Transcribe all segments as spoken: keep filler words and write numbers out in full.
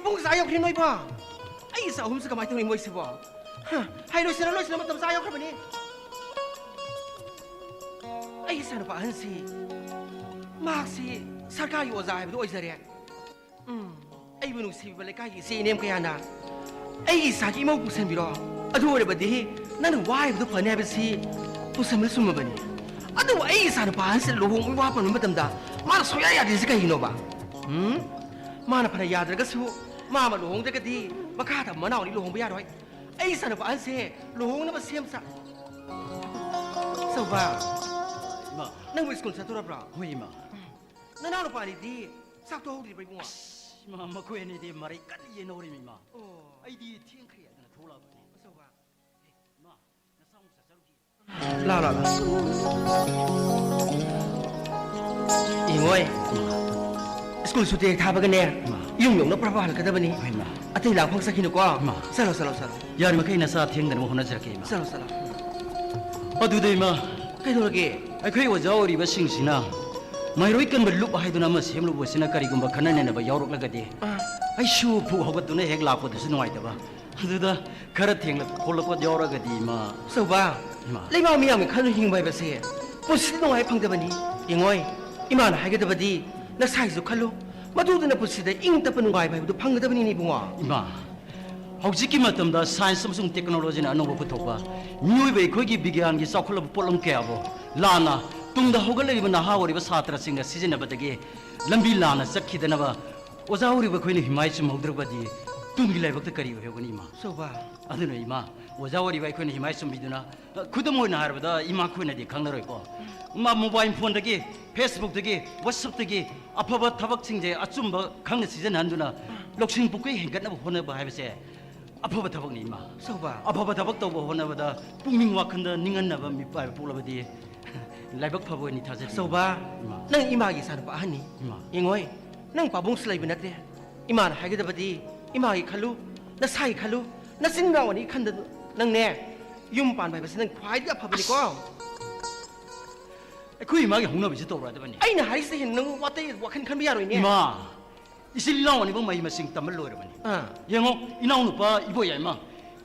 ꯄꯨꯡ ꯀꯌꯥ ꯌꯧꯈ꯭ꯔꯦ ꯅꯣꯏꯕꯣ? ꯑꯩ ꯏꯆꯥ ꯑꯍꯨꯝꯁꯦ ꯀꯃꯥꯏꯅ ꯇꯧꯅꯤ ꯃꯣꯏꯁꯤꯕꯣ? ꯍ, ꯍꯥꯏ ꯂꯣꯏꯁꯤꯜꯂ ꯂꯣꯏꯁꯤꯜꯂ ꯃꯇꯝ ꯆꯥ ꯌꯧꯈ꯭ꯔꯕꯅꯤ꯫ ꯑꯩ ꯏꯆꯥꯅꯨꯄꯥ ꯑꯍꯟꯁꯤ ꯃꯍꯥꯛꯁꯤ ꯁꯔꯀꯥꯔꯒꯤ ꯑꯣꯖꯥ ꯍꯥꯏꯕꯗꯨ ꯑꯣꯏꯖꯔꯦ꯫ ꯎꯝ, ꯑꯩꯕꯨ ꯅꯨꯡꯁꯤꯕꯤꯕ ꯂꯩꯀꯥꯏꯒꯤ ꯏꯆꯦ ꯏꯅꯦꯝ ꯀꯌꯥꯅ ꯑꯩꯒꯤ ꯏꯆꯥꯒꯤ ꯏꯃꯧ ꯄꯨꯁꯟꯕꯤꯔꯣ, ꯑꯗꯨ ꯑꯣꯏꯔꯕꯗꯤ ꯅꯪꯅ ꯋꯥꯔꯤꯕꯗꯨ ꯐꯅꯤ ꯍꯥꯏꯕꯁꯤ ꯄꯨꯁꯟꯕ ꯆꯨꯝꯃꯕꯅꯤ꯫ ꯑꯗꯨꯕꯨ ꯑꯩꯒꯤ ꯏꯆꯥꯅꯨꯄꯥ ꯑꯍꯟꯁꯤꯅ ꯂꯨꯍꯣꯡꯕꯒꯤ ꯋꯥ ꯄꯟꯕ ꯃꯇꯝꯗ ꯃꯥꯅ ꯁꯨꯡꯌꯥ ꯌꯥꯗ꯭ꯔꯤꯁꯤ ꯀꯩꯒꯤꯅꯣꯕ? ꯎꯝ? ꯃꯥꯅ ꯐꯅ ꯌꯥꯗ꯭ꯔꯒꯁꯨ ꯃꯥ ꯑꯃ ꯂꯨꯍꯣꯡꯗ꯭ꯔꯒꯗꯤ ꯃꯈꯥ ꯊꯪꯕ ꯃꯅꯥꯎꯅꯤ ꯂꯨꯍꯣꯡꯕ ꯌꯥꯔꯣꯏ꯫ ꯑꯩ ꯏꯆꯥꯅꯨꯄꯥ ꯑꯍꯟꯁꯦ ꯂꯨꯍꯣꯡꯅꯕ ꯁꯦꯝ ꯁꯥ-, ꯆꯧꯕ, ꯏꯃꯥ꯫ ꯅꯪꯕꯨ ꯁ꯭ꯀꯨꯜ ꯆꯠꯇꯣꯔꯕ꯭ꯔꯣ? ꯍꯣꯏ, ꯏꯃꯥ꯫ ꯅꯅꯥꯎ ꯅꯨꯄꯥꯅꯤꯗꯤ ꯆꯥꯛ ꯇꯣꯛꯍꯧꯗ꯭ꯔꯤꯕ꯭ꯔꯣ, ꯏꯕꯨꯡꯉꯣ? ꯑꯁ, ꯏꯃꯥ, ꯃꯈꯣꯏ ꯑꯅꯤꯗꯤ ꯃꯔꯩ ꯀꯟꯅ ꯌꯦꯟꯅꯧꯔꯤꯃꯤ, ꯏꯃꯥ꯫ ꯑꯣ꯫ ꯑꯩꯗꯤ ꯊꯦꯡꯈ꯭ꯔꯦ ꯍꯥꯏꯗꯅ ꯊꯣꯛꯂꯛꯑꯕꯅꯤ꯫ ꯆꯧꯕ꯫ ꯏꯃꯥ, ꯅꯆꯥ ꯑꯃꯨꯛ ꯆꯠꯆꯔꯨꯈꯤ꯫ ꯂꯥꯎ, ꯂꯥꯎ, ꯂꯥꯎ꯫ ꯌꯦꯡꯉꯣꯏ꯫ ꯁ꯭ꯀꯨꯜ ꯁꯨꯇꯤ ꯍꯦꯛ ꯊꯥꯕꯒꯅꯦ, ꯏꯃꯥ꯫ ꯌꯨꯝ ꯌꯧꯅ ꯄ꯭ꯔꯞ ꯄ꯭ꯔꯞ ꯍꯜꯂꯛꯀꯗꯕꯅꯤ꯫ ꯍꯣꯏ, ꯏꯃꯥ꯫ ꯑꯇꯩ ꯂꯥꯡ ꯐꯪ ꯆꯠꯈꯤꯅꯨꯀꯣ꯫ ꯏꯃꯥ꯫ ꯆꯠꯂꯣ, ꯆꯠꯂꯣ, ꯆꯠꯂꯣ꯫ ꯌꯥꯔꯤꯃꯈꯩ ꯅꯆꯥ ꯊꯦꯡꯗꯅꯕ ꯍꯣꯠꯅꯖꯔꯛꯀꯦ, ꯏꯃꯥ꯫ ꯆꯠꯂꯣ, ꯆꯠꯂꯣ꯫ ꯑꯗꯨꯗ, ꯏꯃꯥ, ꯀꯩꯗꯧꯔꯒꯦ? ꯑꯩꯈꯣꯏ ꯑꯣꯖꯥ ꯑꯣꯏꯔꯤꯕꯁꯤꯡꯁꯤꯅ ꯃꯍꯩꯔꯣꯏ ꯀꯟꯕ ꯂꯨꯞ ꯍꯥꯏꯗꯨꯅ ꯑꯃ ꯁꯦꯝꯂꯨꯕꯁꯤꯅ ꯀꯔꯤꯒꯨꯝꯕ ꯈꯟꯅ ꯅꯩꯅꯕ ꯌꯥꯎꯔꯛꯂꯒꯗꯤ ꯑꯥ꯫ ꯑꯩꯁꯨ ꯐꯨ ꯍꯧꯒꯠꯇꯨꯅ ꯍꯦꯛ ꯂꯥꯛꯄꯗꯨꯁꯨ ꯅꯨꯡꯉꯥꯏꯇꯕ꯫ ꯑꯗꯨꯗ ꯈꯔ ꯊꯦꯡꯂꯛꯄ ꯈꯣꯠꯂꯛꯄ ꯌꯥꯎꯔꯒꯗꯤ, ꯏꯃꯥ꯫ ꯑꯆꯧꯕ, ꯏꯃꯥ꯫ ꯂꯩꯕꯥꯛ ꯃꯤꯌꯥꯝꯒꯤ ꯈꯜꯂꯨ ꯍꯤꯡꯕ ꯍꯥꯏꯕꯁꯦ ꯄꯨꯟꯁꯤꯗ ꯅꯨꯡꯉꯥꯏ ꯐꯪꯗꯕꯅꯤ꯫ ꯌꯦꯡꯉꯣꯏ, ꯏꯃꯥꯅ ꯍꯥꯏꯒꯗꯕꯗꯤ ꯅꯁꯥꯒꯤꯁꯨ ꯈꯜꯂꯨ꯫ ꯃꯗꯨꯗꯨꯅ ꯄꯨꯟꯁꯤꯗ ꯏꯪ ꯇꯞꯄ ꯅꯨꯡꯉꯥꯏꯕ ꯍꯥꯏꯕꯗꯨ ꯐꯪꯒꯗꯕꯅꯤꯅꯦ, ꯏꯕꯨꯡꯉꯣ꯫ ꯏꯃꯥ, ꯍꯧꯖꯤꯛꯀꯤ ꯃꯇꯝꯗ ꯁꯥꯏꯟꯁ ꯑꯃꯁꯨꯡ ꯇꯦꯛꯅꯣꯂꯣꯖꯤꯅ ꯑꯅꯧꯕ ꯄꯨꯊꯣꯛꯄ, ꯃꯤꯑꯣꯏꯕ ꯑꯩꯈꯣꯏꯒꯤ ꯕꯤꯒ꯭ꯌꯥꯟꯒꯤ ꯆꯥꯎꯈꯠꯂꯕ ꯄꯣꯠꯂꯝ ꯀꯌꯥꯕꯨ ꯂꯥꯟꯅ ꯇꯨꯡꯗ ꯍꯧꯒꯠꯂꯛꯂꯤꯕ ꯅꯍꯥ ꯑꯣꯏꯔꯤꯕ ꯁꯥꯇ꯭ꯔꯁꯤꯡꯅ ꯁꯤꯖꯤꯟꯅꯕꯗꯒꯤ ꯂꯝꯕꯤ ꯂꯥꯟꯅ ꯆꯠꯈꯤꯗꯅꯕ ꯑꯣꯖꯥ ꯑꯣꯏꯔꯤꯕ ꯑꯩꯈꯣꯏꯅ ꯍꯤꯃꯥꯏ ꯆꯨꯝꯍꯧꯗ꯭ꯔꯕꯗꯤ ꯇꯨꯡꯒꯤ ꯂꯥꯏꯕꯛꯇ ꯀꯔꯤ ꯑꯣꯏꯍꯧꯒꯅꯤ, ꯏꯃꯥ? ꯑꯆꯧꯕ꯫ ꯑꯗꯨꯅ, ꯏꯃꯥ, ꯑꯣꯖꯥ ꯑꯣꯏꯔꯤꯕ ꯑꯩꯈꯣꯏꯅ ꯍꯤꯃꯥꯏ ꯆꯨꯝꯕꯤꯗꯨꯅ, ꯈꯨꯗꯝ ꯑꯣꯏꯅ ꯍꯥꯏꯔꯕꯗ, ꯏꯃꯥ ꯈꯣꯏꯅꯗꯤ ꯈꯪꯅꯔꯣꯏꯀꯣ꯫ ꯃꯥ ꯃꯣꯕꯥꯏꯜ ꯐꯣꯟꯗꯒꯤ, ꯐꯦꯁꯕꯨꯛꯇꯒꯤ, ꯋꯥꯆꯞꯇꯒꯤ ꯑꯐꯕ ꯊꯕꯛꯁꯤꯡꯁꯦ ꯑꯆꯨꯝꯕ ꯈꯪꯅ ꯁꯤꯖꯤꯟꯅꯍꯟꯗꯨꯅ ꯂꯧꯁꯤꯡ ꯄꯨꯛꯀꯩ ꯍꯦꯟꯒꯠꯅꯕ ꯍꯣꯠꯅꯕ ꯍꯥꯏꯕꯁꯦ ꯑꯐꯕ ꯊꯕꯛꯅꯤ, ꯏꯃꯥ꯫ ꯑꯆꯧꯕ꯫ ꯑꯐꯕ ꯊꯕꯛ ꯇꯧꯕ ꯍꯣꯠꯅꯕꯗ ꯄꯨꯛꯅꯤꯡ ꯋꯥꯈꯜꯗ ꯅꯤꯡꯍꯟꯅꯕ ꯃꯤꯄꯥꯏꯕ ꯄꯣꯛꯂꯕꯗꯤ ꯂꯥꯏꯕꯛ ꯐꯕ ꯑꯣꯏꯅꯤ ꯊꯥꯖꯗꯦ꯫ ꯑꯆꯧꯕ, ꯏꯃꯥ꯫ ꯅꯪ ꯏꯃꯥꯒꯤ ꯏꯆꯥꯅꯨꯄꯥ ꯑꯍꯟꯅꯤ꯫ ꯏꯃꯥ꯫ ꯌꯦꯡꯉꯣꯏ, ꯅꯪ ꯄꯥꯕꯨꯡꯁꯨ ꯂꯩꯕ ꯅꯠꯇꯦ꯫ ꯏꯃꯥꯅ ꯍꯥꯏꯒꯗꯕꯗꯤ ꯏꯃꯥꯒꯤ ꯈꯜꯂꯨ, ꯅꯁꯥꯒꯤ ꯈꯜꯂꯨ, ꯅꯆꯤꯟ ꯅꯅꯥꯎ ꯑꯅꯤ ꯈꯟꯗ ꯅꯪꯅꯦ ꯌꯨꯝ ꯄꯥꯟꯕ ꯍꯥꯏꯕꯁꯤ ꯅꯪ ꯈ꯭ꯋꯥꯏꯗꯒꯤ ꯑꯐꯕꯅꯤꯀꯣ꯫ ꯑꯁ! ꯑꯩꯈꯣꯏ ꯏꯃꯥꯒꯤ ꯍꯧꯅꯕꯤꯁꯤ ꯇꯧꯔꯛꯑꯗꯕꯅꯤ꯫ ꯑꯩꯅ ꯍꯥꯏꯔꯤꯁꯤꯗ ꯍꯦꯟꯅ ꯅꯪ ꯋꯥꯇꯩ ꯋꯥꯈꯜ ꯈꯟꯕ ꯌꯥꯔꯣꯏꯅꯦ꯫ ꯏꯃꯥ! ꯏꯆꯤꯜ ꯏꯅꯥꯎ ꯑꯅꯤꯃꯛ ꯃꯍꯩ ꯃꯁꯤꯡ ꯇꯝꯕ ꯂꯣꯏꯔꯕꯅꯤ꯫ ꯑꯥ꯫ ꯌꯦꯡꯉꯣ, ꯏꯅꯥꯎꯅꯨꯄꯥ ꯏꯕꯣꯌꯥꯏꯃ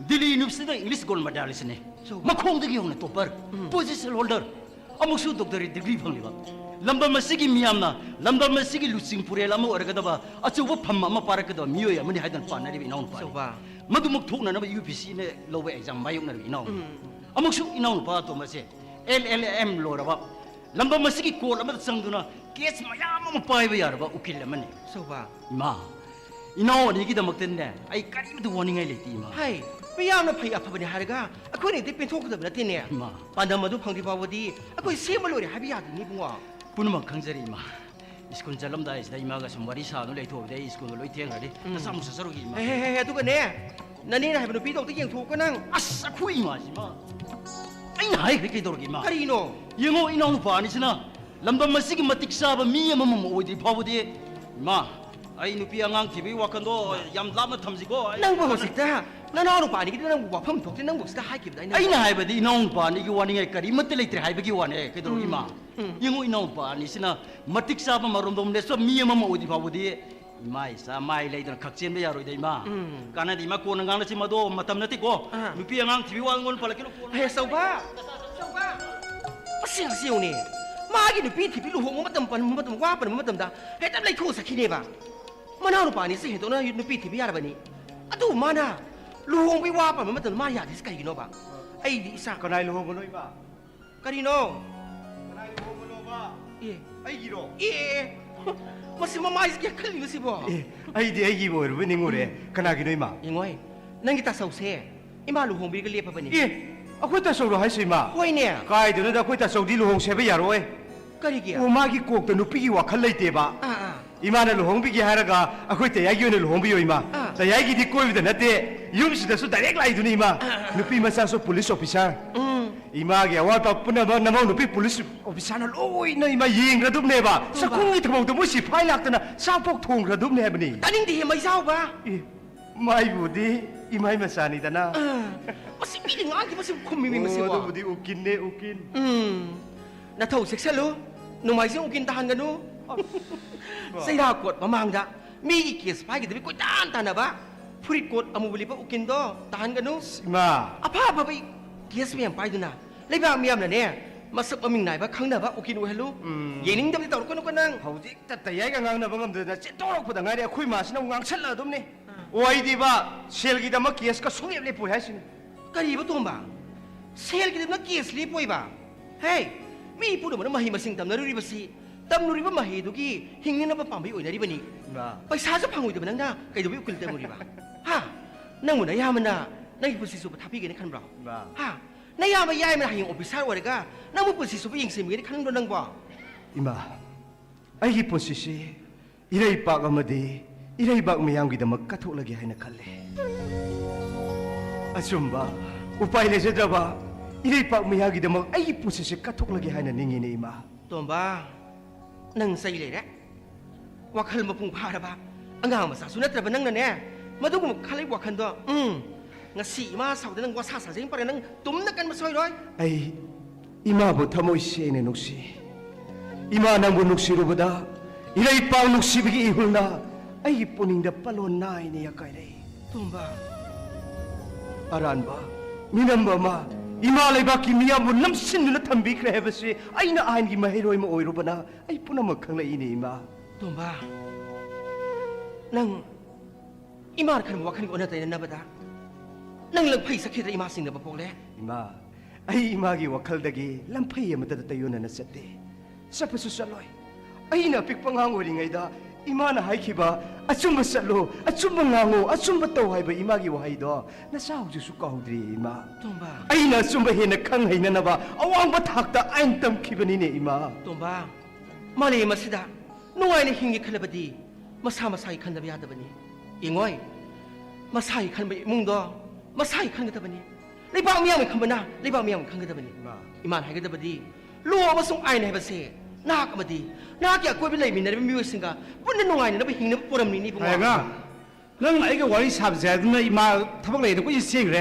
ꯗꯤꯜꯂꯤ ꯌꯨꯅꯤꯚꯔꯁꯤꯇꯤꯗ ꯏꯪꯂꯤꯁ ꯒꯣꯜ ꯃꯦꯗꯥꯂꯤꯁꯅꯦ꯫ ꯆꯨꯝꯕ꯫ ꯃꯈꯣꯡꯗꯒꯤ ꯍꯧꯅ ꯇꯣꯞꯄꯔ, ꯎꯝ꯫ ꯄꯣꯖꯤꯁꯟ ꯍꯣꯜꯗꯔ, ꯑꯃꯨꯛꯁꯨ ꯗꯣꯛꯇꯔꯦꯠ ꯗꯤꯒ꯭ꯔꯤ ꯐꯪꯂꯤꯕ, ꯂꯝꯗꯝ ꯑꯁꯤꯒꯤ ꯃꯤꯌꯥꯝꯅ ꯂꯝꯗꯝ ꯑꯁꯤꯒꯤ ꯂꯨꯆꯤꯡ ꯄꯨꯔꯦꯜ ꯑꯃ ꯑꯣꯏꯔꯒꯗꯕ ꯑꯆꯧꯕ ꯐꯝ ꯑꯃ ꯄꯥꯏꯔꯛꯀꯗꯕ ꯃꯤꯑꯣꯏ ꯑꯃꯅꯤ ꯍꯥꯏꯗꯨꯅ ꯄꯥꯅꯔꯤꯕ ꯏꯅꯥꯎꯅꯨꯄꯥꯅꯤ꯫ ꯆꯨꯝꯕ꯫ ꯃꯗꯨꯃꯛ ꯊꯣꯛꯅꯅꯕ ꯌꯨ ꯄꯤ ꯁꯤꯅ ꯂꯧꯕ ꯑꯦꯛꯖꯥꯝ ꯃꯥꯌꯣꯛꯅꯔꯤꯕ ꯏꯅꯥꯎꯅꯨꯄꯥꯅꯤ꯫ ꯎꯝ꯫ ꯑꯃꯨꯛꯁꯨ ꯏꯅꯥꯎꯅꯨꯄꯥ ꯑꯇꯣꯝꯕꯁꯦ ꯑꯦꯜ ꯑꯦꯜ ꯑꯦꯝ ꯂꯣꯏꯔꯕ, ꯂꯝꯗꯝ ꯑꯁꯤꯒꯤ ꯀꯣꯔꯠ ꯑꯃꯗ ꯆꯪꯗꯨꯅ ꯀꯦꯁ ꯃꯌꯥꯝ ꯑꯃ ꯄꯥꯏꯕ ꯌꯥꯔꯕ ꯎꯀꯤꯜ ꯑꯃꯅꯤ꯫ ꯆꯧꯕ꯫ ꯏꯃꯥ, ꯏꯅꯥꯎ ꯑꯅꯤꯒꯤꯗꯃꯛꯇꯅꯦ ꯑꯩ ꯀꯔꯤꯃꯇ ꯋꯥꯅꯤꯡꯉꯥꯏ ꯂꯩꯇꯦ, ꯏꯃꯥ꯫ ꯍꯥꯏ, ꯃꯤꯌꯥꯝꯅ ꯐꯩ ꯑꯐꯕꯅꯤ ꯍꯥꯏꯔꯒ ꯑꯩꯈꯣꯏꯅ ꯍꯦꯛꯇ ꯄꯦꯟꯊꯣꯛꯀꯗꯕ ꯅꯠꯇꯦꯅꯦ꯫ ꯏꯃꯥ꯫ ꯄꯥꯟꯗꯝ ꯑꯗꯨ ꯐꯪꯗ꯭ꯔꯤ ꯐꯥꯎꯕꯗꯤ ꯑꯩꯈꯣꯏ ꯁꯦꯝꯕ ꯂꯣꯏꯔꯦ ꯍꯥꯏꯕ ꯌꯥꯗꯦꯅꯦ, ꯏꯕꯨꯡꯉꯣ꯫ ꯄꯨꯝꯅꯃꯛ ꯈꯪꯖꯔꯤ, ꯏꯃꯥ꯫ ꯁ꯭ꯀꯨꯜ ꯆꯠꯂꯝꯗꯥꯏꯁꯤꯗ ꯏꯃꯥꯒ ꯁꯨꯝ ꯋꯥꯔꯤ ꯁꯥꯗꯨꯅ ꯂꯩꯊꯣꯛꯑꯕꯗꯤ ꯑꯩ ꯁ꯭ꯀꯨꯜꯒ ꯂꯣꯏ ꯊꯦꯡꯈ꯭ꯔꯅꯤ꯫ ꯎꯝ꯫ ꯅꯆꯥꯃꯨꯛ ꯆꯠꯆꯔꯨꯒꯦ, ꯏꯃꯥ꯫ ꯍꯦ, ꯍꯦ, ꯍꯦ, ꯑꯗꯨꯒꯅꯦ, ꯅꯅꯦꯅ ꯍꯥꯏꯕ ꯅꯨꯄꯤꯗꯣ ꯑꯝꯇ ꯌꯦꯡꯊꯣꯛꯑꯣ ꯅꯪ꯫ ꯑꯁ, ꯑꯩꯈꯣꯏ ꯏꯃꯥꯁꯤ, ꯏꯃꯥ꯫ ꯑꯩꯅ ꯍꯥꯏꯈ꯭ꯔꯦ ꯀꯩꯗꯧꯔꯒꯦ, ꯏꯃꯥ? ꯀꯔꯤꯅꯣ? ꯌꯦꯡꯉꯣ, ꯏꯅꯥꯎꯅꯨꯄꯥ ꯑꯅꯤꯁꯤꯅ ꯂꯝꯗꯝ ꯑꯁꯤꯒꯤ ꯃꯇꯤꯛ ꯆꯥꯕ ꯃꯤ ꯑꯃꯃꯝ ꯑꯣꯏꯗ꯭ꯔꯤ ꯐꯥꯎꯕꯗꯤ, ꯏꯃꯥ, ꯑꯩ ꯅꯨꯄꯤ ꯑꯉꯥꯡ ꯊꯤꯕꯒꯤ ꯋꯥꯈꯜꯗꯣ ꯌꯥꯝ ꯂꯥꯞꯅ ꯊꯝꯁꯤꯀꯣ꯫ ꯑꯩ ꯅꯪꯕꯨ ꯍꯧꯖꯤꯛꯇ ꯅꯅꯥꯎ ꯅꯨꯄꯥ ꯑꯅꯤꯒꯤꯗꯤ ꯅꯪꯕꯨ ꯋꯥꯐꯝ ꯊꯣꯛꯇꯦ, ꯅꯪꯕꯨ ꯍꯧꯖꯤꯛꯇ ꯍꯥꯏꯈꯤꯕꯗ ꯑꯩꯅ ꯑꯩꯅ ꯍꯥꯏꯕꯗꯤ ꯏꯅꯥꯎ ꯅꯨꯄꯥ ꯑꯅꯤꯒꯤ ꯋꯥꯅꯤꯡꯉꯥꯏ ꯀꯔꯤꯃꯠꯇ ꯂꯩꯇ꯭ꯔꯦ ꯍꯥꯏꯕꯒꯤ ꯋꯥꯅꯦ꯫ ꯀꯩꯗꯧꯔꯒꯦ, ꯎꯝ꯫ ꯏꯃꯥ? ꯎꯝ꯫ ꯌꯦꯡꯉꯨ, ꯏꯅꯥꯎ ꯅꯨꯄꯥ ꯑꯅꯤꯁꯤꯅ ꯃꯇꯤꯛ ꯆꯥꯕ ꯃꯔꯣꯝꯗꯣꯝ ꯂꯦꯞꯆꯕ ꯃꯤ ꯑꯃꯃꯝ ꯑꯣꯏꯗ꯭ꯔꯤ ꯐꯥꯎꯕꯗꯤ ꯏꯃꯥ ꯏꯆꯥ ꯃꯥꯏ ꯂꯩꯗꯅ ꯈꯛ ꯆꯦꯟꯕ ꯌꯥꯔꯣꯏꯗ, ꯏꯃꯥ꯫ ꯎꯝ꯫ ꯀꯥꯟꯅꯗꯦ, ꯏꯃꯥ, ꯀꯣꯟꯅ ꯉꯥꯡꯅꯁꯤ, ꯃꯗꯣ ꯃꯇꯝ ꯅꯠꯇꯦꯀꯣ꯫ ꯑꯥ꯫ ꯅꯨꯄꯤ ꯑꯉꯥꯡ ꯊꯤꯕꯤ ꯋꯥ ꯑꯩꯉꯣꯟꯗ ꯄꯜꯂꯛꯀꯅꯨ, ꯀꯣꯟꯅ ꯍꯦ, ꯆꯧꯕ! ꯆꯧꯕ! ꯃꯁꯤ ꯑꯉꯥꯡꯁꯤ ꯌꯦꯡꯉꯨꯅꯦ꯫ ꯃꯥꯒꯤ ꯅꯨꯄꯤ ꯊꯤꯕꯤ ꯂꯨꯍꯣꯡꯕ ꯃꯇꯝ, ꯄꯟꯕ ꯃꯇꯝ, ꯋꯥ ꯄꯟꯕ ꯃꯇꯝꯗ ꯍꯦꯛꯇ ꯂꯩꯊꯣꯛꯑ ꯆꯠꯈꯤꯅꯦꯕ꯫ ꯃꯅꯥꯎ ꯅꯨꯄꯥ ꯑꯅꯤꯁꯤ ꯍꯦꯟꯗꯣꯛꯅ ꯅꯨꯄꯤ ꯊꯤꯕ ꯌꯥꯔꯕꯅꯤ꯫ ꯑꯗꯨꯕꯨ ꯃꯥꯅ ꯂꯨꯍꯣꯡꯕꯒꯤ ꯋꯥ ꯄꯟꯕ ꯃꯇꯝꯗ ꯃꯥ ꯌꯥꯗ꯭ꯔꯤꯁꯤ ꯀꯩꯒꯤꯅꯣꯕ? ꯑꯩꯗꯤ ꯏꯆꯥ ꯀꯅꯥꯏ ꯂꯨꯍꯣꯡꯕꯅꯣ, ꯏꯃꯥ? ꯀꯔꯤꯅꯣ? ꯀꯅꯥꯒꯤ ꯂꯨꯍꯣꯡꯕꯅꯣꯕ? ꯑꯦ꯫ ꯑꯩꯒꯤꯔꯣ? ꯑꯦ, ꯃꯁꯤ ꯃꯃꯥꯏꯁꯤ ꯀꯌꯥ ꯈꯜꯂꯤꯕ ꯁꯤꯕꯣ? ꯑꯦ, ꯑꯩꯗꯤ ꯑꯩꯒꯤ ꯑꯣꯏꯔꯕꯣꯏ ꯅꯤꯡꯉꯨꯔꯦ꯫ ꯀꯅꯥꯒꯤꯅꯣ, ꯏꯃꯥ? ꯌꯦꯡꯉꯣꯏ, ꯅꯪꯒꯤ ꯇꯥꯆꯧꯁꯦ ꯏꯃꯥ ꯂꯨꯍꯣꯡꯕꯤꯔꯒ ꯂꯦꯞꯄꯕꯅꯤ꯫ ꯑꯦ, ꯑꯩꯈꯣꯏ ꯇꯥꯆꯧꯔꯣ ꯍꯥꯏꯁꯦ, ꯏꯃꯥ? ꯍꯣꯏꯅꯦ꯫ ꯀꯥꯏꯗꯅꯣꯗ, ꯑꯩꯈꯣꯏ ꯇꯥꯆꯧꯗꯤ ꯂꯨꯍꯣꯡꯁꯦ ꯍꯥꯏꯕ ꯌꯥꯔꯣꯏ꯫ ꯀꯔꯤꯒꯤ? ꯑꯣ, ꯃꯥꯒꯤ ꯀꯣꯛꯇ ꯅꯨꯄꯤꯒꯤ ꯋꯥꯈꯜ ꯂꯩꯇꯦꯕ꯫ ꯑꯥ, ꯑꯥ꯫ ꯏꯃꯥꯅ ꯂꯨꯍꯣꯡꯕꯤꯒꯦ ꯍꯥꯏꯔꯒ ꯑꯩꯈꯣꯏ ꯇꯌꯥꯏꯒꯤ ꯑꯣꯏꯅ ꯂꯨꯍꯣꯡꯕꯤꯌꯣ, ꯏꯃꯥ꯫ ꯑꯥ꯫ ꯇꯌꯥꯏꯒꯤꯗꯤ ꯀꯣꯏꯕꯗ ꯅꯠꯇꯦ, ꯌꯨꯝꯁꯤꯗꯁꯨ direct ꯂꯥꯛꯏꯗꯨꯅꯤ, ꯏꯃꯥ꯫ ꯑꯥ, ꯑꯥ, ꯑꯥ꯫ ꯅꯨꯄꯤ ꯃꯆꯥꯁꯨ ꯄꯨꯂꯤꯁ ꯑꯣꯐꯤꯁꯥꯔ꯫ ꯎꯝ꯫ ꯏꯃꯥꯒꯤ ꯑꯋꯥꯠꯄ ꯄꯨꯝꯅꯃꯛ ꯅꯃꯧ ꯅꯨꯄꯤ ꯄꯨꯂꯤꯁ ꯑꯣꯐꯤꯁꯥꯔꯅ ꯂꯣꯏꯅ, ꯏꯃꯥ, ꯌꯦꯡꯈ꯭ꯔꯗꯨꯕꯅꯦꯕ꯫ ꯏꯃꯥ꯫ ꯆꯥꯛꯈꯨꯝꯒꯤ ꯊꯕꯛꯇꯣ ꯃꯣꯏ ꯁꯤꯐꯥꯏ ꯂꯥꯛꯇꯅ ꯆꯥꯛꯐꯥꯎ ꯊꯣꯡꯈ꯭ꯔꯗꯨꯕꯅꯦ ꯍꯥꯏꯕꯅꯤ꯫ ꯇꯥꯅꯤꯡꯗꯦꯍꯦ, ꯃꯩꯖꯥꯎꯕ꯫ ꯑꯦ, ꯃꯥꯏꯕꯨꯗꯤ ꯏꯃꯥꯏ ꯃꯆꯥꯅꯤꯗꯅ꯫ ꯑꯥ, ꯃꯁꯤ ꯃꯤꯅ ꯉꯥꯡꯈꯤꯕꯁꯤ ꯈꯨꯝꯃꯤꯃꯤ ꯑꯣ, ꯃꯁꯤꯕꯣ꯫ ꯑꯗꯨꯕꯨꯗꯤ ꯎꯀꯤꯟꯅꯦ, ꯎꯀꯤꯟ꯫ ꯎꯝ, ꯅꯊꯧ ꯆꯦꯛꯁꯜꯂꯨ, ꯅꯣꯡꯃꯥꯏꯖꯤꯡ ꯎꯀꯤꯟ ꯇꯥꯍꯟꯒꯅꯨ꯫ ꯑꯁ꯫ ꯆꯩꯔꯥꯛꯀꯣꯠ ꯃꯃꯥꯡꯗ ꯃꯤꯒꯤ ꯀꯦꯁ ꯄꯥꯏꯒꯗꯕꯤ ꯀꯣꯏꯇꯥꯟ ꯇꯥꯟꯅꯕ, ꯐꯨꯔꯤꯠ ꯀꯣꯠ ꯑꯃꯨꯕ ꯂꯤꯠꯄ ꯎꯀꯤꯜꯗꯣ ꯇꯥꯍꯟꯒꯅꯨ꯫ ꯏꯃꯥ꯫ ꯑꯐ ꯑꯐꯕ ꯀꯦꯁ ꯃꯌꯥꯝ ꯄꯥꯏꯗꯨꯅ ꯂꯩꯕꯥꯛ ꯃꯤꯌꯥꯝꯅꯅꯦ, ꯃꯁꯛ ꯃꯃꯤꯡ ꯅꯥꯏꯕ ꯈꯪꯅꯕ ꯎꯀꯤꯜ ꯑꯣꯏꯍꯜꯂꯨ꯫ ꯎꯝ꯫ ꯌꯦꯡꯅꯤꯡꯗꯕꯗꯤ ꯇꯧꯔꯛꯀꯅꯨꯀꯣ ꯅꯪ꯫ ꯍꯧꯖꯤꯛꯇ ꯇꯌꯥꯏꯒ ꯉꯥꯡꯅꯕ ꯉꯝꯗꯗꯅ ꯆꯦꯟꯊꯣꯔꯛꯄꯗ ꯉꯥꯏꯔꯦ꯫ ꯑꯩꯈꯣꯏ ꯃꯥꯁꯤꯅ ꯑꯃꯨꯛ ꯉꯥꯡꯁꯜꯂꯛꯑꯗꯨꯝꯅꯦ꯫ ꯑꯣꯏꯗꯤꯕ, ꯁꯦꯜꯒꯤꯗꯃꯛ ꯀꯦꯁꯀ ꯁꯨꯡꯂꯦꯞ ꯂꯦꯞꯄꯣꯏ ꯍꯥꯏꯁꯤꯅꯤ꯫ ꯀꯔꯤꯕ ꯇꯣꯝꯕ? ꯁꯦꯜꯒꯤꯗꯃꯛ ꯀꯦꯁ ꯂꯦꯞꯄꯣꯏꯕ? ꯍꯦ, ꯃꯤ ꯄꯨꯝꯅꯃꯛꯅ ꯃꯍꯩ ꯃꯁꯤꯡ ꯇꯝꯅꯔꯨꯔꯤꯕꯁꯤ, ꯇꯝꯂꯨꯔꯤꯕ ꯃꯍꯩꯗꯨꯒꯤ ꯍꯤꯡꯅꯅꯕ ꯄꯥꯝꯕꯩ ꯑꯣꯏꯅꯔꯤꯕꯅꯤ꯫ ꯏꯃꯥ꯫ ꯄꯩꯁꯥꯁꯨ ꯐꯪꯉꯣꯏꯗꯕ ꯅꯪꯅ ꯀꯩꯗꯧꯕꯩ ꯎꯀꯤꯜ ꯇꯝꯃꯨꯔꯤꯕ? ꯍꯥ? ꯅꯪꯕꯨ ꯅꯌꯥꯝꯕꯅ ꯅꯪꯒꯤ ꯄꯨꯟꯁꯤ ꯆꯨꯞꯄ ꯊꯥꯕꯤꯒꯦꯅ ꯈꯟꯕ꯭ꯔꯣ? ꯏꯃꯥ꯫ ꯍꯥ? ꯅꯌꯥꯝꯕ ꯌꯥꯏꯃꯅ ꯍꯌꯦꯡ ꯑꯣꯐꯤꯁꯥꯔ ꯑꯣꯏꯔꯒ ꯅꯪꯕꯨ ꯄꯨꯟꯁꯤ ꯆꯨꯞꯄ ꯌꯦꯡꯁꯤꯟꯕꯤꯒꯦꯅ ꯈꯟꯕ꯭ꯔꯣ ꯅꯪꯕꯣ? ꯏꯃꯥ, ꯑꯩꯒꯤ ꯄꯨꯟꯁꯤꯁꯤ ꯏꯔꯩꯄꯥꯛ ꯑꯃꯗꯤ ꯏꯔꯩꯕꯥꯛ ꯃꯤꯌꯥꯝꯒꯤꯗꯃꯛ ꯀꯠꯊꯣꯛꯂꯒꯦ ꯍꯥꯏꯅ ꯈꯜꯂꯤ꯫ ꯑꯆꯨꯝꯕ, ꯎꯄꯥꯏ ꯂꯩꯖꯗ꯭ꯔꯕ ꯏꯔꯩꯄꯥꯛ ꯃꯤꯌꯥꯝꯒꯤꯗꯃꯛ ꯑꯩꯒꯤ ꯄꯨꯟꯁꯤꯁꯦ ꯀꯠꯊꯣꯛꯂꯒꯦ ꯍꯥꯏꯅ ꯅꯤꯡꯉꯤꯅꯦ, ꯏꯃꯥ꯫ ꯇꯣꯝꯕ, ꯅꯪ ꯆꯩ ꯂꯩꯔꯦ꯫ ꯋꯥꯈꯜ ꯃꯄꯨꯡ ꯐꯥꯔꯕ ꯑꯉꯥꯡ ꯃꯆꯥꯁꯨ ꯅꯠꯇ꯭ꯔꯕ ꯅꯪꯅꯅꯦ, ꯃꯗꯨꯒꯨꯝꯕ ꯈꯜꯂꯤꯕ ꯋꯥꯈꯜꯗꯣ, ꯎꯝ, ꯉꯁꯤ ꯏꯃꯥ ꯁꯥꯎꯗ ꯅꯪ ꯋꯥꯁꯥ ꯁꯥꯖꯦꯡ ꯄꯥꯔꯒ ꯅꯪ ꯇꯨꯝꯅ ꯀꯟꯕ ꯁꯣꯏꯔꯣꯏ꯫ ꯑꯩ ꯏꯃꯥꯕꯨ ꯊꯃꯣꯏ ꯁꯦꯡꯅ ꯅꯨꯡꯁꯤ꯫ ꯏꯃꯥ, ꯅꯪꯕꯨ ꯅꯨꯡꯁꯤꯔꯨꯕꯗ ꯏꯔꯩꯄꯥꯛ ꯅꯨꯡꯁꯤꯕꯒꯤ ꯏꯍꯨꯜꯅ ꯑꯩꯒꯤ ꯄꯨꯛꯅꯤꯡꯗ ꯄꯂꯣꯟ ꯅꯥꯏꯅ ꯌꯥꯀꯥꯏꯔꯛꯏ꯫ ꯇꯣꯝꯕ꯫ ꯑꯔꯥꯟꯕ ꯃꯤꯅꯝꯕ ꯑꯃ ꯏꯃꯥ ꯂꯩꯕꯥꯛꯀꯤ ꯃꯤꯌꯥꯝꯕꯨ ꯅꯝꯁꯤꯟꯗꯨꯅ ꯊꯝꯕꯤꯈ꯭ꯔꯦ ꯍꯥꯏꯕꯁꯤ ꯑꯩꯅ ꯑꯥꯏꯟꯒꯤ ꯃꯍꯩꯔꯣꯏ ꯑꯃ ꯑꯣꯏꯔꯨꯕꯅ ꯑꯩ ꯄꯨꯝꯅꯃꯛ ꯈꯪꯂꯛꯏꯅꯦ, ꯏꯃꯥ꯫ ꯇꯣꯝꯕ, ꯅꯪ ꯏꯃꯥꯅ ꯈꯟꯕ ꯋꯥꯈꯜꯒ ꯑꯣꯟꯅ ꯇꯩꯅꯅꯕꯗ ꯅꯪ ꯂꯪꯐꯩ ꯆꯠꯈꯤꯗ꯭ꯔꯥ? ꯏꯃꯥ ꯆꯤꯡꯅꯕ ꯄꯣꯛꯂꯦ꯫ ꯏꯃꯥ, ꯑꯩ ꯏꯃꯥꯒꯤ ꯋꯥꯈꯜꯗꯒꯤ ꯂꯝꯐꯩ ꯑꯃꯠꯇꯗ ꯇꯩꯌꯣꯟꯅꯅ ꯆꯠꯇꯦ, ꯆꯠꯄꯁꯨ ꯆꯠꯂꯣꯏ꯫ ꯑꯩꯅ ꯑꯄꯤꯛꯄ ꯑꯉꯥꯡ ꯑꯣꯏꯔꯤꯉꯩꯗ ꯏꯃꯥꯅ ꯍꯥꯏꯈꯤꯕ "ꯑꯆꯨꯝꯕ ꯆꯠꯂꯨ, ꯑꯆꯨꯝꯕ ꯉꯥꯡꯉꯨ, ꯑꯆꯨꯝꯕ ꯇꯧ" ꯍꯥꯏꯕ ꯏꯃꯥꯒꯤ ꯋꯥꯍꯩꯗꯣ ꯅꯆꯥ ꯍꯧꯖꯤꯛꯁꯨ ꯀꯥꯎꯗ꯭ꯔꯤ, ꯏꯃꯥ꯫ ꯇꯣꯝꯕ꯫ ꯑꯩꯅ ꯑꯆꯨꯝꯕ ꯍꯦꯟꯅ ꯈꯪ ꯍꯩꯅꯅꯕ ꯑꯋꯥꯡꯕ ꯊꯥꯛꯇ ꯑꯥꯏꯟ ꯇꯝꯈꯤꯕꯅꯤꯅꯦ, ꯏꯃꯥ꯫ ꯇꯣꯝꯕ, ꯃꯥꯂꯦꯝ ꯑꯁꯤꯗ ꯅꯨꯡꯉꯥꯏꯅ ꯍꯤꯡꯒꯦ ꯈꯜꯂꯕꯗꯤ ꯃꯁꯥ ꯃꯁꯥꯒꯤ ꯈꯟꯗꯕ ꯌꯥꯗꯕꯅꯤ꯫ ꯌꯦꯡꯉꯣꯏ, ꯃꯁꯥꯒꯤ ꯈꯟꯕ ꯏꯃꯨꯡꯗꯣ ꯃꯁꯥꯒꯤ ꯈꯟꯒꯗꯕꯅꯤ꯫ ꯂꯩꯕꯥꯛ ꯃꯤꯌꯥꯝꯒꯤ ꯈꯟꯕꯅ ꯂꯩꯕꯥꯛ ꯃꯤꯌꯥꯝꯒꯤ ꯈꯟꯒꯗꯕꯅꯤ꯫ ꯏꯃꯥ꯫ ꯏꯃꯥꯅ ꯍꯥꯏꯒꯗꯕꯗꯤ ꯂꯣ ꯑꯃꯁꯨꯡ ꯑꯥꯏꯟ ꯍꯥꯏꯕꯁꯦ ꯅꯍꯥꯛ ꯑꯃꯗꯤ ꯅꯍꯥꯛꯀꯤ ꯑꯀꯣꯏꯕ ꯂꯩꯃꯤꯟꯅꯔꯤꯕ ꯃꯤꯑꯣꯏꯁꯤꯡꯒ ꯄꯨꯟꯅ ꯅꯨꯡꯉꯥꯏꯅꯅꯕ ꯍꯤꯡꯅꯕ ꯄꯣꯔꯝꯅꯤꯅꯤ, ꯏꯕꯨꯡꯉꯣ꯫ ꯍꯥꯏꯔꯒ ꯅꯪ ꯑꯩꯒ ꯋꯥꯔꯤ ꯁꯥꯕꯁꯦ ꯍꯥꯏꯗꯨꯅ ꯏꯃꯥ ꯊꯕꯛ ꯂꯩꯅ ꯀꯨꯏꯅ ꯆꯦꯟꯈ꯭ꯔꯦ꯫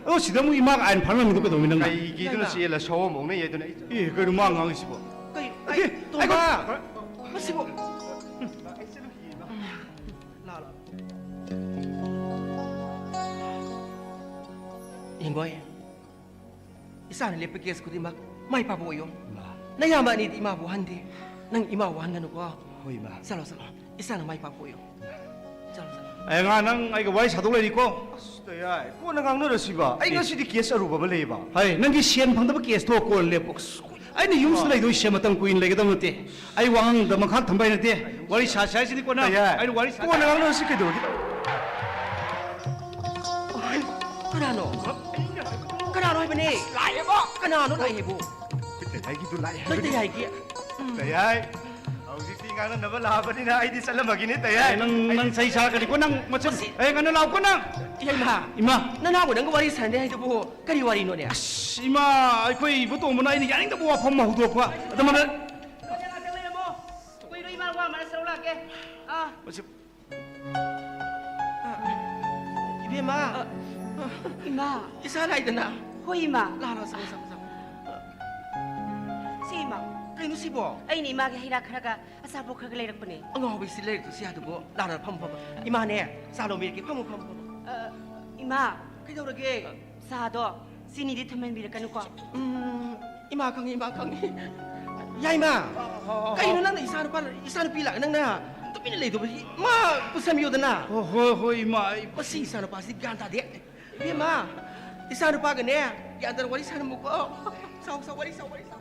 ꯑꯗꯣ ꯁꯤꯗ ꯑꯃꯨꯛ ꯏꯃꯥꯒ ꯑꯥꯏꯟ ꯐꯥꯅꯔꯝꯃꯤꯗꯣ ꯀꯩꯗꯧꯕ ꯅꯪꯅ? ꯀꯩꯒꯤꯗꯨꯅ ꯆꯦꯜꯂ ꯁꯧ ꯑꯃꯨꯛ ꯅꯩ ꯑꯗꯨꯅ ꯑꯩ ꯑꯦ, ꯀꯩꯅꯣ ꯃꯥ ꯉꯥꯡꯉꯤꯁꯤꯕꯣ? ꯀꯩ? ꯑꯦ, ꯇꯣꯝꯕ! ꯑꯩ ꯃꯁꯤꯕꯨ꯫ ꯍꯤꯡꯒꯣꯏ, ꯏꯆꯥꯅ ꯂꯦꯞꯄ ꯀꯦꯁ ꯈꯨꯗꯤꯡꯃꯛ ꯃꯥꯏ ꯄꯥꯛꯄ ꯑꯣꯏꯌꯣ꯫ ꯏꯃꯥ꯫ ꯅꯌꯥꯝꯕ ꯑꯅꯤꯗꯤ ꯏꯃꯥꯕꯨ ꯋꯥꯍꯟꯗꯦ꯫ ꯅꯪ ꯏꯃꯥ ꯋꯥꯍꯟꯒꯅꯨꯀꯣ꯫ ꯍꯣꯏ, ꯏꯃꯥ꯫ ꯆꯠꯂꯣ, ꯆꯠꯂꯣ꯫ ꯏꯆꯥꯅ ꯃꯥꯏ ꯄꯥꯛꯄ ꯑꯣꯏꯌꯣ꯫ ꯆꯠꯂꯣ, ꯆꯠꯂꯣ꯫ ꯑꯦ, ꯑꯉꯥꯡ, ꯅꯪ ꯑꯩꯒ ꯋꯥꯔꯤ ꯁꯥꯗꯧ ꯂꯩꯔꯤꯀꯣ꯫ ꯑꯁ, ꯇꯌꯥꯏ꯫ ꯀꯣꯟꯅ ꯉꯥꯡꯅꯔꯁꯤꯕ꯫ ꯑꯩ ꯑꯦ꯫ ꯉꯁꯤꯗꯤ ꯀꯦꯁ ꯑꯔꯨꯕ ꯑꯃ ꯂꯩꯌꯦꯕ꯫ ꯍꯩ, ꯅꯪꯒꯤ ꯁꯦꯟ ꯐꯪꯗꯕ ꯀꯦꯁꯇꯣ ꯀꯣꯟꯅ ꯂꯦꯞꯄꯣ꯫ ꯑꯁ, ꯑꯩꯅ ꯌꯨꯝꯁꯤꯗ ꯂꯩꯗꯣꯏꯁꯦ ꯃꯇꯝ ꯀꯨꯏꯅ ꯂꯩꯒꯗꯕ ꯅꯠꯇꯦ꯫ ꯑꯩ ꯋꯥꯉꯥꯡꯗ ꯃꯈꯥ ꯊꯝꯕ ꯍꯩꯅꯗꯦ꯫ ꯋꯥꯔꯤ ꯁꯥꯁꯦ ꯍꯥꯏꯁꯤꯅꯤ ꯀꯣꯟꯅ꯫ ꯇꯌꯥꯏ꯫ ꯑꯩꯅ ꯋꯥꯔꯤ ꯁꯥ-, ꯀꯣꯟꯅ ꯉꯥꯡꯅꯔꯁꯤ ꯀꯩꯗꯧꯔꯒꯦ? ꯀꯅꯥꯅꯣ? ꯀꯅꯥꯅꯣ ꯍꯥꯏꯕꯅꯦ? ꯂꯥꯛꯑꯦꯕ꯫ ꯀꯅꯥꯅꯣ ꯂꯥꯛꯑꯦ ꯍꯥꯏꯕꯨ? ꯇꯌꯥꯏꯒꯤꯗꯨ ꯂꯥꯛꯑꯦ ꯅꯣꯏ ꯍꯥꯏꯕꯅꯤ꯫ ꯇꯌꯥꯏꯒꯤ? ꯎꯝ꯫ ꯇꯌꯥꯏ, ꯍꯧꯖꯤꯛꯇꯤ ꯉꯥꯡꯅꯅꯕ ꯂꯥꯛꯑꯕꯅꯤꯅ ꯑꯩꯗꯤ ꯆꯠꯂꯝꯃꯒꯦꯅꯦ, ꯇꯌꯥꯏ꯫ ꯑꯦ, ꯅꯪ, ꯅꯪ ꯆꯩ ꯆꯥꯔꯛꯀꯅꯤꯀꯣ, ꯅꯪ ꯃꯆꯤꯟ-, ꯃꯁꯤ ꯑꯦ, ꯉꯟꯅ ꯂꯥꯛꯑꯣꯀꯣ ꯅꯪ꯫ ꯏꯃꯥ, ꯏꯃꯥ꯫ ꯅꯅꯥꯎꯕꯨ ꯅꯪꯒ ꯋꯥꯔꯤ ꯁꯥꯟꯅꯗꯦ ꯍꯥꯏꯗꯨꯕꯨ ꯀꯔꯤ ꯋꯥꯔꯤꯅꯣꯅꯦ? ꯑꯁ, ꯏꯃꯥ, ꯑꯩꯈꯣꯏ ꯏꯕꯣꯇꯣꯝꯕꯅ ꯑꯩꯅ ꯌꯥꯅꯤꯡꯗꯕ ꯋꯥꯐꯝ ꯑꯃ ꯍꯧꯗꯣꯛꯄ꯫ ꯑꯗꯨ ꯃꯔꯛ- ꯉꯥꯛꯇꯪ ꯂꯩꯔꯝꯃꯣ꯫ ꯀꯨꯏꯔꯣꯏ, ꯏꯃꯥ ꯋꯥ ꯑꯃ ꯁꯔꯨꯛ ꯂꯥꯛꯀꯦ꯫ ꯑꯥ꯫ ꯃꯁꯤ- ꯏꯕꯦꯝꯃ꯫ ꯑ, ꯏꯃꯥ꯫ ꯏꯆꯥ ꯂꯥꯛꯏꯗꯅ꯫ ꯍꯣꯏ, ꯏꯃꯥ꯫ ꯂꯥꯛꯑꯣ, ꯂꯥꯛꯑꯣ, ꯆꯪꯉꯣ, ꯆꯪꯉꯣ, ꯆꯪꯉꯣ꯫ ꯁꯤ, ꯏꯃꯥ꯫ ꯀꯩꯅꯣ ꯁꯤꯕꯣ? ꯑꯩꯅ ꯏꯃꯥꯒꯤ ꯍꯩ ꯔꯥ ꯈꯔꯒ ꯑꯆꯥꯄꯣꯠ ꯈꯔꯒ ꯂꯩꯔꯛꯄꯅꯦ꯫ ꯑꯉꯥꯎꯕꯤ ꯁꯤ ꯂꯩꯔꯛꯇꯣ ꯁꯤ ꯌꯥꯗꯨꯕꯣ? ꯂꯥꯛꯑꯣ, ꯂꯥꯛꯑꯣ, ꯐꯝꯃꯣ, ꯐꯝꯃꯣ꯫ ꯏꯃꯥꯅꯦ, ꯆꯥ ꯂꯣꯟꯕꯤꯔꯛꯀꯦ꯫ ꯐꯝꯃꯣ, ꯐꯝꯃꯣ, ꯐꯝꯃꯣ꯫ ꯑ, ꯏꯃꯥ꯫ ꯀꯩꯗꯧꯔꯒꯦ? ꯆꯥꯗꯣ ꯆꯤꯅꯤꯗꯤ ꯊꯨꯝꯍꯟꯕꯤꯔꯛꯀꯅꯨꯀꯣ꯫ ꯎꯝ, ꯏꯃꯥ ꯈꯪꯉꯤ, ꯏꯃꯥ ꯈꯪꯉꯤ꯫ ꯌꯥꯏꯃ, ꯑ, ꯑ, ꯑ, ꯀꯩꯅꯣ ꯑ꯫ ꯅꯪꯅ ꯏꯆꯥ ꯅꯨꯄꯥ, ꯏꯆꯥ ꯅꯨꯄꯤ ꯂꯥꯛꯑꯒ ꯅꯪꯅ ꯇꯨꯃꯤꯟꯅ ꯂꯩꯗꯧꯕꯁꯤ? ꯃꯥ ꯄꯨꯁꯟꯕꯤꯌꯣꯗꯅ꯫ ꯍꯣ-, ꯍꯣꯏ, ꯍꯣꯏ, ꯏꯃꯥ, ꯑꯩ ꯃꯁꯤ ꯏꯆꯥ ꯅꯨꯄꯥꯁꯤ ꯒ꯭ꯌꯥꯟ ꯇꯥꯗꯦ꯫ ꯏꯕꯦꯝꯃ, ꯏꯆꯥ ꯅꯨꯄꯥꯒꯅꯦ ꯒ꯭ꯌꯥꯟ ꯇꯥꯅ ꯋꯥꯔꯤ ꯁꯥꯟꯅꯃꯨꯀꯣ꯫ ꯁꯥꯎ, ꯁꯥꯎ, ꯋꯥꯔꯤ ꯁꯥꯎ, ꯋꯥꯔꯤ ꯁꯥꯎ꯫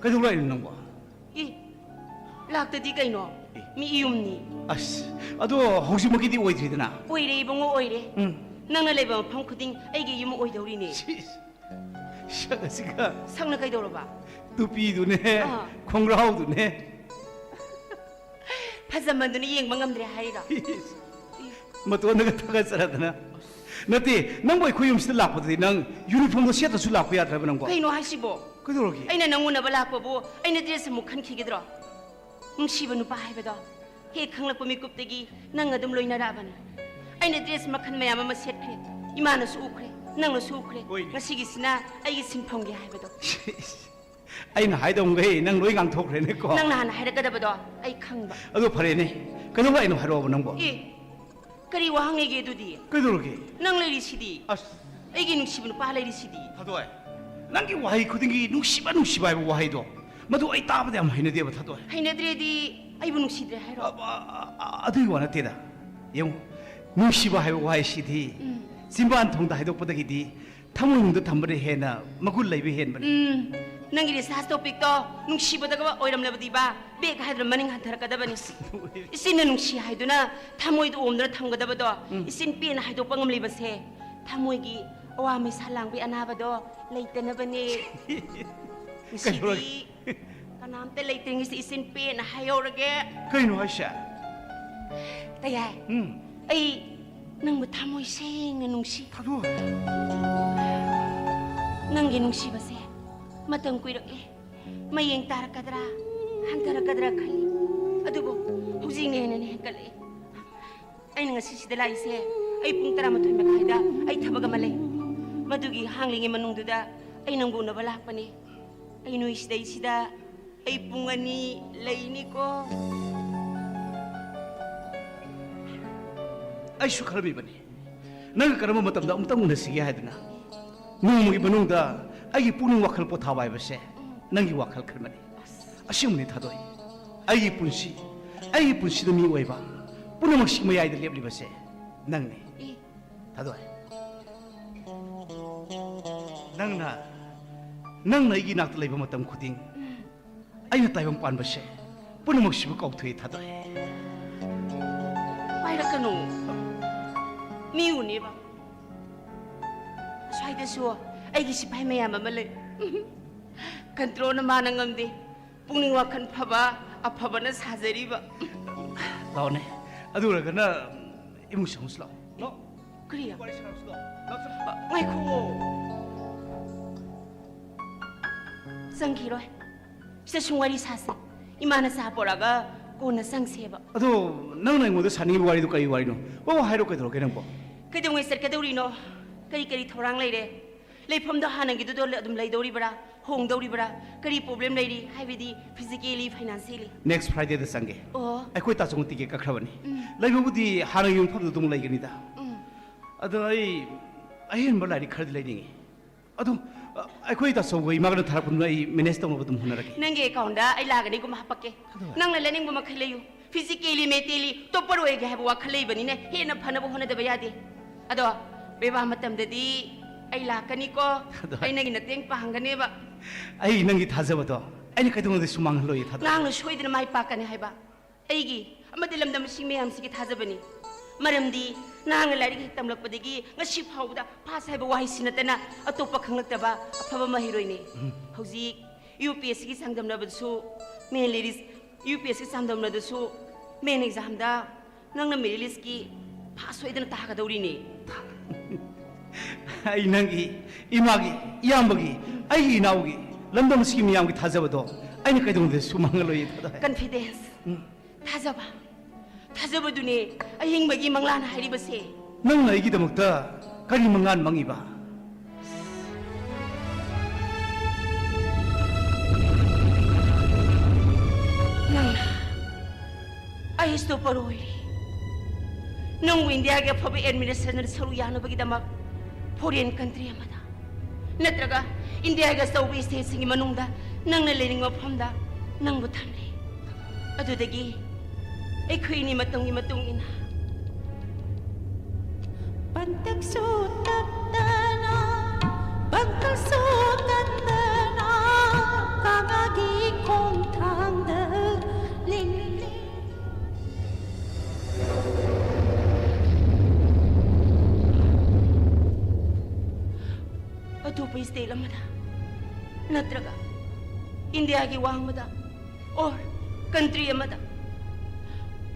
ꯀꯩꯗꯧ ꯂꯥꯛꯏꯅꯣ ꯅꯪꯕꯣ? ꯏ, ꯂꯥꯛꯇꯗꯤ ꯀꯩꯅꯣ? ꯑꯦ꯫ ꯃꯤ ꯌꯨꯝꯅꯤ꯫ ꯑꯁ, ꯑꯗꯣ ꯍꯧꯖꯤꯛꯃꯛꯀꯤꯗꯤ ꯑꯣꯏꯗ꯭ꯔꯤꯗꯅ꯫ ꯑꯣꯏꯔꯦ ꯏꯕꯨꯡꯉꯣ, ꯑꯣꯏꯔꯦ꯫ ꯎꯝ꯫ ꯅꯪꯅ ꯂꯩꯕ ꯃꯐꯝ ꯈꯨꯗꯤꯡ ꯑꯩꯒꯤ ꯌꯨꯝ ꯑꯣꯏꯗꯧꯔꯤꯅꯦ꯫ ꯁꯤꯁ, ꯁꯛ ꯑꯁꯤꯒ꯫ ꯁꯛꯅ ꯀꯩꯗꯧꯔꯕ? ꯇꯨꯄꯤꯗꯨꯅꯦ, ꯑꯥ꯫ ꯈꯣꯡꯒ꯭ꯔꯥꯎꯗꯨꯅꯦ꯫ ꯐꯖꯃꯟꯗꯨꯅ ꯌꯦꯡꯕ ꯉꯝꯗ꯭ꯔꯦ ꯍꯥꯏꯔꯤꯔꯣ? ꯏꯁ, ꯃꯇꯣꯟꯗꯒ ꯊꯥꯒꯠꯆꯔꯗꯅ꯫ ꯅꯠꯇꯦ, ꯅꯪꯕꯨ ꯑꯩꯈꯣꯏ ꯌꯨꯝꯁꯤꯗ ꯂꯥꯛꯄꯗꯗꯤ ꯅꯪ ꯌꯨꯅꯤꯐꯣꯔꯝꯗꯣ ꯁꯦꯠꯇ꯭ꯔꯁꯨ ꯂꯥꯛꯄ ꯌꯥꯗ꯭ꯔꯕ ꯅꯪꯕꯣ? ꯀꯩꯅꯣ ꯍꯥꯏꯁꯤꯕꯣ? ꯀꯩꯗꯧꯔꯒꯦ? ꯑꯩꯅ ꯅꯪ ꯎꯅꯕ ꯂꯥꯛꯄꯕꯨ ꯑꯩꯅ ꯗ꯭ꯔꯦꯁ ꯑꯃꯨꯛ ꯈꯟꯈꯤꯒꯗ꯭ꯔꯣ? ꯅꯨꯡꯁꯤꯕ ꯅꯨꯄꯥ ꯍꯥꯏꯕꯗꯣ ꯍꯦꯛ ꯈꯪꯂꯛꯄ ꯃꯤꯀꯨꯞꯇꯒꯤ ꯅꯪ ꯑꯗꯨꯝ ꯂꯣꯏꯅꯔꯛꯑꯕꯅꯤ꯫ ꯑꯩꯅ ꯗ꯭ꯔꯦꯁ ꯃꯈꯜ ꯃꯌꯥꯝ ꯑꯃ ꯁꯦꯠꯈ꯭ꯔꯦ, ꯏꯃꯥꯅꯁꯨ ꯎꯈ꯭ꯔꯦ, ꯅꯪꯅꯁꯨ ꯎꯈ꯭ꯔꯦ꯫ ꯍꯣꯏꯅꯦ꯫ ꯉꯁꯤꯒꯤꯁꯤꯅ ꯑꯩꯒꯤ ꯁꯤꯟꯐꯝꯒꯤ ꯍꯥꯏꯕꯗꯣ꯫ ꯑꯩꯅ ꯍꯥꯏꯗꯧꯉꯩ ꯅꯪ ꯂꯣꯏ ꯉꯥꯡꯊꯣꯛꯈ꯭ꯔꯦꯅꯦꯀꯣ꯫ ꯅꯪꯅ ꯍꯥꯟꯅ ꯍꯥꯏꯔꯛꯀꯗꯕꯗꯣ ꯑꯩ ꯈꯪꯕ꯫ ꯑꯗꯣ ꯐꯔꯦꯅꯦ, ꯀꯩꯗꯧꯕ ꯂꯥꯛꯏꯅꯣ ꯍꯥꯏꯔꯛꯑꯣꯕ ꯅꯪꯕꯣ꯫ ꯑꯦ, ꯀꯔꯤ ꯋꯥꯍꯪ ꯂꯩꯒꯦ ꯑꯗꯨꯗꯤ? ꯀꯩꯗꯧꯔꯒꯦ? ꯅꯪ ꯂꯩꯔꯤꯁꯤꯗꯤ꯫ ꯑꯁ, ꯑꯩꯒꯤ ꯅꯨꯡꯁꯤꯕ ꯅꯨꯄꯥ ꯂꯩꯔꯤꯁꯤꯗꯤ꯫ ꯊꯥꯗꯣꯏ, ꯅꯪꯒꯤ ꯋꯥꯍꯩ ꯈꯨꯗꯤꯡꯒꯤ "ꯅꯨꯡꯁꯤꯕ, ꯅꯨꯡꯁꯤꯕ" ꯍꯥꯏꯕ ꯋꯥꯍꯩꯗꯣ, ꯃꯗꯨ ꯑꯩ ꯇꯥꯕꯗ ꯌꯥꯝ ꯍꯩꯅꯗꯦꯕ, ꯊꯥꯗꯣꯏ꯫ ꯍꯩꯅꯗ꯭ꯔꯦꯗꯤ ꯑꯩꯕꯨ ꯅꯨꯡꯁꯤꯗ꯭ꯔꯦ ꯍꯥꯏꯔꯣ? ꯑ, ꯑ, ꯑ, ꯑꯗꯨꯒꯤ ꯋꯥ ꯅꯠꯇꯦꯗ꯫ ꯌꯦꯡꯉꯨ, ꯅꯨꯡꯁꯤꯕ ꯍꯥꯏꯕ ꯋꯥꯍꯩꯁꯤꯗꯤ ꯆꯤꯟꯕꯥꯟ ꯊꯣꯡꯗ ꯍꯥꯏꯗꯣꯛꯄꯗꯒꯤꯗꯤ ꯊꯃꯣꯏꯅꯨꯡꯗ ꯊꯝꯕꯅ ꯍꯦꯟꯅ ꯃꯒꯨꯟ ꯂꯩꯕ ꯍꯦꯟꯕꯅꯤ꯫ ꯎꯝ, ꯅꯪꯒꯤ research topicꯇꯣ ꯅꯨꯡꯁꯤꯕꯗꯒ ꯑꯣꯏꯔꯝꯂꯕꯗꯤꯕ, back ꯍꯥꯏꯗꯨꯅ ꯃꯅꯤꯡ ꯍꯟꯊꯔꯛꯀꯗꯕꯅꯤ꯫ ꯏꯆꯤꯟꯅ ꯅꯨꯡꯁꯤ ꯍꯥꯏꯗꯨꯅ ꯊꯃꯣꯏꯗ ꯑꯣꯝꯗꯨꯅ ꯊꯝꯒꯗꯕꯗꯣ, ꯏꯆꯤꯟ ꯄꯦꯟꯅ ꯍꯥꯏꯗꯣꯛꯄ ꯉꯝꯂꯤꯕꯁꯦ ꯊꯃꯣꯏꯒꯤ ꯑꯋꯥ ꯃꯩꯁꯥ ꯂꯥꯡꯕꯒꯤ ꯑꯅꯥꯕꯗꯣ ꯂꯩꯇꯅꯕꯅꯦ꯫ ꯉꯁꯤꯗꯤ ꯀꯅꯥꯝꯇ ꯂꯩꯇ꯭ꯔꯤꯉꯩꯁꯤ ꯏꯆꯤꯟ ꯄꯦꯟꯅ ꯍꯥꯏꯍꯧꯔꯒꯦ꯫ ꯀꯩꯅꯣ ꯍꯥꯏꯁꯦ? ꯇꯌꯥꯏ, ꯎꯝ꯫ ꯑꯩ ꯅꯪꯕꯨ ꯊꯃꯣꯏ ꯁꯦꯡꯅ ꯅꯨꯡꯁꯤ꯫ ꯊꯥꯗꯣꯏ꯫ ꯅꯪꯒꯤ ꯅꯨꯡꯁꯤꯕꯁꯦ ꯃꯇꯝ ꯀꯨꯏꯔꯛꯂꯦ꯫ ꯃꯌꯦꯡ ꯇꯥꯔꯛꯀꯗ꯭ꯔꯥ, ꯍꯟꯊꯔꯛꯀꯗ꯭ꯔꯥ ꯈꯜꯂꯤ꯫ ꯑꯗꯨꯕꯨ ꯍꯧꯖꯤꯛꯅ ꯍꯦꯟꯅ ꯍꯦꯟꯒꯠꯂꯛꯑꯦ꯫ ꯑꯩꯅ ꯉꯁꯤ ꯁꯤꯗ ꯂꯥꯛꯏꯁꯦ, ꯑꯩ ꯄꯨꯡ ꯇꯔꯥꯃꯥꯊꯣꯏ ꯃꯈꯥꯏꯗ ꯑꯩ ꯊꯕꯛ ꯑꯃ ꯂꯩ꯫ ꯃꯗꯨꯒꯤ ꯍꯥꯡꯂꯤꯉꯩ ꯃꯅꯨꯡꯗꯨꯗ ꯑꯩ ꯅꯪꯕꯨ ꯎꯅꯕ ꯂꯥꯛꯄꯅꯦ꯫ ꯑꯩ ꯅꯣꯏ ꯁꯤꯗꯩꯁꯤꯗ ꯑꯩ ꯄꯨꯡ ꯑꯅꯤ ꯂꯩꯅꯤꯀꯣ꯫ ꯑꯩꯁꯨ ꯈꯜꯂꯝꯃꯤꯕꯅꯤ, ꯅꯪꯒ ꯀꯔꯝꯕ ꯃꯇꯝꯗ ꯑꯃꯨꯛꯇꯪ ꯎꯅꯁꯤꯒꯦ ꯍꯥꯏꯗꯅ꯫ ꯅꯣꯡꯃꯒꯤ ꯃꯅꯨꯡꯗ ꯑꯩꯒꯤ ꯄꯨꯛꯅꯤꯡ ꯋꯥꯈꯜ ꯄꯣꯊꯥꯕ ꯍꯥꯏꯕꯁꯦ ꯅꯪꯒꯤ ꯋꯥꯈꯜ ꯈꯟꯕꯅꯤ꯫ ꯑꯁꯦꯡꯕꯅꯤ ꯊꯥꯗꯣꯏ, ꯑꯩꯒꯤ ꯄꯨꯟꯁꯤ, ꯑꯩꯒꯤ ꯄꯨꯟꯁꯤꯗ ꯃꯤꯑꯣꯏꯕ ꯄꯨꯝꯅꯃꯛꯁꯤ ꯃꯌꯥꯏꯗ ꯂꯦꯞꯂꯤꯕꯁꯦ ꯅꯪꯅꯤ꯫ ꯑꯦ, ꯊꯥꯗꯣꯏ, ꯅꯪꯅ, ꯅꯪꯅ ꯑꯩꯒꯤ ꯏꯅꯥꯛꯇ ꯂꯩꯕ ꯃꯇꯝ ꯈꯨꯗꯤꯡ ꯑꯩꯅ ꯇꯥꯏꯕꯪ ꯄꯥꯟꯕꯁꯦ ꯄꯨꯝꯅꯃꯛꯁꯤꯕꯨ ꯀꯥꯎꯊꯣꯛꯏ ꯊꯥꯗꯣꯏ꯫ ꯄꯥꯏꯔꯛꯀꯅꯨ, ꯃꯤ ꯎꯅꯦꯕ꯫ ꯑꯁ꯭ꯋꯥꯏꯗꯁꯨ ꯑꯩꯒꯤ ꯁꯤꯐꯥꯏ ꯃꯌꯥꯝ ꯑꯃ ꯂꯩ꯫ ꯀꯟꯇ꯭ꯔꯣꯜꯅ ꯃꯥꯅ ꯉꯝꯗꯦ꯫ ꯄꯨꯛꯅꯤꯡ ꯋꯥꯈꯜ ꯐꯕ, ꯑꯐꯕꯅ ꯁꯥꯖꯔꯤꯕ꯫ ꯂꯥꯛꯑꯣꯅꯦ, ꯑꯗꯨ ꯑꯣꯏꯔꯒꯅ ꯏꯃꯨꯡ ꯆꯪꯉꯨꯁꯤ ꯂꯥꯛꯑꯣ꯫ ꯂꯥꯛꯑꯣ꯫ ꯀꯔꯤ? ꯋꯥꯔꯤ ꯁꯥꯟꯅꯔꯨꯁꯤ ꯂꯥꯛꯑꯣ꯫ ꯂꯥꯛꯑꯣ, ꯆꯪꯉꯣ꯫ ꯉꯥꯏꯈꯨꯑꯣ꯫ ꯆꯪꯈꯤꯔꯣꯏ꯫ ꯁꯤꯗ ꯁꯨꯝ ꯋꯥꯔꯤ ꯁꯥꯁꯦ꯫ ꯏꯃꯥꯅ ꯆꯥ ꯄꯣꯔꯛꯑꯒ ꯀꯣꯟꯅ ꯆꯪꯁꯦꯕ꯫ ꯑꯗꯣ ꯅꯪꯅ ꯑꯩꯉꯣꯟꯗ ꯁꯥꯅꯤꯡꯉꯤꯕ ꯋꯥꯔꯤꯗꯨ ꯀꯔꯤ ꯋꯥꯔꯤꯅꯣ? ꯕꯕꯥ, ꯍꯥꯏꯔꯣ, ꯀꯩꯗꯧꯔꯒꯦ ꯅꯪꯕꯣ? ꯀꯩꯗꯧꯉꯩ ꯆꯠꯀꯗꯧꯔꯤꯅꯣ? ꯀꯔꯤ ꯀꯔꯤ ꯊꯧꯔꯥꯡ ꯂꯩꯔꯦ? ꯂꯩꯐꯝꯗꯣ ꯍꯥꯟꯅꯒꯤꯗꯨꯗ ꯑꯗꯨꯝ ꯂꯩꯗꯧꯔꯤꯕ꯭ꯔꯥ? ꯍꯣꯡꯗꯧꯔꯤꯕ꯭ꯔꯥ? ꯀꯔꯤ problem ꯂꯩꯔꯤ? ꯍꯥꯏꯕꯗꯤ physically, financially? Next Fridayꯗ ꯆꯪꯒꯦ꯫ ꯑꯣ꯫ ꯑꯩꯈꯣꯏ ꯇꯥꯆꯧꯅ ticket ꯀꯛꯈ꯭ꯔꯕꯅꯤ꯫ ꯎꯝ꯫ ꯂꯩꯕꯕꯨꯗꯤ ꯍꯥꯟꯅꯒꯤ ꯃꯐꯝꯗ ꯑꯗꯨꯝ ꯂꯩꯒꯅꯤꯗ꯫ ꯎꯝ꯫ ꯑꯗꯣ ꯑꯩ ꯑꯍꯦꯟꯕ ꯂꯥꯏꯔꯤꯛ ꯈꯔꯗꯤ ꯂꯩꯅꯤꯡꯉꯤ꯫ ꯑꯗꯣ ꯑ, ꯑꯩꯈꯣꯏ ꯇꯥꯆꯧꯒ ꯏꯃꯥꯒꯅ ꯊꯥꯔꯛꯄꯗꯨꯅ ꯑꯩ manage ꯇꯧꯅꯕ ꯑꯗꯨꯝ ꯍꯣꯠꯅꯔꯒꯦ꯫ ꯅꯪꯒꯤ accountꯗ ꯑꯩ ꯂꯥꯛ ꯑꯅꯤꯒꯨꯝꯕ ꯍꯥꯞꯄꯛꯀꯦ꯫ ꯑꯗꯨ ꯅꯪꯅ ꯂꯩꯅꯤꯡꯕ ꯃꯈꯩ ꯂꯩꯌꯨ꯫ Physically, mentally topper ꯑꯣꯏꯒꯦ ꯍꯥꯏꯕ ꯋꯥꯈꯜ ꯂꯩꯕꯅꯤꯅ ꯍꯦꯟꯅ ꯐꯅꯕ ꯍꯣꯠꯅꯗꯕ ꯌꯥꯗꯦ꯫ ꯑꯗꯣ ꯕꯦꯕꯥ ꯃꯇꯝꯗꯗꯤ ꯑꯩ ꯂꯥꯛꯀꯅꯤꯀꯣ꯫ ꯑꯗꯣ ꯑꯩ ꯅꯪꯒꯤ ꯃꯇꯦꯡ ꯄꯥꯡꯒꯅꯦꯕ꯫ ꯑꯩ ꯅꯪꯒꯤ ꯊꯥꯖꯕꯗꯣ ꯑꯩꯅ ꯀꯩꯗꯧꯅꯨꯡꯗꯁꯨ ꯃꯥꯡꯍꯜꯂꯣꯏꯌꯦ ꯊꯥꯗꯣ꯫ ꯅꯍꯥꯛꯅ ꯁꯣꯏꯗꯅ ꯃꯥꯏ ꯄꯥꯛꯀꯅꯤ ꯍꯥꯏꯕ ꯑꯩꯒꯤ ꯑꯃꯗꯤ ꯂꯝꯗꯝꯁꯤꯡ ꯃꯌꯥꯝꯁꯤꯒꯤ ꯊꯥꯖꯕꯅꯤ꯫ ꯃꯔꯝꯗꯤ ꯅꯍꯥꯛꯅ ꯂꯥꯏꯔꯤꯛ ꯍꯦꯛ ꯇꯝꯂꯛꯄꯗꯒꯤ ꯉꯁꯤ ꯐꯥꯎꯕꯗ pass ꯍꯥꯏꯕ ꯋꯥꯍꯩꯁꯤ ꯅꯠꯇꯅ ꯑꯇꯣꯞꯄ ꯈꯪꯂꯛꯇꯕ ꯑꯐꯕ ꯃꯍꯩꯔꯣꯏꯅꯤ꯫ ꯍꯧꯖꯤꯛ UPSCꯒꯤ ꯆꯥꯡꯗꯝꯅꯕꯗꯁꯨ main list, UPSCꯒꯤ ꯆꯥꯡꯗꯝꯅꯕꯗꯁꯨ main examꯗ ꯅꯪꯅ merit listꯀꯤ pass ꯁꯣꯏꯗꯅ ꯇꯥꯒꯗꯧꯔꯤꯅꯦ꯫ ꯑꯩ ꯅꯪꯒꯤ, ꯏꯃꯥꯒꯤ, ꯏꯌꯥꯝꯕꯒꯤ, ꯑꯩꯒꯤ ꯏꯅꯥꯎꯒꯤ, ꯂꯝꯗꯝ ꯑꯁꯤꯒꯤ ꯃꯤꯌꯥꯝꯒꯤ ꯊꯥꯖꯕꯗꯣ ꯑꯩꯅ ꯀꯩꯗꯧꯅꯨꯡꯗꯁꯨ ꯃꯥꯡꯍꯜꯂꯣꯏꯌꯦ ꯊꯥꯗꯣ꯫ Confidence, ꯊꯥꯖꯕ, ꯊꯥꯖꯕꯗꯨꯅꯦ ꯑꯍꯤꯡꯕꯒꯤ ꯃꯪꯂꯥꯟ ꯍꯥꯏꯔꯤꯕꯁꯦ꯫ ꯅꯪꯅ ꯑꯩꯒꯤꯗꯃꯛꯇ ꯀꯔꯤ ꯃꯪꯂꯥꯟ ꯃꯪꯉꯤꯕ? ꯅꯪꯅ ꯑꯩ topper ꯑꯣꯏꯔꯦ꯫ ꯅꯪꯕꯨ ꯏꯟꯗꯤꯌꯥꯒꯤ ꯑꯐꯕ administrationꯗ ꯁꯔꯨꯛ ꯌꯥꯅꯕꯒꯤꯗꯃꯛ foreign country ꯑꯃꯗ ꯅꯠꯇ꯭ꯔꯒ ꯏꯟꯗꯤꯌꯥꯒꯤ ꯑꯆꯧꯕ stateꯁꯤꯡꯒꯤ ꯃꯅꯨꯡꯗ ꯅꯪꯅ ꯂꯩꯅꯤꯡꯕ ꯃꯐꯝꯗ ꯅꯪꯕꯨ ꯊꯝꯂꯦ꯫ ꯑꯗꯨꯗꯒꯤ ꯑꯩꯈꯣꯏ ꯑꯅꯤ ꯃꯇꯝꯒꯤ ꯃꯇꯨꯡ ꯏꯟꯅ ꯄꯟꯇꯛꯁꯨ ꯇꯠꯇꯅ, ꯄꯪꯀꯜꯁꯨ ꯀꯟꯗꯅ, ꯀꯥꯉꯥꯒꯤ ꯈꯣꯡꯊꯥꯡꯗ ꯂꯤꯡꯂꯤ꯫ ꯑꯇꯣꯞꯄ state ꯑꯃꯗ ꯅꯠꯇ꯭ꯔꯒ ꯏꯟꯗꯤꯌꯥꯒꯤ ꯋꯥꯡꯃꯗ or country ꯑꯃꯗ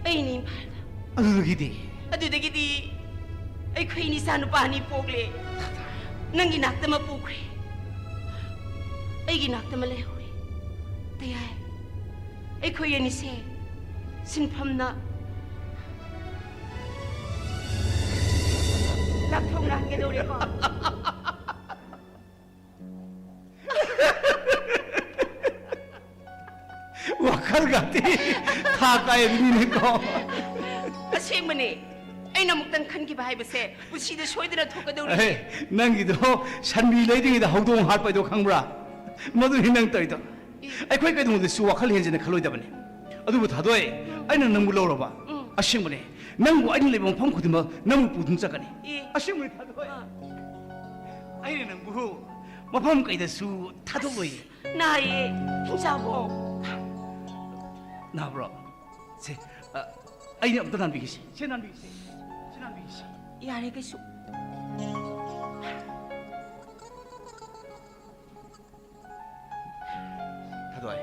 ꯑꯩꯅ ꯏꯝꯐꯥꯜꯗ꯫ ꯑꯗꯨꯗꯒꯤꯗꯤ? ꯑꯗꯨꯗꯒꯤꯗꯤ ꯑꯩꯈꯣꯏ ꯏꯆꯥ ꯅꯨꯄꯥ ꯑꯅꯤ ꯄꯣꯛꯂꯦ꯫ ꯅꯪꯒꯤ ꯅꯥꯛꯇ ꯑꯃ ꯄꯨꯈ꯭ꯔꯦ, ꯑꯩꯒꯤ ꯅꯥꯛꯇ ꯑꯃ ꯂꯩꯍꯧꯔꯦ꯫ ꯇꯌꯥꯏ, ꯑꯩꯈꯣꯏ ꯑꯅꯤꯁꯦ ꯁꯤꯟꯐꯝꯅ ꯂꯥꯞꯊꯣꯛꯅꯍꯟꯒꯗꯧꯔꯦꯀꯣ꯫ ꯊꯥ ꯀꯥꯏꯕꯅꯤꯅꯦꯀꯣ꯫ ꯑꯁꯦꯡꯕꯅꯦ꯫ ꯑꯩꯅ ꯑꯃꯨꯛꯇꯪ ꯈꯟꯈꯤꯕ ꯍꯥꯏꯕꯁꯦ ꯄꯨꯟꯁꯤꯗ ꯁꯣꯏꯗꯅ ꯊꯣꯛꯀꯗꯧꯔꯤꯅꯦ꯫ ꯑꯦ, ꯅꯪꯒꯤꯗꯣ ꯁꯟꯕꯤ ꯂꯩꯗ꯭ꯔꯤꯉꯩꯗ ꯍꯧꯗꯣꯡ ꯍꯥꯠꯄ ꯍꯥꯏꯗꯣ ꯈꯪꯕ꯭ꯔꯥ? ꯃꯗꯨꯅꯤ ꯅꯪ ꯇꯧꯔꯤꯗꯣ꯫ ꯑꯦ꯫ ꯑꯩꯈꯣꯏ ꯀꯩꯗꯧꯅꯨꯡꯗꯁꯨ ꯋꯥꯈꯜ ꯍꯦꯟꯖꯤꯟꯅ ꯈꯜꯂꯣꯏꯗꯕꯅꯤ꯫ ꯑꯗꯨꯕꯨ ꯊꯥꯗꯣꯏ, ꯎꯝ꯫ ꯑꯩꯅ ꯅꯪꯕꯨ ꯂꯧꯔꯕ꯫ ꯎꯝ꯫ ꯑꯁꯦꯡꯕꯅꯦ, ꯅꯪꯕꯨ ꯑꯩꯅ ꯂꯩꯕ ꯃꯐꯝ ꯈꯨꯗꯤꯡꯃꯛ ꯅꯪꯕꯨ ꯄꯨꯗꯨꯅ ꯆꯠꯀꯅꯤ꯫ ꯑꯦ꯫ ꯑꯁꯦꯡꯕꯅꯤ ꯊꯥꯗꯣꯏ꯫ ꯑꯥ꯫ ꯑꯩꯅ ꯅꯪꯕꯨ ꯃꯐꯝ ꯀꯩꯗꯁꯨ ꯊꯥꯗꯣꯛꯂꯣꯏꯌꯦ꯫ ꯅꯥꯏꯌꯦ꯫ ꯍꯤꯡꯆꯥꯕꯣ꯫ ꯅꯥꯕ꯭ꯔꯣ? ꯁꯦ, ꯑ, ꯑꯩꯅ ꯑꯝꯇ ꯅꯥꯟꯕꯤꯒꯦꯁꯦ꯫ ꯁꯦ ꯅꯥꯟꯕꯤꯒꯦꯁꯦ꯫ ꯁꯦ ꯅꯥꯟꯕꯤꯒꯦꯁꯦ꯫ ꯌꯥꯔꯦ ꯀꯩꯁꯨ꯫ ꯊꯥꯗꯣꯏ꯫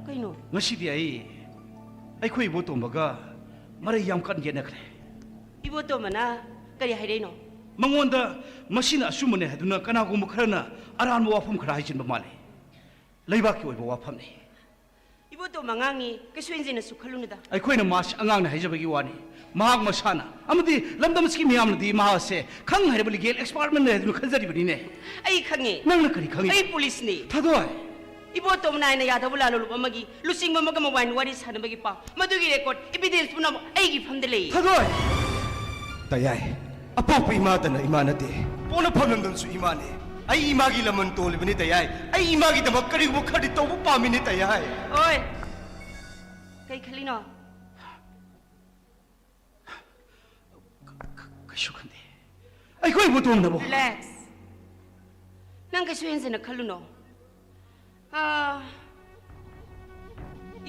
ꯀꯩꯅꯣ? ꯉꯁꯤꯗꯤ ꯑꯩ, ꯑꯩꯈꯣꯏ ꯏꯕꯣꯇꯣꯝꯕꯒ ꯃꯔꯩ ꯌꯥꯝ ꯀꯟ ꯌꯦꯠꯅꯈ꯭ꯔꯦ꯫ ꯏꯕꯣꯇꯣꯝꯕꯅ ꯀꯔꯤ ꯍꯥꯏꯔꯛꯏꯅꯣ? ꯃꯉꯣꯟꯗ ꯃꯁꯤꯅ ꯑꯆꯨꯝꯕꯅꯦ ꯍꯥꯏꯗꯨꯅ ꯀꯅꯥꯒꯨꯝꯕ ꯈꯔꯅ ꯑꯔꯥꯟꯕ ꯋꯥꯐꯝ ꯈꯔ ꯍꯥꯏꯖꯤꯟꯕ ꯃꯥꯜꯂꯦ꯫ ꯂꯩꯕꯥꯛꯀꯤ ꯑꯣꯏꯕ ꯋꯥꯐꯝꯅꯤ꯫ ꯏꯕꯣꯇꯣꯝꯕ ꯑꯉꯥꯡꯅꯤ, ꯀꯩꯁꯨ ꯍꯦꯟꯖꯤꯟꯅꯁꯨ ꯈꯜꯂꯨꯅꯨꯗ꯫ ꯑꯩꯈꯣꯏꯅ ꯃꯥꯁꯤ ꯑꯉꯥꯡꯅꯤ ꯍꯥꯏꯖꯕꯒꯤ ꯋꯥꯅꯤ꯫ ꯃꯍꯥꯛ ꯃꯁꯥꯅ ꯑꯃꯗꯤ ꯂꯝꯗꯝ ꯑꯁꯤꯒꯤ ꯃꯤꯌꯥꯝꯅꯗꯤ ꯃꯍꯥꯛ ꯑꯁꯦ ꯈꯪ ꯍꯩꯔꯕ ꯂꯤꯒꯦꯜ ꯑꯦꯛꯁꯄꯥꯔꯠ ꯑꯃꯅꯤ ꯍꯥꯏꯗꯨꯅ ꯈꯟꯖꯔꯤꯕꯅꯤꯅꯦ꯫ ꯑꯩ ꯈꯪꯉꯤ꯫ ꯅꯪꯅ ꯀꯔꯤ ꯈꯪꯉꯤ? ꯑꯩ ꯄꯨꯂꯤꯁꯅꯤ꯫ ꯊꯥꯗꯣꯏ! ꯏꯕꯣꯇꯣꯝꯕ ꯅꯥꯏꯅ ꯌꯥꯗꯕ ꯂꯥꯜꯂꯣꯂꯨꯞ ꯑꯃꯒꯤ ꯂꯨꯆꯤꯡꯕ ꯑꯃꯒ ꯃꯣꯕꯥꯏꯜ ꯋꯥꯔꯤ ꯁꯥꯟꯅꯕꯒꯤ ꯄꯥꯎ, ꯃꯗꯨꯒꯤ ꯔꯦꯀꯣꯔꯗ, ꯏꯕꯤꯗꯦꯟꯁ ꯄꯨꯝꯅꯃꯛ ꯑꯩꯒꯤ ꯏꯐꯝꯗ ꯂꯩ꯫ ꯊꯥꯗꯣꯏ! ꯇꯌꯥꯏ, ꯑꯄꯣꯛꯄ ꯏꯃꯥꯇꯅ ꯏꯃꯥ ꯅꯠꯇꯦ, ꯄꯣꯛꯅꯐꯝ ꯂꯝꯗꯝꯁꯨ ꯏꯃꯥꯅꯦ꯫ ꯑꯩ ꯏꯃꯥꯒꯤ ꯂꯃꯟ ꯇꯣꯜꯂꯤꯕꯅꯤ ꯇꯌꯥꯏ꯫ ꯑꯩ ꯏꯃꯥꯒꯤ ꯗꯃꯛ ꯀꯔꯤꯒꯨꯝꯕ ꯈꯔꯗꯤ ꯇꯧꯕ ꯄꯥꯝꯃꯤꯅꯦ ꯇꯌꯥꯏ꯫ ꯑꯣꯏ, ꯀꯩ ꯈꯜꯂꯤꯅꯣ? ꯀꯩꯁꯨ ꯈꯟꯗꯦ꯫ ꯑꯩꯈꯣꯏ ꯏꯕꯣꯇꯣꯝꯅꯕꯨ꯫ ꯔꯤꯂꯦꯛꯁ꯫ ꯅꯪ ꯀꯩꯁꯨ ꯍꯦꯟꯖꯤꯟꯅ ꯈꯜꯂꯨꯅꯣ꯫ ꯑꯥ,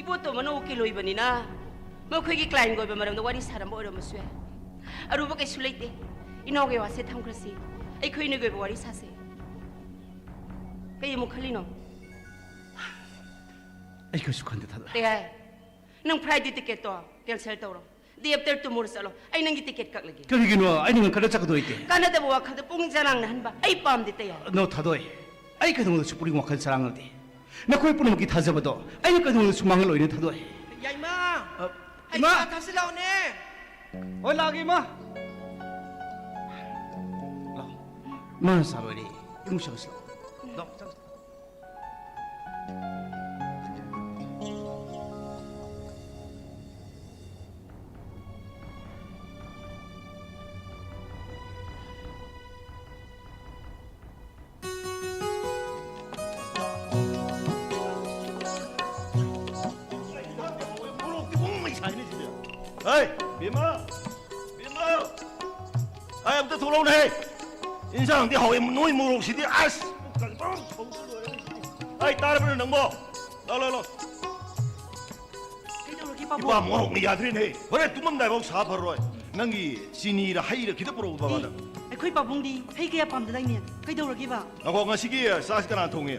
ꯏꯕꯣꯇꯣꯝꯕꯅ ꯎꯀꯤꯜ ꯑꯣꯏꯕꯅꯤꯅ ꯃꯈꯣꯏꯒꯤ ꯀ꯭ꯂꯥꯏꯟꯒꯤ ꯑꯣꯏꯕ ꯃꯔꯝꯗ ꯋꯥꯔꯤ ꯁꯥꯔꯝꯕ ꯑꯣꯏꯔꯝꯕꯁꯨ ꯌꯥꯏ꯫ ꯑꯔꯨꯕ ꯀꯩꯁꯨ ꯂꯩꯇꯦ꯫ ꯏꯅꯥꯎꯒꯤ ꯋꯥꯁꯦ ꯊꯝꯈ꯭ꯔꯁꯤ꯫ ꯑꯩꯈꯣꯏ ꯑꯅꯤꯒꯤ ꯑꯣꯏꯕ ꯋꯥꯔꯤ ꯁꯥꯁꯦ꯫ ꯀꯩ ꯑꯃꯨꯛ ꯈꯜꯂꯤꯅꯣ? ꯑꯩ ꯀꯩꯁꯨ ꯈꯟꯗꯦ ꯊꯥꯗꯣꯏ꯫ ꯇꯌꯥꯏ, ꯅꯪ ꯐ꯭ꯂꯥꯏꯠꯀꯤ ꯇꯤꯀꯦꯠꯇꯣ ꯀꯦꯟꯁꯦꯜ ꯇꯧꯔꯣ꯫ Day after tomorrow ꯆꯠꯂꯣ꯫ ꯑꯩ ꯅꯪꯒꯤ ꯇꯤꯀꯦꯠ ꯀꯛꯂꯒꯦ꯫ ꯀꯔꯤꯒꯤꯅꯣ? ꯑꯩꯅ ꯉꯟꯈꯠꯅ ꯆꯠꯀꯗꯣꯏꯗꯤ꯫ ꯀꯥꯟꯅꯗꯕ ꯋꯥꯈꯜꯗ ꯄꯨꯛꯅꯤꯡ ꯆꯔꯥꯡꯅꯍꯟꯕ ꯑꯩ ꯄꯥꯝꯗꯦ ꯇꯌꯥꯏ꯫ ꯅꯣ ꯊꯥꯗꯣꯏ, ꯑꯩ ꯀꯩꯗꯧꯉꯩꯗꯁꯨ ꯄꯨꯛꯅꯤꯡ ꯋꯥꯈꯜ ꯆꯔꯥꯡꯅꯗꯦ꯫ ꯅꯈꯣꯏ ꯄꯨꯝꯅꯃꯛꯀꯤ ꯊꯥꯖꯕꯗꯣ ꯑꯩꯅ ꯀꯩꯗꯧꯉꯩꯗꯁꯨ ꯃꯥꯡꯍꯜꯂꯣꯏꯅꯦ ꯊꯥꯗꯣꯏ꯫ ꯌꯥꯏꯃ! ꯑ, ꯍꯩ ꯏꯃꯥ! ꯆꯥ ꯊꯛꯁꯤ ꯂꯥꯛꯑꯣꯅꯦ꯫ ꯍꯣꯏ, ꯂꯥꯛꯑꯒꯦ, ꯏꯃꯥ꯫ ꯂꯥꯛꯑꯣ꯫ ꯏꯃꯥꯅ ꯆꯥ ꯂꯣꯏꯔꯦ꯫ ꯏꯃꯨꯡ ꯆꯪꯉꯁꯤ ꯂꯥꯛꯑꯣ꯫ ꯂꯥꯛꯑꯣ, ꯆꯪꯉꯁꯤ꯫ ꯑꯩ ꯑꯝꯇ ꯊꯣꯛꯂꯛꯎꯅꯦꯍꯦ꯫ ꯏꯟꯁꯥꯡꯗꯤ ꯍꯥꯎꯋꯦ, ꯅꯣꯏ ꯃꯣꯔꯣꯛꯁꯤꯗꯤ ꯑꯁ꯫ ꯑꯩ ꯇꯥꯔꯕ꯭ꯔꯥ ꯅꯪꯕꯣ? ꯂꯥꯎ, ꯂꯥꯎ, ꯂꯥꯎ꯫ ꯀꯩꯗꯧꯔꯒꯦ, ꯄꯥꯕꯨꯡ? ꯏꯄꯥ ꯃꯣꯔꯣꯛꯅ ꯌꯥꯗ꯭ꯔꯦꯅꯦꯍꯦ꯫ ꯍꯣꯔꯦꯟ ꯇꯨꯝꯃꯝꯗꯥꯏꯐꯥꯎ ꯁꯥ ꯐꯔꯔꯣꯏ꯫ ꯅꯪꯒꯤ ꯆꯤꯅꯤꯔ ꯍꯩꯔ ꯈꯤꯇ ꯄꯨꯔꯛꯎ ꯕꯕꯥꯗ꯫ ꯑꯦ, ꯑꯩꯈꯣꯏ ꯄꯥꯕꯨꯡꯗꯤ ꯍꯩ ꯀꯌꯥ ꯄꯥꯝꯗꯗꯥꯏꯅꯦ? ꯀꯩꯗꯧꯔꯒꯦꯕ? ꯉꯥꯏꯈꯣ, ꯉꯁꯤꯒꯤ ꯆꯥꯛꯁꯤ ꯀꯅꯥ ꯊꯣꯡꯉꯤ?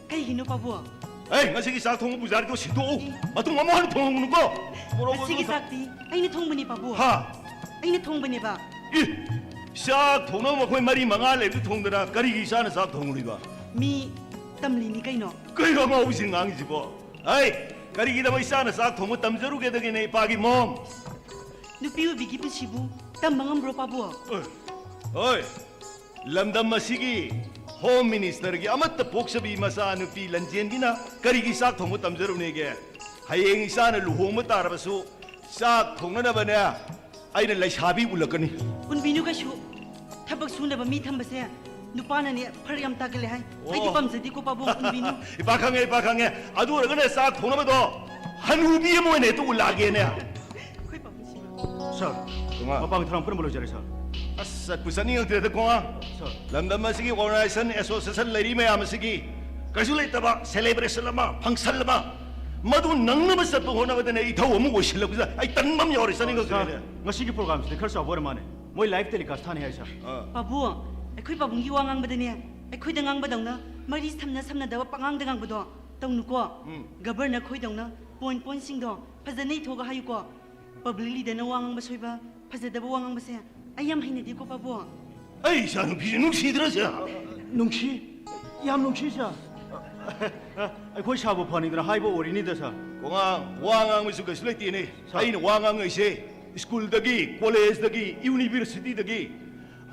ꯀꯩꯒꯤꯅꯣ, ꯄꯥꯕꯨꯡ? ꯑꯦ, ꯉꯁꯤꯒꯤ ꯆꯥꯛ ꯊꯣꯡꯕ ꯄꯨꯖꯥꯔꯤꯗꯣ ꯁꯤꯟꯗꯣꯛꯎ꯫ ꯃꯇꯨꯡ ꯑꯃꯨꯛ ꯍꯟꯅ ꯊꯣꯡꯉꯨꯅꯨꯀꯣ꯫ ꯃꯣꯔꯣꯛ ꯉꯁꯤꯒꯤ ꯃꯣꯔꯣꯛ ꯆꯥꯛꯇꯤ ꯑꯩꯅ ꯊꯣꯡꯕꯅꯦ, ꯄꯥꯕꯨꯡ꯫ ꯍꯥ? ꯑꯩꯅ ꯊꯣꯡꯕꯅꯦꯕ꯫ ꯏ! ꯆꯥꯛ ꯊꯣꯡꯅꯕ ꯃꯈꯣꯏ ꯃꯔꯤ ꯃꯉꯥ ꯂꯩꯕꯗꯨ ꯊꯣꯡꯗꯅ ꯀꯔꯤꯒꯤ ꯏꯆꯥꯅ ꯆꯥꯛ ꯊꯣꯡꯉꯨꯔꯤꯕ? ꯃꯤ ꯇꯝꯂꯤꯅꯤ ꯀꯩꯅꯣ꯫ ꯀꯩꯅꯣ ꯑꯉꯥꯎꯕꯁꯤ ꯉꯥꯡꯉꯤꯁꯤꯕꯣ? ꯍꯩ! ꯀꯔꯤꯒꯤꯗꯃꯛ ꯏꯆꯥꯅ ꯆꯥꯛ ꯊꯣꯡꯕ ꯇꯝꯖꯔꯨꯒꯦꯗꯒꯦꯅꯦ, ꯏꯄꯥꯒꯤ ꯃꯣꯝ? ꯅꯨꯄꯤ ꯑꯣꯏꯕꯤꯒꯤ ꯄꯨꯟꯁꯤꯕꯨ ꯇꯝꯕ ꯉꯝꯕ꯭ꯔꯣ, ꯄꯥꯕꯨꯡ? ꯑꯦ, ꯍꯣꯏ꯫ ꯂꯝꯗꯝ ꯑꯁꯤꯒꯤ ꯍꯣꯝ ꯃꯤꯅꯤꯁꯇꯔꯒꯤ ꯑꯃꯠꯇ ꯄꯣꯛꯆꯕꯤ ꯃꯆꯥ ꯅꯨꯄꯤ ꯂꯟꯖꯦꯟꯕꯤꯅ ꯀꯔꯤꯒꯤ ꯆꯥꯛ ꯊꯣꯡꯕ ꯇꯝꯖꯔꯨꯅꯦꯒꯦ? ꯍꯌꯦꯡ ꯏꯆꯥꯅ ꯂꯨꯍꯣꯡꯕ ꯇꯥꯔꯕꯁꯨ ꯆꯥꯛ ꯊꯣꯡꯅꯅꯕꯅꯦ ꯑꯩꯅ ꯂꯩꯁꯥꯕꯤ ꯎꯠꯂꯛꯀꯅꯤ꯫ ꯎꯟꯕꯤꯅꯨ ꯀꯩꯁꯨ꯫ ꯊꯕꯛ ꯁꯨꯅꯕ ꯃꯤ ꯊꯝꯕꯁꯦ ꯅꯨꯄꯥꯅꯅꯦ ꯐꯔꯛ ꯌꯥꯝ ꯇꯥꯒꯜꯂꯦ ꯍꯥꯏ꯫ ꯑꯩꯗꯤ ꯑꯣ꯫ ꯄꯥꯝꯖꯗꯦꯀꯣ, ꯄꯥꯕꯨꯡ, ꯎꯟꯕꯤꯅꯨ꯫ ꯏꯄꯥ ꯈꯪꯉꯦ, ꯏꯄꯥ ꯈꯪꯉꯦ꯫ ꯑꯗꯨ ꯑꯣꯏꯔꯒꯅꯦ ꯆꯥꯛ ꯊꯣꯡꯅꯕꯗꯣ ꯍꯅꯨꯕꯤ ꯑꯃ ꯑꯣꯏꯅ ꯍꯦꯛꯇ ꯎꯠꯂꯛꯑꯒꯦꯅꯦ꯫ ꯑꯩꯈꯣꯏ ꯄꯥꯕꯨꯡꯁꯤꯕꯨ꯫ ꯁꯥꯔ, ꯀꯣꯉꯥ꯫ ꯃꯄꯥꯡ ꯊꯧꯔꯥꯡ ꯄꯨꯝꯅꯃꯛ ꯂꯣꯏꯖꯔꯦ, ꯁꯥꯔ꯫ ꯑꯁ, ꯆꯠꯄꯨ ꯆꯠꯅꯤꯡꯉꯛꯇ꯭ꯔꯦꯗ, ꯀꯣꯉꯥ꯫ ꯁꯥꯔ꯫ ꯂꯝꯗꯝ ꯑꯁꯤꯒꯤ organization, association ꯂꯩꯔꯤ ꯃꯌꯥꯝ ꯑꯁꯤꯒꯤ ꯀꯩꯁꯨ ꯂꯩꯇꯕ celebration ꯑꯃ, function ꯑꯃ, ꯃꯗꯨ ꯅꯪꯅꯕ ꯆꯠꯄ ꯍꯣꯠꯅꯕꯗꯅꯦ ꯏꯊꯧ ꯑꯃ ꯑꯣꯏꯁꯤꯜꯂꯛꯄꯗ ꯑꯩ ꯇꯟꯕ ꯑꯃ ꯌꯥꯎꯔꯦ, ꯆꯠꯅꯤꯡꯉꯛꯇ꯭ꯔꯦꯅꯦ꯫ ꯁꯥꯔ, ꯉꯁꯤꯒꯤ programꯁꯤꯗꯤ ꯈꯔ ꯆꯥꯎꯕ ꯑꯣꯏꯔ ꯃꯥꯜꯂꯦ꯫ ꯃꯣꯏ live telecast ꯊꯥꯅꯤ ꯍꯥꯏ, ꯁꯥꯔ꯫ ꯑꯥ꯫ ꯄꯥꯕꯨꯡ, ꯑꯩꯈꯣꯏ ꯄꯥꯕꯨꯡꯒꯤ ꯋꯥ ꯉꯥꯡꯕꯗꯅꯦ ꯑꯩꯈꯣꯏꯗ ꯉꯥꯡꯕꯗꯧꯅ ꯃꯔꯤ ꯁꯝꯅ ꯁꯝꯅꯗꯕ ꯄꯉꯥꯡꯗ ꯉꯥꯡꯕꯗꯣ ꯇꯧꯅꯨꯀꯣ꯫ ꯎꯝ꯫ Governor ꯈꯣꯏꯗꯧꯅ point pointꯁꯤꯡꯗꯣ ꯐꯖꯅ ꯏꯊꯣꯛꯑꯒ ꯍꯥꯏꯌꯨꯀꯣ꯫ Public leaderꯅ ꯋꯥ ꯉꯥꯡꯕ ꯁꯣꯏꯕ, ꯐꯖꯗꯕ ꯋꯥ ꯉꯥꯡꯕꯁꯦ ꯑꯩ ꯌꯥꯝ ꯍꯩꯅꯗꯦꯀꯣ, ꯄꯥꯕꯨꯡ꯫ ꯑꯩ ꯏꯆꯥꯅꯨꯄꯤꯁꯦ ꯅꯨꯡꯁꯤꯗ꯭ꯔꯁꯦ? ꯅꯨꯡꯁꯤ, ꯌꯥꯝ ꯅꯨꯡꯁꯤ, ꯁꯥꯔ꯫ ꯑꯩꯈꯣꯏ ꯁꯥꯔꯕꯨ ꯐꯅꯤꯗꯅ ꯍꯥꯏꯕ ꯑꯣꯏꯔꯤꯅꯤꯗ, ꯁꯥꯔ꯫ ꯀꯣꯉꯥ, ꯋꯥ ꯉꯥꯡꯕꯁꯨ ꯀꯩꯁꯨ ꯂꯩꯇꯦꯅꯦ꯫ ꯁꯥꯔ꯫ ꯑꯩꯅ ꯋꯥ ꯉꯥꯡꯉꯛꯏꯁꯦ ꯁ꯭ꯀꯨꯜꯗꯒꯤ, ꯀꯣꯂꯦꯖꯇꯒꯤ, ꯌꯨꯅꯤꯚꯔꯁꯤꯇꯤꯗꯒꯤ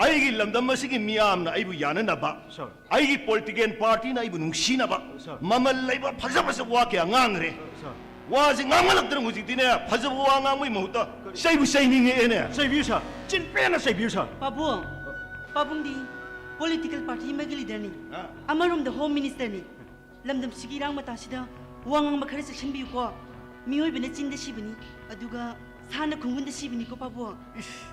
ꯑꯩꯒꯤ ꯂꯝꯗꯝ ꯑꯁꯤꯒꯤ ꯃꯤꯌꯥꯝꯅ ꯑꯩꯕꯨ ꯌꯥꯅꯅꯕ, ꯁꯥꯔ꯫ ꯑꯩꯒꯤ political partyꯅ ꯑꯩꯕꯨ ꯅꯨꯡꯁꯤꯅꯕ, ꯁꯥꯔ꯫ ꯃꯃꯜ ꯂꯩꯕ ꯐꯖ ꯐꯖꯕ ꯋꯥ ꯀꯌꯥ ꯉꯥꯡꯈ꯭ꯔꯦ꯫ ꯁꯥꯔ꯫ ꯋꯥꯁꯦ ꯉꯥꯡꯃꯜꯂꯛꯇꯅ ꯍꯧꯖꯤꯛꯇꯤꯅꯦ, ꯐꯖꯕ ꯋꯥ ꯉꯥꯡꯕꯒꯤ ꯃꯍꯨꯠꯇ ꯆꯩꯕꯨ ꯆꯩꯅꯤꯡꯉꯛꯑꯦꯅꯦ꯫ ꯆꯩꯕꯤꯌꯨ, ꯁꯥꯔ꯫ ꯆꯤꯟ ꯄꯦꯟꯅ ꯆꯩꯕꯤꯌꯨ, ꯁꯥꯔ꯫ ꯄꯥꯕꯨꯡ, ꯄꯥꯕꯨꯡꯗꯤ political party ꯑꯃꯒꯤ leaderꯅꯤ꯫ ꯑ? ꯑꯃꯔꯣꯝꯗ home ministerꯅꯤ꯫ ꯂꯝꯗꯝꯁꯤꯒꯤ ꯏꯔꯥꯡ ꯃꯇꯥꯁꯤꯗ ꯋꯥ ꯉꯥꯡꯕ ꯈꯔ ꯆꯦꯛꯁꯤꯟꯕꯤꯌꯨꯀꯣ꯫ ꯃꯤꯑꯣꯏꯕꯅ ꯆꯤꯟꯗ ꯁꯤꯕꯅꯤ, ꯑꯗꯨꯒ ꯁꯥꯅ ꯈꯣꯡꯒꯨꯟꯗ ꯁꯤꯕꯅꯤꯀꯣ, ꯄꯥꯕꯨꯡ꯫ ꯏꯁ,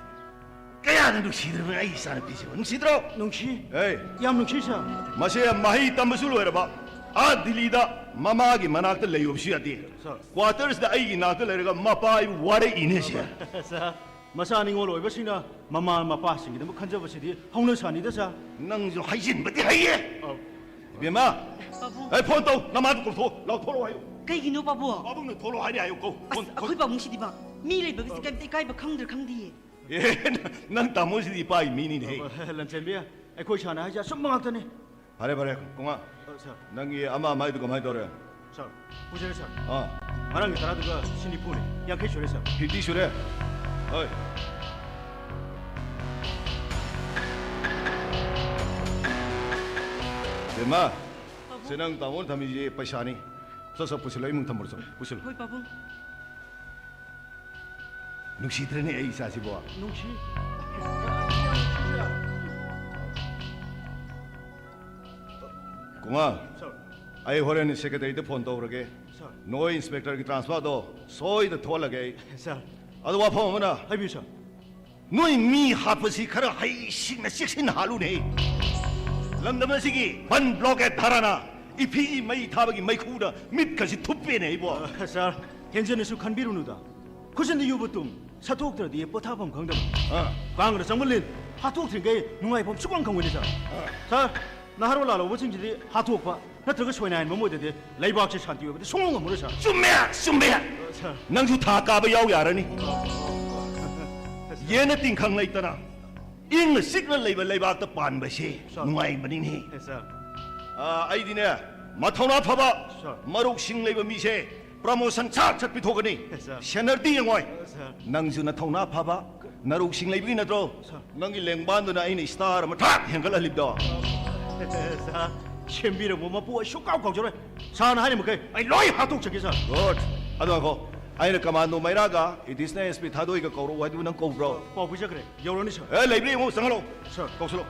ꯀꯌꯥꯗ ꯅꯨꯡꯁꯤꯗ꯭ꯔꯕꯅꯤ ꯑꯩ ꯏꯆꯥꯅꯨꯄꯤꯁꯤꯕꯨ, ꯅꯨꯡꯁꯤꯗ꯭ꯔꯣ? ꯅꯨꯡꯁꯤ꯫ ꯑꯦ, ꯌꯥꯝ ꯅꯨꯡꯁꯤ, ꯁꯥꯔ꯫ ꯃꯁꯦ ꯃꯍꯩ ꯇꯝꯕꯁꯨ ꯂꯣꯏꯔꯕ, ꯑꯥ ꯗꯤꯜꯂꯤꯗ ꯃꯃꯥꯒꯤ ꯃꯅꯥꯛꯇ ꯂꯩꯔꯨꯕꯁꯨ ꯌꯥꯗꯦ꯫ ꯁꯥꯔ꯫ ꯀ꯭ꯋꯥꯇꯔꯁꯤꯗ ꯑꯩꯒꯤ ꯅꯥꯛꯇ ꯂꯩꯔꯒ ꯃꯄꯥ ꯑꯩꯕꯨ ꯋꯥꯔꯛꯏꯅꯦ ꯁꯦ꯫ ꯁꯥꯔ, ꯃꯆꯥ ꯅꯤꯉꯣꯜ ꯑꯣꯏꯕꯁꯤꯡꯅ ꯃꯃꯥ ꯃꯄꯥꯁꯤꯡꯒꯤꯗꯃꯛ ꯈꯟꯖꯕꯁꯤꯗꯤ ꯍꯧꯅ ꯁꯥꯅꯤꯗ, ꯁꯥꯔ꯫ ꯅꯪꯁꯨ ꯍꯩꯖꯤꯟꯕꯗꯤ ꯍꯩꯌꯦ꯫ ꯑꯧ꯫ ꯏꯕꯦꯝꯃ, ꯄꯥꯕꯨꯡ꯫ ꯑꯩ ꯐꯣꯟ ꯇꯧ, ꯅꯃꯥꯗꯨ ꯀꯧꯊꯣꯛꯑꯣ, ꯂꯥꯎ ꯊꯣꯛꯂꯛꯑꯣ ꯍꯥꯏꯌꯨ꯫ ꯀꯩꯒꯤꯅꯣ ꯄꯥꯕꯨꯡ? ꯄꯥꯕꯨꯡꯅ ꯊꯣꯛꯂꯛꯑꯣ ꯍꯥꯏꯔꯦ ꯍꯥꯏꯌꯨ, ꯀꯧ꯫ ꯐꯣꯟ, ꯑꯁ, ꯑꯩꯈꯣꯏ ꯄꯥꯕꯨꯡꯁꯤꯗꯤꯕ ꯃꯤ ꯂꯩꯕꯒꯤꯁꯦ ꯀꯩꯝꯇ ꯏꯀꯥꯏꯕ ꯈꯪꯗ꯭ꯔꯥ ꯈꯪꯗꯤꯌꯦ꯫ ꯑꯦ, ꯅꯪ, ꯅꯪ ꯇꯥꯃꯣꯁꯤꯗꯤ ꯏꯄꯥꯒꯤ ꯃꯤꯅꯤꯅꯦ꯫ ꯂꯟꯆꯦꯟꯕꯤ, ꯑꯩꯈꯣꯏ ꯁꯥꯔꯅ ꯍꯥꯏꯁꯦ ꯑꯆꯨꯝꯕ ꯉꯥꯛꯇꯅꯤ꯫ ꯐꯔꯦ, ꯐꯔꯦ, ꯀꯨꯃꯥ꯫ ꯑ, ꯁꯥꯔ꯫ ꯅꯪꯒꯤ ꯑꯃ ꯑꯃ ꯍꯥꯏꯗꯨ ꯀꯃꯥꯏꯅ ꯇꯧꯔꯦ? ꯁꯥꯔ, ꯄꯨꯖꯔꯦ, ꯁꯥꯔ꯫ ꯑꯥ꯫ ꯉꯔꯥꯡꯒꯤ ꯇꯔꯥꯗꯨꯒ ꯁꯤ ꯅꯤꯐꯨꯅꯤ, ꯌꯥꯡꯈꯩ ꯁꯨꯔꯦ, ꯁꯥꯔ꯫ ꯐꯤꯐꯇꯤ ꯁꯨꯔꯦ? ꯍꯣꯏ꯫ ꯕꯦꯝꯃ, ꯁꯤ ꯅꯪ ꯇꯥꯃꯣꯅ ꯊꯝꯃꯤꯁꯤ ꯄꯩꯁꯥꯅꯤ꯫ ꯁꯠ ꯁꯠ ꯄꯨꯁꯤꯜꯂꯣ, ꯏꯃꯨꯡ ꯊꯝꯃꯨꯔꯣ, ꯆꯠꯂꯣ, ꯄꯨꯁꯤꯜꯂꯣ꯫ ꯍꯣꯏ ꯄꯥꯕꯨꯡ꯫ ꯅꯨꯡꯁꯤꯗ꯭ꯔꯅꯦ ꯑꯩ ꯏꯆꯥꯁꯤꯕꯣ? ꯅꯨꯡꯁꯤ꯫ ꯀꯨꯃꯥꯔ, ꯁꯥꯔ꯫ ꯑꯩ ꯍꯣꯔꯦꯟ ꯁꯦꯀ꯭ꯔꯦꯇꯔꯤꯗ ꯐꯣꯟ ꯇꯧꯔꯒꯦ꯫ ꯁꯥꯔ꯫ ꯅꯣꯏ ꯏꯟꯁꯄꯦꯛꯇꯔꯒꯤ ꯇ꯭ꯔꯥꯟꯁꯐꯔꯗꯣ ꯁꯣꯏꯗ ꯊꯣꯛꯍꯜꯂꯒꯦ ꯑꯩ꯫ ꯁꯥꯔ꯫ ꯑꯗꯣ ꯋꯥꯐꯝ ꯑꯃꯅ, ꯍꯥꯏꯕꯤꯌꯨ, ꯁꯥꯔ꯫ ꯅꯣꯏ ꯃꯤ ꯍꯥꯠꯄꯁꯤ ꯈꯔ ꯍꯩꯁꯤꯡꯅ ꯆꯦꯛꯁꯤꯟꯅ ꯍꯥꯠꯂꯨꯅꯦ꯫ ꯂꯝꯗꯝ ꯑꯁꯤꯒꯤ ꯕꯟ ꯕ꯭ꯂꯣꯀꯦꯠ ꯙꯥꯔꯥꯅ ꯏꯐꯤꯒꯤ ꯃꯩ ꯊꯥꯕꯒꯤ ꯃꯩꯈꯨꯗ ꯃꯤꯠꯀꯁꯤ ꯊꯨꯞꯄꯦꯅꯦ ꯑꯩꯕꯣ꯫ ꯑ, ꯁꯥꯔ, ꯍꯦꯟꯖꯤꯟꯅꯁꯨ ꯈꯟꯕꯤꯔꯨꯅꯨꯗ꯫ ꯈꯨꯖꯤꯟꯗ ꯌꯨꯕ ꯇꯨꯝ, ꯁꯠꯇꯣꯛꯇ꯭ꯔꯗꯤ ꯄꯣꯊꯥꯐꯝ ꯈꯪꯗꯕ꯫ ꯑꯥ꯫ ꯀꯥꯡꯅ ꯆꯪꯕ ꯂꯤꯟ, ꯍꯥꯠꯇꯣꯛꯇ꯭ꯔꯤꯉꯩ ꯅꯨꯡꯉꯥꯏꯐꯝ ꯁꯨꯈꯪ ꯈꯪꯉꯣꯏꯅꯦ, ꯁꯥꯔ꯫ ꯁꯥꯔ, ꯅꯍꯥꯔꯣꯜ ꯂꯥꯜꯍꯧꯕꯁꯤꯡꯁꯤꯗꯤ ꯍꯥꯠꯇꯣꯛꯄ ꯅꯠꯇ꯭ꯔꯒ ꯁꯣꯏꯅꯥꯏꯍꯟꯕ ꯑꯃ ꯑꯣꯏꯗ꯭ꯔꯗꯤ ꯂꯩꯕꯥꯛꯁꯦ ꯁꯥꯟꯇꯤ ꯑꯣꯏꯕꯗꯤ ꯁꯨꯡꯉꯝ ꯉꯝꯃꯔꯣꯏ, ꯁꯥꯔ꯫ ꯆꯨꯝꯃꯦ, ꯆꯨꯝꯃꯦ꯫ ꯁꯥꯔ꯫ ꯅꯪꯁꯨ ꯊꯥ ꯀꯥꯕ ꯌꯥꯎ ꯌꯥꯔꯅꯤ꯫ ꯌꯦꯟꯅ ꯇꯤꯡꯈꯪ ꯂꯩꯇꯅ ꯏꯪꯅ ꯆꯤꯛꯅ ꯂꯩꯕ ꯂꯩꯕꯥꯛꯇ ꯄꯥꯟꯕꯁꯦ ꯁꯥꯔ꯫ ꯅꯨꯡꯉꯥꯏꯕꯅꯤꯅꯦ꯫ ꯁꯥꯔ꯫ ꯑ, ꯑꯩꯗꯤꯅꯦ, ꯃꯊꯧꯅꯥ ꯐꯕ ꯁꯥꯔ꯫ ꯃꯔꯨꯞꯁꯤꯡ ꯂꯩꯕ ꯃꯤꯁꯦ ꯄ꯭ꯔꯃꯣꯁꯟ ꯁꯠ ꯁꯠ ꯄꯤꯊꯣꯛꯀꯅꯤ꯫ ꯁꯥꯔ꯫ ꯁꯦꯅꯔꯗꯤ ꯌꯦꯡꯉꯣꯏ꯫ ꯁꯥꯔ꯫ ꯅꯪꯁꯨ ꯅꯊꯧꯅꯥ ꯐꯕ ꯅꯔꯨꯛꯁꯤꯡ ꯂꯩꯕꯒꯤ ꯅꯠꯇ꯭ꯔꯣ? ꯁꯥꯔ꯫ ꯅꯪꯒꯤ ꯂꯦꯡꯕꯥꯟꯗꯨꯅ ꯑꯩꯅ ꯏꯁꯇꯥꯔ ꯑꯃ ꯊꯥꯛ ꯍꯦꯟꯒꯠꯍꯜꯂꯤꯕꯗꯣ꯫ ꯁꯥꯔ, ꯁꯦꯝꯕꯤꯔꯝꯕ ꯃꯄꯨ ꯑꯩ ꯁꯨꯡꯀꯥꯎ ꯀꯥꯎꯖꯔꯣꯏ꯫ ꯁꯥꯔꯅ ꯍꯥꯏꯔꯤꯃꯈꯩ ꯑꯩ ꯂꯣꯏ ꯍꯥꯠꯇꯣꯛꯆꯒꯦ, ꯁꯥꯔ꯫ ꯒꯨꯗ꯫ ꯑꯗꯣ ꯉꯥꯏꯈꯣ, ꯑꯩꯅ ꯀꯃꯥꯟꯗꯣ ꯃꯩꯔꯥꯒ ꯑꯦꯗꯤꯁꯅꯦꯜ ꯑꯦꯁ ꯄꯤ ꯊꯥꯗꯣꯏꯒ ꯀꯧꯔꯛꯎ ꯍꯥꯏꯗꯨꯕꯨ ꯅꯪ ꯀꯧꯕ꯭ꯔꯣ? ꯄꯥꯎ ꯄꯤꯖꯈ꯭ꯔꯦ, ꯌꯧꯔꯅꯤ, ꯁꯥꯔ꯫ ꯑꯦ, ꯂꯩꯕ꯭ꯔꯥ ꯌꯦꯡꯉꯣ, ꯆꯪꯍꯜꯂꯣ꯫ ꯁꯥꯔ꯫ ꯀꯧꯁꯜꯂꯣ꯫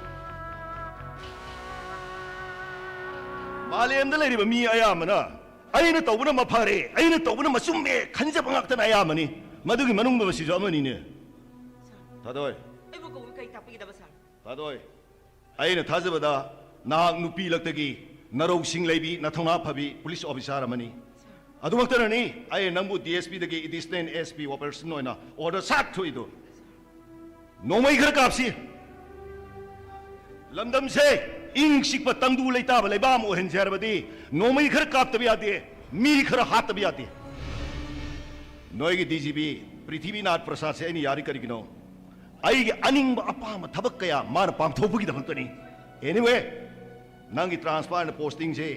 ꯃꯥꯂꯦꯝꯗ ꯂꯩꯔꯤꯕ ꯃꯤ ꯑꯌꯥꯝꯕꯅ ꯑꯩꯅ ꯇꯧꯕꯅ ꯃꯐꯔꯦ, ꯑꯩꯅ ꯇꯧꯕꯅ ꯃꯆꯨꯝꯃꯦ ꯈꯟꯖꯕ ꯉꯥꯛꯇꯅ ꯑꯌꯥꯝꯕꯅꯤ꯫ ꯃꯗꯨꯒꯤ ꯃꯅꯨꯡꯗ ꯃꯁꯤꯁꯨ ꯑꯃꯅꯤꯅꯦ꯫ ꯊꯥꯗꯣꯏ꯫ ꯑꯩꯕꯨ ꯀꯧꯏ ꯀꯩ ꯇꯥꯛꯄꯤꯒꯗꯕ, ꯁꯥꯔ? ꯊꯥꯗꯣꯏ, ꯑꯩꯅ ꯊꯥꯖꯕꯗ ꯅꯍꯥꯛ ꯅꯨꯄꯤ ꯂꯛꯇꯒꯤ ꯅꯔꯧꯁꯤꯡ ꯂꯩꯕꯤ, ꯅꯊꯧꯅꯥ ꯐꯕꯤ ꯄꯨꯂꯤꯁ ꯑꯣꯐꯤꯁꯥꯔ ꯑꯃꯅꯤ꯫ ꯑꯗꯨꯃꯛꯇꯅꯅꯤ ꯑꯩꯅ ꯅꯪꯕꯨ ꯗꯤ ꯑꯦꯁ ꯄꯤꯗꯒꯤ ꯑꯦꯗꯤꯁꯅꯦꯜ ꯑꯦꯁ ꯄꯤ ꯑꯣꯄꯔꯦꯁꯟ ꯑꯣꯏꯅ ꯑꯣꯔꯗꯔ ꯁꯠ ꯊꯣꯛꯏꯗꯨ꯫ ꯅꯣꯡꯃꯩ ꯈꯔ ꯀꯥꯞꯁꯤ꯫ ꯂꯝꯗꯝꯁꯦ ꯏꯪ ꯆꯤꯛꯄ ꯇꯪꯗꯨ ꯂꯩꯇꯥꯕ ꯂꯩꯕꯥꯛ ꯑꯃ ꯑꯣꯏꯍꯟꯁꯦ ꯍꯥꯏꯔꯕꯗꯤ ꯅꯣꯡꯃꯩ ꯈꯔ ꯀꯥꯞꯇꯕ ꯌꯥꯗꯦ, ꯃꯤ ꯈꯔ ꯍꯥꯠꯇꯕ ꯌꯥꯗꯦ꯫ ꯅꯣꯏꯒꯤ ꯗꯤ ꯖꯤ ꯄꯤ ꯄ꯭ꯔꯤꯊꯤꯕꯤꯅꯥꯊ ꯄ꯭ꯔꯁꯥꯗꯁꯦ ꯑꯩꯅ ꯌꯥꯔꯤ ꯀꯔꯤꯒꯤꯅꯣ? ꯑꯩꯒꯤ ꯑꯅꯤꯡꯕ ꯑꯄꯥꯝꯕ ꯊꯕꯛ ꯀꯌꯥ ꯃꯥꯅ ꯄꯥꯡꯊꯣꯛꯄꯒꯤꯗꯃꯛꯇꯅꯤ꯫ Anyway, ꯅꯪꯒꯤ ꯇ꯭ꯔꯥꯟꯁꯐꯔ ꯄꯣꯁꯇꯤꯡꯁꯦ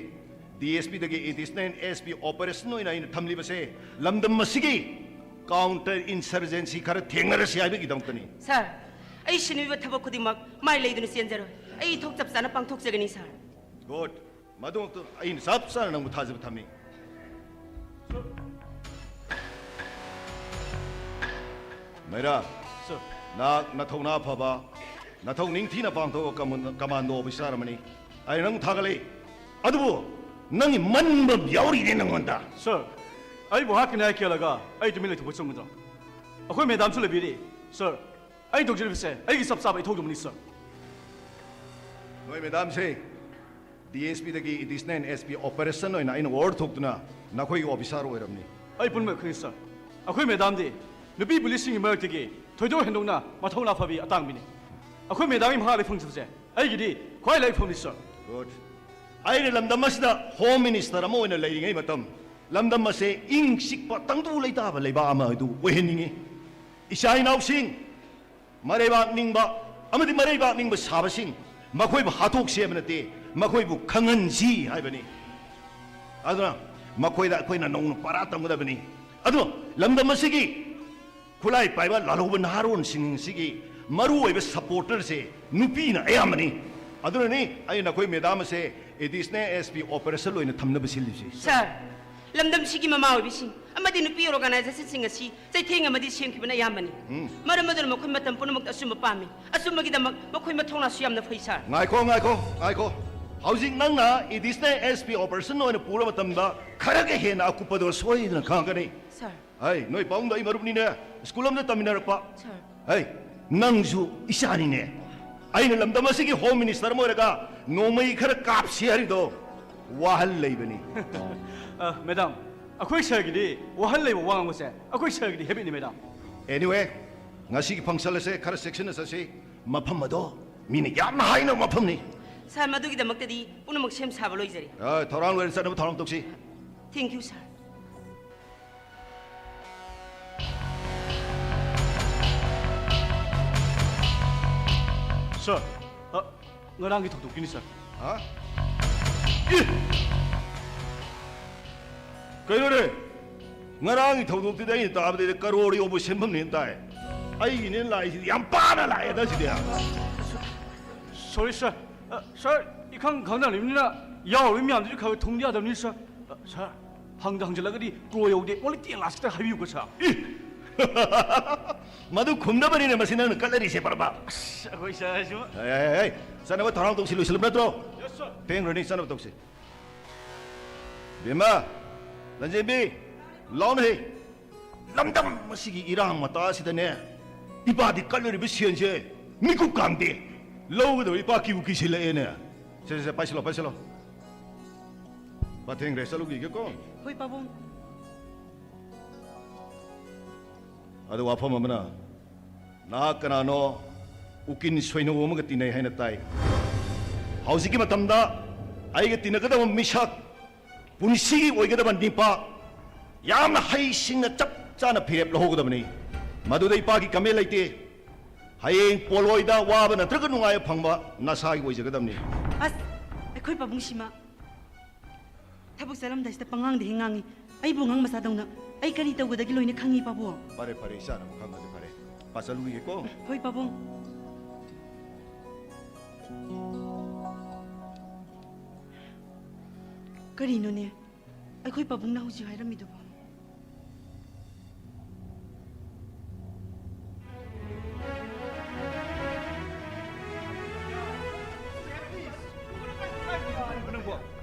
ꯗꯤ ꯑꯦꯁ ꯄꯤꯗꯒꯤ ꯑꯦꯗꯤꯁꯅꯦꯜ ꯑꯦꯁ ꯄꯤ ꯑꯣꯄꯔꯦꯁꯟ ꯑꯣꯏꯅ ꯑꯩꯅ ꯊꯝꯂꯤꯕꯁꯦ ꯂꯝꯗꯝ ꯑꯁꯤꯒꯤ ꯀꯥꯎꯟꯇꯔ ꯏꯟꯁꯔꯖꯦꯟꯁꯤ ꯈꯔ ꯊꯦꯡꯅꯔꯁꯤ ꯍꯥꯏꯕꯒꯤꯗꯃꯛꯇꯅꯤ꯫ ꯁꯥꯔ, ꯑꯩ ꯁꯤꯟꯕꯤꯕ ꯊꯕꯛ ꯈꯨꯗꯤꯡꯃꯛ ꯃꯥꯏ ꯂꯩꯗꯨꯅ ꯆꯦꯟꯖꯔꯣꯏ꯫ ꯑꯩ ꯏꯊꯧ ꯆꯞ ꯆꯥꯅ ꯄꯥꯡꯊꯣꯛꯆꯒꯅꯤ, ꯁꯥꯔ꯫ ꯒꯨꯗ꯫ ꯃꯗꯨꯃꯛꯇ ꯑꯩꯅ ꯆꯞ ꯆꯥꯅ ꯅꯪꯕꯨ ꯊꯥꯖꯕ ꯊꯝꯃꯤ꯫ ꯃꯩꯔꯥ, ꯁꯥꯔ꯫ ꯅꯍꯥꯛ ꯅꯊꯧꯅꯥ ꯐꯕ, ꯅꯊꯧ ꯅꯤꯡꯊꯤꯅ ꯄꯥꯡꯊꯣꯛꯄ ꯀꯃꯟ-, ꯀꯃꯥꯟꯗꯣ ꯑꯣꯐꯤꯁꯥꯔ ꯑꯃꯅꯤ꯫ ꯑꯩ ꯅꯪ ꯊꯥꯒꯠꯂꯤ꯫ ꯑꯗꯨꯕꯨ ꯅꯪꯒꯤ ꯃꯟꯕ ꯌꯥꯎꯔꯤꯅꯦ ꯅꯪꯉꯣꯟꯗ꯫ ꯁꯥꯔ, ꯑꯩꯕꯨ ꯍꯥꯠꯀꯅꯤ ꯍꯥꯏꯈꯤꯍꯜꯂꯒ ꯑꯩ ꯇꯨꯃꯤꯟ ꯂꯩꯊꯣꯛꯄ ꯆꯨꯝꯒꯗ꯭ꯔꯣ? ꯑꯩꯈꯣꯏ ꯃꯦꯗꯥꯝꯁꯨ ꯂꯩꯕꯤꯔꯤ꯫ ꯁꯥꯔ, ꯑꯩꯅ ꯇꯧꯖꯔꯤꯕꯁꯦ ꯑꯩꯒꯤ ꯆꯞ ꯆꯥꯕ ꯏꯊꯧꯗꯨꯃꯅꯤ, ꯁꯥꯔ꯫ ꯅꯣꯏ ꯃꯦꯗꯥꯝꯁꯦ ꯗꯤ ꯑꯦꯁ ꯄꯤꯗꯒꯤ ꯑꯦꯗꯤꯁꯅꯦꯜ ꯑꯦꯁ ꯄꯤ ꯑꯣꯄꯔꯦꯁꯟ ꯑꯣꯏꯅ ꯑꯩꯅ ꯑꯣꯔꯗꯔ ꯊꯣꯛꯇꯨꯅ ꯅꯈꯣꯏꯒꯤ ꯑꯣꯐꯤꯁꯥꯔ ꯑꯣꯏꯔꯕꯅꯤ꯫ ꯑꯩ ꯄꯨꯝꯅꯃꯛ ꯈꯪꯏ, ꯁꯥꯔ꯫ ꯑꯩꯈꯣꯏ ꯃꯦꯗꯥꯝꯗꯤ ꯅꯨꯄꯤ ꯄꯨꯂꯤꯁꯁꯤꯡꯒꯤ ꯃꯔꯛꯇꯒꯤ ꯊꯣꯏꯗꯣꯛ ꯍꯦꯟꯗꯣꯛꯅ ꯃꯊꯧꯅꯥ ꯐꯕꯤ ꯑꯇꯥꯡꯕꯤꯅꯤ꯫ ꯑꯩꯈꯣꯏ ꯃꯦꯗꯥꯝꯒꯤ ꯃꯈꯥꯗ ꯐꯪꯖꯕꯁꯦ ꯑꯩꯒꯤꯗꯤ ꯈ꯭ꯋꯥꯏ ꯂꯥꯏꯕꯛ ꯐꯕꯅꯤ, ꯁꯥꯔ꯫ ꯒꯨꯗ꯫ ꯑꯩꯅ ꯂꯝꯗꯝ ꯑꯁꯤꯗ ꯍꯣꯝ ꯃꯤꯅꯤꯁꯇꯔ ꯑꯃ ꯑꯣꯏꯅ ꯂꯩꯔꯤꯉꯩ ꯃꯇꯝ, ꯂꯝꯗꯝ ꯑꯁꯦ ꯏꯪ ꯆꯤꯛꯄ ꯇꯪꯗꯨ ꯂꯩꯇꯥꯕ ꯂꯩꯕꯥꯛ ꯑꯃ ꯑꯗꯨ ꯑꯣꯏꯍꯟꯅꯤꯡꯏ꯫ ꯏꯆꯥ ꯏꯅꯥꯎꯁꯤꯡ, ꯃꯔꯩꯕꯥꯛ ꯅꯤꯡꯕ ꯑꯃꯗꯤ ꯃꯔꯩꯕꯥꯛ ꯅꯤꯡꯕ ꯁꯥꯕꯁꯤꯡ, ꯃꯈꯣꯏꯕꯨ ꯍꯥꯠꯇꯣꯛꯁꯤ ꯍꯥꯏꯕ ꯅꯠꯇꯦ, ꯃꯈꯣꯏꯕꯨ ꯈꯪꯍꯟꯁꯤ ꯍꯥꯏꯕꯅꯤ꯫ ꯑꯗꯨꯅ ꯃꯈꯣꯏꯗ ꯑꯩꯈꯣꯏꯅ ꯅꯧꯅ ꯄꯔꯥ ꯇꯝꯒꯗꯕꯅꯤ꯫ ꯑꯗꯨ ꯂꯝꯗꯝ ꯑꯁꯤꯒꯤ ꯈꯨꯠꯂꯥꯏ ꯄꯥꯏꯕ ꯂꯥꯜꯍꯧꯕ ꯅꯍꯥꯔꯣꯟꯁꯤꯡꯁꯤꯒꯤ ꯃꯔꯨꯑꯣꯏꯕ ꯁꯄꯣꯔꯇꯔꯁꯦ ꯅꯨꯄꯤꯅ ꯑꯌꯥꯝꯕꯅꯤ꯫ ꯑꯗꯨꯅꯅꯤ ꯑꯩꯅ ꯅꯈꯣꯏ ꯃꯦꯗꯥꯝ ꯑꯁꯦ ꯑꯦꯗꯤꯁꯅꯦꯜ ꯑꯦꯁ ꯄꯤ ꯑꯣꯄꯔꯦꯁꯟ ꯑꯣꯏꯅ ꯊꯝꯅꯕ ꯁꯤꯜꯂꯤꯁꯤ꯫ ꯁꯥꯔ, ꯂꯝꯗꯝꯁꯤꯒꯤ ꯃꯃꯥ ꯑꯣꯏꯕꯤꯁꯤꯡ ꯑꯃꯗꯤ ꯅꯨꯄꯤ ꯑꯣꯔꯒꯅꯥꯏꯖꯦꯁꯟꯁꯤꯡ ꯑꯁꯤ ꯆꯩꯊꯦꯡ ꯑꯃꯗꯤ ꯁꯦꯝꯈꯤꯕꯅ ꯑꯌꯥꯝꯕꯅꯤ꯫ ꯃꯔꯝ ꯑꯗꯨꯅ ꯃꯈꯣꯏ ꯃꯇꯝ ꯄꯨꯝꯅꯃꯛꯇ ꯑꯆꯨꯝꯕ ꯄꯥꯝꯃꯤ꯫ ꯑꯆꯨꯝꯕꯒꯤꯗꯃꯛ ꯃꯈꯣꯏ ꯃꯊꯧꯅꯥꯁꯨ ꯌꯥꯝꯅ ꯐꯩ, ꯁꯥꯔ꯫ ꯉꯥꯏꯈꯣ, ꯉꯥꯏꯈꯣ, ꯉꯥꯏꯈꯣ꯫ ꯍꯧꯖꯤꯛ ꯅꯪꯅ ꯑꯦꯗꯤꯁꯅꯦꯜ ꯑꯦꯁ ꯄꯤ ꯑꯣꯄꯔꯦꯁꯟ ꯑꯣꯏꯅ ꯄꯨꯔ ꯃꯇꯝꯗ ꯈꯔꯒ ꯍꯦꯟꯅ ꯑꯀꯨꯞꯄꯗꯣ ꯁꯣꯏꯗꯅ ꯈꯪꯉꯛꯀꯅꯤ꯫ ꯁꯥꯔ꯫ ꯍꯩ, ꯅꯣꯏ ꯄꯥꯕꯨꯡꯗꯣ ꯑꯩ ꯃꯔꯨꯞꯅꯤꯅꯦ, ꯁ꯭ꯀꯨꯜ ꯑꯃꯗ ꯇꯝꯃꯤꯟꯅꯔꯛꯄ꯫ ꯁꯥꯔ꯫ ꯍꯩ, ꯅꯪꯁꯨ ꯏꯆꯥꯅꯤꯅꯦ꯫ ꯑꯩꯅ ꯂꯝꯗꯝ ꯑꯁꯤꯒꯤ ꯍꯣꯝ ꯃꯤꯅꯤꯁꯇꯔ ꯑꯃ ꯑꯣꯏꯔꯒ ꯅꯣꯡꯃꯩ ꯈꯔ ꯀꯥꯞꯁꯤ ꯍꯥꯏꯔꯤꯗꯣ ꯋꯥꯍꯜ ꯂꯩꯕꯅꯤ꯫ ꯑ, ꯃꯦꯗꯥꯝ, ꯑꯩꯈꯣꯏ ꯁꯥꯔꯒꯤꯗꯤ ꯋꯥꯍꯜ ꯂꯩꯕ ꯋꯥ ꯉꯥꯡꯕꯁꯦ ꯑꯩꯈꯣꯏ ꯁꯥꯔꯒꯤꯗꯤ ꯍꯦꯕꯤꯠꯅꯤ, ꯃꯦꯗꯥꯝ꯫ Anyway, ꯉꯁꯤꯒꯤ ꯐꯪꯁꯟ ꯑꯁꯦ ꯈꯔ ꯆꯦꯛꯁꯤꯟꯅ ꯆꯠꯁꯤ꯫ ꯃꯐꯝ ꯑꯗꯣ ꯃꯤꯅ ꯌꯥꯝꯅ ꯍꯥꯏꯅꯕ ꯃꯐꯝꯅꯤ꯫ ꯁꯥꯔ, ꯃꯗꯨꯒꯤꯗꯃꯛꯇꯗꯤ ꯄꯨꯝꯅꯃꯛ ꯁꯦꯝ ꯁꯥꯕ ꯂꯣꯏꯖꯔꯦ꯫ ꯑ, ꯊꯧꯔꯥꯡ ꯂꯣꯏꯔꯦ, ꯆꯠꯅꯕ ꯊꯧꯔꯥꯡ ꯇꯧꯁꯤ꯫ Thank you, ꯁꯥꯔ꯫ ꯁꯥꯔ, ꯑ, ꯉꯔꯥꯡꯒꯤ ꯊꯧꯗꯣꯛꯀꯤꯅꯤ, ꯁꯥꯔ꯫ ꯍꯥ? ꯏ! ꯀꯩꯅꯣꯅꯦ? ꯉꯔꯥꯡꯒꯤ ꯊꯧꯗꯣꯛꯇꯨꯗꯤ ꯑꯩꯅ ꯇꯥꯕꯗꯗꯤ ꯀꯔꯣꯔ ꯌꯧꯕ ꯁꯦꯟꯐꯝꯅꯦꯅ ꯇꯥꯏ꯫ ꯑꯩꯒꯤꯅꯦ ꯂꯥꯛꯏꯁꯤꯗꯤ ꯌꯥꯝ ꯄꯥꯅ ꯂꯥꯛꯑꯦꯗ ꯁꯤꯗꯤ꯫ ꯁꯣꯔꯤ, ꯁꯥꯔ꯫ ꯑ, ꯁꯥꯔ, ꯏꯈꯪ ꯈꯪꯅꯔꯤꯕꯅꯤꯅ ꯌꯥꯎꯔꯤꯕ ꯃꯌꯥꯝꯗꯨꯁꯨ ꯈꯔ ꯈꯔ ꯊꯨꯡꯗ ꯌꯥꯗꯕꯅꯤ, ꯁꯥꯔ꯫ ꯑ, ꯁꯥꯔ, ꯍꯪꯗ ꯍꯪꯖꯤꯜꯂꯒꯗꯤ ꯀ꯭ꯔꯣ ꯌꯧꯗꯦ, only ten lakhs ꯈꯛꯇ ꯍꯥꯏꯕꯤꯌꯨꯀꯣ, ꯁꯥꯔ꯫ ꯏ! ꯃꯗꯨ ꯈꯨꯝꯅꯕꯅꯤꯅꯦ ꯃꯁꯤ ꯅꯪꯅ ꯀꯠꯂꯔꯤꯁꯦ, ꯄꯔꯕꯥ꯫ ꯑꯁ, ꯑꯩꯈꯣꯏ ꯁꯥꯔꯁꯨ꯫ ꯑꯦ, ꯑꯦ, ꯑꯦ, ꯆꯠꯅꯕ ꯊꯧꯔꯥꯡ ꯇꯧꯁꯤ, ꯂꯣꯏꯁꯤꯜꯂꯕ ꯅꯠꯇ꯭ꯔꯣ? Yes, sir. ꯊꯦꯡꯈ꯭ꯔꯅꯤ, ꯆꯠꯅꯕ ꯇꯧꯁꯤ꯫ ꯕꯦꯝꯃ, ꯂꯟꯖꯦꯟꯕꯤ, ꯂꯥꯎꯅꯦꯍꯦ꯫ ꯂꯝꯗꯝ ꯑꯁꯤꯒꯤ ꯏꯔꯥꯡ ꯃꯇꯥ ꯑꯁꯤꯗꯅꯦ, ꯏꯄꯥꯗꯤ ꯀꯠꯂꯨꯔꯤꯕ ꯁꯦꯟꯁꯦ ꯃꯤꯀꯨꯞ ꯀꯥꯡꯗꯦ꯫ ꯂꯧꯒꯗꯕ ꯏꯄꯥ ꯀꯤꯕꯨ ꯀꯤꯁꯤꯜꯂꯛꯑꯦꯅꯦ꯫ ꯁꯦ, ꯁꯦ, ꯁꯦ, ꯄꯥꯏꯁꯤꯜꯂꯣ, ꯄꯥꯏꯁꯤꯜꯂꯣ꯫ ꯄꯥꯊꯦꯡꯈ꯭ꯔꯦ, ꯆꯠꯂꯨꯈꯤꯒꯦꯀꯣ꯫ ꯍꯣꯏ, ꯄꯥꯕꯨꯡ꯫ ꯑꯗꯨ ꯋꯥꯐꯝ ꯑꯃꯅ, ꯅꯍꯥꯛ ꯀꯅꯥꯅꯣ? ꯎꯀꯤꯜ ꯁꯣꯏꯅꯧ ꯑꯃꯒ ꯇꯤꯟꯅꯩ ꯍꯥꯏꯅ ꯇꯥꯏ꯫ ꯍꯧꯖꯤꯛꯀꯤ ꯃꯇꯝꯗ ꯑꯩꯒ ꯇꯤꯟꯅꯒꯗꯕ ꯃꯤꯁꯛ, ꯄꯨꯟꯁꯤꯒꯤ ꯑꯣꯏꯒꯗꯕ ꯅꯤꯄꯥ, ꯌꯥꯝꯅ ꯍꯩꯁꯤꯡꯅ ꯆꯞ ꯆꯥꯅ ꯐꯤꯔꯦꯞ ꯂꯧꯍꯧꯒꯗꯕꯅꯤ꯫ ꯃꯗꯨꯗ ꯏꯄꯥꯒꯤ ꯀꯃꯦꯟ ꯂꯩꯇꯦ꯫ ꯍꯌꯦꯡ ꯄꯣꯂꯣꯏꯗ ꯋꯥꯕ ꯅꯠꯇ꯭ꯔꯒ ꯅꯨꯡꯉꯥꯏꯕ ꯐꯪꯕ ꯅꯁꯥꯒꯤ ꯑꯣꯏꯖꯒꯗꯕꯅꯤ꯫ ꯑꯁ, ꯑꯩꯈꯣꯏ ꯄꯥꯕꯨꯡꯁꯤꯃ ꯊꯕꯛ ꯆꯠꯂꯝꯗꯥꯏꯁꯤꯗ ꯄꯉꯥꯡꯗ ꯍꯦꯛ ꯉꯥꯡꯉꯤ꯫ ꯑꯩꯕꯨ ꯑꯉꯥꯡ ꯃꯆꯥꯗꯧꯅ꯫ ꯑꯩ ꯀꯔꯤ ꯇꯧꯒꯗꯒꯦ ꯂꯣꯏꯅ ꯈꯪꯉꯤ, ꯄꯥꯕꯨꯡ꯫ ꯐꯔꯦ, ꯐꯔꯦ, ꯏꯆꯥꯅ ꯑꯃꯨꯛ ꯈꯪꯉꯗꯤ ꯐꯔꯦ꯫ ꯄꯥ ꯆꯠꯂꯨꯈꯤꯒꯦꯀꯣ꯫ ꯍꯣꯏ, ꯄꯥꯕꯨꯡ꯫ ꯀꯔꯤꯅꯣꯅꯦ ꯑꯩꯈꯣꯏ ꯄꯥꯕꯨꯡꯅ ꯍꯧꯖꯤꯛ ꯍꯥꯏꯔꯝꯃꯤꯗꯨꯕꯣ?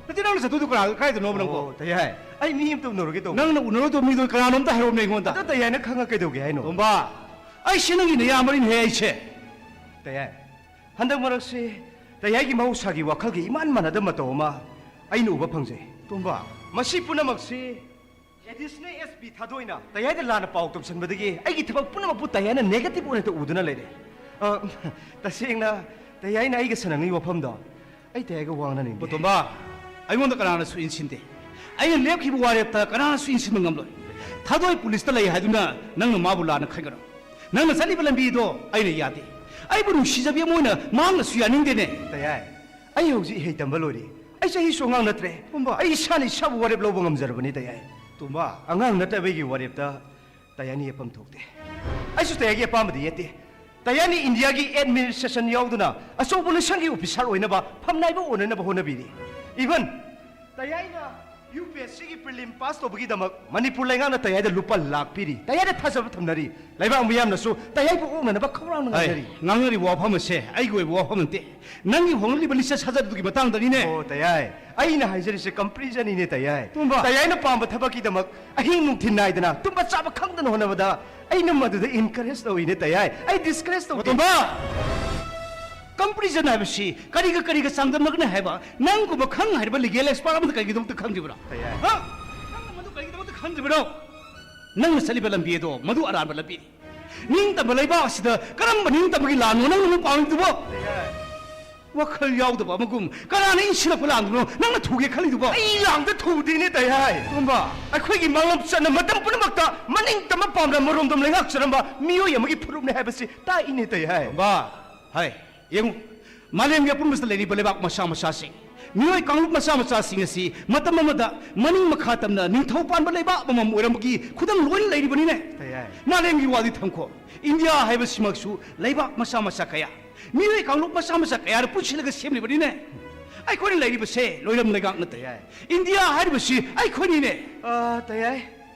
ꯅꯠꯇꯦ, ꯅꯪꯅ ꯆꯠꯇꯣꯏꯗꯣ ꯀꯅꯥ-, ꯀꯥꯏꯗꯅꯣꯕ ꯅꯪꯕꯣ? ꯑꯣ, ꯇꯌꯥꯏ꯫ ꯑꯩ ꯃꯤ ꯑꯝꯇ ꯎꯅꯔꯨꯒꯦ ꯇꯧꯕ꯫ ꯅꯪꯅ ꯎꯅꯔꯨꯗꯧ ꯃꯤꯗꯣ ꯀꯅꯥꯅꯣ ꯑꯝꯇ ꯍꯥꯏꯔꯛꯑꯣꯅꯦ ꯑꯩꯉꯣꯟꯗ꯫ ꯑꯗꯣ ꯇꯌꯥꯏꯅ ꯈꯪꯉ ꯀꯩꯗꯧꯒꯦ ꯍꯥꯏꯅꯣ? ꯇꯣꯝꯕ, ꯑꯩꯁꯦ ꯅꯪꯒꯤ ꯅꯌꯥꯝꯕꯅꯤꯅꯦꯍꯦ, ꯑꯩꯁꯦ꯫ ꯇꯌꯥꯏ, ꯍꯟꯗꯛ ꯃꯔꯛꯁꯤ ꯇꯌꯥꯏꯒꯤ ꯃꯍꯧꯁꯥꯒꯤ ꯋꯥꯈꯜꯒ ꯏꯃꯥꯟ ꯃꯥꯟꯅꯗꯕ ꯃꯇꯧ ꯑꯃ ꯑꯩꯅ ꯎꯕ ꯐꯪꯖꯩ꯫ ꯇꯣꯝꯕ, ꯃꯁꯤ ꯄꯨꯝꯅꯃꯛꯁꯤ ꯑꯦꯗꯤꯁꯅꯦꯜ ꯑꯦꯁ ꯄꯤ ꯊꯥꯗꯣꯏꯅ ꯇꯌꯥꯏꯗ ꯂꯥꯟꯅ ꯄꯥꯎ ꯇꯝꯁꯤꯟꯕꯗꯒꯤ ꯑꯩꯒꯤ ꯊꯕꯛ ꯄꯨꯝꯅꯃꯛꯄꯨ ꯇꯌꯥꯏꯅ ꯅꯦꯒꯦꯇꯤꯚ ꯑꯣꯏꯅ ꯎꯗꯨꯅ ꯂꯩꯔꯦ꯫ ꯑ, ꯇꯁꯦꯡꯅ ꯇꯌꯥꯏꯅ ꯑꯩꯒ ꯁꯥꯟꯅꯉꯩ ꯋꯥꯐꯝꯗꯣ ꯑꯩ ꯇꯌꯥꯏꯒ ꯋꯥ ꯉꯥꯡꯅꯅꯤꯡꯗꯦ꯫ ꯇꯣꯝꯕ, ꯑꯩꯉꯣꯟꯗ ꯀꯅꯥꯅꯁꯨ ꯏꯟꯁꯤꯟꯗꯦ꯫ ꯑꯩꯅ ꯂꯦꯞꯈꯤꯕ ꯋꯥꯔꯦꯞꯇ ꯀꯅꯥꯅꯁꯨ ꯏꯟꯁꯤꯟꯕ ꯉꯝꯂꯣꯏ꯫ ꯊꯥꯗꯣꯏ ꯄꯨꯂꯤꯁꯇ ꯂꯩ ꯍꯥꯏꯗꯨꯅ ꯅꯪꯅ ꯃꯥꯕꯨ ꯂꯥꯟꯅ ꯈꯟꯒꯅꯨ꯫ ꯅꯪꯅ ꯆꯠꯂꯤꯕ ꯂꯝꯕꯤꯗꯣ ꯑꯩꯅ ꯌꯥꯗꯦ꯫ ꯑꯩꯕꯨ ꯅꯨꯡꯁꯤꯖꯕꯤ ꯑꯃ ꯑꯣꯏꯅ ꯃꯍꯥꯛꯅꯁꯨ ꯌꯥꯅꯤꯡꯗꯦꯅꯦ꯫ ꯇꯌꯥꯏ, ꯑꯩ ꯍꯧꯖꯤꯛ ꯏꯍꯩ ꯇꯝꯕ ꯂꯣꯏꯔꯦ꯫ ꯑꯩ ꯆꯍꯤꯁꯨ ꯑꯉꯥꯡ ꯅꯠꯇ꯭ꯔꯦ꯫ ꯇꯣꯝꯕ, ꯑꯩ ꯏꯁꯥꯅ ꯏꯁꯥꯕꯨ ꯋꯥꯔꯦꯞ ꯂꯧꯕ ꯉꯝꯖꯔꯕꯅꯤ ꯇꯌꯥꯏ꯫ ꯇꯣꯝꯕ, ꯑꯉꯥꯡ ꯅꯠꯇꯕꯒꯤ ꯋꯥꯔꯦꯞꯇ ꯇꯌꯥꯏꯅ ꯌꯦꯠꯐꯝ ꯊꯣꯛꯇꯦ꯫ ꯑꯩꯁꯨ ꯇꯌꯥꯏꯒꯤ ꯑꯄꯥꯝꯕꯗꯤ ꯌꯦꯠꯇꯦ꯫ ꯇꯌꯥꯏꯅ ꯏꯟꯗꯤꯌꯥꯒꯤ ꯑꯦꯗꯃꯤꯅꯤꯁꯇ꯭ꯔꯦꯁꯟ ꯌꯥꯎꯗꯨꯅ ꯑꯆꯧꯕ ꯂꯣꯏꯁꯪꯒꯤ ꯑꯣꯐꯤꯁꯥꯔ ꯑꯣꯏꯅꯕ ꯐꯝꯅꯥꯏꯕ ꯑꯣꯏꯅꯅꯕ ꯍꯣꯠꯅꯕꯤꯔꯤ꯫ ꯏꯚꯟ ꯇꯌꯥꯏꯅ ꯌꯨ ꯄꯤ ꯑꯦꯁ ꯁꯤꯒꯤ ꯄ꯭ꯔꯤꯂꯤꯝ ꯄꯥꯁ ꯇꯧꯕꯒꯤꯗꯃꯛ ꯃꯅꯤꯄꯨꯔ ꯂꯩꯉꯥꯛꯅ ꯇꯌꯥꯏꯗ ꯂꯨꯄꯥ ꯂꯥꯛ ꯄꯤꯔꯤ꯫ ꯇꯌꯥꯏꯗ ꯊꯥꯖꯕ ꯊꯝꯅꯔꯤ꯫ ꯂꯩꯕꯥꯛ ꯃꯤꯌꯥꯝꯅꯁꯨ ꯇꯌꯥꯏꯕꯨ ꯑꯣꯛꯅꯅꯕ ꯈꯧꯔꯥꯡꯅ ꯑꯩ ꯉꯥꯡꯅꯔꯤ꯫ ꯉꯥꯡꯅꯔꯤꯕ ꯋꯥꯐꯝ ꯑꯁꯦ ꯑꯩꯒꯤ ꯑꯣꯏꯕ ꯋꯥꯐꯝ ꯅꯠꯇꯦ꯫ ꯅꯪꯒꯤ ꯍꯣꯡꯂꯛꯂꯤꯕ ꯂꯤꯆꯠ ꯁꯥꯖꯠ ꯑꯗꯨꯒꯤ ꯃꯇꯥꯡꯗꯅꯤꯅꯦ꯫ ꯑꯣ, ꯇꯌꯥꯏ, ꯑꯩꯅ ꯍꯥꯏꯖꯔꯤꯁꯦ ꯀꯝꯄ꯭ꯔꯤꯖꯟꯅꯤꯅꯦ, ꯇꯌꯥꯏ꯫ ꯇꯣꯝꯕ꯫ ꯇꯌꯥꯏꯅ ꯄꯥꯝꯕ ꯊꯕꯛꯀꯤꯗꯃꯛ ꯑꯍꯤꯡ ꯅꯨꯡꯊꯤꯜ ꯅꯥꯏꯗꯅ ꯇꯨꯝꯕ ꯆꯥꯕ ꯈꯪꯗꯅ ꯍꯣꯠꯅꯕꯗ ꯑꯩꯅ ꯃꯗꯨꯗ ꯏꯟꯀꯔꯦꯖ ꯇꯧꯏꯅꯦ, ꯇꯌꯥꯏ꯫ ꯑꯩ ꯗꯤꯁꯀꯔꯦꯖ ꯇꯧꯗꯦ꯫ ꯇꯣꯝꯕ! ꯀꯝꯄ꯭ꯔꯤꯖꯟ ꯍꯥꯏꯕꯁꯤ ꯀꯔꯤꯒ ꯀꯔꯤꯒ ꯆꯥꯡꯗꯝꯅꯒꯅꯤ ꯍꯥꯏꯕ ꯅꯪꯒꯨꯝꯕ ꯈꯪ ꯍꯩꯔꯕ ꯂꯤꯒꯦꯜ ꯑꯦꯛꯁꯄꯥꯔꯠ ꯑꯃꯗ ꯀꯔꯤꯒꯤꯗꯃꯛꯇ ꯈꯪꯗ꯭ꯔꯤꯕꯅꯣ? ꯇꯌꯥꯏ꯫ ꯍꯥ? ꯅꯪꯅ ꯃꯗꯨ ꯀꯔꯤꯒꯤꯗꯃꯛꯇ ꯈꯪꯗ꯭ꯔꯤꯕꯅꯣ? ꯅꯪꯅ ꯆꯠꯂꯤꯕ ꯂꯝꯕꯤ ꯑꯗꯣ ꯃꯗꯨ ꯑꯔꯥꯟꯕ ꯂꯝꯕꯤꯅꯤ꯫ ꯅꯤꯡꯇꯝꯕ ꯂꯩꯕꯥꯛ ꯑꯁꯤꯗ ꯀꯔꯝꯕ ꯅꯤꯡꯇꯝꯕꯒꯤ ꯂꯥꯟꯅꯣ ꯅꯪꯅ ꯑꯃꯨꯛ ꯄꯥꯝꯂꯤꯗꯨꯕꯣ? ꯇꯌꯥꯏ꯫ ꯋꯥꯈꯜ ꯌꯥꯎꯗꯕ ꯑꯃꯒꯨꯝ ꯀꯅꯥꯅ ꯏꯟꯁꯤꯜꯂꯛꯄ ꯂꯥꯟꯗꯨꯅꯣ ꯅꯪꯅ ꯊꯨꯒꯦ ꯈꯜꯂꯤꯗꯨꯕꯣ? ꯑꯩ ꯂꯥꯟꯗ ꯊꯨꯗꯦꯅꯦ, ꯇꯌꯥꯏ꯫ ꯇꯣꯝꯕ꯫ ꯑꯩꯈꯣꯏꯒꯤ ꯃꯥꯡꯂꯣꯝ ꯆꯠꯅ ꯃꯇꯝ ꯄꯨꯝꯅꯃꯛꯇ ꯃꯅꯤꯡ ꯇꯝꯕ ꯄꯥꯝꯅ ꯃꯔꯣꯝꯗꯣꯝ ꯂꯩꯉꯥꯛꯆꯔꯝꯕ ꯃꯤꯑꯣꯏ ꯑꯃꯒꯤ ꯐꯨꯔꯨꯞꯅꯦ ꯍꯥꯏꯕꯁꯤ ꯇꯥꯛꯏꯅꯦ, ꯇꯌꯥꯏ꯫ ꯇꯣꯝꯕ, ꯍꯥꯏ, ꯌꯦꯡꯉꯨ, ꯃꯥꯂꯦꯝꯒꯤ ꯑꯄꯨꯟꯕꯁꯤꯗ ꯂꯩꯔꯤꯕ ꯂꯩꯕꯥꯛ ꯃꯆꯥ ꯃꯆꯥꯁꯤꯡ, ꯃꯤꯑꯣꯏ ꯀꯥꯡꯂꯨꯞ ꯃꯆꯥ ꯃꯆꯥꯁꯤꯡ ꯑꯁꯤ ꯃꯇꯝ ꯑꯃꯗ ꯃꯅꯤꯡ ꯃꯈꯥ ꯇꯝꯅ ꯅꯤꯡꯊꯧ ꯄꯥꯟꯕ ꯂꯩꯕꯥꯛ ꯑꯃꯃꯝ ꯑꯣꯏꯔꯝꯕꯒꯤ ꯈꯨꯗꯝ ꯂꯣꯏꯅ ꯂꯩꯔꯤꯕꯅꯤꯅꯦ꯫ ꯇꯌꯥꯏ꯫ ꯃꯥꯂꯦꯝꯒꯤ ꯋꯥꯗꯤ ꯊꯝꯈꯣ, ꯏꯟꯗꯤꯌꯥ ꯍꯥꯏꯕꯁꯤꯃꯛꯁꯨ ꯂꯩꯕꯥꯛ ꯃꯆꯥ ꯃꯆꯥ ꯀꯌꯥ, ꯃꯤꯑꯣꯏ ꯀꯥꯡꯂꯨꯞ ꯃꯆꯥ ꯃꯆꯥ ꯀꯌꯥꯅ ꯄꯨꯟꯁꯤꯜꯂꯒ ꯁꯦꯝꯂꯤꯕꯅꯤꯅꯦ꯫ ꯑꯩꯈꯣꯏꯅ ꯂꯩꯔꯤꯕꯁꯦ ꯂꯣꯏꯔꯝ ꯂꯩꯉꯥꯛ ꯅꯠꯇꯦ꯫ ꯇꯌꯥꯏ꯫ ꯏꯟꯗꯤꯌꯥ ꯍꯥꯏꯔꯤꯕꯁꯤ ꯑꯩꯈꯣꯏꯅꯤꯅꯦ꯫ ꯑ, ꯇꯌꯥꯏ꯫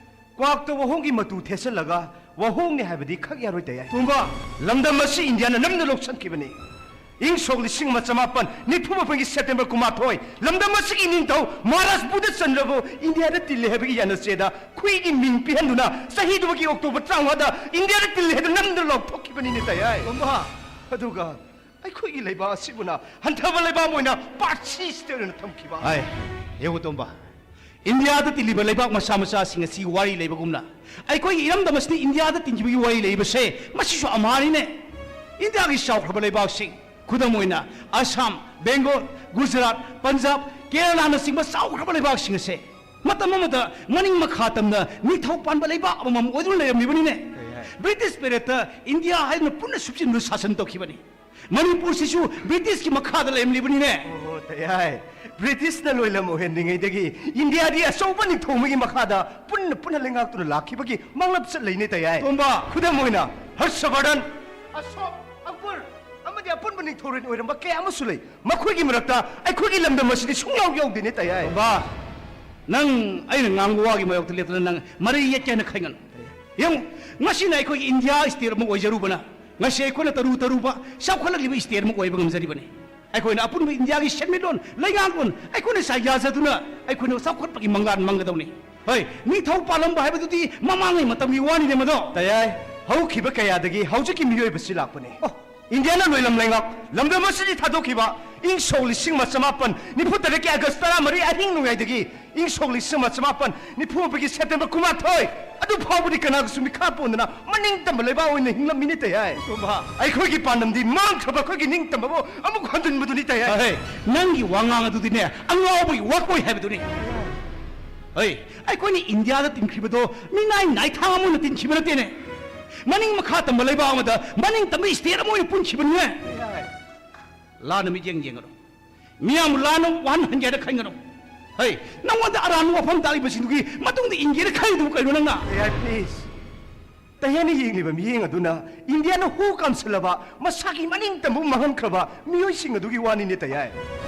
ꯀ꯭ꯋꯥꯛꯇ ꯋꯥꯍꯣꯡꯒꯤ ꯃꯇꯨ ꯊꯦꯠꯆꯜꯂꯒ ꯋꯥꯍꯣꯡꯅꯤ ꯍꯥꯏꯕꯗꯤ ꯈꯛ ꯌꯥꯔꯣꯏ, ꯇꯌꯥꯏ꯫ ꯇꯣꯝꯕ! ꯂꯝꯗꯝ ꯑꯁꯤ ꯏꯟꯗꯤꯌꯥꯅ ꯅꯝꯅ ꯂꯧꯁꯤꯟꯈꯤꯕꯅꯤ꯫ ꯏꯪ ꯁꯣꯛ ꯂꯤꯁꯤꯡ ꯑꯃ ꯆꯃꯥꯄꯟ ꯅꯤꯐꯨ ꯃꯥꯄꯟꯒꯤ ꯁꯦꯞꯇꯦꯝꯕꯔ ꯀꯨꯟꯃꯥꯊꯣꯏ, ꯂꯝꯗꯝ ꯑꯁꯤꯒꯤ ꯅꯤꯡꯊꯧ ꯃꯍꯥꯔꯥꯖ ꯕꯨꯙꯆꯟꯗ꯭ꯔꯕꯨ ꯏꯟꯗꯤꯌꯥꯗ ꯇꯤꯜꯂꯦ ꯍꯥꯏꯕꯒꯤ ꯌꯥꯅꯆꯦꯗ ꯈꯨꯏꯒꯤ ꯃꯤꯡ ꯄꯤꯍꯟꯗꯨꯅ, ꯆꯍꯤꯗꯨꯃꯒꯤ ꯑꯣꯛꯇꯣꯕꯔ ꯇꯔꯥꯃꯉꯥꯗ ꯏꯟꯗꯤꯌꯥꯗ ꯇꯤꯜꯂꯦ ꯍꯥꯏꯗꯨꯅ ꯅꯝꯗꯨꯅ ꯂꯥꯎꯊꯣꯛꯈꯤꯕꯅꯤꯅꯦ, ꯇꯌꯥꯏ꯫ ꯇꯣꯝꯕ꯫ ꯑꯗꯨꯒ ꯑꯩꯈꯣꯏꯒꯤ ꯂꯩꯕꯥꯛ ꯑꯁꯤꯕꯨꯅ ꯍꯟꯊꯕ ꯂꯩꯕꯥꯛ ꯑꯃ ꯑꯣꯏꯅ ꯄꯥꯔꯁꯤ ꯁ꯭ꯇꯦꯠ ꯑꯣꯏꯅ ꯊꯝꯈꯤꯕ꯫ ꯍꯥꯏ, ꯌꯦꯡꯉꯨ ꯇꯣꯝꯕ, ꯏꯟꯗꯤꯌꯥꯗ ꯇꯤꯜꯂꯤꯕ ꯂꯩꯕꯥꯛ ꯃꯆꯥ ꯃꯆꯥꯁꯤꯡ ꯑꯁꯤ ꯋꯥꯔꯤ ꯂꯩꯕꯒꯨꯝꯅ, ꯑꯩꯈꯣꯏꯒꯤ ꯏꯔꯝꯗꯝ ꯑꯁꯤꯅ ꯏꯟꯗꯤꯌꯥꯗ ꯇꯤꯟꯈꯤꯕꯒꯤ ꯋꯥꯔꯤ ꯂꯩꯕꯁꯦ, ꯃꯁꯤꯁꯨ ꯑꯝꯍꯥꯅꯤꯅꯦ꯫ ꯏꯟꯗꯤꯌꯥꯒꯤ ꯆꯥꯎꯈ꯭ꯔꯕ ꯂꯩꯕꯥꯛꯁꯤꯡ, ꯈꯨꯗꯝ ꯑꯣꯏꯅ ꯑꯁꯥꯝ, ꯕꯦꯡꯒꯣꯜ, ꯒꯨꯖꯔꯥꯠ, ꯄꯟꯖꯥꯕ, ꯀꯦꯔꯂꯥꯅꯆꯤꯡꯕ ꯆꯥꯎꯈ꯭ꯔꯕ ꯂꯩꯕꯥꯛꯁꯤꯡ ꯑꯁꯦ ꯃꯇꯝ ꯑꯃꯗ ꯃꯅꯤꯡ ꯃꯈꯥ ꯇꯝꯅ ꯅꯤꯡꯊꯧ ꯄꯥꯟꯕ ꯂꯩꯕꯥꯛ ꯑꯃꯃꯝ ꯑꯣꯏꯗꯨꯅ ꯂꯩꯔꯝꯂꯤꯕꯅꯤꯅꯦ꯫ ꯀꯩ ꯍꯥꯏ? ꯕ꯭ꯔꯤꯇꯤꯁ ꯄꯦꯔꯦꯠꯇ ꯏꯟꯗꯤꯌꯥ ꯍꯥꯏꯗꯨꯅ ꯄꯨꯟꯅ ꯁꯨꯞꯆꯤꯟꯗꯨꯅ ꯁꯥꯁꯟ ꯇꯧꯈꯤꯕꯅꯤ꯫ ꯃꯅꯤꯄꯨꯔꯁꯤꯁꯨ ꯕ꯭ꯔꯤꯇꯤꯁꯀꯤ ꯃꯈꯥꯗ ꯂꯩꯔꯝꯂꯤꯕꯅꯤꯅꯦ꯫ ꯑꯣ, ꯇꯌꯥꯏ꯫ ꯕ꯭ꯔꯤꯇꯤꯁꯅ ꯂꯣꯏꯂꯝ ꯑꯣꯏꯍꯟꯗ꯭ꯔꯤꯉꯩꯗꯒꯤ ꯏꯟꯗꯤꯌꯥꯗꯤ ꯑꯆꯧꯕ ꯅꯤꯡꯊꯧ ꯑꯃꯒꯤ ꯃꯈꯥꯗ ꯄꯨꯟꯅ ꯄꯨꯟꯅ ꯂꯩꯉꯥꯛꯇꯨꯅ ꯂꯥꯛꯈꯤꯕꯒꯤ ꯃꯥꯡꯂꯞ ꯆꯠ ꯂꯩꯅꯦ, ꯇꯌꯥꯏ꯫ ꯇꯣꯝꯕ꯫ ꯈꯨꯗꯝ ꯑꯣꯏꯅ ꯍꯔꯁꯕꯔꯙꯟ, ꯑꯁꯣꯛ, ꯑꯛꯕꯔ ꯑꯃꯗꯤ ꯑꯄꯨꯟꯕ ꯅꯤꯡꯊꯧꯔꯦꯜ ꯑꯣꯏꯔꯝꯕ ꯀꯌꯥ ꯑꯃꯁꯨ ꯂꯩ꯫ ꯃꯈꯣꯏꯒꯤ ꯃꯔꯛꯇ ꯑꯩꯈꯣꯏꯒꯤ ꯂꯝꯗꯝ ꯑꯁꯤꯗꯤ ꯁꯨꯡꯌꯥꯎ ꯌꯥꯎꯗꯦꯅꯦ, ꯇꯌꯥꯏ꯫ ꯇꯣꯝꯕ, ꯅꯪ ꯑꯩꯅ ꯉꯥꯡꯕ ꯋꯥꯒꯤ ꯃꯥꯌꯣꯛꯇ ꯂꯦꯞꯇꯨꯅ ꯅꯪ ꯃꯔꯩ ꯌꯦꯠꯀꯦ ꯍꯥꯏꯅ ꯈꯟꯒꯅꯨ꯫ ꯌꯦꯡꯉꯨ, ꯉꯁꯤꯅ ꯑꯩꯈꯣꯏꯒꯤ ꯏꯟꯗꯤꯌꯥ ꯁ꯭ꯇꯦꯠ ꯑꯃ ꯑꯣꯏꯖꯔꯨꯕꯅ, ꯉꯁꯤ ꯑꯩꯈꯣꯏꯅ ꯇꯔꯨ ꯇꯔꯨꯕ ꯆꯥꯎꯈꯠꯂꯛꯂꯤꯕ ꯁ꯭ꯇꯦꯠ ꯑꯃ ꯑꯣꯏꯕ ꯉꯝꯖꯔꯤꯕꯅꯤ꯫ ꯑꯩꯈꯣꯏꯅ ꯑꯄꯨꯟꯕ ꯏꯟꯗꯤꯌꯥꯒꯤ ꯁꯦꯟꯃꯤꯠꯂꯣꯟ, ꯂꯩꯉꯥꯛꯂꯣꯟ ꯑꯩꯈꯣꯏꯅ ꯁꯥ ꯌꯥꯖꯗꯨꯅ ꯑꯩꯈꯣꯏꯅ ꯆꯥꯎꯈꯠꯄꯒꯤ ꯃꯪꯂꯥꯟ ꯃꯪꯒꯗꯧꯅꯤ꯫ ꯍꯣꯏ, ꯅꯤꯡꯊꯧ ꯄꯥꯜꯂꯝꯕ ꯍꯥꯏꯕꯗꯨꯗꯤ ꯃꯃꯥꯡꯉꯩ ꯃꯇꯝꯒꯤ ꯋꯥꯅꯤꯅꯦ ꯃꯗꯣ꯫ ꯇꯌꯥꯏ, ꯍꯧꯈꯤꯕ ꯀꯌꯥꯗꯒꯤ ꯍꯧꯖꯤꯛꯀꯤ ꯃꯤꯑꯣꯏꯕꯁꯤ ꯂꯥꯛꯄꯅꯤ꯫ ꯑꯣ, ꯏꯟꯗꯤꯌꯥꯅ ꯂꯣꯏꯂꯝ ꯂꯩꯉꯥꯛ, ꯂꯝꯗꯝ ꯑꯁꯤꯗꯤ ꯊꯥꯗꯣꯛꯈꯤꯕ ꯏꯪ ꯁꯣꯛ ꯂꯤꯁꯤꯡ ꯑꯃ ꯆꯃꯥꯄꯟ ꯅꯤꯐꯨ ꯇꯔꯦꯠꯀꯤ ꯑꯥꯒꯁ ꯇꯔꯥꯃꯔꯤ ꯑꯍꯤꯡ ꯅꯣꯡꯌꯥꯏꯗꯒꯤ ꯏꯪ ꯁꯣꯛ ꯂꯤꯁꯤꯡ ꯑꯃ ꯆꯃꯥꯄꯟ ꯅꯤꯐꯨ ꯃꯥꯄꯟꯒꯤ ꯁꯦꯞꯇꯦꯝꯕꯔ ꯀꯨꯟꯃꯥꯊꯣꯏ ꯑꯗꯨ ꯐꯥꯎꯕꯗꯤ ꯀꯅꯥꯒꯁꯨ ꯃꯤꯈꯥ ꯄꯣꯟꯗꯅ ꯃꯅꯤꯡ ꯇꯝꯕ ꯂꯩꯕꯥꯛ ꯑꯣꯏꯅ ꯍꯤꯡꯂꯝꯃꯤꯅꯦ, ꯇꯌꯥꯏ꯫ ꯇꯣꯝꯕ꯫ ꯑꯩꯈꯣꯏꯒꯤ ꯄꯥꯟꯗꯝꯗꯤ ꯃꯥꯡꯈ꯭ꯔꯕ ꯑꯩꯈꯣꯏꯒꯤ ꯅꯤꯡꯇꯝꯕꯕꯨ ꯑꯃꯨꯛ ꯍꯟꯖꯤꯟꯕꯗꯨꯅꯤ, ꯇꯌꯥꯏ꯫ ꯑꯍꯦ, ꯅꯪꯒꯤ ꯋꯥꯉꯥꯡ ꯑꯗꯨꯗꯤꯅꯦ, ꯑꯉꯥꯎꯕꯒꯤ ꯋꯥꯈꯣꯏ ꯍꯥꯏꯕꯗꯨꯅꯤ꯫ ꯍꯩ, ꯑꯩꯈꯣꯏꯅ ꯏꯟꯗꯤꯌꯥꯗ ꯇꯤꯟꯈꯤꯕꯗꯣ ꯃꯤꯅꯥꯏ ꯅꯥꯏꯊꯥꯡ ꯑꯃ ꯑꯣꯏꯅ ꯇꯤꯟꯈꯤꯕ ꯅꯠꯇꯦꯅꯦ꯫ ꯃꯅꯤꯡ ꯃꯈꯥ ꯇꯝꯕ ꯂꯩꯕꯥꯛ ꯑꯃꯗ ꯃꯅꯤꯡ ꯇꯝꯕ ꯁ꯭ꯇꯦꯠ ꯑꯃ ꯑꯣꯏꯅ ꯄꯨꯟꯈꯤꯕꯅꯤꯅꯦ꯫ ꯂꯥꯟꯅ ꯃꯤꯠꯌꯦꯡ ꯌꯦꯡꯒꯅꯨ꯫ ꯃꯤꯌꯥꯝꯕꯨ ꯂꯥꯟꯅ ꯋꯥꯍꯟꯍꯟꯒꯦ ꯍꯥꯏꯅ ꯈꯟꯒꯅꯨ꯫ ꯍꯩ, ꯅꯪꯉꯣꯟꯗ ꯑꯔꯥꯟꯕ ꯋꯥꯐꯝ ꯇꯥꯛꯂꯤꯕꯁꯤꯡꯗꯨꯒꯤ ꯃꯇꯨꯡꯗ ꯏꯟꯒꯦꯅ ꯈꯜꯂꯤꯗꯨꯕꯨ ꯀꯩꯅꯣ ꯅꯪꯅ? ꯇꯌꯥꯏ, please꯫ ꯇꯌꯥꯏꯅ ꯌꯦꯡꯂꯤꯕ ꯃꯤꯠꯌꯦꯡ ꯑꯗꯨꯅ ꯏꯟꯗꯤꯌꯥꯅ ꯍꯨ ꯀꯥꯝꯁꯤꯜꯂꯕ, ꯃꯁꯥꯒꯤ ꯃꯅꯤꯡ ꯇꯝꯕ ꯃꯥꯡꯍꯟꯈ꯭ꯔꯕ ꯃꯤꯑꯣꯏꯁꯤꯡ ꯑꯗꯨꯒꯤ ꯋꯥꯅꯤꯅꯦ, ꯇꯌꯥꯏ꯫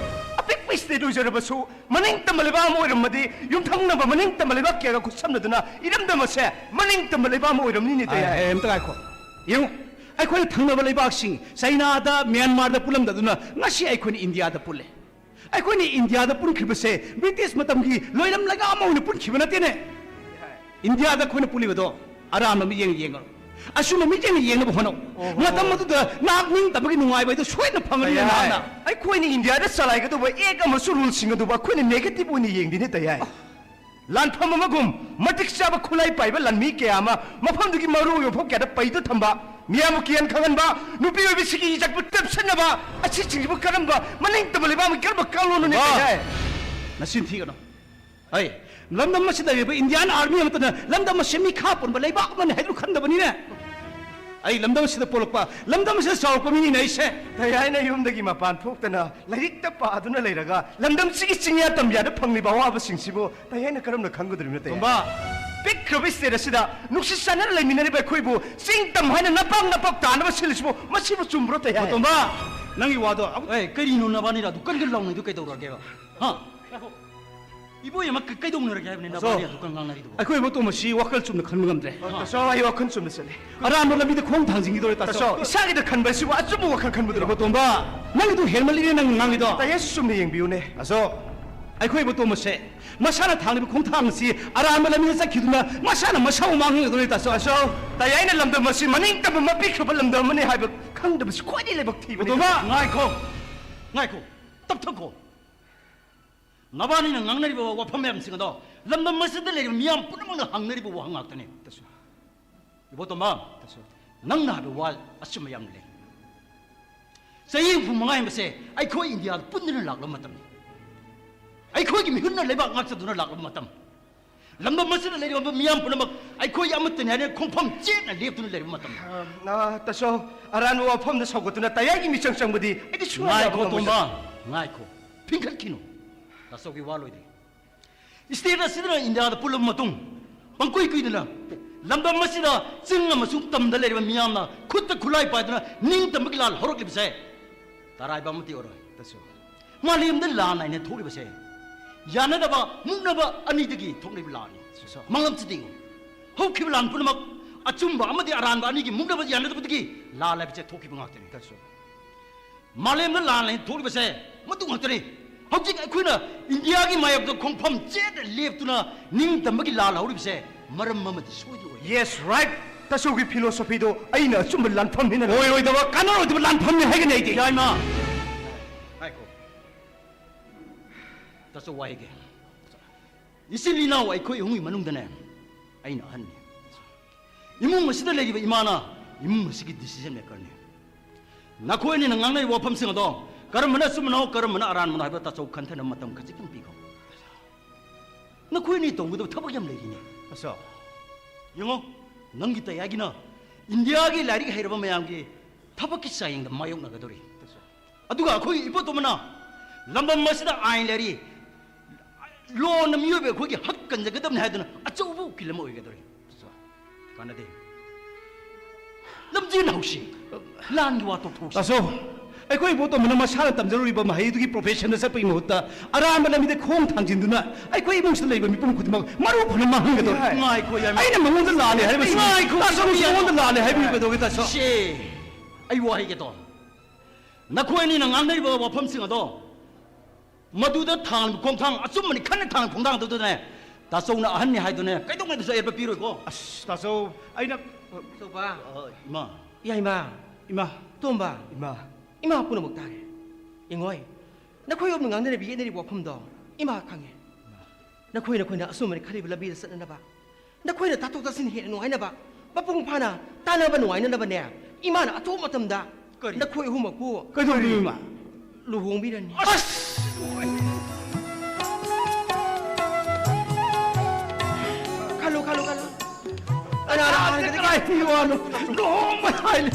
ꯑꯄꯤꯛꯄ ꯁ꯭ꯇꯦꯠ ꯑꯣꯏꯖꯔꯕꯁꯨ, ꯃꯅꯤꯡ ꯇꯝꯕ ꯂꯩꯕꯥꯛ ꯑꯃ ꯑꯣꯏꯔꯝꯃꯗꯤ, ꯌꯨꯝꯊꯪꯅꯕ ꯃꯅꯤꯡ ꯇꯝꯕ ꯂꯩꯕꯥꯛ ꯀꯌꯥꯒ ꯈꯨꯠꯁꯝꯅꯗꯨꯅ ꯏꯔꯝꯗꯝ ꯑꯁꯦ ꯃꯅꯤꯡ ꯇꯝꯕ ꯂꯩꯕꯥꯛ ꯑꯃ ꯑꯣꯏꯔꯝꯅꯤꯅꯦ, ꯇꯌꯥꯏ꯫ ꯑꯦ, ꯑꯝꯇ ꯉꯥꯏꯈꯣ꯫ ꯌꯦꯡꯉꯨ, ꯑꯩꯈꯣꯏꯅ ꯊꯪꯅꯕ ꯂꯩꯕꯥꯛꯁꯤꯡ ꯆꯩꯅꯥꯗ, ꯃ꯭ꯌꯥꯟꯃꯥꯔꯗ ꯄꯨꯜꯂꯝꯗꯗꯨꯅ ꯉꯁꯤ ꯑꯩꯈꯣꯏꯅ ꯏꯟꯗꯤꯌꯥꯗ ꯄꯨꯜꯂꯦ꯫ ꯑꯩꯈꯣꯏꯅ ꯏꯟꯗꯤꯌꯥꯗ ꯄꯨꯟꯈꯤꯕꯁꯦ ꯕ꯭ꯔꯤꯇꯤꯁ ꯃꯇꯝꯒꯤ ꯂꯣꯏꯔꯝ ꯂꯩꯉꯥꯛ ꯑꯃ ꯑꯣꯏꯅ ꯄꯨꯟꯈꯤꯕ ꯅꯠꯇꯦꯅꯦ꯫ ꯏꯟꯗꯤꯌꯥꯗ ꯑꯩꯈꯣꯏꯅ ꯄꯨꯜꯂꯤꯕꯗꯣ ꯑꯔꯥꯟꯕ ꯃꯤꯠꯌꯦꯡ ꯌꯦꯡꯒꯅꯨ꯫ ꯑꯆꯨꯝꯕ ꯃꯤꯠꯌꯦꯡ ꯌꯦꯡꯅꯕ ꯍꯣꯠꯅꯧ꯫ ꯑꯣꯍꯣ꯫ ꯃꯇꯝ ꯑꯗꯨꯗ ꯅꯍꯥꯛ ꯅꯤꯡꯇꯝꯕꯒꯤ ꯅꯨꯡꯉꯥꯏꯕ ꯍꯥꯏꯗꯣ ꯁꯣꯏꯗꯅ ꯐꯪꯒꯅꯤ ꯌꯥꯏ꯫ ꯅꯍꯥꯛꯅ꯫ ꯑꯩꯈꯣꯏꯅ ꯏꯟꯗꯤꯌꯥꯗ ꯆꯂꯥꯏꯒꯗꯧꯕ ꯑꯦꯛ ꯑꯃꯁꯨꯡ ꯔꯨꯜꯁꯤꯡ ꯑꯗꯨꯕꯨ ꯑꯩꯈꯣꯏꯅ ꯅꯦꯒꯦꯇꯤꯚ ꯑꯣꯏꯅ ꯌꯦꯡꯗꯦꯅꯦ ꯇꯌꯥꯏ꯫ ꯂꯥꯟꯐꯝ ꯑꯃꯒꯨꯝ ꯃꯇꯤꯛ ꯆꯥꯕ ꯈꯨꯠꯂꯥꯏ ꯄꯥꯏꯕ ꯂꯥꯟꯃꯤ ꯀꯌꯥ ꯑꯃ ꯃꯐꯝꯗꯨꯒꯤ ꯃꯔꯨꯑꯣꯏꯕ ꯃꯐꯝ ꯀꯌꯥꯗ ꯄꯩꯗꯨꯅ ꯊꯝꯕ, ꯃꯤꯌꯥꯝꯕꯨ ꯀꯤꯍꯟ ꯈꯪꯍꯟꯕ, ꯅꯨꯄꯤ ꯑꯣꯏꯕꯤꯁꯤꯡꯒꯤ ꯏꯖꯠꯄꯨ ꯇꯦꯞꯁꯤꯟꯅꯕ, ꯑꯁꯤꯁꯤꯡꯁꯤꯕꯨ ꯀꯔꯝꯕ ꯃꯅꯤꯡꯇꯝꯕ ꯂꯩꯕꯥꯛ ꯑꯃꯒꯤ ꯀꯔꯝꯕ ꯀꯥꯡꯂꯣꯟꯅꯣꯅꯦ ꯕꯥ! ꯇꯌꯥꯏ? ꯅꯆꯤꯟ ꯊꯤꯒꯅꯨ꯫ ꯑꯩ ꯂꯝꯗꯝ ꯑꯁꯤꯗ ꯂꯩꯔꯤꯕ ꯏꯟꯗꯤꯌꯥꯟ ꯑꯥꯔꯃꯤ ꯑꯃꯠꯇꯅ ꯂꯝꯗꯝ ꯑꯁꯤ ꯃꯤꯈꯥ ꯄꯣꯟꯕ ꯂꯩꯕꯥꯛ ꯑꯃꯅꯤ ꯍꯥꯏꯗꯨꯅ ꯈꯟꯗꯕꯅꯤꯅꯦ꯫ ꯑꯩ ꯂꯝꯗꯝ ꯑꯁꯤꯗ ꯄꯣꯛꯂꯛꯄ, ꯂꯝꯗꯝ ꯑꯁꯤꯗ ꯆꯥꯎꯔꯛꯄ ꯃꯤꯅꯤꯅꯦ ꯑꯩꯁꯦ꯫ ꯇꯌꯥꯏꯅ ꯌꯨꯝꯗꯒꯤ ꯃꯄꯥꯟ ꯊꯣꯛꯇꯅ ꯂꯥꯏꯔꯤꯛꯇ ꯄꯥꯗꯨꯅ ꯂꯩꯔꯒ ꯂꯝꯗꯝꯁꯤꯒꯤ ꯆꯤꯡꯌꯥ ꯇꯝꯌꯥꯗ ꯐꯪꯂꯤꯕ ꯑꯋꯥꯕꯁꯤꯡꯁꯤꯕꯨ ꯇꯌꯥꯏꯅ ꯀꯔꯝꯅ ꯈꯪꯒꯗꯧꯔꯤꯕꯅꯣ ꯇꯌꯥꯏ? ꯇꯣꯝꯕ! ꯄꯤꯛꯈ꯭ꯔꯕ ꯏꯁꯇꯦꯠ ꯑꯁꯤꯗ ꯅꯨꯡꯁꯤ ꯆꯥꯟꯅꯅ ꯂꯩꯃꯤꯟꯅꯔꯤꯕ ꯑꯩꯈꯣꯏꯕꯨ ꯆꯤꯡ ꯇꯝ ꯍꯥꯏꯅ ꯅꯄꯥꯛ ꯅꯄꯥꯛ ꯇꯥꯅꯕ ꯁꯤꯜꯂꯤꯁꯤꯕꯨ ꯃꯁꯤꯕꯨ ꯆꯨꯝꯕ꯭ꯔꯣ ꯇꯌꯥꯏ? ꯇꯣꯝꯕ! ꯅꯪꯒꯤ ꯋꯥꯗꯣ ꯑꯃꯨꯛ ꯑꯦ, ꯀꯔꯤꯅꯣ ꯅꯕꯥꯅꯤꯅ ꯑꯗꯨ ꯀꯟ ꯀꯟ ꯂꯥꯎꯅꯩꯗꯨ ꯀꯩꯗꯧꯔꯒꯦꯕ? ꯍꯥ? ꯏꯕꯣꯏ ꯑꯃ ꯀ-, ꯀꯩꯗꯧꯅꯔꯒꯦ ꯍꯥꯏꯕꯅꯤ ꯑꯆꯧ꯫ ꯅꯕꯥꯅꯤ ꯑꯗꯨ ꯀꯟ ꯉꯥꯡꯅꯔꯤꯗꯨꯕꯣ? ꯑꯩꯈꯣꯏ ꯏꯕꯣꯇꯣꯝ ꯑꯁꯤ ꯋꯥꯈꯜ ꯆꯨꯝꯅ ꯈꯟꯕ ꯉꯝꯗ꯭ꯔꯦ꯫ ꯇꯥꯆꯧ, ꯑꯩ ꯋꯥꯈꯜ ꯆꯨꯝꯅ ꯆꯠꯂꯦ꯫ ꯑꯔꯥꯟꯕ ꯂꯝꯕꯤꯗ ꯈꯣꯡ ꯊꯥꯡꯖꯤꯟꯈꯤꯗꯧꯔꯦ, ꯇꯥꯆꯧ꯫ ꯇꯥꯆꯧ, ꯏꯁꯥꯒꯤꯗ ꯈꯟꯕ ꯑꯁꯤꯕꯨ ꯑꯆꯨꯝꯕ ꯋꯥꯈꯜ ꯈꯟꯕꯗꯨꯔꯣ? ꯏꯕꯣꯇꯣꯝꯕ, ꯅꯪꯒꯤꯗꯨ ꯍꯦꯟꯃꯜꯂꯤꯅꯦ ꯅꯪ ꯉꯥꯡꯉꯤꯗꯣ꯫ ꯇꯌꯥꯏꯁꯨ ꯆꯨꯝꯅ ꯌꯦꯡꯕꯤꯌꯨꯅꯦ꯫ ꯇꯥꯆꯧ, ꯑꯩꯈꯣꯏ ꯏꯕꯣꯇꯣꯝ ꯑꯁꯦ ꯃꯁꯥꯅ ꯊꯥꯡꯂꯤꯕ ꯈꯣꯡꯊꯥꯡ ꯑꯁꯤ ꯑꯔꯥꯟꯕ ꯂꯝꯕꯤꯗ ꯆꯠꯈꯤꯗꯨꯅ ꯃꯁꯥꯅ ꯃꯁꯥꯕꯨ ꯃꯥꯡꯍꯟꯒꯗꯧꯔꯦ, ꯇꯥꯆꯧ꯫ ꯇꯥꯆꯧ, ꯇꯌꯥꯏꯅ ꯂꯝꯗꯝ ꯑꯁꯤ ꯃꯅꯤꯡꯇꯝꯕ ꯃꯄꯤꯈ꯭ꯔꯕ ꯂꯝꯗꯝ ꯑꯃꯅꯤ ꯍꯥꯏꯕ ꯈꯪꯗꯕꯁꯤ ꯈ꯭ꯋꯥꯏꯗꯒꯤ ꯂꯥꯏꯕꯛ ꯊꯤꯕꯅꯤ꯫ ꯏꯕꯣꯇꯣꯝꯕ! ꯉꯥꯏꯈꯣ, ꯉꯥꯏꯈꯣ, ꯇꯞꯊꯈꯣ꯫ ꯅꯕꯥꯅꯤꯅ ꯉꯥꯡꯅꯔꯤꯕ ꯋꯥꯐꯝ ꯃꯌꯥꯝꯁꯤꯡ ꯑꯗꯣ ꯂꯝꯗꯝ ꯑꯁꯤꯗ ꯂꯩꯔꯤꯕ ꯃꯤꯌꯥꯝ ꯄꯨꯝꯅꯃꯛꯅ ꯍꯪꯅꯔꯤꯕ ꯋꯥꯍꯪ ꯉꯥꯛꯇꯅꯤ꯫ ꯇꯥꯆꯧ꯫ ꯏꯕꯣꯇꯣꯝꯕ, ꯇꯥꯆꯧ꯫ ꯅꯪꯅ ꯍꯥꯏꯕ ꯋꯥ ꯑꯆꯨꯝꯕ ꯌꯥꯝꯅ ꯂꯩ꯫ ꯆꯍꯤ ꯍꯨꯝꯐꯨ ꯃꯉꯥ ꯍꯦꯟꯕꯁꯦ ꯑꯩꯈꯣꯏ ꯏꯟꯗꯤꯌꯥꯗ ꯄꯨꯟꯗꯨꯅ ꯂꯥꯛꯂꯕ ꯃꯇꯝꯅꯤ꯫ ꯑꯩꯈꯣꯏꯒꯤ ꯃꯤꯍꯨꯠꯅ ꯂꯩꯕꯥꯛ ꯉꯥꯛꯆꯗꯨꯅ ꯂꯥꯛꯂꯕ ꯃꯇꯝ꯫ ꯂꯝꯗꯝ ꯑꯁꯤꯗ ꯂꯩꯔꯤꯕ ꯃꯤꯌꯥꯝ ꯄꯨꯝꯅꯃꯛ ꯑꯩꯈꯣꯏ ꯑꯃꯠꯇꯅꯤ ꯍꯥꯏꯅ ꯈꯣꯡꯐꯝ ꯆꯦꯠꯅ ꯂꯦꯞꯇꯨꯅ ꯂꯩꯔꯕ ꯃꯇꯝꯗ꯫ ꯑ, ꯑ, ꯇꯥꯆꯧ, ꯑꯔꯥꯟꯕ ꯋꯥꯐꯝꯗ ꯁꯧꯒꯠꯇꯨꯅ ꯇꯌꯥꯏꯒꯤ ꯃꯤꯆꯪ ꯆꯪꯕꯗꯤ ꯑꯩꯗꯤ ꯁꯨꯡꯌꯥ ꯌꯥꯕ ꯉꯥꯏꯈꯣ, ꯉꯝꯃꯣꯏ, ꯇꯣꯝꯕ, ꯇꯥꯆꯧ꯫ ꯉꯥꯏꯈꯣ꯫ ꯐꯤꯡꯒꯠꯈꯤꯅꯨ꯫ ꯇꯥꯆꯧꯒꯤ ꯋꯥ ꯂꯣꯏꯗ꯭ꯔꯤ꯫ ꯁ꯭ꯇꯦꯠ ꯑꯁꯤꯗꯅ ꯏꯟꯗꯤꯌꯥꯗ ꯄꯨꯜꯂꯕ ꯃꯇꯨꯡ ꯄꯪꯀꯨꯏ ꯀꯨꯏꯗꯅ ꯂꯝꯗꯝ ꯑꯁꯤꯗ ꯆꯤꯡ ꯑꯃꯁꯨꯡ ꯇꯝꯗ ꯂꯩꯔꯤꯕ ꯃꯤꯌꯥꯝꯅ ꯈꯨꯠꯇ ꯈꯨꯠꯂꯥꯏ ꯄꯥꯏꯗꯨꯅ ꯅꯤꯡꯇꯝꯕꯒꯤ ꯂꯥꯜ ꯍꯧꯔꯛꯂꯤꯕꯁꯦ ꯇꯔꯥꯏꯕ ꯑꯃꯠꯇ ꯑꯣꯏꯔꯣꯏ꯫ ꯇꯥꯆꯧ꯫ ꯃꯥꯂꯦꯝꯗ ꯂꯥꯟ ꯍꯥꯏꯅ ꯊꯣꯛꯂꯤꯕꯁꯦ ꯌꯥꯅꯗꯕ, ꯃꯨꯛꯅꯕ ꯑꯅꯤꯗꯒꯤ ꯊꯣꯛꯂꯤꯕ ꯂꯥꯟꯅꯤ꯫ ꯁꯣ, ꯁꯣ꯫ ꯃꯥꯡꯂꯝꯁꯤꯗ ꯌꯦꯡꯉꯨ꯫ ꯍꯧꯈꯤꯕ ꯂꯥꯟ ꯄꯨꯝꯅꯃꯛ ꯑꯆꯨꯝꯕ ꯑꯃꯗꯤ ꯑꯔꯥꯟꯕ ꯑꯅꯤꯒꯤ ꯃꯨꯛꯅꯕ ꯌꯥꯅꯗꯕꯗꯒꯤ ꯂꯥꯜ ꯍꯥꯏꯕꯁꯦ ꯊꯣꯛꯈꯤꯕ ꯉꯥꯛꯇꯅꯤ꯫ ꯃꯥꯂꯦꯝꯗ ꯂꯥꯜ ꯍꯥꯏꯅ ꯊꯣꯛꯂꯤꯕꯁꯦ ꯃꯗꯨ ꯉꯥꯛꯇꯅꯤ꯫ ꯍꯧꯖꯤꯛ ꯑꯩꯈꯣꯏꯅ ꯏꯟꯗꯤꯌꯥꯒꯤ ꯃꯥꯌꯣꯛꯇ ꯈꯣꯡꯐꯝ ꯆꯦꯠꯅ ꯂꯦꯞꯇꯨꯅ ꯅꯤꯡꯇꯝꯕꯒꯤ ꯂꯥꯜ ꯍꯧꯔꯤꯕꯁꯦ ꯃꯔꯝ ꯑꯃꯗꯤ ꯁꯣꯏꯗꯅ ꯑꯣꯏ꯫ Yes, right. ꯇꯥꯆꯧꯒꯤ philosophyꯗꯣ ꯑꯩꯅ ꯑꯆꯨꯝꯕ ꯂꯥꯟꯐꯝꯅꯤꯅ ꯑꯣꯏꯔꯣꯏꯗꯕ, ꯀꯥꯟꯅꯔꯣꯏꯗꯕ ꯂꯥꯟꯐꯝꯅꯤ ꯍꯥꯏꯒꯅꯤ ꯑꯩꯗꯤ꯫ ꯌꯥꯏꯃ꯫ ꯉꯥꯏꯈꯣ꯫ ꯇꯥꯆꯧ ꯋꯥ ꯍꯥꯏꯒꯦ꯫ ꯏꯆꯤꯜ ꯏꯅꯥꯎ ꯑꯩꯈꯣꯏ ꯑꯍꯨꯝꯒꯤ ꯃꯅꯨꯡꯗꯅꯦ ꯑꯩꯅ ꯑꯍꯟꯅꯤ꯫ ꯏꯃꯨꯡ ꯑꯁꯤꯗ ꯂꯩꯔꯤꯕ ꯏꯃꯥꯅ ꯏꯃꯨꯡ ꯑꯁꯤꯒꯤ decision makerꯅꯤ꯫ ꯅꯈꯣꯏ ꯑꯅꯤꯅ ꯉꯥꯡꯅꯔꯤꯕ ꯋꯥꯐꯝꯁꯤꯡ ꯑꯗꯣ ꯀꯔꯝꯕꯅ ꯑꯆꯨꯝꯕꯅꯣ, ꯀꯔꯝꯕꯅ ꯑꯔꯥꯟꯕꯅꯣ ꯍꯥꯏꯕ ꯇꯥꯆꯧ ꯈꯟꯊꯅꯕ ꯃꯇꯝ ꯈꯖꯤꯛꯇꯪ ꯄꯤꯈꯣ꯫ ꯅꯈꯣꯏ ꯑꯅꯤ ꯇꯧꯒꯗꯕ ꯊꯕꯛ ꯌꯥꯝ ꯂꯩꯔꯤꯅꯦ꯫ ꯑꯆꯧ꯫ ꯌꯦꯡꯉꯣ, ꯅꯪꯒꯤ ꯇꯌꯥꯒꯤꯅ ꯏꯟꯗꯤꯌꯥꯒꯤ ꯂꯥꯏꯔꯤꯛ ꯍꯩꯔꯕ ꯃꯌꯥꯝꯒꯤ ꯊꯕꯛꯀꯤ ꯆꯥꯡꯌꯦꯡꯗ ꯃꯥꯌꯣꯛꯅꯒꯗꯧꯔꯤ꯫ ꯑꯗꯨꯒ ꯑꯩꯈꯣꯏꯒꯤ ꯏꯕꯣꯇꯣꯝꯕꯅ ꯂꯝꯗꯝ ꯑꯁꯤꯗ ꯑꯥꯏꯟ ꯂꯩꯔꯤ, ꯂꯣꯅ ꯃꯤꯑꯣꯏꯕ ꯑꯩꯈꯣꯏꯒꯤ ꯍꯛ ꯀꯟꯖꯒꯗꯕꯅꯤ ꯍꯥꯏꯗꯨꯅ ꯑꯆꯧꯕ ꯎꯀꯤꯜ ꯑꯃ ꯑꯣꯏꯒꯗꯧꯔꯤ꯫ ꯀꯥꯟꯅꯗꯦ꯫ ꯂꯝꯖꯦꯟ ꯍꯧꯁꯤ꯫ ꯂꯥꯟꯒꯤ ꯋꯥ ꯇꯣꯛꯊꯣꯛꯁꯤ꯫ ꯇꯥꯆꯧ, ꯑꯩꯈꯣꯏ ꯏꯕꯣꯇꯣꯝꯕꯅ ꯃꯁꯥꯅ ꯇꯝꯖꯔꯨꯔꯤꯕ ꯃꯍꯩꯗꯨꯒꯤ professionꯗ ꯆꯠꯄꯒꯤ ꯃꯍꯨꯠꯇ ꯑꯔꯥꯟꯕ ꯂꯝꯕꯤꯗ ꯈꯣꯡ ꯊꯥꯡꯖꯤꯟꯗꯨꯅ ꯑꯩꯈꯣꯏ ꯏꯃꯨꯡꯁꯤꯗ ꯂꯩꯕ ꯃꯤꯄꯨꯝ ꯈꯨꯗꯤꯡꯃꯛ ꯃꯔꯨ ꯐꯅ ꯃꯥꯡꯍꯟꯒꯗꯧꯔꯤ꯫ ꯉꯥꯏꯈꯣ, ꯌꯥꯏꯃ꯫ ꯑꯩꯅ ꯃꯉꯣꯟꯗ ꯂꯥꯜꯂꯦ ꯍꯥꯏꯔꯤꯕꯁꯤ ꯉꯥꯏꯈꯣ, ꯇꯥꯆꯧ, ꯌꯥꯏꯃ꯫ ꯃꯉꯣꯟꯗ ꯂꯥꯜꯂꯦ ꯍꯥꯏꯕꯤꯕ ꯀꯩꯗꯧꯒꯦ, ꯇꯥꯆꯧ? ꯁꯦ, ꯑꯩ ꯋꯥ ꯍꯥꯏꯒꯦ ꯇꯣ꯫ ꯅꯈꯣꯏ ꯑꯅꯤꯅ ꯉꯥꯡꯅꯔꯤꯕ ꯋꯥꯐꯝꯁꯤꯡ ꯑꯗꯣ ꯃꯗꯨꯗ ꯊꯥꯡ ꯈꯣꯡꯊꯥꯡ ꯑꯆꯨꯝꯕꯅꯤ ꯈꯟꯅ ꯊꯥꯡ ꯈꯣꯡꯊꯥꯡꯗꯨꯗꯅꯦ, ꯇꯥꯆꯧꯅ ꯑꯍꯟꯅꯤ ꯍꯥꯏꯗꯨꯅꯦ ꯀꯩꯗꯧꯉꯩꯗꯁꯨ ꯑꯌꯦꯠꯄ ꯄꯤꯔꯣꯏꯀꯣ꯫ ꯑꯁ, ꯇꯥꯆꯧ, ꯑꯩꯅ ꯑꯆꯧꯕ꯫ ꯑ, ꯏꯃꯥ꯫ ꯌꯥꯏꯃ꯫ ꯏꯃꯥ꯫ ꯇꯣꯝꯕ꯫ ꯏꯃꯥ꯫ ꯏꯃꯥ ꯄꯨꯝꯅꯃꯛ ꯇꯥꯔꯦ꯫ ꯌꯦꯡꯉꯣꯏ, ꯅꯈꯣꯏ ꯑꯍꯨꯝꯅ ꯉꯥꯡꯅꯔꯤꯕ ꯌꯦꯠꯅꯔꯤꯕ ꯋꯥꯐꯝꯗꯣ ꯏꯃꯥ ꯈꯪꯉꯦ꯫ ꯅꯈꯣꯏ ꯅꯈꯣꯏꯅ ꯑꯆꯨꯝꯕꯅꯤ ꯈꯜꯂꯤꯕ ꯂꯝꯕꯤꯗ ꯆꯠꯅꯅꯕ, ꯅꯈꯣꯏꯅ ꯇꯥꯊꯣꯛ ꯇꯥꯁꯤꯟ ꯍꯦꯟꯅ ꯅꯨꯡꯉꯥꯏꯅꯕ, ꯃꯄꯨꯡ ꯐꯥꯅ ꯇꯥꯟꯅꯕ ꯅꯨꯡꯉꯥꯏꯅꯅꯕꯅꯦ, ꯏꯃꯥꯅ ꯑꯊꯨꯕ ꯃꯇꯝꯗ ꯀꯔꯤ? ꯅꯈꯣꯏ ꯑꯍꯨꯝꯃꯛꯄꯨ ꯀꯩꯗꯧꯗꯣꯏꯅꯣ, ꯏꯃꯥ? ꯂꯨꯍꯣꯡꯕꯤꯔꯅꯤ꯫ ꯑꯁ! ꯈꯜꯂꯨ, ꯈꯜꯂꯨ, ꯈꯜꯂꯨ꯫ ꯀꯅꯥꯅ ꯍꯥꯟꯒꯗꯒꯦ? ꯀꯗꯥꯏꯗꯒꯤ ꯋꯥꯅꯣ? ꯂꯨꯍꯣꯡꯕ ꯍꯥꯏꯂꯦ꯫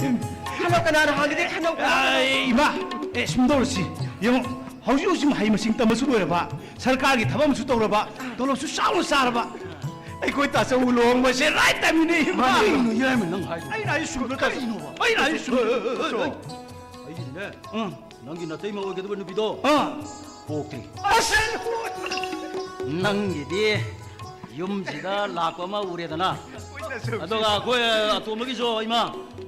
ꯈꯜꯂꯣ, ꯀꯅꯥꯅ ꯍꯥꯟꯒꯗꯒꯦ? ꯈꯜꯂꯣ, ꯈꯜꯂꯣ꯫ ꯑꯩ, ꯏꯃꯥ, ꯑꯦ, ꯁꯨꯝ ꯇꯧꯔꯁꯤ꯫ ꯌꯦꯡꯉꯣ, ꯍꯧꯖꯤꯛ ꯍꯧꯖꯤꯛ ꯃꯍꯩ ꯃꯁꯤꯡ ꯇꯝꯕꯁꯨ ꯂꯣꯏꯔꯕ, ꯁꯔꯀꯥꯔꯒꯤ ꯊꯕꯛ ꯑꯃꯁꯨ ꯇꯧꯔꯕ, ꯇꯣꯂꯣꯞꯁꯨ ꯆꯥꯎꯅ ꯆꯥꯔꯕ꯫ ꯑꯩꯈꯣꯏ ꯇꯥꯆꯧ ꯂꯨꯍꯣꯡꯕꯁꯦ right timeꯅꯤꯅꯦ, ꯏꯃꯥ꯫ ꯀꯔꯤꯅꯣ ꯌꯥꯏꯃ ꯅꯪ ꯍꯥꯏꯗꯣ? ꯑꯩꯅ ꯍꯥꯏ ꯆꯨꯝꯗ꯭ꯔꯣ, ꯇꯥꯆꯧ? ꯀꯔꯤꯅꯣꯕ? ꯑꯩꯅ ꯍꯥꯏ ꯆꯨꯝꯗ꯭ꯔꯣ, ꯇꯥꯆꯧ? ꯑꯩꯒꯤꯗꯤꯅꯦ, ꯑꯥ꯫ ꯅꯪꯒꯤ ꯅꯇꯩꯃ ꯑꯣꯏꯒꯗꯕ ꯅꯨꯄꯤꯗꯣ ꯑꯥ꯫ ꯄꯣꯛꯇ꯭ꯔꯤ꯫ ꯑꯁ! ꯅꯪꯒꯤꯗꯤ ꯌꯨꯝꯁꯤꯗ ꯂꯥꯛꯄ ꯑꯃ ꯎꯔꯦꯗꯅ, ꯑꯗꯨꯒ ꯑꯩꯈꯣꯏ ꯑꯇꯣꯝꯕꯒꯤꯁꯨ, ꯏꯃꯥ,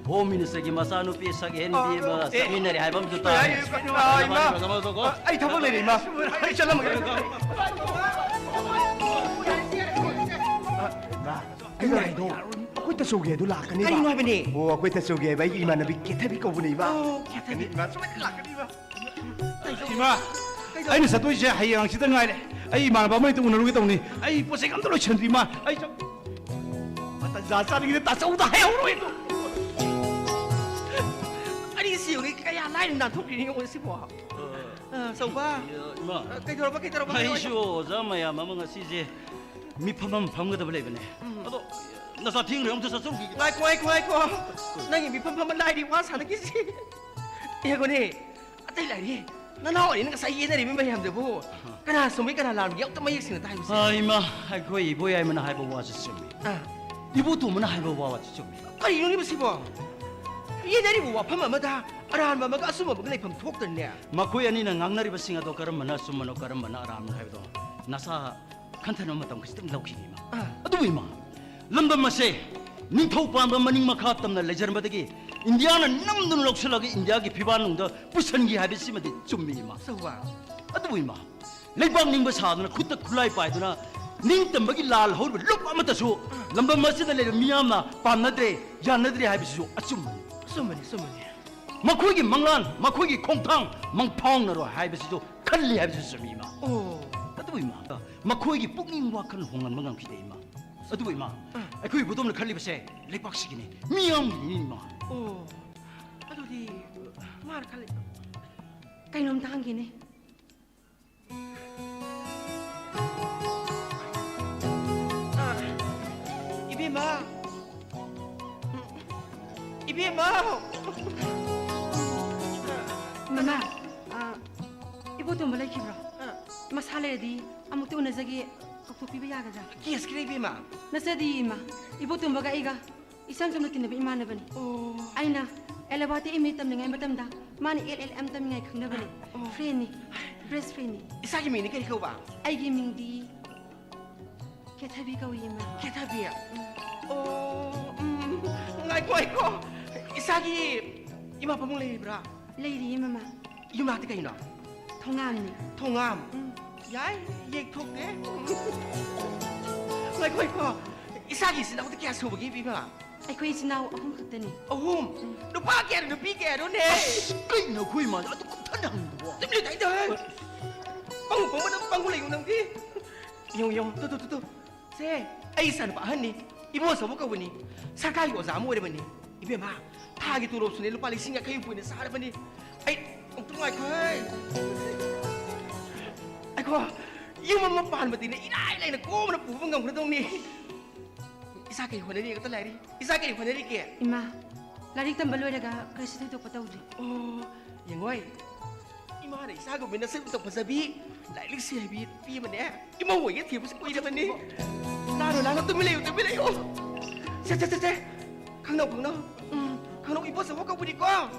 ꯍꯣꯝ ꯃꯤꯅꯤꯁꯇꯔꯒꯤ ꯃꯆꯥꯅꯨꯄꯤ ꯁꯛ ꯍꯦꯟꯕꯤ ꯑꯃ ꯑꯦ꯫ ꯆꯠꯃꯤꯟꯅꯔꯦ ꯍꯥꯏꯕ ꯑꯃꯁꯨ ꯇꯥꯏ꯫ ꯑꯦ, ꯑ, ꯏꯃꯥ, ꯀꯃꯥꯏꯅ ꯇꯧꯔꯒ? ꯑ, ꯑꯩ ꯊꯕꯛ ꯂꯩꯔꯦ, ꯏꯃꯥ꯫ ꯑꯩ ꯆꯠꯂꯝꯃꯒꯦ꯫ ꯏꯃꯥ, ꯑꯩꯅ ꯍꯥꯏꯗꯣ, ꯑꯩꯈꯣꯏ ꯇꯆꯧꯒꯤ ꯑꯗꯨ ꯂꯥꯛꯀꯅꯦꯕ꯫ ꯀꯔꯤꯅꯣ ꯍꯥꯏꯕꯅꯦ? ꯑꯣ, ꯑꯩꯈꯣꯏ ꯇꯆꯧꯒꯤ ꯍꯥꯏꯕ, ꯑꯩꯒꯤ ꯏꯃꯥꯟꯅꯕꯤ ꯀꯦꯊꯕꯤ ꯀꯧꯕꯅꯦ, ꯏꯃꯥ꯫ ꯑꯣ, ꯀꯦꯊꯕꯤ꯫ ꯏꯃꯥ, ꯁꯣꯏꯗꯅ ꯂꯥꯛꯀꯅꯤ, ꯏꯃꯥ꯫ ꯏꯃꯥ, ꯑꯩꯅ ꯆꯠꯇꯣꯏꯁꯦ ꯍꯌꯦꯡ ꯍꯪꯆꯤꯠꯇ ꯉꯥꯏꯔꯦ꯫ ꯑꯩ ꯏꯃꯥꯟꯅꯕ ꯑꯃ ꯍꯦꯛꯇ ꯎꯅꯔꯨꯒꯦ ꯇꯧꯅꯤ꯫ ꯑꯩ ꯄꯣꯠ ꯆꯩ ꯑꯝꯇ ꯂꯣꯏꯁꯟꯗ꯭ꯔꯤ, ꯏꯃꯥ꯫ ꯑꯩ ꯆꯠ-, ꯃꯇꯟ ꯆꯥ ꯆꯥꯅꯤꯡꯉꯤꯗ ꯇꯥꯆꯧꯗ ꯍꯥꯏꯍꯧꯔꯣꯏ꯫ ꯑꯅꯤꯁꯤ ꯌꯦꯡꯉꯨꯅꯦ, ꯀꯌꯥ ꯂꯥꯏꯅ ꯅꯥꯟꯊꯣꯛꯈ꯭ꯔꯤꯅꯤ ꯌꯦꯡꯉꯨ ꯁꯤꯕꯣ꯫ ꯑ, ꯑꯆꯧꯕ꯫ ꯏꯃꯥ꯫ ꯑ, ꯀꯩꯗꯧꯔꯕ, ꯀꯩꯗꯧꯔꯕ? ꯍꯥꯏꯌꯨ꯫ ꯑꯩꯁꯨ ꯑꯣꯖꯥ ꯃꯌꯥꯝ ꯑꯃ ꯉꯁꯤꯁꯦ ꯃꯤꯐꯝ ꯑꯃ ꯐꯝꯒꯗꯕ ꯂꯩꯕꯅꯦ꯫ ꯎꯝ꯫ ꯑꯗꯣ ꯅꯆꯥ ꯊꯦꯡꯈ꯭ꯔꯦ, ꯑꯝꯇ ꯆꯠꯆꯔꯨꯈꯤꯒꯦ꯫ ꯉꯥꯏꯈꯣ, ꯉꯥꯏꯈꯣ, ꯉꯥꯏꯈꯣ꯫ ꯅꯪꯒꯤ ꯃꯤꯐꯝ ꯐꯝꯕ ꯂꯥꯏꯔꯤ, ꯋꯥ ꯁꯥꯟꯅꯈꯤꯁꯤ꯫ ꯌꯦꯡꯉꯨꯅꯦ, ꯑꯇꯩ ꯂꯥꯏꯔꯤ꯫ ꯅꯅꯥꯎ ꯑꯅꯤꯅ ꯉꯁꯥꯏ ꯌꯦꯠꯅꯔꯤꯕ ꯃꯌꯥꯝꯗꯨꯕꯨ ꯀꯅꯥ ꯆꯨꯝꯃꯤ, ꯀꯅꯥ ꯂꯥꯟꯃꯤ ꯑꯝꯇ ꯃꯌꯦꯛ ꯁꯦꯡꯅ ꯇꯥꯏꯕꯁꯦ꯫ ꯑ, ꯏꯃꯥ, ꯑꯩꯈꯣꯏ ꯏꯕꯣꯌꯥꯏꯃꯅ ꯍꯥꯏꯕ ꯋꯥꯁꯨ ꯆꯨꯝꯃꯤ꯫ ꯑꯥ꯫ ꯏꯕꯣꯇꯣꯝꯕꯅ ꯍꯥꯏꯕ ꯋꯥꯁꯨ ꯆꯨꯝꯃꯤ꯫ ꯀꯔꯤꯅꯣꯅꯦ ꯃꯁꯤꯕꯣ? ꯌꯦꯠꯅꯔꯤꯕ ꯋꯥꯐꯝ ꯑꯃꯗ ꯑꯔꯥꯟꯕ ꯑꯃꯒ ꯑꯆꯨꯝꯕ ꯑꯃꯒ ꯂꯩꯐꯝ ꯊꯣꯛꯇ꯭ꯔꯅꯦ? ꯃꯈꯣꯏ ꯑꯅꯤꯅ ꯉꯥꯡꯅꯔꯤꯕꯁꯤꯡ ꯑꯗꯣ ꯀꯔꯝꯕꯅ ꯑꯆꯨꯝꯕꯅꯣ, ꯀꯔꯝꯕꯅ ꯑꯔꯥꯟꯕꯅꯣ ꯍꯥꯏꯕꯗꯣ ꯅꯁꯥ ꯈꯟꯊꯅꯕ ꯃꯇꯝ ꯈꯖꯤꯛꯇꯪ ꯂꯧꯈꯤꯒꯦ, ꯏꯃꯥ꯫ ꯑꯥ꯫ ꯑꯗꯨꯕꯨ, ꯏꯃꯥ, ꯂꯝꯗꯝ ꯑꯁꯦ ꯅꯤꯡꯊꯧ ꯄꯥꯟꯕ ꯃꯅꯤꯡ ꯃꯈꯥ ꯇꯝꯅ ꯂꯩꯖꯔꯝꯕꯗꯒꯤ ꯏꯟꯗꯤꯌꯥꯅ ꯅꯝꯗꯨꯅ ꯂꯧꯁꯤꯜꯂꯒ ꯏꯟꯗꯤꯌꯥꯒꯤ ꯐꯤꯕꯥꯟꯅꯨꯡꯗ ꯄꯨꯁꯟꯈꯤ ꯍꯥꯏꯕꯁꯤꯃꯗꯤ ꯆꯨꯝꯃꯤ, ꯏꯃꯥ꯫ ꯑꯆꯧꯕ꯫ ꯑꯗꯨꯕꯨ, ꯏꯃꯥ, ꯂꯩꯕꯥꯛ ꯅꯤꯡꯕ ꯁꯥꯗꯨꯅ ꯈꯨꯠꯇ ꯈꯨꯠꯂꯥꯏ ꯄꯥꯏꯗꯨꯅ ꯅꯤꯡꯇꯝꯕꯒꯤ ꯂꯥꯜ ꯍꯧꯔꯤꯕ ꯂꯨꯞ ꯑꯃꯠꯇꯁꯨ ꯂꯝꯗꯝ ꯑꯁꯤꯗ ꯂꯩꯔꯤꯕ ꯃꯤꯌꯥꯝꯅ ꯄꯥꯝꯅꯗ꯭ꯔꯦ, ꯌꯥꯅꯗ꯭ꯔꯦ ꯍꯥꯏꯕꯁꯤꯁꯨ ꯑꯆꯨꯝꯕꯅꯤ꯫ ꯑꯆꯨꯝꯕꯅꯤ, ꯑꯆꯨꯝꯕꯅꯤ꯫ ꯃꯈꯣꯏꯒꯤ ꯃꯪꯂꯥꯟ, ꯃꯈꯣꯏꯒꯤ ꯈꯣꯡꯊꯥꯡ ꯃꯪꯐꯥꯎꯅꯔꯣꯏ ꯍꯥꯏꯕꯁꯤꯁꯨ ꯈꯜꯂꯤ ꯍꯥꯏꯕꯁꯤꯁꯨ ꯆꯨꯝꯃꯤ, ꯏꯃꯥ꯫ ꯑꯣ꯫ ꯑꯗꯨꯕꯨ, ꯏꯃꯥ, ꯃꯈꯣꯏꯒꯤ ꯄꯨꯛꯅꯤꯡ ꯋꯥꯈꯜ ꯍꯣꯡꯍꯟꯕ ꯉꯝꯈꯤꯗꯦ, ꯏꯃꯥ꯫ ꯑꯗꯨꯕꯨ, ꯏꯃꯥ, ꯑꯥ꯫ ꯑꯩꯈꯣꯏ ꯏꯕꯨꯗꯧꯅ ꯈꯜꯂꯤꯕꯁꯦ ꯂꯩꯕꯥꯛꯁꯤꯒꯤꯅꯤ, ꯃꯤꯌꯥꯝꯒꯤꯅꯤ, ꯏꯃꯥ꯫ ꯑꯣ, ꯑꯗꯨꯗꯤ ꯃꯥꯅ ꯈꯜꯂꯤ ꯀꯩꯅꯣꯝꯇ ꯍꯪꯒꯦꯅꯦ꯫ ꯑꯥ, ꯏꯕꯦꯝꯃ, ꯏꯕꯦꯝꯃ꯫ ꯃꯃꯥ, ꯑꯥ꯫ ꯏꯕꯣꯇꯣꯝꯕ ꯂꯩꯈꯤꯕ꯭ꯔꯣ? ꯑꯥ꯫ ꯃꯁꯥ ꯂꯩꯔꯗꯤ ꯑꯃꯨꯛꯇ ꯎꯅꯖꯒꯦ, ꯀꯧꯊꯣꯛꯄꯤꯕ ꯌꯥꯒꯗ꯭ꯔꯥ? ꯀꯦꯁꯀꯤꯔ ꯏꯕꯦꯝꯃ? ꯅꯠꯆꯗꯦ, ꯏꯃꯥ꯫ ꯏꯕꯣꯇꯣꯝꯕꯒ ꯑꯩꯒ ꯏꯆꯝ ꯆꯝꯅ ꯇꯤꯟꯅꯕ ꯏꯃꯥꯟꯅꯕꯅꯤ꯫ ꯑꯣ꯫ ꯑꯩꯅ ꯑꯦꯂꯥꯕꯥꯗ ꯑꯦꯝ ꯑꯦ ꯇꯝꯂꯤꯉꯩ ꯃꯇꯝꯗ ꯃꯥꯅ ꯑꯦꯜ ꯑꯦꯜ ꯑꯦꯝ ꯇꯝꯃꯤꯉꯩ ꯈꯪꯅꯕꯅꯤ꯫ ꯑꯣ꯫ ꯐ꯭ꯔꯦꯟꯅꯤ, ꯕꯦꯁ ꯐ꯭ꯔꯦꯟꯅꯤ꯫ ꯏꯆꯥꯒꯤ ꯃꯤꯡꯗꯤ ꯀꯔꯤ ꯀꯧꯕ? ꯑꯩꯒꯤ ꯃꯤꯡꯗꯤ ꯀꯦꯊꯕꯤ ꯀꯧꯏ, ꯏꯃꯥ꯫ ꯀꯦꯊꯕꯤ? ꯎꯝ꯫ ꯑꯣ꯫ ꯉꯥꯏꯈꯣ, ꯏꯁꯥꯒꯤ ꯏꯃꯥ ꯄꯥꯕꯨꯡ ꯂꯩꯔꯤꯕ꯭ꯔꯥ? ꯂꯩꯔꯤꯌꯦ, ꯃꯃꯥ꯫ ꯌꯨꯝꯅꯥꯛꯇꯤ ꯀꯩꯅꯣ? ꯊꯣꯉꯥꯝꯅꯤ꯫ ꯊꯣꯉꯥꯝ? ꯎꯝ꯫ ꯌꯥꯏ, ꯌꯦꯛꯊꯣꯛꯇꯦ꯫ ꯉꯥꯏꯈꯣ, ꯉꯥꯏꯈꯣ꯫ ꯏꯁꯥꯒꯤ ꯏꯆꯤꯟ ꯏꯅꯥꯎꯗꯤ ꯀꯌꯥ ꯁꯨꯕꯒꯦ, ꯏꯕꯦꯝꯃ? ꯑꯩꯈꯣꯏ ꯏꯆꯤꯟ ꯏꯅꯥꯎ ꯑꯍꯨꯝ ꯈꯛꯇꯅꯤ꯫ ꯑꯍꯨꯝ? ꯎꯝ꯫ ꯅꯨꯄꯥ ꯀꯌꯥꯅꯣ, ꯅꯨꯄꯤ ꯀꯌꯥꯅꯣꯅꯦ? ꯑꯁ, ꯀꯩꯅꯣ ꯑꯩꯈꯣꯏ ꯏꯃꯥꯗ ꯑꯗꯨ ꯀꯨꯞꯊꯅ ꯍꯪꯉꯤꯗꯨꯕꯣ? ꯇꯨꯃꯤꯟ ꯂꯩꯌꯨ, ꯇꯥꯏꯗ꯫ ꯄꯪꯉꯨ ꯄꯪꯕꯗ ꯄꯪꯉꯨ ꯂꯩꯌꯨ ꯅꯪꯗꯤ꯫ ꯌꯦꯡꯉꯨ, ꯌꯦꯡꯉꯨ, ꯇꯨ, ꯇꯨ, ꯇꯨ, ꯇꯨ꯫ ꯁꯦ, ꯑꯩ ꯏꯆꯥꯅꯨꯄꯥ ꯑꯍꯟꯅꯤ꯫ ꯏꯕꯣꯆꯧꯕ ꯀꯧꯕꯅꯤ꯫ ꯁꯔꯀꯥꯔꯒꯤ ꯑꯣꯖꯥ ꯑꯃ ꯑꯣꯏꯔꯕꯅꯤ꯫ ꯏꯕꯦꯝꯃ, ꯊꯥꯒꯤ ꯇꯣꯂꯣꯞꯁꯨꯅꯦ ꯂꯨꯄꯥ ꯂꯤꯁꯤꯡ ꯌꯥꯡꯈꯩ ꯍꯨꯝꯐꯨꯅꯦ ꯆꯥꯔꯕꯅꯤ꯫ ꯑꯩ ꯑꯃꯨꯛꯇ ꯉꯥꯏꯈꯣꯍꯦ꯫ ꯑꯩꯈꯣ, ꯌꯨꯝ ꯑꯃ ꯄꯥꯟꯕꯗꯤꯅꯦ ꯏꯔꯥꯏ ꯂꯥꯏꯅ ꯀꯣꯝꯅ ꯄꯨꯕ ꯉꯝꯒꯗꯧꯅꯤ꯫ ꯏꯆꯥ ꯀꯩ ꯍꯣꯠꯅꯔꯤ ꯑꯝꯇ ꯂꯥꯏꯔꯤ? ꯏꯆꯥ ꯀꯩ ꯍꯣꯠꯅꯔꯤꯒꯦ? ꯏꯃꯥ, ꯂꯥꯏꯔꯤꯛ ꯇꯝꯕ ꯂꯣꯏꯔꯒ ꯀꯔꯤꯁꯨ ꯊꯣꯏꯗꯣꯛꯄ ꯇꯧꯗ꯭ꯔꯤ꯫ ꯑꯣ, ꯌꯦꯡꯉꯣꯏ꯫ ꯏꯃꯥꯅ ꯏꯆꯥꯒꯨꯝꯕꯤ ꯅꯁꯛ ꯃꯇꯧ ꯐꯖꯕꯤ, ꯂꯥꯏꯔꯤꯛꯁꯤ ꯍꯩꯕꯤ ꯅꯨꯄꯤ ꯑꯃꯅꯦ ꯏꯃꯧ ꯑꯣꯏꯒꯦ ꯊꯤꯕꯁꯤ ꯀꯨꯏꯔꯕꯅꯤ꯫ ꯂꯥꯛꯑꯅꯨ, ꯂꯥꯛꯑꯅꯨ, ꯇꯨꯃꯤꯟ ꯂꯩꯌꯨ, ꯇꯨꯃꯤꯟ ꯂꯩꯌꯨ꯫ ꯁꯦ, ꯁꯦ, ꯁꯦ, ꯁꯦ꯫ ꯈꯪꯅꯧ, ꯈꯪꯅꯧ꯫ ꯎꯝ, ꯈꯪꯅꯧ, ꯏꯕꯣꯆꯧꯕ ꯀꯧꯕꯅꯤꯀꯣ꯫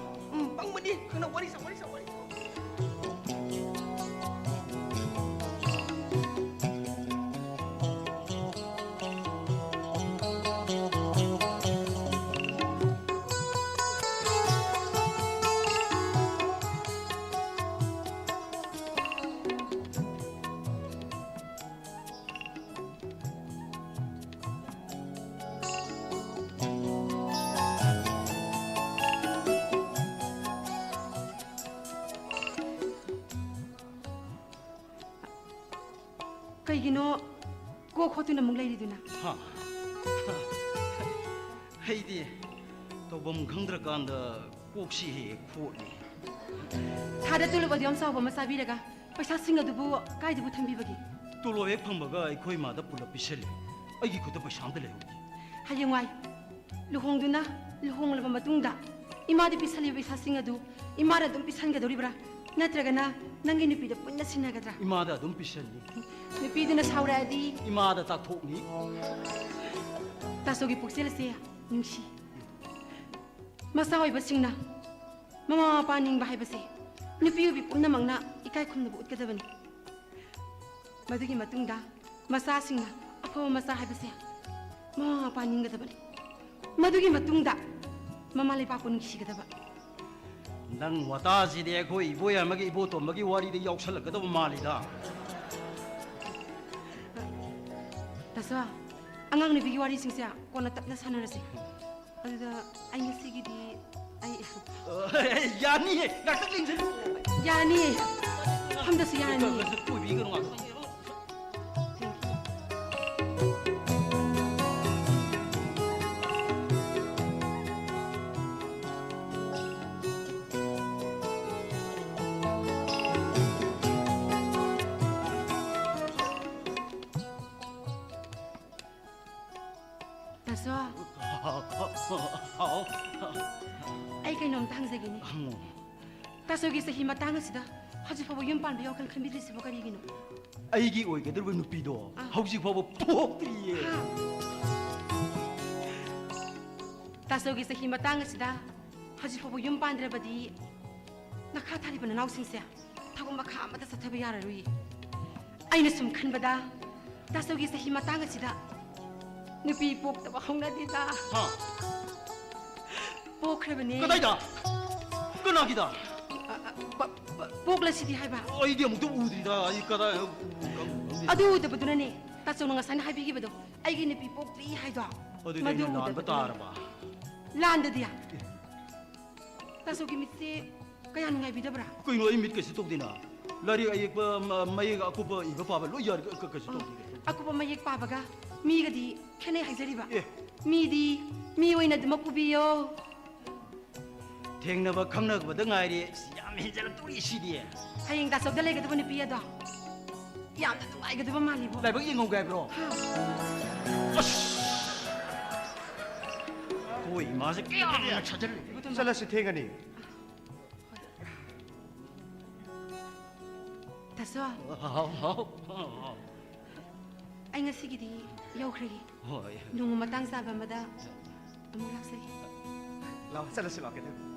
ꯎꯝ, ꯄꯪꯕꯅꯤ꯫ ꯈꯪꯅꯧ, ꯋꯥꯔꯤ ꯁꯥꯎ, ꯋꯥꯔꯤ ꯁꯥꯎ, ꯋꯥꯔꯤ ꯁꯥꯎ꯫ ꯀꯩꯒꯤꯅꯣ ꯀꯣꯛ ꯈꯣꯠꯇꯨꯅ ꯑꯃꯨꯛ ꯂꯩꯔꯤꯗꯨꯅ? ꯍꯥ? ꯑꯩꯗꯤ ꯇꯧꯐꯝ ꯈꯪꯗ꯭ꯔꯀꯥꯟꯗ ꯀꯣꯛꯁꯤ ꯍꯦꯛ ꯍꯦꯛ ꯈꯣꯠꯂꯤ꯫ ꯊꯥꯗ ꯇꯣꯂꯣꯞ ꯑꯗꯨ ꯌꯥꯝ ꯆꯥꯎꯕ ꯑꯃ ꯆꯥꯕꯤꯔꯒ ꯄꯩꯁꯥꯁꯤꯡ ꯑꯗꯨꯕꯨ ꯀꯥꯏꯗꯕꯨ ꯊꯝꯕꯤꯕꯒꯦ? ꯇꯣꯂꯣꯞ ꯍꯦꯛ ꯐꯪꯕꯒ ꯑꯩꯈꯣꯏ ꯏꯃꯥꯗ ꯄꯨꯂꯞ ꯄꯤꯁꯜꯂꯤ꯫ ꯑꯩꯒꯤ ꯈꯨꯠꯇ ꯄꯩꯁꯥ ꯑꯝꯇ ꯂꯩꯍꯧꯗꯦ꯫ ꯍꯌꯦꯡꯋꯥꯏ ꯂꯨꯍꯣꯡꯗꯨꯅ, ꯂꯨꯍꯣꯡꯂꯕ ꯃꯇꯨꯡꯗ ꯏꯃꯥꯗ ꯄꯤꯁꯜꯂꯤꯕ ꯄꯩꯁꯥꯁꯤꯡ ꯑꯗꯨ ꯏꯃꯥꯅ ꯑꯗꯨꯝ ꯄꯤꯁꯟꯒꯗꯧꯔꯤꯕ꯭ꯔꯥ? ꯅꯠꯇ꯭ꯔꯒꯅ ꯅꯪꯒꯤ ꯅꯨꯄꯤꯗ ꯄꯨꯟꯅ ꯁꯤꯟꯅꯒꯗ꯭ꯔꯥ? ꯏꯃꯥꯗ ꯑꯗꯨꯝ ꯄꯤꯁꯜꯂꯤ꯫ ꯅꯨꯄꯤꯗꯨꯅ ꯁꯥꯎꯔꯛꯑꯗꯤ? ꯏꯃꯥꯗ ꯇꯥꯛꯊꯣꯛꯅꯤ꯫ ꯇꯥꯆꯧꯒꯤ ꯄꯨꯛꯆꯦꯜ ꯑꯁꯦ ꯅꯨꯡꯁꯤ꯫ ꯃꯆꯥ ꯑꯣꯏꯕꯁꯤꯡꯅ ꯃꯃꯥ ꯃꯄꯥ ꯅꯤꯡꯕ ꯍꯥꯏꯕꯁꯦ ꯅꯨꯄꯤ ꯑꯣꯏꯕꯤ ꯄꯨꯝꯅꯃꯛꯅ ꯏꯀꯥꯏ ꯈꯨꯝꯅꯕ ꯎꯠꯀꯗꯕꯅꯤ꯫ ꯃꯗꯨꯒꯤ ꯃꯇꯨꯡꯗ ꯃꯆꯥꯁꯤꯡꯅ ꯑꯐꯕ ꯃꯆꯥ ꯍꯥꯏꯕꯁꯦ ꯃꯃꯥ ꯃꯄꯥ ꯅꯤꯡꯒꯗꯕꯅꯤ꯫ ꯃꯗꯨꯒꯤ ꯃꯇꯨꯡꯗ ꯃꯃꯥ ꯂꯩꯕꯥꯛꯄꯨ ꯅꯨꯡꯁꯤꯒꯗꯕ꯫ ꯅꯪ ꯋꯥꯇꯥꯁꯤꯗꯤ ꯑꯩꯈꯣꯏ ꯏꯕꯣꯌꯥꯏꯃꯒꯤ ꯏꯕꯣꯇꯣꯝꯕꯒꯤ ꯋꯥꯔꯤꯗ ꯌꯥꯎꯁꯜꯂꯛꯀꯗꯕ ꯃꯥꯜꯂꯤꯗ꯫ ꯇꯥꯆꯧ, ꯑꯉꯥꯡ ꯅꯨꯄꯤꯒꯤ ꯋꯥꯔꯤꯁꯤꯡꯁꯦ ꯀꯣꯟꯅ ꯇꯞꯅ ꯁꯥꯟꯅꯔꯁꯤ꯫ ꯑꯗꯨꯗ ꯑꯩ ꯉꯁꯤꯒꯤꯗꯤ ꯑꯩ ꯌꯥꯅꯤꯌꯦ, ꯉꯥꯛꯇꯪ ꯂꯦꯡꯁꯤꯜꯂꯨ꯫ ꯌꯥꯅꯤꯌꯦ, ꯐꯝꯗꯁꯨ ꯌꯥꯅꯤꯌꯦ꯫ ꯀꯣꯏꯕꯤꯒꯅꯨ ꯉꯥꯛꯇꯪ꯫ ꯇꯥꯆꯧ, ꯍꯥꯎ꯫ ꯑꯩ ꯀꯩꯅꯣꯝꯇ ꯍꯪꯖꯒꯦꯅꯦ꯫ ꯍꯪꯉꯣ꯫ ꯇꯥꯆꯧꯒꯤ ꯆꯍꯤ ꯃꯇꯥꯡ ꯑꯁꯤꯗ ꯍꯧꯖꯤꯛ ꯐꯥꯎꯕ ꯌꯨꯝ ꯄꯥꯟꯕꯒꯤ ꯋꯥꯈꯜ ꯈꯟꯕꯤꯗ꯭ꯔꯤꯁꯤꯕꯣ ꯀꯔꯤꯒꯤꯅꯣ? ꯑꯩꯒꯤ ꯑꯣꯏꯒꯗꯧꯔꯤꯕ ꯅꯨꯄꯤꯗꯣ ꯑꯥ꯫ ꯍꯧꯖꯤꯛ ꯐꯥꯎꯕ ꯄꯣꯛꯇ꯭ꯔꯤꯌꯦ꯫ ꯍꯥ? ꯇꯥꯆꯧꯒꯤ ꯆꯍꯤ ꯃꯇꯥꯡ ꯑꯁꯤꯗ ꯍꯧꯖꯤꯛ ꯐꯥꯎꯕ ꯌꯨꯝ ꯄꯥꯟꯗ꯭ꯔꯕꯗꯤ ꯃꯈꯥ ꯊꯥꯔꯤꯕ ꯅꯅꯥꯎꯁꯤꯡꯁꯦ ꯊꯕꯛ ꯃꯈꯥ ꯑꯃꯠꯇ ꯆꯠꯊꯕ ꯌꯥꯔꯔꯣꯏꯌꯦ꯫ ꯑꯩꯅ ꯁꯨꯝ ꯈꯟꯕꯗ ꯇꯥꯆꯧꯒꯤ ꯆꯍꯤ ꯃꯇꯥꯡ ꯑꯁꯤꯗ ꯅꯨꯄꯤ ꯄꯣꯛꯇꯕ ꯍꯧꯅꯗꯦꯗ꯫ ꯍꯥ? ꯄꯣꯛꯈ꯭ꯔꯕꯅꯦ꯫ ꯀꯗꯥꯏꯗ? ꯀꯅꯥꯒꯤꯗ? ꯑ, ꯑ, ꯄ-, ꯄ-, ꯄꯣꯛꯂꯁꯤꯗꯤ ꯍꯥꯏꯕ꯫ ꯑꯩꯗꯤ ꯑꯃꯨꯛꯇ ꯎꯗ꯭ꯔꯤꯗ꯫ ꯑꯩ ꯀꯗꯥꯏ ꯎ-, ꯎ-, ꯈꯪꯗꯦ꯫ ꯑꯗꯨ ꯎꯗꯕꯗꯨꯅꯅꯦ ꯇꯥꯆꯧꯅ ꯉꯁꯥꯏꯅ ꯍꯥꯏꯕꯤꯈꯤꯕꯗꯣ, ꯑꯩꯒꯤ ꯅꯨꯄꯤ ꯄꯣꯛꯇ꯭ꯔꯤ ꯍꯥꯏꯗꯣ꯫ ꯑꯗꯨꯗꯤ ꯃꯗꯨ ꯑꯩꯅ ꯂꯥꯟꯕ ꯎꯗꯕꯗꯨꯅꯅꯦ꯫ ꯇꯥꯔꯕ? ꯂꯥꯟꯗꯗꯤ꯫ ꯇꯥꯆꯧꯒꯤ ꯃꯤꯠꯁꯦ ꯀꯌꯥ ꯅꯨꯡꯉꯥꯏꯕꯤꯗꯕ꯭ꯔꯥ? ꯀꯩꯅꯣ, ꯑꯩ ꯃꯤꯠ ꯀꯩꯁꯨ ꯇꯧꯗꯦꯅ꯫ ꯂꯥꯏꯔꯤꯛ ꯑꯌꯦꯛꯄ, ꯃ-, ꯃꯌꯦꯛ ꯑꯀꯨꯞꯄ ꯏꯕ ꯄꯥꯕ ꯂꯣꯏ ꯌꯥꯔꯦ, ꯀ-, ꯀ-, ꯀꯩꯁꯨ ꯇꯧꯗꯦ꯫ ꯑꯀꯨꯞꯄ ꯃꯌꯦꯛ ꯄꯥꯕꯒ ꯃꯤꯒꯗꯤ ꯈꯦꯠꯅꯩ ꯍꯥꯏꯖꯔꯤꯕ꯫ ꯑꯦ꯫ ꯃꯤꯗꯤ ꯃꯤ ꯑꯣꯏꯅ ꯑꯗꯨꯃꯛ ꯎꯕꯤꯌꯣ꯫ ꯊꯦꯡꯅꯕ ꯈꯪꯅꯕꯗ ꯉꯥꯏꯔꯤ꯫ ꯑꯁ, ꯌꯥꯝ ꯍꯦꯟꯖꯜꯂꯛꯇꯧꯔꯤ ꯁꯤꯗꯤ꯫ ꯍꯌꯦꯡ ꯇꯥꯆꯧꯗ ꯂꯩꯒꯗꯕ ꯅꯨꯄꯤ ꯑꯗꯣ ꯌꯥꯝꯅ ꯅꯨꯡꯉꯥꯏꯒꯗꯕ ꯃꯥꯜꯂꯤꯕꯣ꯫ ꯂꯥꯏꯕꯛ ꯌꯦꯡꯍꯧꯒꯦ ꯍꯥꯏꯕ꯭ꯔꯣ? ꯍꯥ꯫ ꯑꯁ! ꯑꯩꯈꯣꯏ ꯏꯃꯥꯁꯦ ꯀꯌꯥꯝ ꯁꯥꯖꯜꯂꯤ꯫ ꯆꯠꯂꯁꯤ, ꯊꯦꯡꯉꯅꯤ꯫ ꯇꯥꯆꯧ꯫ ꯍꯥꯎ, ꯍꯥꯎ, ꯍꯥꯎ꯫ ꯑꯩ ꯉꯁꯤꯒꯤꯗꯤ ꯌꯧꯈ꯭ꯔꯒꯦ꯫ ꯍꯣꯏ꯫ ꯅꯣꯡꯃ ꯃꯇꯥꯡ ꯆꯥꯕ ꯑꯃꯗ ꯑꯃꯨꯛ ꯂꯥꯛꯆꯒꯦ꯫ ꯂꯥꯛꯑꯣ, ꯆꯠꯂꯁꯤ, ꯂꯥꯛꯑꯣ, ꯀꯩꯗꯧ-,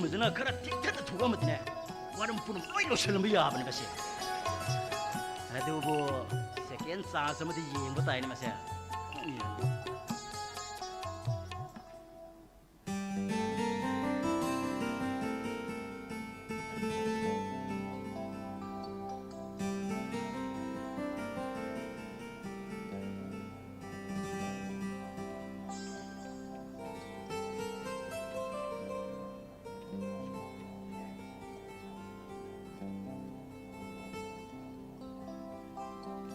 ꯑꯗꯨꯅ ꯈꯔ ꯊꯦꯡꯊꯅ ꯊꯣꯛꯂꯝꯃꯗꯤꯅꯦ, ꯋꯥꯔꯝ ꯄꯨꯝꯅꯃꯛ ꯂꯣꯏ ꯂꯣꯏꯁꯤꯜꯂꯝꯕ ꯌꯥꯕꯅꯦ ꯃꯁꯦ꯫ ꯑꯗꯨꯕꯨ second chance ꯑꯃꯗꯤ ꯌꯦꯡꯕ ꯇꯥꯏꯅꯦ ꯃꯁꯦ꯫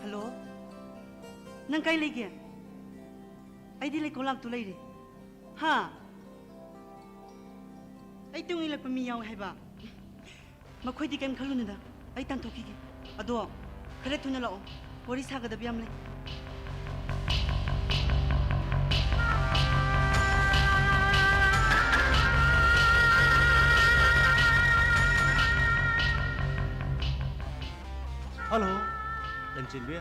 ꯍꯜꯂꯣ, ꯅꯪ ꯀꯥꯏ ꯂꯩꯒꯦ? ꯑꯩꯗꯤ ꯂꯩꯀꯣꯜ ꯂꯥꯛꯇꯨ ꯂꯩꯔꯦ꯫ ꯍꯥ? ꯑꯩ ꯇꯨꯡ ꯏꯜꯂꯛꯄ ꯃꯤ ꯌꯥꯎꯋꯦ ꯍꯥꯏꯕ? ꯃꯈꯣꯏꯗꯤ ꯀꯩꯝ ꯈꯜꯂꯨꯅꯨꯗ, ꯑꯩ ꯇꯥꯟꯊꯣꯛꯈꯤꯒꯦ꯫ ꯑꯗꯣ ꯈꯔ ꯊꯨꯅ ꯂꯥꯛꯑꯣ, ꯋꯥꯔꯤ ꯁꯥꯒꯗꯕ ꯌꯥꯝ ꯂꯩ꯫ ꯍꯜꯂꯣ, ꯂꯟꯆꯦꯟꯕꯤ꯫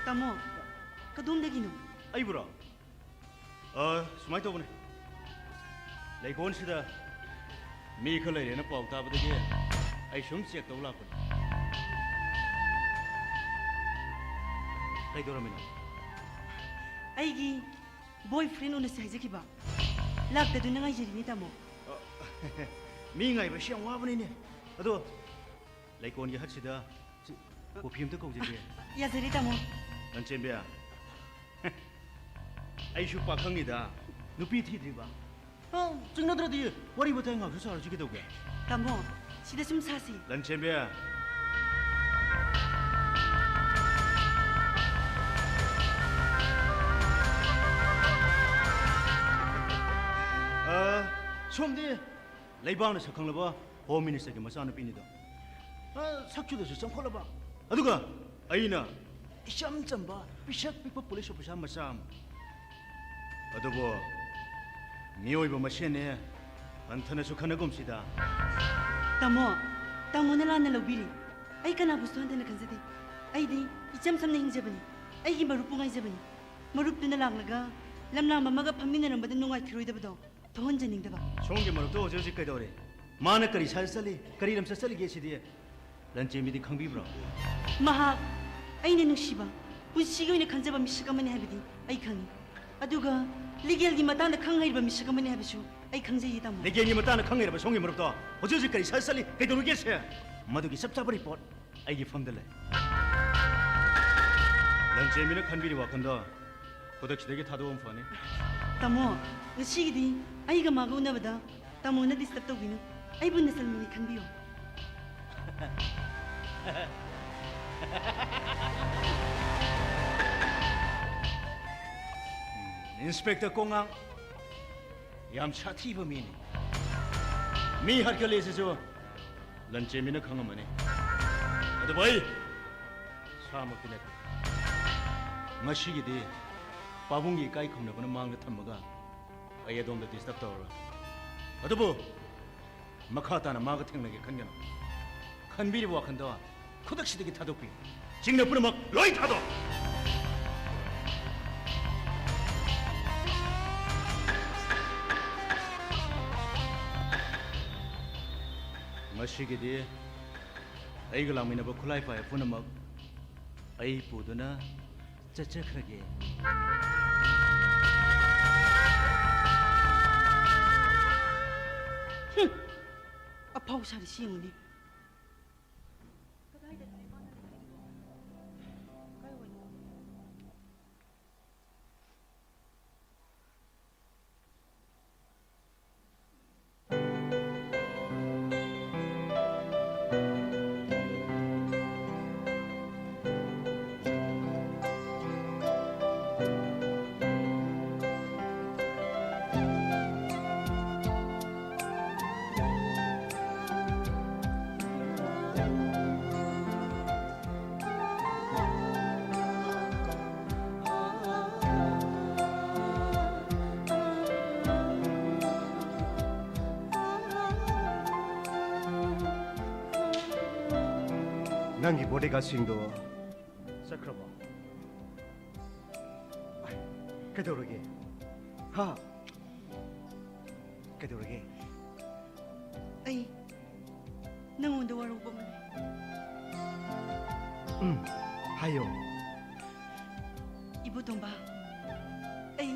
ꯇꯥꯃꯣ, ꯀꯗꯣꯝꯗꯒꯤꯅꯣ? ꯑꯩꯕꯨꯔꯣ? ꯑ, ꯁꯨꯃꯥꯏꯅ ꯇꯧꯕꯅꯦ, ꯂꯩꯀꯣꯜꯁꯤꯗ ꯃꯤ ꯈꯔ ꯂꯩꯔꯦꯅ ꯄꯥꯎ ꯇꯥꯕꯗꯒꯤ ꯑꯩ ꯁꯨꯝ ꯆꯦꯛ ꯇꯧ ꯂꯥꯛꯄꯅꯦ꯫ ꯀꯩꯗꯧꯔꯝꯃꯤꯅꯣ? ꯑꯩꯒꯤ boyfriend ꯎꯅꯁꯦ ꯍꯥꯏꯖꯈꯤꯕ꯫ ꯂꯥꯛꯇꯗꯨꯅ ꯉꯥꯏꯖꯔꯤꯅꯤ, ꯇꯥꯃꯣ꯫ ꯑ, ꯃꯤ ꯉꯥꯏꯕꯁꯤ ꯌꯥꯝ ꯋꯥꯕꯅꯤꯅꯦ꯫ ꯑꯗꯣ ꯂꯩꯀꯣꯜꯒꯤ ꯍꯠꯁꯤꯗ ꯁꯤ, ꯀꯣꯐꯤ ꯑꯝꯇ ꯀꯧꯖꯒꯦ꯫ ꯌꯥꯖꯔꯦ, ꯇꯥꯃꯣ꯫ ꯂꯟꯆꯦꯟꯕꯤ, ꯑꯩꯁꯨ ꯄꯥꯈꯪꯅꯤꯗ, ꯅꯨꯄꯤ ꯊꯤꯗ꯭ꯔꯤꯕ꯫ ꯑ, ꯆꯤꯡꯅꯗ꯭ꯔꯗꯤ ꯋꯥꯔꯤ ꯋꯥꯇꯥꯏ ꯉꯥꯛꯁꯨ ꯁꯥꯔꯁꯤ ꯀꯩꯗꯧꯒꯦ? ꯇꯥꯃꯣ, ꯁꯤꯗ ꯁꯨꯝ ꯁꯥꯁꯤ꯫ ꯂꯟꯆꯦꯟꯕꯤ꯫ ꯑ, ꯁꯣꯝꯗꯤ ꯂꯩꯕꯥꯛꯅ ꯁꯛꯈꯪꯂꯕ Home Ministerꯒꯤ ꯃꯆꯥꯅꯨꯄꯤꯅꯤꯗꯣ꯫ ꯑ, ꯁꯛꯆꯨꯗꯁꯨ ꯆꯪꯈꯠꯂꯕ꯫ ꯑꯗꯨꯒ ꯑꯩꯅ ꯏꯆꯝ ꯆꯝꯕ, ꯄꯤꯁꯛ ꯄꯤꯛꯄ police officer ꯃꯆꯥ ꯑꯃ꯫ ꯑꯗꯨꯕꯨ ꯃꯤꯑꯣꯏꯕ ꯃꯁꯦꯟꯅꯦ, ꯍꯟꯊꯅꯁꯨ ꯈꯟꯅꯒꯨꯝꯁꯤꯗ꯫ ꯇꯥꯃꯣ, ꯇꯥꯃꯣꯅ ꯂꯥꯟꯅ ꯂꯧꯕꯤꯔꯦ꯫ ꯑꯩ ꯀꯅꯥꯕꯨꯁꯨ ꯍꯟꯊꯅ ꯈꯟꯖꯗꯦ꯫ ꯑꯩꯗꯤ ꯏꯆꯝ ꯆꯝꯅ ꯍꯤꯡꯖꯕꯅꯤ꯫ ꯑꯩꯒꯤ ꯃꯔꯨꯞꯄꯨ ꯉꯥꯏꯖꯕꯅꯤ꯫ ꯃꯔꯨꯞꯇꯨꯅ ꯂꯥꯛꯂꯒ ꯂꯝꯂꯥꯝ ꯑꯃꯒ ꯐꯝꯃꯤꯟꯅꯔꯝꯕꯗ ꯅꯨꯡꯉꯥꯏꯈꯤꯔꯣꯏꯗꯕꯗꯣ ꯊꯣꯛꯍꯟꯖꯅꯤꯡꯗꯕ꯫ ꯁꯣꯝꯒꯤ ꯃꯔꯨꯞꯇꯣ ꯍꯧꯖꯤꯛ ꯍꯧꯖꯤꯛ ꯀꯩꯗꯧꯔꯤ? ꯃꯥꯅ ꯀꯔꯤ ꯁꯥꯖꯠ ꯆꯠꯂꯤ, ꯀꯔꯤ ꯂꯝꯆꯠ ꯆꯠꯂꯤꯒꯦ ꯁꯤꯗꯤ ꯂꯟꯆꯦꯟꯕꯤꯗꯤ ꯈꯪꯕꯤꯕ꯭ꯔꯣ? ꯃꯍꯥꯛ ꯑꯩꯅ ꯅꯨꯡꯁꯤꯕ, ꯄꯨꯟꯁꯤꯒꯤ ꯑꯣꯏꯅ ꯈꯟꯖꯕ ꯃꯤꯁꯛ ꯑꯃꯅꯤ ꯍꯥꯏꯕꯗꯤ ꯑꯩ ꯈꯪꯏ꯫ ꯑꯗꯨꯒ ꯂꯤꯒꯦꯜꯒꯤ ꯃꯇꯥꯡꯗ ꯈꯪ ꯍꯩꯔꯕ ꯃꯤꯁꯛ ꯑꯃꯅꯤ ꯍꯥꯏꯕꯁꯨ ꯑꯩ ꯈꯪꯖꯩꯌꯦ, ꯇꯥꯃꯣ꯫ ꯂꯤꯒꯦꯜꯒꯤ ꯃꯇꯥꯡꯗ ꯈꯪ ꯍꯩꯔꯕ ꯁꯣꯝꯒꯤ ꯃꯔꯨꯞꯇꯣ ꯍꯧꯖꯤꯛ ꯍꯧꯖꯤꯛ ꯀꯔꯤ ꯁꯥꯖꯠ ꯆꯠꯂꯤ, ꯀꯩꯗꯧꯔꯤꯒꯦ ꯁꯦ? ꯃꯗꯨꯒꯤ ꯆꯞ ꯆꯥꯕ ꯔꯤꯄꯣꯔꯠ ꯑꯩꯒꯤ ꯐꯝꯗ ꯂꯩ꯫ ꯂꯟꯆꯦꯟꯕꯤꯅ ꯈꯟꯕꯤꯔꯤ ꯋꯥꯈꯜꯗꯣ ꯈꯨꯗꯛꯁꯤꯗꯒꯤ ꯊꯥꯗꯣꯛꯑꯝ ꯐꯅꯤ꯫ ꯇꯥꯃꯣ, ꯉꯁꯤꯒꯤꯗꯤ ꯑꯩꯒ ꯃꯥꯒ ꯎꯅꯕꯗ ꯇꯥꯃꯣꯅ ꯗꯤꯁꯇꯔꯕ ꯇꯧꯕꯤꯅꯨ꯫ ꯑꯩꯕꯨ ꯅꯆꯟꯅꯨꯅꯤ ꯈꯟꯕꯤꯌꯨ꯫ ꯏꯟꯁꯄꯦꯛꯇꯔ ꯀꯣꯉꯥꯡ ꯌꯥꯝ ꯁꯥꯊꯤꯕ ꯃꯤꯅꯤ꯫ ꯃꯤ ꯍꯥꯠꯀꯜꯂꯤꯁꯤꯁꯨ ꯂꯟꯆꯦꯟꯕꯤꯅ ꯈꯪꯉꯝꯃꯅꯤ꯫ ꯑꯗꯨꯕꯨ ꯑꯩ ꯁꯥꯃꯛꯇꯤ ꯅꯠꯇꯦ꯫ ꯉꯁꯤꯒꯤꯗꯤ ꯄꯥꯕꯨꯡꯒꯤ ꯏꯀꯥꯏ ꯈꯨꯝꯅꯕꯅ ꯃꯥꯡꯗ ꯊꯝꯃꯒ ꯑꯩ ꯑꯗꯣꯝꯗ ꯗꯤꯁꯇꯔꯕ ꯇꯧꯔꯔꯣꯏ꯫ ꯑꯗꯨꯕꯨ ꯃꯈꯥ ꯇꯥꯅ ꯃꯥꯒ ꯊꯦꯡꯅꯒꯦ ꯈꯟꯒꯅꯨ꯫ ꯈꯟꯕꯤꯔꯤꯕ ꯋꯥꯈꯜꯗꯣ ꯈꯨꯗꯛꯁꯤꯗꯒꯤ ꯊꯥꯗꯣꯛꯄꯤꯌꯨ꯫ ꯆꯤꯡꯅ ꯄꯨꯝꯅꯃꯛ ꯂꯣꯏ ꯊꯥꯗꯣꯛ꯫ ꯉꯁꯤꯒꯤꯗꯤ ꯑꯩꯒ ꯂꯥꯛꯃꯤꯟꯅꯕ ꯈꯨꯠꯂꯥꯏ ꯄꯥꯏꯕ ꯄꯨꯝꯅꯃꯛ ꯑꯩ ꯄꯨꯗꯨꯅ ꯆꯠꯆꯈ꯭ꯔꯒꯦ꯫ ꯍꯨꯝ! ꯑꯐꯥꯎ ꯁꯥꯔꯤꯁꯤ ꯌꯦꯡꯉꯨꯅꯦ꯫ ꯀꯗꯥꯏꯗꯅꯣ ꯏꯃꯥꯅ ꯂꯩꯔꯤꯗꯨꯕꯣ? ꯀꯥꯏ ꯋꯥꯏꯅꯣ? ꯅꯪꯒꯤ ꯕꯣꯗꯤꯒꯥꯔꯗꯁꯤꯡꯗꯣ ꯆꯠꯈ꯭ꯔꯕꯣ? ꯑꯥꯏ, ꯀꯩꯗꯧꯔꯒꯦ? ꯍꯥ? ꯀꯩꯗꯧꯔꯒꯦ? ꯑꯩ ꯅꯪꯉꯣꯟꯗ ꯋꯥꯔꯧꯕ ꯑꯃ ꯂꯩ꯫ ꯎꯝ, ꯍꯥꯏꯌꯣ꯫ ꯏꯕꯣꯇꯣꯝꯕ, ꯑꯩ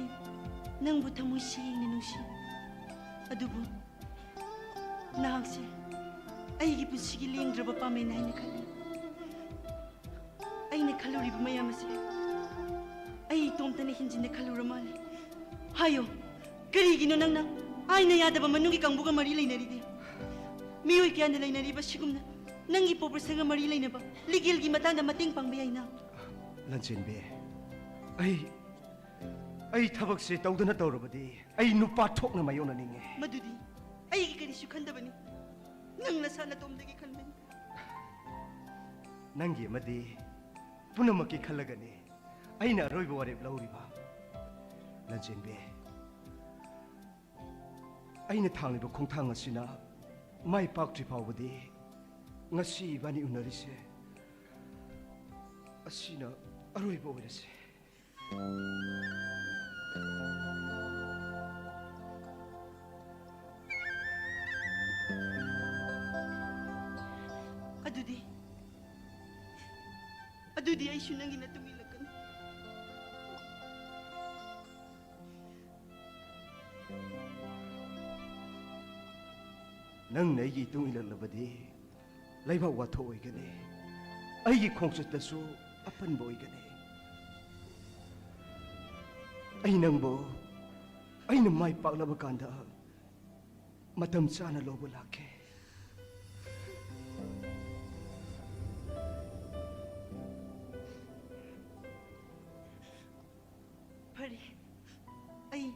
ꯅꯪꯕꯨ ꯊꯃꯣꯏ ꯁꯦꯡꯅ ꯅꯨꯡꯁꯤ꯫ ꯑꯗꯨꯕꯨ ꯅꯍꯥꯛꯁꯦ ꯑꯩꯒꯤ ꯄꯨꯟꯁꯤꯒꯤ ꯂꯦꯡꯗ꯭ꯔꯕ ꯄꯥꯝꯕꯩꯅꯤ ꯍꯥꯏꯅ ꯈꯜꯂꯤ꯫ ꯑꯩꯅ ꯈꯜꯂꯨꯔꯤꯕ ꯃꯌꯥꯝ ꯑꯁꯦ ꯑꯩ ꯏꯇꯣꯝꯇꯅ ꯍꯦꯟꯖꯤꯟꯅ ꯈꯜꯂꯨꯔ ꯃꯥꯜꯂꯦ꯫ ꯍꯥꯏꯌꯣ, ꯀꯔꯤꯒꯤꯅꯣ ꯅꯪꯅ ꯑꯥꯏꯟꯅ ꯌꯥꯗꯕ ꯃꯅꯨꯡꯒꯤ ꯀꯥꯡꯕꯨꯒ ꯃꯔꯤ ꯂꯩꯅꯔꯤꯗꯤ? ꯃꯤꯑꯣꯏ ꯀꯌꯥꯅ ꯂꯩꯅꯔꯤꯕ ꯁꯤꯒꯨꯝꯅ ꯅꯪꯒꯤ ꯄꯣꯄ꯭ꯔꯦꯁꯟꯒ ꯃꯔꯤ ꯂꯩꯅꯕ ꯂꯤꯒꯦꯜꯒꯤ ꯃꯇꯥꯡꯗ ꯃꯇꯦꯡ ꯄꯥꯡꯕ ꯌꯥꯏꯅ꯫ ꯂꯟꯆꯦꯟꯕꯤ, ꯑꯩ, ꯑꯩ ꯊꯕꯛꯁꯦ ꯇꯧꯗꯅ ꯇꯧꯔꯕꯗꯤ ꯑꯩ ꯅꯨꯄꯥ ꯊꯣꯛꯅ ꯃꯥꯌꯣꯛꯅꯅꯤꯡꯉꯦ꯫ ꯃꯗꯨꯗꯤ ꯑꯩꯒꯤ ꯀꯔꯤꯁꯨ ꯈꯟꯗꯕꯅꯤ꯫ ꯅꯪ ꯅꯁꯥ ꯅꯇꯣꯝꯗꯒꯤ ꯈꯟꯕꯅꯤ꯫ ꯅꯪꯒꯤ ꯑꯃꯗꯤ ꯄꯨꯝꯅꯃꯛꯀꯤ ꯈꯜꯂꯒꯅꯤ ꯑꯩꯅ ꯑꯔꯣꯏꯕ ꯋꯥꯔꯦꯞ ꯂꯧꯔꯤꯕ꯫ ꯂꯟꯆꯦꯟꯕꯤ, ꯑꯩꯅ ꯊꯥꯡꯂꯤꯕ ꯈꯣꯡꯊꯥꯡ ꯑꯁꯤꯅ ꯃꯥꯏ ꯄꯥꯛꯇ꯭ꯔꯤ ꯐꯥꯎꯕꯗꯤ ꯉꯁꯤ ꯏꯕꯥꯅꯤ ꯎꯅꯔꯤꯁꯦ ꯑꯁꯤꯅ ꯑꯔꯣꯏꯕ ꯑꯣꯏꯔꯁꯦ꯫ ꯑꯗꯨꯗꯤ, ꯑꯗꯨꯗꯤ ꯑꯩꯁꯨ ꯅꯪꯒꯤ ꯃꯇꯨꯡ ꯏꯜꯂꯛꯀꯅꯤ꯫ ꯅꯪꯅ ꯑꯩꯒꯤ ꯏꯇꯨꯡ ꯏꯜꯂꯛꯂꯕꯗꯤ ꯂꯩꯕꯥꯛ ꯋꯥꯊꯣꯛ ꯑꯣꯏꯒꯅꯤ, ꯑꯩꯒꯤ ꯈꯣꯡꯆꯠꯇꯁꯨ ꯑꯄꯟꯕ ꯑꯣꯏꯒꯅꯤ꯫ ꯑꯩ ꯅꯪꯕꯨ ꯑꯩꯅ ꯃꯥꯏ ꯄꯥꯛꯂꯕ ꯀꯥꯟꯗ ꯃꯇꯝ ꯆꯥꯅ ꯂꯧꯕ ꯂꯥꯛꯀꯦ꯫ ꯐꯔꯦ, ꯑꯩ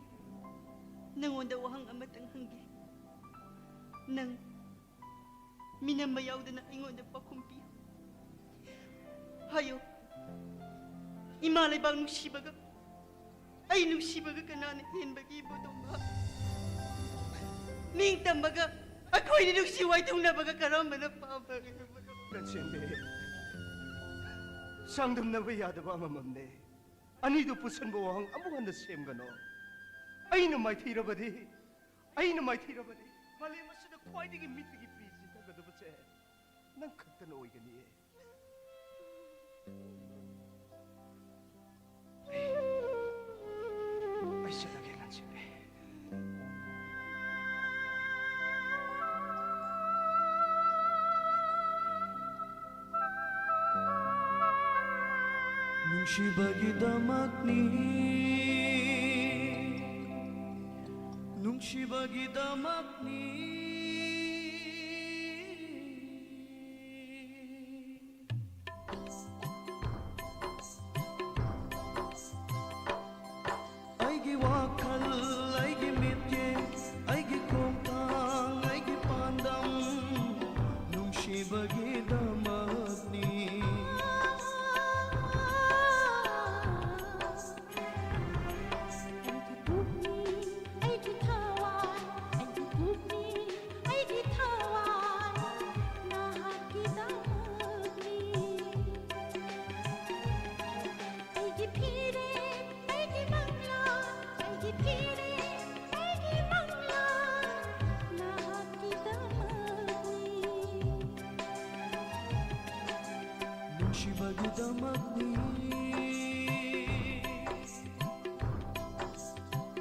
ꯅꯪꯉꯣꯟꯗ ꯋꯥꯍꯪ ꯑꯃꯇꯪ ꯍꯪꯒꯦ꯫ ꯅꯪ ꯃꯤꯅꯝꯕ ꯌꯥꯎꯗꯅ ꯑꯩꯉꯣꯟꯗ ꯄꯥꯎꯈꯨꯝ ꯄꯤꯌꯨ꯫ ꯍꯥꯏꯌꯨ, ꯏꯃꯥ ꯂꯩꯕꯥꯛ ꯅꯨꯡꯁꯤꯕꯒ ꯑꯩ ꯅꯨꯡꯁꯤꯕꯒ ꯀꯅꯥꯅ ꯍꯦꯟꯕꯒꯦ, ꯏꯕꯣꯇꯣꯝꯕ? ꯅꯤꯡꯇꯝꯕꯒ ꯑꯩꯈꯣꯏꯅ ꯅꯨꯡꯁꯤ ꯋꯥꯏꯊꯨꯡꯅꯕꯒ ꯀꯔꯝꯕꯅ ꯄꯥꯝꯕꯒꯦ, ꯏꯕꯣꯇꯣꯝꯕ? ꯂꯟꯆꯦꯟꯕꯤ, ꯆꯥꯡꯗꯝꯅꯕ ꯌꯥꯗꯕ ꯑꯃꯃꯝꯅꯦ꯫ ꯑꯅꯤꯗꯨ ꯄꯨꯁꯟꯕ ꯋꯥꯍꯪ ꯑꯃꯨꯛ ꯍꯟꯅ ꯁꯦꯝꯒꯅꯣ꯫ ꯑꯩꯅ ꯃꯥꯏꯊꯤꯔꯕꯗꯤ, ꯑꯩꯅ ꯃꯥꯏꯊꯤꯔꯕꯗꯤ, ꯃꯥꯂꯦꯝ ꯑꯁꯤꯗ ꯈ꯭ꯋꯥꯏꯗꯒꯤ ꯃꯤꯠꯇꯒꯤ ꯄꯤ ꯆꯤꯟꯊꯒꯗꯕꯁꯦ ꯅꯪ ꯈꯛꯇꯅ ꯑꯣꯏꯒꯅꯤꯌꯦ꯫ ꯑꯩ ꯆꯠꯂꯒꯦ, ꯂꯥꯟꯁꯤꯠꯂꯦ꯫ ꯅꯨꯡꯁꯤꯕꯒꯤꯗꯃꯛꯅꯤ, ꯅꯨꯡꯁꯤꯕꯒꯤꯗꯃꯛꯅꯤ꯫ ꯑꯩꯒꯤ ꯋꯥꯈꯜ, ꯑꯩꯒꯤ ꯃꯤꯠꯌꯦꯡ, ꯑꯩꯒꯤ ꯈꯣꯡꯊꯥꯡ, ꯑꯩꯒꯤ ꯄꯥꯟꯗꯝ ꯅꯨꯡꯁꯤꯕꯒꯤꯗꯃꯛꯅꯤ꯫ ꯑꯩꯒꯤ ꯄꯨꯛꯅꯤꯡ, ꯑꯩꯒꯤ ꯊꯋꯥꯏ, ꯑꯩꯒꯤ ꯄꯨꯛꯅꯤꯡ, ꯑꯩꯒꯤ ꯊꯋꯥꯏ ꯅꯍꯥꯛꯀꯤꯗꯃꯛꯅꯤ꯫ ꯑꯩꯒꯤ ꯐꯤꯔꯦꯞ, ꯑꯩꯒꯤ ꯃꯪꯂꯥꯟ, ꯑꯩꯒꯤ ꯐꯤꯔꯦꯞ, ꯑꯩꯒꯤ ꯃꯪꯂꯥꯟ ꯅꯍꯥꯛꯀꯤꯗꯃꯛꯅꯤ꯫ ꯅꯨꯡꯁꯤꯕꯒꯤꯗꯃꯛꯅꯤ,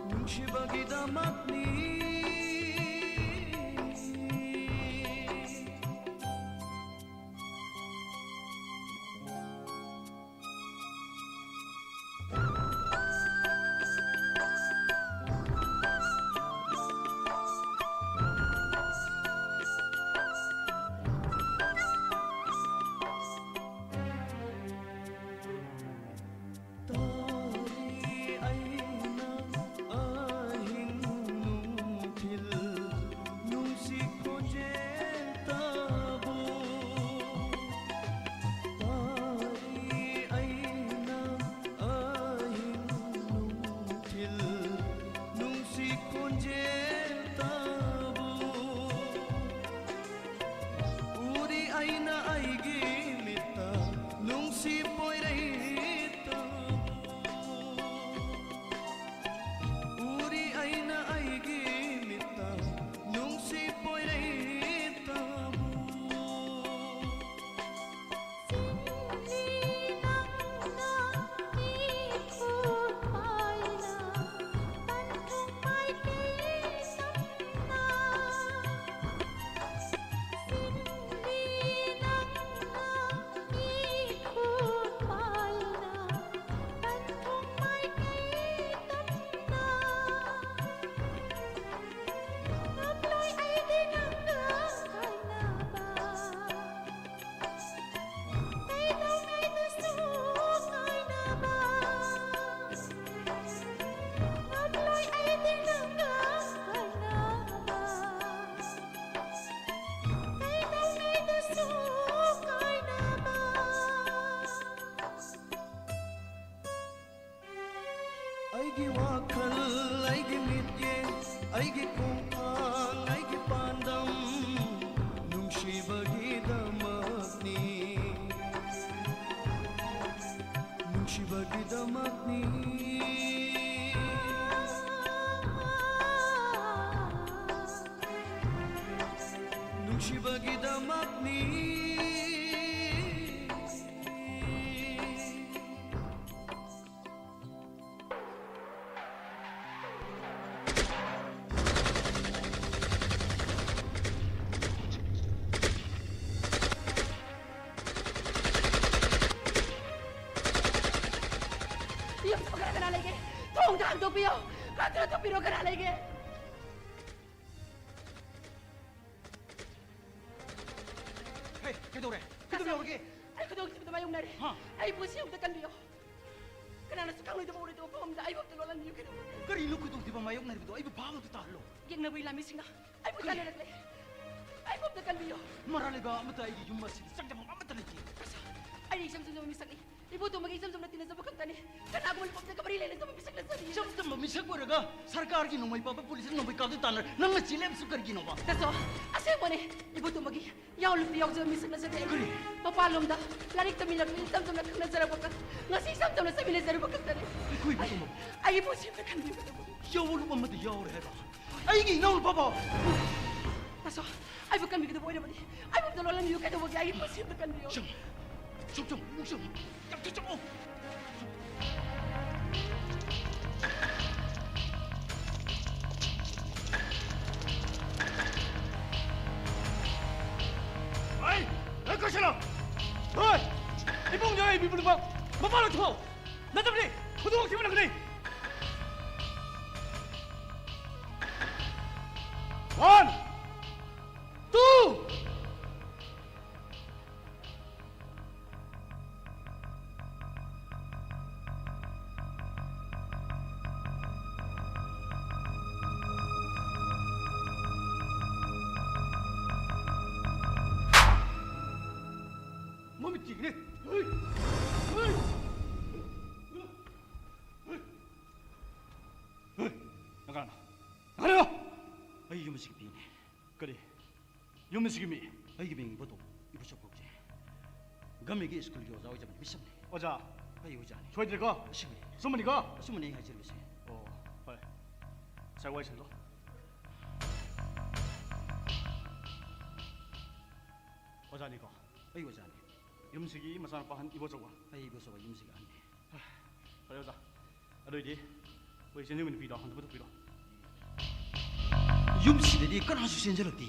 ꯅꯨꯡꯁꯤꯕꯒꯤꯗꯃꯛꯅꯤ꯫ ꯇꯥꯔꯤ ꯑꯩꯅ ꯑꯍꯤꯡ ꯑꯩꯒꯤ ꯋꯥꯈꯜ, ꯑꯩꯒꯤ ꯃꯤꯠꯌꯦꯡ, ꯑꯩꯒꯤ ꯈꯣꯡꯊꯥꯡ, ꯑꯩꯒꯤ ꯄꯥꯟꯗꯝ ꯅꯨꯡꯁꯤꯕꯒꯤꯗꯃꯛꯅꯤ, ꯅꯨꯡꯁꯤꯕꯒꯤꯗꯃꯛꯅꯤ, ꯅꯨꯡꯁꯤꯕꯒꯤꯗꯃꯛꯅꯤ꯫ ꯌꯨꯝ ꯊꯣꯛꯈ꯭ꯔ ꯀꯅꯥ ꯂꯩꯒꯦ? ꯊꯣꯡꯗ ꯍꯥꯡꯗꯣꯛꯄꯤꯌꯣ꯫ ꯀꯥꯟꯗ ꯊꯣꯛꯄꯤꯔꯣ, ꯀꯅꯥ ꯂꯩꯒꯦ? ꯍꯦ, ꯀꯩꯗꯧꯔꯦ? ꯀꯩꯗꯧꯔꯒꯦ? ꯑꯩ ꯈꯨꯗꯣꯡꯊꯤꯕꯗ ꯃꯥꯌꯣꯛꯅꯔꯦ꯫ ꯍꯥ? ꯑꯩꯕꯨ ꯁꯤ ꯑꯃꯨꯛꯇ ꯀꯟꯕꯤꯌꯣ꯫ ꯀꯅꯥꯅꯁꯨ ꯈꯪꯂꯣꯏꯗꯕ ꯎꯔꯣꯏꯗꯕ ꯃꯐꯝ ꯑꯃꯗ ꯑꯩꯕꯨ ꯑꯝꯇ ꯂꯣꯠꯍꯟꯕꯤꯌꯨ, ꯀꯩꯗꯧꯕꯒꯦ? ꯀꯔꯤꯅꯣ ꯈꯨꯗꯣꯡꯊꯤꯕ ꯃꯥꯌꯣꯛꯅꯔꯤꯕꯗꯣ? ꯑꯩꯕꯨ ꯚꯥꯞ ꯑꯝꯇ ꯇꯥꯍꯜꯂꯣ꯫ ꯌꯦꯡꯅꯕꯒꯤ ꯂꯥꯟꯃꯤꯁꯤꯡꯅ ꯑꯩꯕꯨ ꯀꯔꯤ? ꯇꯥꯟꯅꯔꯛꯂꯦ꯫ ꯑꯩꯕꯨ ꯑꯝꯇ ꯀꯟꯕꯤꯌꯨ꯫ ꯃꯔꯥ ꯂꯩꯕ ꯑꯃꯠꯇ ꯑꯩꯒꯤ ꯌꯨꯝ ꯑꯁꯤꯗ ꯆꯪꯖꯐꯝ ꯑꯃꯠꯇ ꯂꯩꯇꯦ꯫ ꯇꯥꯁꯣ, ꯑꯩ ꯏꯆꯝ ꯆꯝꯖꯕ ꯃꯤꯁꯛꯅꯤ꯫ ꯏꯕꯣꯇꯣꯝꯕꯒ ꯏꯆꯝ ꯆꯝꯅ ꯇꯤꯟꯅꯖꯕ ꯈꯛꯇꯅꯤ꯫ ꯀꯅꯥꯒꯨꯝꯕ ꯃꯤꯐꯝꯗꯒ ꯃꯔꯤ ꯂꯩꯅꯖꯕ ꯃꯤꯁꯛ ꯅꯠꯆꯗꯦ꯫ ꯏꯆꯝ ꯆꯝꯕ ꯃꯤꯁꯛ ꯑꯣꯏꯔꯒ ꯁꯔꯀꯥꯔꯒꯤ ꯅꯣꯡꯃꯩ ꯄꯥꯏꯕ ꯄꯨꯂꯤꯁꯅ ꯅꯣꯡꯃꯩ ꯀꯥꯞꯇꯨ ꯇꯥꯟꯅꯔꯦ꯫ ꯅꯪꯅ ꯆꯦꯜꯂꯦ ꯍꯥꯏꯕꯁꯨ ꯀꯔꯤꯒꯤꯅꯣꯕ? ꯇꯥꯁꯣ, ꯑꯁꯦꯡꯕꯅꯦ꯫ ꯏꯕꯣꯇꯣꯝꯕꯒꯤ ꯌꯥꯎ ꯅꯨꯄꯤ ꯌꯥꯎꯖꯕ ꯃꯤꯁꯛ ꯅꯠꯆꯗꯦ꯫ ꯀꯔꯤ? ꯃꯄꯥꯟꯂꯣꯝꯗ ꯂꯥꯏꯔꯤꯛ ꯇꯝꯃꯤꯟꯅꯔꯛꯄ, ꯏꯆꯝ ꯆꯝꯅ ꯈꯪꯅꯖꯔꯛꯄꯒ ꯉꯁꯤ ꯏꯆꯝ ꯆꯝꯅ ꯆꯠꯃꯤꯟꯅꯖꯔꯨꯕ ꯈꯛꯇꯅꯤ꯫ ꯑꯩꯈꯣꯏ ꯏꯕꯣꯇꯣꯝꯕ꯫ ꯑꯩꯒꯤ ꯄꯨꯟꯁꯤ ꯑꯝꯇ ꯈꯟꯕꯤꯌꯨ꯫ ꯌꯥꯎ ꯂꯨꯞ ꯑꯃꯗ ꯌꯥꯎꯔꯦ ꯍꯥꯏꯕ? ꯑꯩꯒꯤ ꯏꯅꯥꯎꯅꯨꯄꯥꯕꯣ! ꯇꯥꯁꯣ, ꯑꯩꯕꯨ ꯀꯟꯕꯤꯒꯗꯕ ꯑꯣꯏꯔꯕꯗꯤ ꯑꯩꯕꯨ ꯑꯝꯇ ꯂꯣꯜꯍꯟꯕꯤꯌꯨ꯫ ꯀꯩꯗꯧꯕꯒꯤ ꯑꯩꯒꯤ ꯄꯨꯟꯁꯤ ꯑꯝꯇ ꯀꯟꯕꯤꯌꯨ꯫ ꯆꯪꯉꯣ, ꯆꯪꯉꯣ, ꯆꯪꯉꯣ, ꯆꯪꯉꯣ꯫ ꯌꯥꯝ ꯊꯨ ꯆꯪꯉꯣ꯫ ꯍꯩ! ꯍꯦ, ꯀꯩꯁꯤꯅꯣ? ꯍꯣꯏ! ꯏꯃꯨꯡꯗ ꯂꯩꯕꯤ ꯄꯨꯝꯅꯃꯛ ꯃꯄꯥꯟꯗ ꯊꯣꯛꯑꯣ! ꯅꯠꯇꯕꯗꯤ ꯈꯨꯗꯣꯡꯊꯤꯕ ꯅꯪꯒꯅꯤ! One, two! ꯃꯃꯤꯠ ꯆꯤꯛꯈ꯭ꯔꯦ꯫ ꯍꯩ! ꯍꯩ! ꯍꯩ! ꯁꯤꯡꯕꯤꯅꯦ꯫ ꯀꯔꯤ? ꯌꯨꯝ ꯑꯁꯤꯒꯤ ꯃꯤ? ꯑꯩꯒꯤ ꯃꯤꯡ ꯏꯕꯣꯇꯣꯝ, ꯏꯕꯣꯆꯧ ꯀꯧꯖꯩ꯫ ꯒꯃꯦꯒꯤ ꯁ꯭ꯀꯨꯜꯒꯤ ꯑꯣꯖꯥ ꯑꯣꯏꯖꯕꯅꯤ, ꯃꯤꯁꯝꯅꯤ꯫ ꯑꯣꯖꯥ? ꯑꯩ ꯑꯣꯖꯥꯅꯤ꯫ ꯁꯣꯏꯗ꯭ꯔꯦꯀꯣ? ꯑꯁꯦꯡꯕꯅꯤ꯫ ꯑꯆꯨꯝꯕꯅꯤꯀꯣ? ꯑꯆꯨꯝꯕꯅꯤ ꯑꯩ ꯍꯥꯏꯖꯔꯤꯕꯁꯦ꯫ ꯑꯣ, ꯐꯔꯦ꯫ ꯉꯁꯥꯏ ꯋꯥꯔꯤ ꯁꯥꯟꯅꯗꯣ꯫ ꯑꯣꯖꯥꯅꯤꯀꯣ? ꯑꯩ ꯑꯣꯖꯥꯅꯤ꯫ ꯌꯨꯝꯁꯤꯒꯤ ꯃꯆꯥꯅꯨꯄꯥ ꯑꯍꯟ ꯏꯕꯣꯆꯧꯕ? ꯑꯩ ꯏꯕꯣꯆꯧꯕ ꯌꯨꯝꯁꯤꯒꯤ ꯑꯍꯟꯅꯤ꯫ ꯐꯔꯦ ꯑꯣꯖꯥ, ꯑꯗꯨ ꯑꯣꯏꯗꯤ ꯑꯩꯈꯣꯏ ꯆꯦꯟꯖꯕ ꯅꯨꯄꯤꯗꯣ ꯍꯟꯗꯣꯛꯄ ꯊꯣꯛꯄꯤꯔꯣ꯫ ꯌꯨꯝꯁꯤꯗꯗꯤ ꯀꯅꯥꯁꯨ ꯆꯦꯟꯖꯜꯂꯛꯇꯦ꯫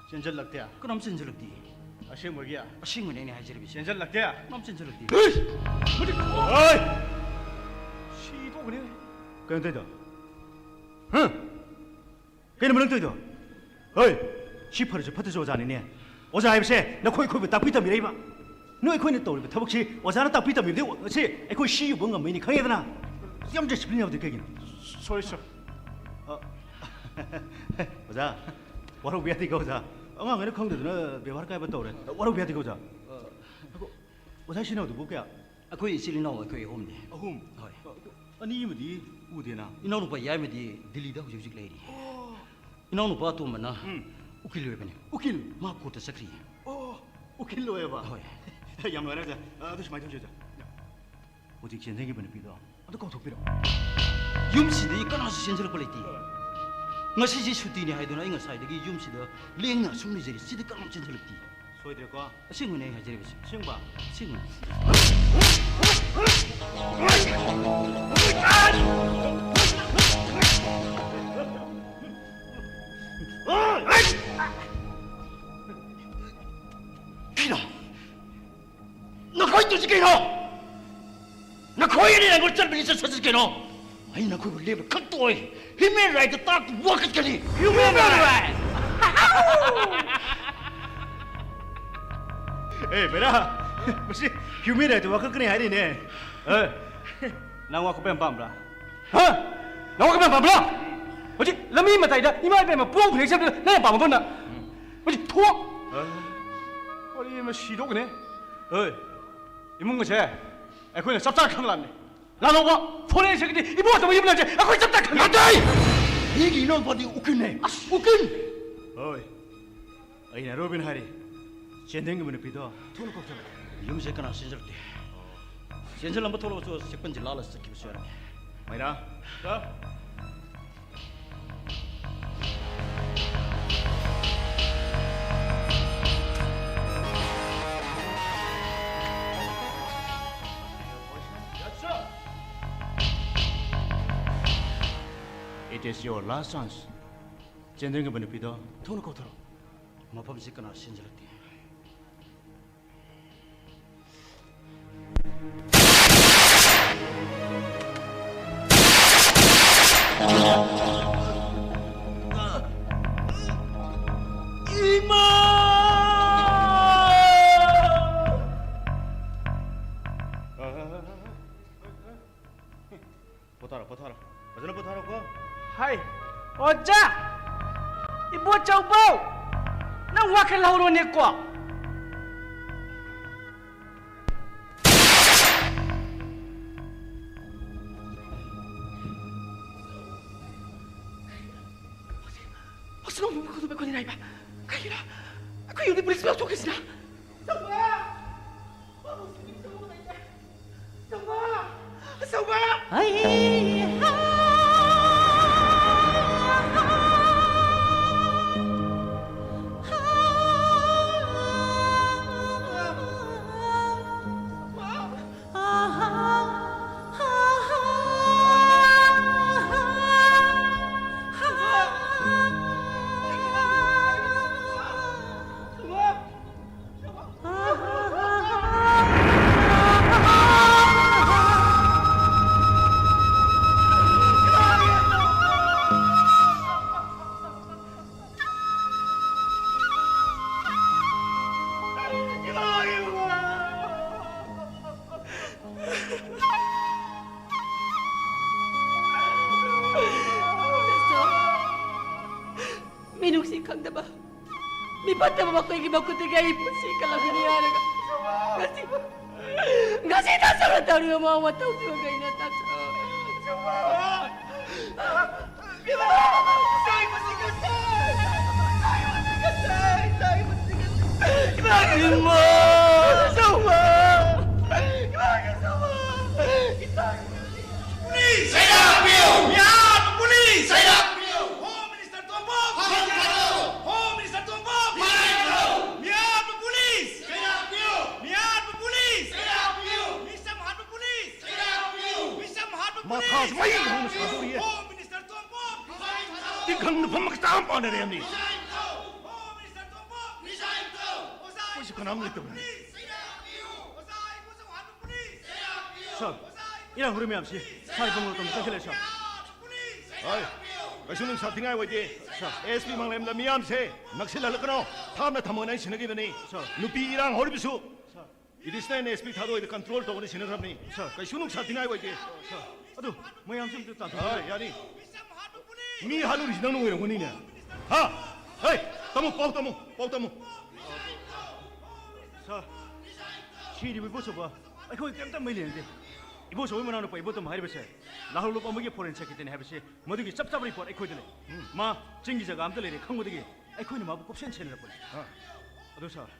ꯆꯦꯟꯖꯜꯂꯛꯇꯦ? ꯀꯅꯥꯝ ꯆꯦꯟꯖꯜꯂꯛꯇꯦ꯫ ꯑꯁꯦꯡꯕꯒꯤ? ꯑꯁꯦꯡꯕꯅꯦ ꯑꯩꯅ ꯍꯥꯏꯖꯔꯤꯕꯁꯦ꯫ ꯆꯦꯟꯖꯜꯂꯛꯇꯦ? ꯀꯅꯥꯝ ꯆꯦꯟꯖꯜꯂꯛꯇꯦ꯫ ꯍꯩ! ꯍꯩ! ꯁꯤ ꯇꯣꯛꯀꯅꯤ꯫ ꯀꯩꯅꯣ ꯇꯧꯔꯤꯗꯣ? ꯍꯥ? ꯀꯩꯅꯣ ꯅꯪ ꯇꯧꯔꯤꯗꯣ? ꯍꯣꯏ, ꯁꯤ ꯐꯔꯁꯨ ꯐꯠꯇ꯭ꯔꯁꯨ ꯑꯣꯖꯥꯅꯤꯅꯦ꯫ ꯑꯣꯖꯥ ꯍꯥꯏꯕꯁꯦ ꯅꯈꯣꯏ ꯑꯩꯈꯣꯏꯕꯨ ꯇꯥꯛꯄꯤ ꯇꯝꯕꯤꯔꯛꯏꯕ꯫ ꯅꯣꯏ ꯑꯩꯈꯣꯏꯅ ꯇꯧꯔꯤꯕ ꯊꯕꯛꯁꯤ ꯑꯣꯖꯥꯅ ꯇꯥꯛꯄꯤ ꯇꯝꯕꯤꯕꯗꯤ ꯉꯁꯤ ꯑꯩꯈꯣꯏ ꯁꯤ ꯌꯧꯕ ꯉꯝꯃꯛꯏꯅꯤ, ꯈꯪꯉꯦꯗꯅ? ꯌꯥꯝ ꯗꯤꯁꯤꯄ꯭ꯂꯤꯟ ꯌꯥꯎꯗꯦ ꯀꯩꯒꯤꯅꯣ? ꯁꯣꯔꯤ, ꯁꯔ꯫ ꯑ, ꯑꯣꯖꯥ, ꯋꯥꯔꯧꯕ ꯌꯥꯗꯦꯀꯣ, ꯑꯣꯖꯥ꯫ ꯑꯉꯥꯡꯈꯩꯅ ꯈꯪꯗꯗꯅ ꯕꯦꯕꯥꯔ ꯀꯥꯏꯕ ꯇꯧꯔꯦ꯫ ꯋꯥꯔꯧꯕ ꯌꯥꯗꯦꯀꯣ, ꯑꯣꯖꯥ꯫ ꯑꯣꯖꯥ, ꯏꯆꯤꯟ ꯏꯅꯥꯎꯗꯨꯕꯨ ꯀꯌꯥ? ꯑꯩꯈꯣꯏ ꯏꯆꯤꯜ ꯏꯅꯥꯎ ꯑꯩꯈꯣꯏ ꯑꯍꯨꯝꯅꯤ꯫ ꯑꯍꯨꯝ? ꯍꯣꯏ꯫ ꯑꯅꯤ ꯑꯃꯗꯤ ꯎꯗꯦꯅ? ꯏꯅꯥꯎꯅꯨꯄꯥ ꯌꯥꯏꯃꯗꯤ ꯗꯤꯜꯂꯤꯗ ꯍꯧꯖꯤꯛ ꯍꯧꯖꯤꯛ ꯂꯩꯔꯤ꯫ ꯑꯣ꯫ ꯏꯅꯥꯎꯅꯨꯄꯥ ꯑꯇꯣꯝꯕꯅ ꯎꯝ꯫ ꯎꯀꯤꯜ ꯑꯣꯏꯕꯅꯤ꯫ ꯎꯀꯤꯜ? ꯃꯥ ꯀꯣꯔꯠꯇ ꯆꯠꯈ꯭ꯔꯤ꯫ ꯑꯣ, ꯎꯀꯤꯜ ꯑꯣꯏꯌꯦꯕ? ꯍꯣꯏ꯫ ꯌꯥꯝ ꯅꯨꯡꯉꯥꯏꯔꯦ, ꯑꯣꯖꯥ꯫ ꯑꯗꯨ ꯁꯨꯃꯥꯏꯅ ꯇꯧꯁꯤ, ꯑꯣꯖꯥ꯫ ꯍꯧꯖꯤꯛ ꯆꯦꯟꯖꯈꯤꯕ ꯅꯨꯄꯤꯗꯣ ꯑꯗꯨ ꯀꯥꯎꯊꯣꯛꯄꯤꯔꯣ꯫ ꯌꯨꯝꯁꯤꯗꯒꯤ ꯀꯅꯥꯁꯨ ꯆꯦꯟꯖꯔꯛꯄ ꯂꯩꯇꯦ꯫ ꯉꯁꯤꯁꯦ ꯁꯨꯇꯤꯅꯤ ꯍꯥꯏꯗꯨꯅ ꯑꯩ ꯉꯁꯥꯏꯗꯒꯤ ꯌꯨꯝꯁꯤꯗ ꯂꯦꯡꯅ ꯑꯁꯨꯝ ꯂꯩꯖꯔꯤ꯫ ꯁꯤꯗ ꯀꯅꯥꯝ ꯆꯦꯟꯖꯜꯂꯛꯇꯦ꯫ ꯁꯣꯏꯗ꯭ꯔꯦꯀꯣ? ꯑꯁꯦꯡꯕꯅꯦ ꯑꯩ ꯍꯥꯏꯖꯔꯤꯕꯁꯦ꯫ ꯑꯁꯦꯡꯕ? ꯑꯁꯦꯡꯕꯅꯦ꯫ ꯀꯩꯅꯣ? ꯅꯈꯣꯏ ꯇꯧꯁꯤ ꯀꯩꯅꯣ? ꯅꯈꯣꯏ ꯑꯅꯤ ꯑꯩꯉꯣꯟꯗ ꯆꯠꯄꯒꯤ ꯆꯠꯁꯤ ꯀꯩꯅꯣ? ꯑꯩ ꯅꯈꯣꯏꯕꯨ ꯂꯦꯞꯅ ꯈꯛꯇ ꯑꯣꯏ꯫ ꯍ꯭ꯌꯨꯃꯦꯟ ꯔꯥꯏꯠꯇ ꯇꯥꯛꯄ ꯋꯥꯀꯠꯀꯅꯤ꯫ Human right? ꯑꯦ, ꯕꯦꯔꯥ, ꯃꯁꯤ ꯍ꯭ꯌꯨꯃꯦꯟ ꯔꯥꯏꯠꯇ ꯋꯥꯀꯠꯀꯅꯤ ꯍꯥꯏꯔꯤꯅꯦ꯫ ꯑꯦ, ꯅꯪ ꯋꯥꯀꯠꯄ ꯌꯥꯝ ꯄꯥꯝꯕ꯭ꯔꯥ? ꯍꯥ? ꯅꯪ ꯋꯥꯀꯠꯄ ꯌꯥꯝ ꯄꯥꯝꯕ꯭ꯔꯥ? ꯍꯧꯖꯤꯛ ꯂꯝꯕꯤ ꯃꯇꯥꯏꯗ ꯏꯃꯥ ꯏꯕꯦꯝꯃ ꯄꯨꯡ ꯐꯅꯦꯛ ꯁꯦꯝꯕꯗ ꯅꯪ ꯌꯥꯝ ꯄꯥꯝꯕ ꯄꯣꯠꯅ? ꯍꯧꯖꯤꯛ ꯊꯣꯛ! ꯋꯥꯔꯤ ꯑꯃ ꯁꯤꯗꯣꯛꯀꯅꯤ꯫ ꯍꯣꯏ, ꯏꯃꯨꯡ ꯑꯁꯦ ꯑꯩꯈꯣꯏꯅ ꯆꯞ ꯆꯥ ꯈꯪꯂꯕꯅꯤ꯫ ꯂꯥꯜꯍꯧꯕ, ꯐꯣꯔꯦꯟ ꯁꯦꯀ꯭ꯔꯦꯇꯔꯤ, ꯏꯕꯣ ꯑꯆꯧꯕ ꯌꯨꯝ ꯂꯩꯕꯁꯦ ꯑꯩꯈꯣꯏ ꯆꯞ ꯆꯥ ꯈꯪꯉꯤ꯫ ꯅꯠꯇꯦ! ꯑꯩꯒꯤ ꯏꯅꯥꯎꯄꯥꯗꯤ ꯎꯀꯤꯜꯅꯦ꯫ ꯑꯁ, ꯎꯀꯤꯜ! ꯍꯣꯏ, ꯑꯩꯅ ꯔꯣꯕꯤꯟ ꯍꯥꯏꯔꯤ꯫ ꯆꯦꯟꯗ꯭ꯔꯤꯡꯒꯤ ꯅꯨꯄꯤꯗꯣ ꯊꯨꯅ ꯀꯧꯊꯣꯔꯛꯑꯣ꯫ ꯌꯨꯝꯁꯦ ꯀꯅꯥ ꯆꯦꯟꯁꯤꯜꯂꯛꯇꯦ? ꯆꯦꯟꯁꯤꯜꯂꯝꯕ ꯊꯣꯛꯂꯛꯑꯁꯨ ꯆꯦꯛꯄꯟꯁꯤ ꯂꯥꯜꯂ ꯆꯠꯈꯤꯕꯁꯨ ꯌꯥꯔꯝꯃꯤ꯫ ꯃꯩꯔꯥ꯫ ꯁꯥꯔ꯫ It is your last chance. ꯆꯦꯟꯗ꯭ꯔꯤꯡꯒꯤ ꯅꯨꯄꯤꯗꯣ ꯊꯨꯅ ꯀꯧꯊꯣꯔꯛꯑꯣ꯫ ꯃꯐꯝꯁꯤ ꯀꯅꯥ ꯆꯦꯟꯁꯤꯜꯂꯛꯇꯦ? ꯏꯃꯥ! ꯄꯣꯊꯥꯔꯣ, ꯄꯣꯊꯥꯔꯣ꯫ ꯐꯖꯅ ꯄꯣꯊꯥꯔꯣꯀꯣ꯫ ꯍꯥꯏ, ꯑꯣꯖꯥ! ꯏꯕꯣꯆꯧꯕꯧ! ꯅꯪ ꯋꯥꯈꯜ ꯍꯧꯔꯣꯅꯦꯀꯣ꯫ ꯍꯧꯖꯤꯛ ꯅꯣꯡꯃ ꯃꯈꯣꯟꯗꯣ ꯑꯩꯈꯣꯏꯅ ꯅꯥꯏꯕ꯫ ꯀꯩꯒꯤꯅꯣ? ꯑꯩꯈꯣꯏ ꯌꯨꯝꯗꯤ ꯄꯨꯂꯤꯁ ꯂꯧꯊꯣꯛꯈ꯭ꯔꯤꯁꯤꯅ꯫ ꯆꯥꯎꯕ! ꯆꯥꯎꯕ! ꯆꯥꯎꯕ! ꯃꯤꯅꯨꯡꯁꯤ ꯈꯪꯗꯕ, ꯃꯤ ꯐꯠꯇꯕ ꯃꯈꯣꯏꯒꯤ ꯃꯈꯨꯠꯇꯒꯤ ꯑꯩ ꯄꯨꯟꯁꯤ ꯀꯜꯂꯝꯒꯅꯤ ꯍꯥꯏꯔꯒ ꯉꯁꯤ, ꯉꯁꯤ ꯇꯥꯆꯧꯅ ꯇꯧꯔꯤꯕ ꯃꯑꯣꯡ ꯃꯇꯧꯁꯤꯕꯨ ꯀꯩꯅꯣ ꯇꯥꯆꯧ? ꯏꯃꯥꯒꯤ ꯏꯃꯥ! ꯆꯥꯎꯕ! ꯏꯃꯥꯒꯤ ꯆꯥꯎꯕ! ꯏꯃꯥꯒꯤ ꯄꯨꯂꯤꯁ! ꯆꯩꯔꯥꯛꯄꯤꯌꯨ! ꯃꯤꯍꯥꯠꯄ ꯄꯨꯂꯤꯁ! ꯆꯩꯔꯥꯛꯄꯤꯌꯨ! Home minister Tompok! Home minister Tompok! ꯃꯤꯍꯥꯠꯄ ꯄꯨꯂꯤꯁ! ꯆꯩꯔꯥꯛꯄꯤꯌꯨ! ꯃꯤꯍꯥꯠꯄ ꯄꯨꯂꯤꯁ! ꯆꯩꯔꯥꯛꯄꯤꯌꯨ! ꯃꯤꯆꯝ ꯍꯥꯠꯄ ꯄꯨꯂꯤꯁ! ꯆꯩꯔꯥꯛꯄꯤꯌꯨ! ꯃꯤꯆꯝ ꯍꯥꯠꯄ ꯄꯨꯂꯤꯁ! ꯃꯊꯥꯁꯤ ꯃꯩ ꯍꯧꯅ ꯁꯥꯗꯣꯔꯤꯌꯦ꯫ Home minister Tompok! ꯇꯤꯡꯈꯪꯗ ꯐꯝꯃꯒ ꯆꯥꯝ ꯄꯥꯟꯅꯔꯦ ꯍꯥꯏꯕꯅꯤ꯫ ꯑꯩꯈꯣꯏꯁꯨ ꯀꯅꯥꯝ ꯂꯩꯇꯕꯅꯤ꯫ ꯁꯥꯔ, ꯏꯔꯥꯡ ꯍꯧꯔꯤ ꯃꯌꯥꯝꯁꯤ ꯁꯥꯔ ꯐꯝꯕ ꯃꯇꯝꯗ ꯆꯪꯁꯤꯜꯂꯛꯑꯦ, ꯁꯥꯔ꯫ ꯍꯣꯏ, ꯀꯩꯁꯨ ꯅꯨꯡꯁꯥ ꯊꯤꯉꯥꯏ ꯑꯣꯏꯗꯦ꯫ ꯁꯥꯔ꯫ S P ꯃꯥꯡꯂꯦꯝꯗ ꯃꯤꯌꯥꯝꯁꯦ ꯅꯛꯁꯤꯜꯍꯜꯂꯛꯀꯅꯣ꯫ ꯊꯥꯞꯅ ꯊꯝꯃꯣꯅ ꯑꯩ ꯁꯤꯟꯅꯈꯤꯕꯅꯤ꯫ ꯁꯥꯔ꯫ ꯅꯨꯄꯤ ꯏꯔꯥꯡ ꯍꯧꯔꯤꯕꯁꯨ ꯁꯥꯔ꯫ ꯑꯦꯗꯤꯁꯅꯦꯜ ꯑꯦꯁ ꯄꯤ ꯊꯥꯗꯣꯛꯏꯗ ꯀꯟꯇ꯭ꯔꯣꯜ ꯇꯧꯒꯅꯤ ꯁꯤꯟꯅꯈ꯭ꯔꯕꯅꯤ꯫ ꯁꯥꯔ꯫ ꯀꯩꯁꯨ ꯅꯨꯡꯁꯥ ꯊꯤꯉꯥꯏ ꯑꯣꯏꯗꯦ꯫ ꯁꯥꯔ, ꯑꯗꯨ ꯃꯌꯥꯝꯁꯨ ꯑꯝꯇ ꯇꯥꯟꯊꯣꯛꯄꯤꯌꯨ꯫ ꯍꯣꯏ, ꯌꯥꯅꯤ꯫ ꯃꯤ ꯍꯥꯠꯂꯨꯔꯤꯁꯤ ꯅꯪꯅ ꯑꯣꯏꯔꯝꯒꯅꯤꯅꯦ꯫ ꯍꯥ? ꯍꯦ, ꯇꯝꯃꯨ, ꯄꯥꯎ ꯇꯝꯃꯨ, ꯄꯥꯎ ꯇꯝꯃꯨ꯫ ꯁꯥꯔ, ꯁꯤꯔꯤꯕ ꯏꯕꯣꯆꯧꯕ ꯑꯩꯈꯣꯏ ꯀꯔꯤꯝꯇ ꯃꯔꯤ ꯂꯩꯅꯗꯦ꯫ ꯏꯕꯣꯆꯧꯕꯒꯤ ꯃꯅꯥꯎꯅꯨꯄꯥ ꯏꯕꯣꯇꯣꯝꯕ ꯍꯥꯏꯔꯤꯕꯁꯦ ꯂꯥꯂꯣꯡ ꯑꯃꯒꯤ ꯐꯣꯔꯦꯟ ꯁꯦꯀ꯭ꯔꯦꯇꯔꯤꯅꯤ ꯍꯥꯏꯕꯁꯤ ꯃꯗꯨꯒꯤ ꯆꯞ ꯆꯥꯕ ꯔꯤꯄꯣꯔꯠ ꯑꯩꯈꯣꯏꯗ ꯂꯩ꯫ ꯎꯝ꯫ ꯃꯥ ꯆꯤꯡꯒꯤ ꯖꯒꯥ ꯑꯝꯗ ꯂꯩꯔꯦ ꯈꯪꯕꯗꯒꯤ ꯑꯩꯈꯣꯏꯅ ꯃꯥꯕꯨ ꯀꯨꯞꯁꯦꯟ ꯁꯦꯟꯅꯔꯛꯄꯅꯤ꯫ ꯑꯥ꯫ ꯑꯗꯨ ꯁꯥꯔ,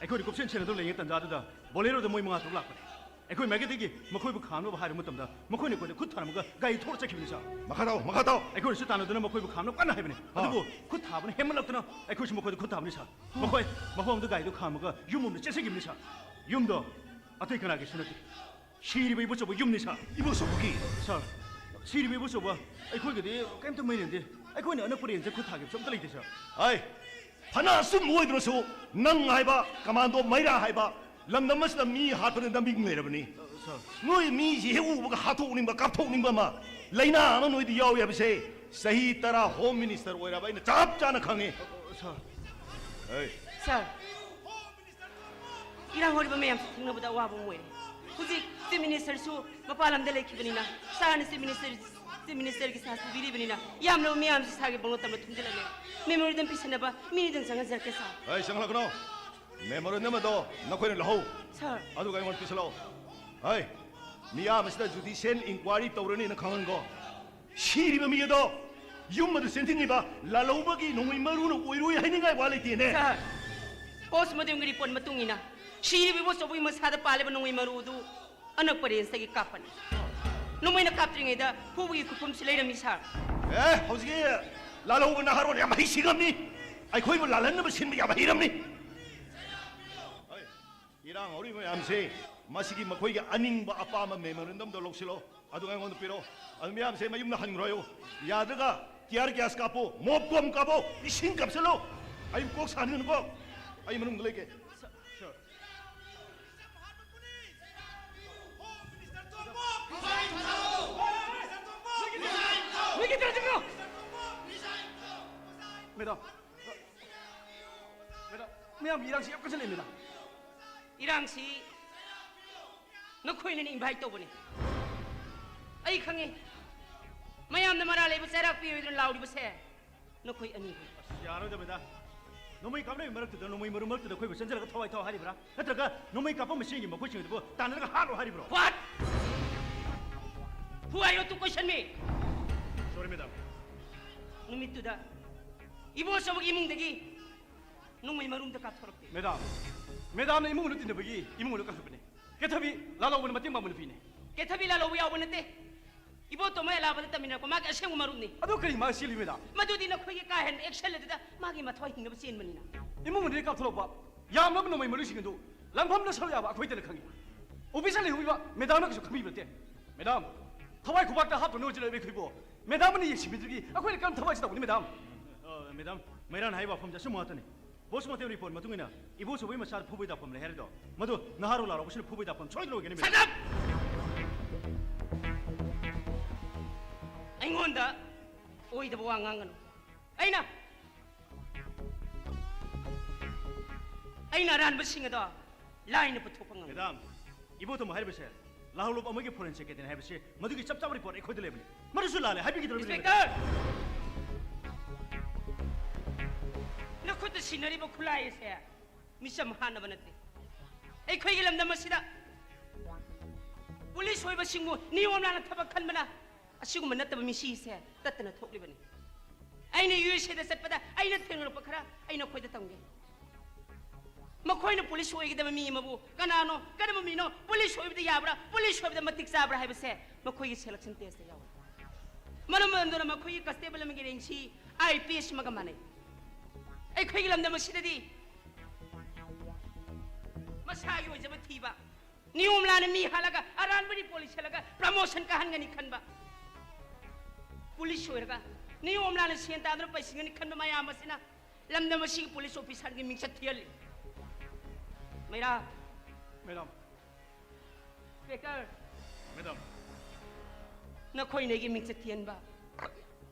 ꯑꯩꯈꯣꯏꯅ ꯀꯨꯞꯁꯦꯟ ꯁꯦꯟꯅꯗꯨꯅ ꯂꯩꯔꯤꯉꯩ ꯇꯥꯟꯖꯥꯗꯨꯗ ꯕꯣꯂꯦꯔꯣꯗ ꯃꯣꯏ ꯃꯉꯥ ꯇꯔꯨꯛ ꯂꯥꯛꯄꯅꯤ꯫ ꯑꯩꯈꯣꯏ ꯃꯥꯏꯀꯩꯗꯒꯤ ꯃꯈꯣꯏꯕꯨ ꯈꯥꯝꯅꯕ ꯍꯥꯏꯕ ꯃꯇꯝꯗ ꯃꯈꯣꯏꯅ ꯑꯩꯈꯣꯏꯗ ꯈꯨꯠ ꯊꯥꯔꯝꯃꯒ ꯒꯥꯔꯤ ꯊꯧꯔ ꯆꯠꯈꯤꯕꯅꯤ ꯁꯥꯔ꯫ ꯃꯈꯥ ꯇꯥꯎ, ꯃꯈꯥ ꯇꯥꯎ꯫ ꯑꯩꯈꯣꯏꯅꯁꯨ ꯇꯥꯟꯅꯗꯨꯅ ꯃꯈꯣꯏꯕꯨ ꯈꯥꯝꯅꯕ ꯀꯟꯅ ꯍꯥꯏꯕꯅꯤ꯫ ꯑꯥ꯫ ꯑꯗꯨꯕꯨ ꯈꯨꯠ ꯊꯥꯕꯅ ꯍꯦꯟꯃꯜꯂꯛꯇꯅ ꯑꯩꯈꯣꯏꯁꯨ ꯃꯈꯣꯏꯗ ꯈꯨꯠ ꯊꯥꯕꯅꯤ ꯁꯥꯔ꯫ ꯃꯈꯣꯏ ꯃꯐꯝ ꯑꯗꯨ ꯒꯥꯔꯤꯗꯨ ꯈꯥꯝꯃꯒ ꯌꯨꯝ ꯑꯃꯗ ꯆꯦꯟꯁꯤꯟꯈꯤꯕꯅꯤ ꯁꯥꯔ꯫ ꯌꯨꯝꯗꯣ ꯑꯇꯩ ꯀꯅꯥꯒꯤꯁꯨ ꯅꯠꯇꯦ꯫ ꯁꯤꯔꯤꯕ ꯏꯕꯣꯆꯧꯕ ꯌꯨꯝꯅꯤ ꯁꯥꯔ꯫ ꯏꯕꯣꯆꯧꯕꯒꯤ? ꯁꯥꯔ, ꯁꯤꯔꯤꯕ ꯏꯕꯣꯆꯧꯕ ꯑꯩꯈꯣꯏꯒꯗꯤ ꯀꯔꯤꯝꯇ ꯃꯔꯤ ꯂꯩꯅꯗꯦ꯫ ꯑꯩꯈꯣꯏꯅ ꯑꯅꯛꯄ ꯔꯦꯟꯖꯇ ꯈꯨꯠ ꯊꯥꯈꯤꯕꯁꯨ ꯑꯝꯇ ꯂꯩꯇꯦ ꯁꯥꯔ꯫ ꯍꯥꯏ, ꯐꯅ ꯑꯆꯨꯝꯕ ꯑꯣꯏꯗ꯭ꯔꯁꯨ, ꯅꯪ ꯍꯥꯏꯕ ꯀꯃꯥꯟꯗꯣ ꯃꯩꯔꯥ ꯍꯥꯏꯕ ꯂꯝꯗꯝ ꯑꯁꯤꯗ ꯃꯤ ꯍꯥꯠꯄꯗ ꯅꯃꯤꯡ ꯂꯩꯔꯕꯅꯤ꯫ ꯁꯥꯔ꯫ ꯅꯣꯏ ꯃꯤꯁꯤ ꯍꯦꯛ ꯎꯕꯒ ꯍꯥꯠꯇꯣꯛꯅꯤꯡꯕ, ꯀꯥꯞꯊꯣꯛꯅꯤꯡꯕ ꯑꯃ, ꯂꯥꯏꯅꯥ ꯑꯃ ꯅꯣꯏꯗ ꯌꯥꯎꯏ ꯍꯥꯏꯕꯁꯦ ꯆꯍꯤ ꯇꯔꯥ ꯍꯣꯝ ꯃꯤꯅꯤꯁꯇꯔ ꯑꯣꯏꯔꯕ ꯑꯩꯅ ꯆꯞ ꯆꯥꯅ ꯈꯪꯉꯤ꯫ ꯁꯥꯔ꯫ ꯍꯩ꯫ ꯁꯥꯔ, ꯏꯔꯥꯡ ꯍꯧꯔꯤꯕ ꯃꯌꯥꯝꯁꯤ ꯊꯦꯡꯅꯕꯗ ꯑꯋꯥꯕ ꯑꯃ ꯑꯣꯏꯔꯦ꯫ ꯍꯧꯖꯤꯛ ꯆꯤꯐ ꯃꯤꯅꯤꯁꯇꯔꯁꯨ ꯃꯄꯥꯟ ꯂꯝꯗ ꯂꯩꯈꯤꯕꯅꯤꯅ, ꯁꯥꯔꯅ ꯆꯤꯐ ꯃꯤꯅꯤꯁꯇꯔ, ꯆꯤꯐ ꯃꯤꯅꯤꯁꯇꯔꯒꯤ ꯁꯥ ꯄꯤꯕꯤꯔꯤꯕꯅꯤꯅ, ꯌꯥꯝꯂꯕ ꯃꯌꯥꯝꯁꯤ ꯁꯥꯔꯒꯤ ꯕꯪꯒ꯭ꯂꯣ ꯇꯝꯅ ꯊꯨꯝꯖꯤꯜꯂꯛꯂꯦ꯫ ꯃꯦꯃꯣꯔꯦꯟꯗꯝ ꯄꯤꯁꯟꯅꯕ ꯃꯤꯅꯤꯗꯪ ꯆꯪꯍꯟꯖꯔꯛꯀꯦ, ꯁꯥꯔ꯫ ꯑꯩ ꯆꯪꯍꯜꯂꯛꯀꯅꯣ꯫ ꯃꯦꯃꯣꯔꯦꯟꯗꯝ ꯑꯗꯣ ꯅꯈꯣꯏꯅ ꯂꯧꯍꯧ꯫ ꯁꯥꯔ꯫ ꯑꯗꯨꯒ ꯑꯩꯉꯣꯟꯗ ꯄꯤꯁꯜꯂꯛꯑꯣ꯫ ꯍꯩ, ꯃꯤꯌꯥꯝ ꯑꯁꯤꯗ ꯖꯨꯗꯤꯁꯤꯌꯦꯜ ꯏꯟꯀ꯭ꯋꯥꯏꯔꯤ ꯇꯧꯔꯅꯤꯅ ꯈꯪꯍꯟꯈꯣ꯫ ꯁꯤꯔꯤꯕ ꯃꯤ ꯑꯗꯣ ꯌꯨꯝ ꯑꯗꯨ ꯆꯦꯟꯊꯤꯡꯉꯤꯕ ꯂꯥꯜꯍꯧꯕꯒꯤ ꯅꯣꯡꯃꯩ ꯃꯔꯨꯅ ꯑꯣꯏꯔꯣꯏ ꯍꯥꯏꯅꯤꯡꯉꯥꯏ ꯋꯥ ꯂꯩꯇꯦꯅꯦ꯫ ꯁꯥꯔ, ꯄꯣꯁꯃꯣꯔꯇꯦꯝꯒꯤ ꯔꯤꯄꯣꯔꯠ ꯃꯇꯨꯡ ꯏꯟꯅ ꯁꯤꯔꯤꯕ ꯏꯕꯣꯆꯧꯕꯒꯤ ꯃꯁꯥꯗ ꯄꯥꯜꯂꯤꯕ ꯅꯣꯡꯃꯩ ꯃꯔꯨ ꯑꯗꯨ ꯑꯅꯛꯄ ꯔꯦꯟꯖꯇꯒꯤ ꯀꯥꯞꯄꯅꯤ꯫ ꯅꯣꯡꯃꯩꯅ ꯀꯥꯞꯇ꯭ꯔꯤꯉꯩꯗ ꯐꯨꯕꯒꯤ ꯈꯨꯠꯐꯝꯁꯨ ꯂꯩꯔꯝꯃꯤ, ꯁꯥꯔ꯫ ꯑꯦ, ꯍꯧꯖꯤꯛꯀꯤ ꯂꯥꯜꯍꯧꯕ ꯅꯍꯥꯔꯣꯟ ꯌꯥꯝ ꯍꯩꯁꯤꯡꯉꯝꯃꯤ꯫ ꯑꯩꯈꯣꯏꯕꯨ ꯂꯥꯜꯍꯟꯅꯕ ꯁꯤꯟꯕ ꯌꯥꯝ ꯍꯩꯔꯝꯃꯤ꯫ ꯍꯣꯏ, ꯏꯔꯥꯡ ꯍꯧꯔꯤꯕ ꯃꯌꯥꯝꯁꯦ, ꯃꯁꯤꯒꯤ ꯃꯈꯣꯏꯒꯤ ꯑꯅꯤꯡꯕ ꯑꯄꯥꯝꯕ ꯃꯦꯃꯣꯔꯦꯟꯗꯝꯗꯣ ꯂꯧꯁꯤꯜꯂꯣ, ꯑꯗꯨꯒ ꯑꯩꯉꯣꯟꯗ ꯄꯤꯔꯛꯑꯣ꯫ ꯑꯗꯨ ꯃꯌꯥꯝꯁꯦ ꯃꯌꯨꯝꯗ ꯍꯟꯈ꯭ꯔꯣ ꯍꯥꯏꯌꯨ꯫ ꯌꯥꯗ꯭ꯔꯒ ꯇꯤꯌꯥꯔ ꯒ꯭ꯌꯥꯁ ꯀꯥꯞꯄꯣ, ꯃꯣꯞ ꯀꯣꯝ ꯀꯥꯞꯄꯣ, ꯏꯁꯤꯡ ꯀꯥꯞꯁꯤꯜꯂꯣ꯫ ꯑꯩ ꯀꯣꯛ ꯁꯥꯅꯤꯡꯒꯅꯨꯀꯣ, ꯑꯩ ꯃꯅꯨꯡꯗ ꯂꯩꯒꯦ꯫ ꯃꯦꯗꯥꯝ, ꯃꯦꯗꯥꯝ, ꯃꯌꯥꯝꯒꯤ ꯏꯔꯥꯡꯁꯤ ꯌꯥꯝ ꯀꯟꯁꯤꯜꯂꯛꯑꯦ, ꯃꯦꯗꯥꯝ꯫ ꯏꯔꯥꯡꯁꯤ ꯅꯈꯣꯏꯅꯅꯤ ꯏꯟꯚꯥꯏꯠ ꯇꯧꯕꯅꯤ꯫ ꯑꯩ ꯈꯪꯉꯤ꯫ ꯃꯌꯥꯝꯅ ꯃꯔꯥ ꯂꯩꯕ ꯆꯩꯔꯥꯛ ꯄꯤꯔꯣꯏꯗꯅ ꯂꯥꯎꯔꯤꯕꯁꯦ ꯅꯈꯣꯏ ꯑꯅꯤꯕꯨ꯫ ꯑꯁ, ꯌꯥꯔꯣꯏꯗ, ꯃꯦꯗꯥꯝ꯫ ꯅꯣꯡꯃꯩ ꯀꯥꯞꯅꯕꯒꯤ ꯃꯔꯛꯇꯨꯗ ꯅꯣꯡꯃꯩ ꯃꯔꯨ ꯃꯔꯛꯇꯨꯗ ꯑꯩꯈꯣꯏꯕꯨ ꯆꯦꯟꯖꯜꯂꯒ ꯊꯋꯥꯏ ꯊꯥꯎ ꯍꯥꯏꯔꯤꯕ꯭ꯔꯥ? ꯅꯠꯇ꯭ꯔꯒ ꯅꯣꯡꯃꯩ ꯀꯥꯞꯄ ꯃꯁꯦꯟꯒꯤ ꯃꯈꯣꯏꯁꯤꯡ ꯑꯗꯨꯕꯨ ꯇꯥꯟꯅꯔꯒ ꯍꯥꯠꯂꯣ ꯍꯥꯏꯔꯤꯕ꯭ꯔꯣ? What? Who are you to question me? Sorry, madam. ꯅꯨꯃꯤꯠꯇꯨꯗ ꯏꯕꯣꯆꯧꯕꯒꯤ ꯏꯃꯨꯡꯗꯒꯤ ꯅꯣꯡꯃꯩ ꯃꯔꯨ ꯑꯝꯇ ꯀꯥꯞꯊꯣꯔꯛꯇꯦ꯫ ꯃꯦꯗꯥꯝ, ꯃꯦꯗꯥꯝꯅ ꯏꯃꯨꯡ ꯃꯅꯨꯡ ꯇꯤꯟꯅꯕꯒꯤ ꯏꯃꯨꯡ ꯃꯅꯨꯡ ꯀꯥꯈꯠꯄꯅꯦ꯫ ꯀꯦꯊꯕꯤ ꯂꯥꯜꯍꯧꯕꯅ ꯃꯇꯦꯡ ꯄꯥꯡꯕ ꯅꯨꯄꯤꯅꯦ꯫ ꯀꯦꯊꯕꯤ ꯂꯥꯜꯍꯧꯕ ꯌꯥꯎꯕ ꯅꯠꯇꯦ꯫ ꯏꯕꯣꯇꯣꯝꯕ ꯑꯦꯂꯥꯕꯥꯗ ꯇꯝꯃꯤꯟꯅꯔꯛꯄ ꯃꯥꯒꯤ ꯑꯁꯦꯡꯕ ꯃꯔꯨꯞꯅꯤ꯫ ꯑꯗꯨ ꯀꯔꯤ ꯃꯥ ꯆꯦꯜꯂꯤ, ꯃꯦꯗꯥꯝ? ꯃꯗꯨꯗꯤ ꯅꯈꯣꯏꯒꯤ ꯀꯥ ꯍꯦꯟꯕ ꯑꯦꯛꯁꯟ ꯑꯗꯨꯗ ꯃꯥꯒꯤ ꯃꯊ꯭ꯋꯥꯏ ꯍꯤꯡꯅꯕ ꯆꯦꯟꯕꯅꯤꯅ꯫ ꯏꯃꯨꯡ ꯃꯅꯨꯡꯗꯒꯤ ꯀꯥꯞꯊꯣꯔꯛꯄ ꯌꯥꯝꯂꯕ ꯅꯣꯡꯃꯩ ꯃꯔꯨꯁꯤꯡ ꯑꯗꯨ ꯂꯪꯐꯝꯗ ꯁꯔꯨꯛ ꯌꯥꯕ ꯑꯩꯈꯣꯏꯗꯅ ꯈꯪꯉꯤ꯫ ꯑꯣꯐꯤꯁꯇ ꯂꯩꯍꯧꯔꯤꯕ ꯃꯦꯗꯥꯝꯅ ꯀꯩꯁꯨ ꯈꯪꯕꯤꯕ ꯅꯠꯇꯦ꯫ ꯃꯦꯗꯥꯝ, ꯊꯋꯥꯏ ꯈꯨꯕꯥꯛꯇ ꯍꯥꯞꯇꯨꯅ ꯍꯧꯖꯤꯜꯂꯛꯂꯤꯕ ꯑꯩꯈꯣꯏꯕꯨ ꯃꯦꯗꯥꯝꯅ ꯌꯦꯡꯁꯤꯟꯕꯤꯗ꯭ꯔꯗꯤ ꯑꯩꯈꯣꯏꯅ ꯀꯔꯝ ꯊꯋꯥꯏꯁꯤ ꯇꯧꯒꯅꯤ, ꯃꯦꯗꯥꯝ? ꯑ, ꯃꯦꯗꯥꯝ, ꯃꯩꯔꯥꯅ ꯍꯥꯏꯕ ꯋꯥꯐꯝꯁꯦ ꯑꯆꯨꯝꯕ ꯉꯥꯛꯇꯅꯤ꯫ ꯄꯣꯁꯃꯣꯔꯇꯦꯝ ꯔꯤꯄꯣꯔꯠ ꯃꯇꯨꯡ ꯏꯟꯅ ꯏꯕꯣꯆꯧꯕꯒꯤ ꯃꯆꯥꯗ ꯐꯨꯕꯩ ꯗꯥꯛꯐꯝ ꯂꯩ ꯍꯥꯏꯔꯤꯗꯣ, ꯃꯗꯨ ꯅꯍꯥꯔꯣꯜ ꯂꯥꯎꯔꯛꯄꯁꯤꯅ ꯐꯨꯕꯩ ꯗꯥꯛꯐꯝ ꯁꯣꯏꯗꯅ ꯑꯣꯏꯒꯅꯤ, ꯃꯦꯗꯥꯝ꯫ Shut up! ꯑꯩꯉꯣꯟꯗ ꯑꯣꯏꯗꯕ ꯋꯥ ꯉꯥꯡꯒꯅꯨ꯫ ꯑꯩꯅ, ꯑꯩꯅ ꯑꯔꯥꯟꯕꯁꯤꯡ ꯑꯗꯣ ꯂꯥꯏꯅ ꯄꯨꯊꯣꯛꯄ ꯉꯝꯃꯤ꯫ ꯃꯦꯗꯥꯝ, ꯏꯕꯣꯇꯣꯝꯕ ꯍꯥꯏꯔꯤꯕꯁꯦ ꯂꯥꯜꯍꯧꯂꯨꯞ ꯑꯃꯒꯤ ꯐꯣꯔꯦꯟ ꯁꯦꯀ꯭ꯔꯦꯇꯔꯤ ꯍꯥꯏꯕꯁꯤ ꯃꯗꯨꯒꯤ ꯆꯞ ꯆꯥꯕ ꯔꯤꯄꯣꯔꯠ ꯑꯩꯈꯣꯏꯗ ꯂꯩꯕꯅꯤ꯫ ꯃꯗꯨꯁꯨ ꯂꯥꯜꯂꯦ ꯍꯥꯏꯕꯤꯒꯗꯧꯔꯤꯕꯅꯤ, ꯃꯦꯗꯥꯝ꯫ ꯏꯟꯁꯄꯦꯛꯇꯔ! ꯅꯈꯨꯠꯇ ꯁꯤꯟꯅꯔꯤꯕ ꯈꯨꯠꯂꯥꯏ ꯑꯁꯦ ꯃꯤꯆꯝ ꯍꯥꯠꯅꯕ ꯅꯠꯇꯦ꯫ ꯑꯩꯈꯣꯏꯒꯤ ꯂꯝꯗꯝ ꯑꯁꯤꯗ ꯄꯨꯂꯤꯁ ꯑꯣꯏꯕꯁꯤꯡꯕꯨ ꯅꯤꯌꯣꯝ ꯂꯥꯟꯅ ꯊꯕꯛ ꯈꯟꯕꯅ ꯑꯁꯤꯒꯨꯝꯕ ꯅꯠꯇꯕ ꯃꯤꯁꯤꯁꯦ ꯇꯠꯇꯅ ꯊꯣꯛꯂꯤꯕꯅꯤ꯫ ꯑꯩꯅ ꯌꯨ ꯑꯦꯁ ꯑꯦꯗ ꯆꯠꯄꯗ ꯑꯩꯅ ꯊꯦꯡꯅꯔꯛꯄ ꯈꯔ ꯑꯩ ꯅꯈꯣꯏꯗ ꯇꯝꯒꯦ꯫ ꯃꯈꯣꯏꯅ ꯄꯨꯂꯤꯁ ꯑꯣꯏꯒꯗꯕ ꯃꯤ ꯑꯃꯕꯨ ꯀꯅꯥꯅꯣ, ꯀꯔꯝꯕ ꯃꯤꯅꯣ, ꯄꯨꯂꯤꯁ ꯑꯣꯏꯕꯗ ꯌꯥꯕ꯭ꯔꯥ, ꯄꯨꯂꯤꯁ ꯑꯣꯏꯕꯗ ꯃꯇꯤꯛ ꯆꯥꯕ꯭ꯔꯥ ꯍꯥꯏꯕꯁꯦ ꯃꯈꯣꯏꯒꯤ ꯁꯦꯂꯦꯛꯁꯟ ꯇꯦꯁꯇ ꯌꯥꯎꯏ꯫ ꯃꯔꯝ ꯑꯗꯨꯅ ꯃꯈꯣꯏꯒꯤ ꯀꯟꯁꯇꯦꯕꯜ ꯑꯃꯒꯤ ꯔꯦꯡꯁꯤ ꯑꯥꯏ ꯄꯤ ꯑꯦꯁ ꯑꯃꯒ ꯃꯥꯟꯅꯩ꯫ ꯑꯩꯈꯣꯏꯒꯤ ꯂꯝꯗꯝ ꯑꯁꯤꯗꯗꯤ ꯃꯁꯥꯒꯤ ꯑꯣꯏꯖꯕ ꯊꯤꯕ, ꯅꯤꯌꯣꯝ ꯂꯥꯟꯅ ꯃꯤ ꯍꯥꯠꯂꯒ ꯑꯔꯥꯟꯕ ꯔꯤꯄꯣꯔꯠ ꯏꯁꯤꯜꯂꯒ ꯄ꯭ꯔꯃꯣꯁꯟ ꯀꯥꯍꯟꯒꯅꯤ ꯈꯟꯕ, ꯄꯨꯂꯤꯁ ꯑꯣꯏꯔꯒ ꯅꯤꯌꯣꯝ ꯂꯥꯟꯅ ꯁꯦꯟ ꯇꯥꯟꯗꯨꯅ ꯄꯩꯁꯤꯟꯒꯅꯤ ꯈꯟꯕ ꯃꯌꯥꯝ ꯑꯁꯤꯅ ꯂꯝꯗꯝ ꯑꯁꯤꯒꯤ ꯄꯨꯂꯤꯁ ꯑꯣꯐꯤꯁꯥꯔꯒꯤ ꯃꯤꯡꯆꯠ ꯊꯤꯍꯜꯂꯤ꯫ ꯃꯩꯔꯥ, ꯃꯦꯗꯥꯝ꯫ ꯏꯟꯁꯄꯦꯛꯇꯔ꯫ ꯃꯦꯗꯥꯝ꯫ ꯅꯈꯣꯏꯅ ꯑꯩꯒꯤ ꯃꯤꯡꯆꯠ ꯊꯤꯍꯟꯕ꯫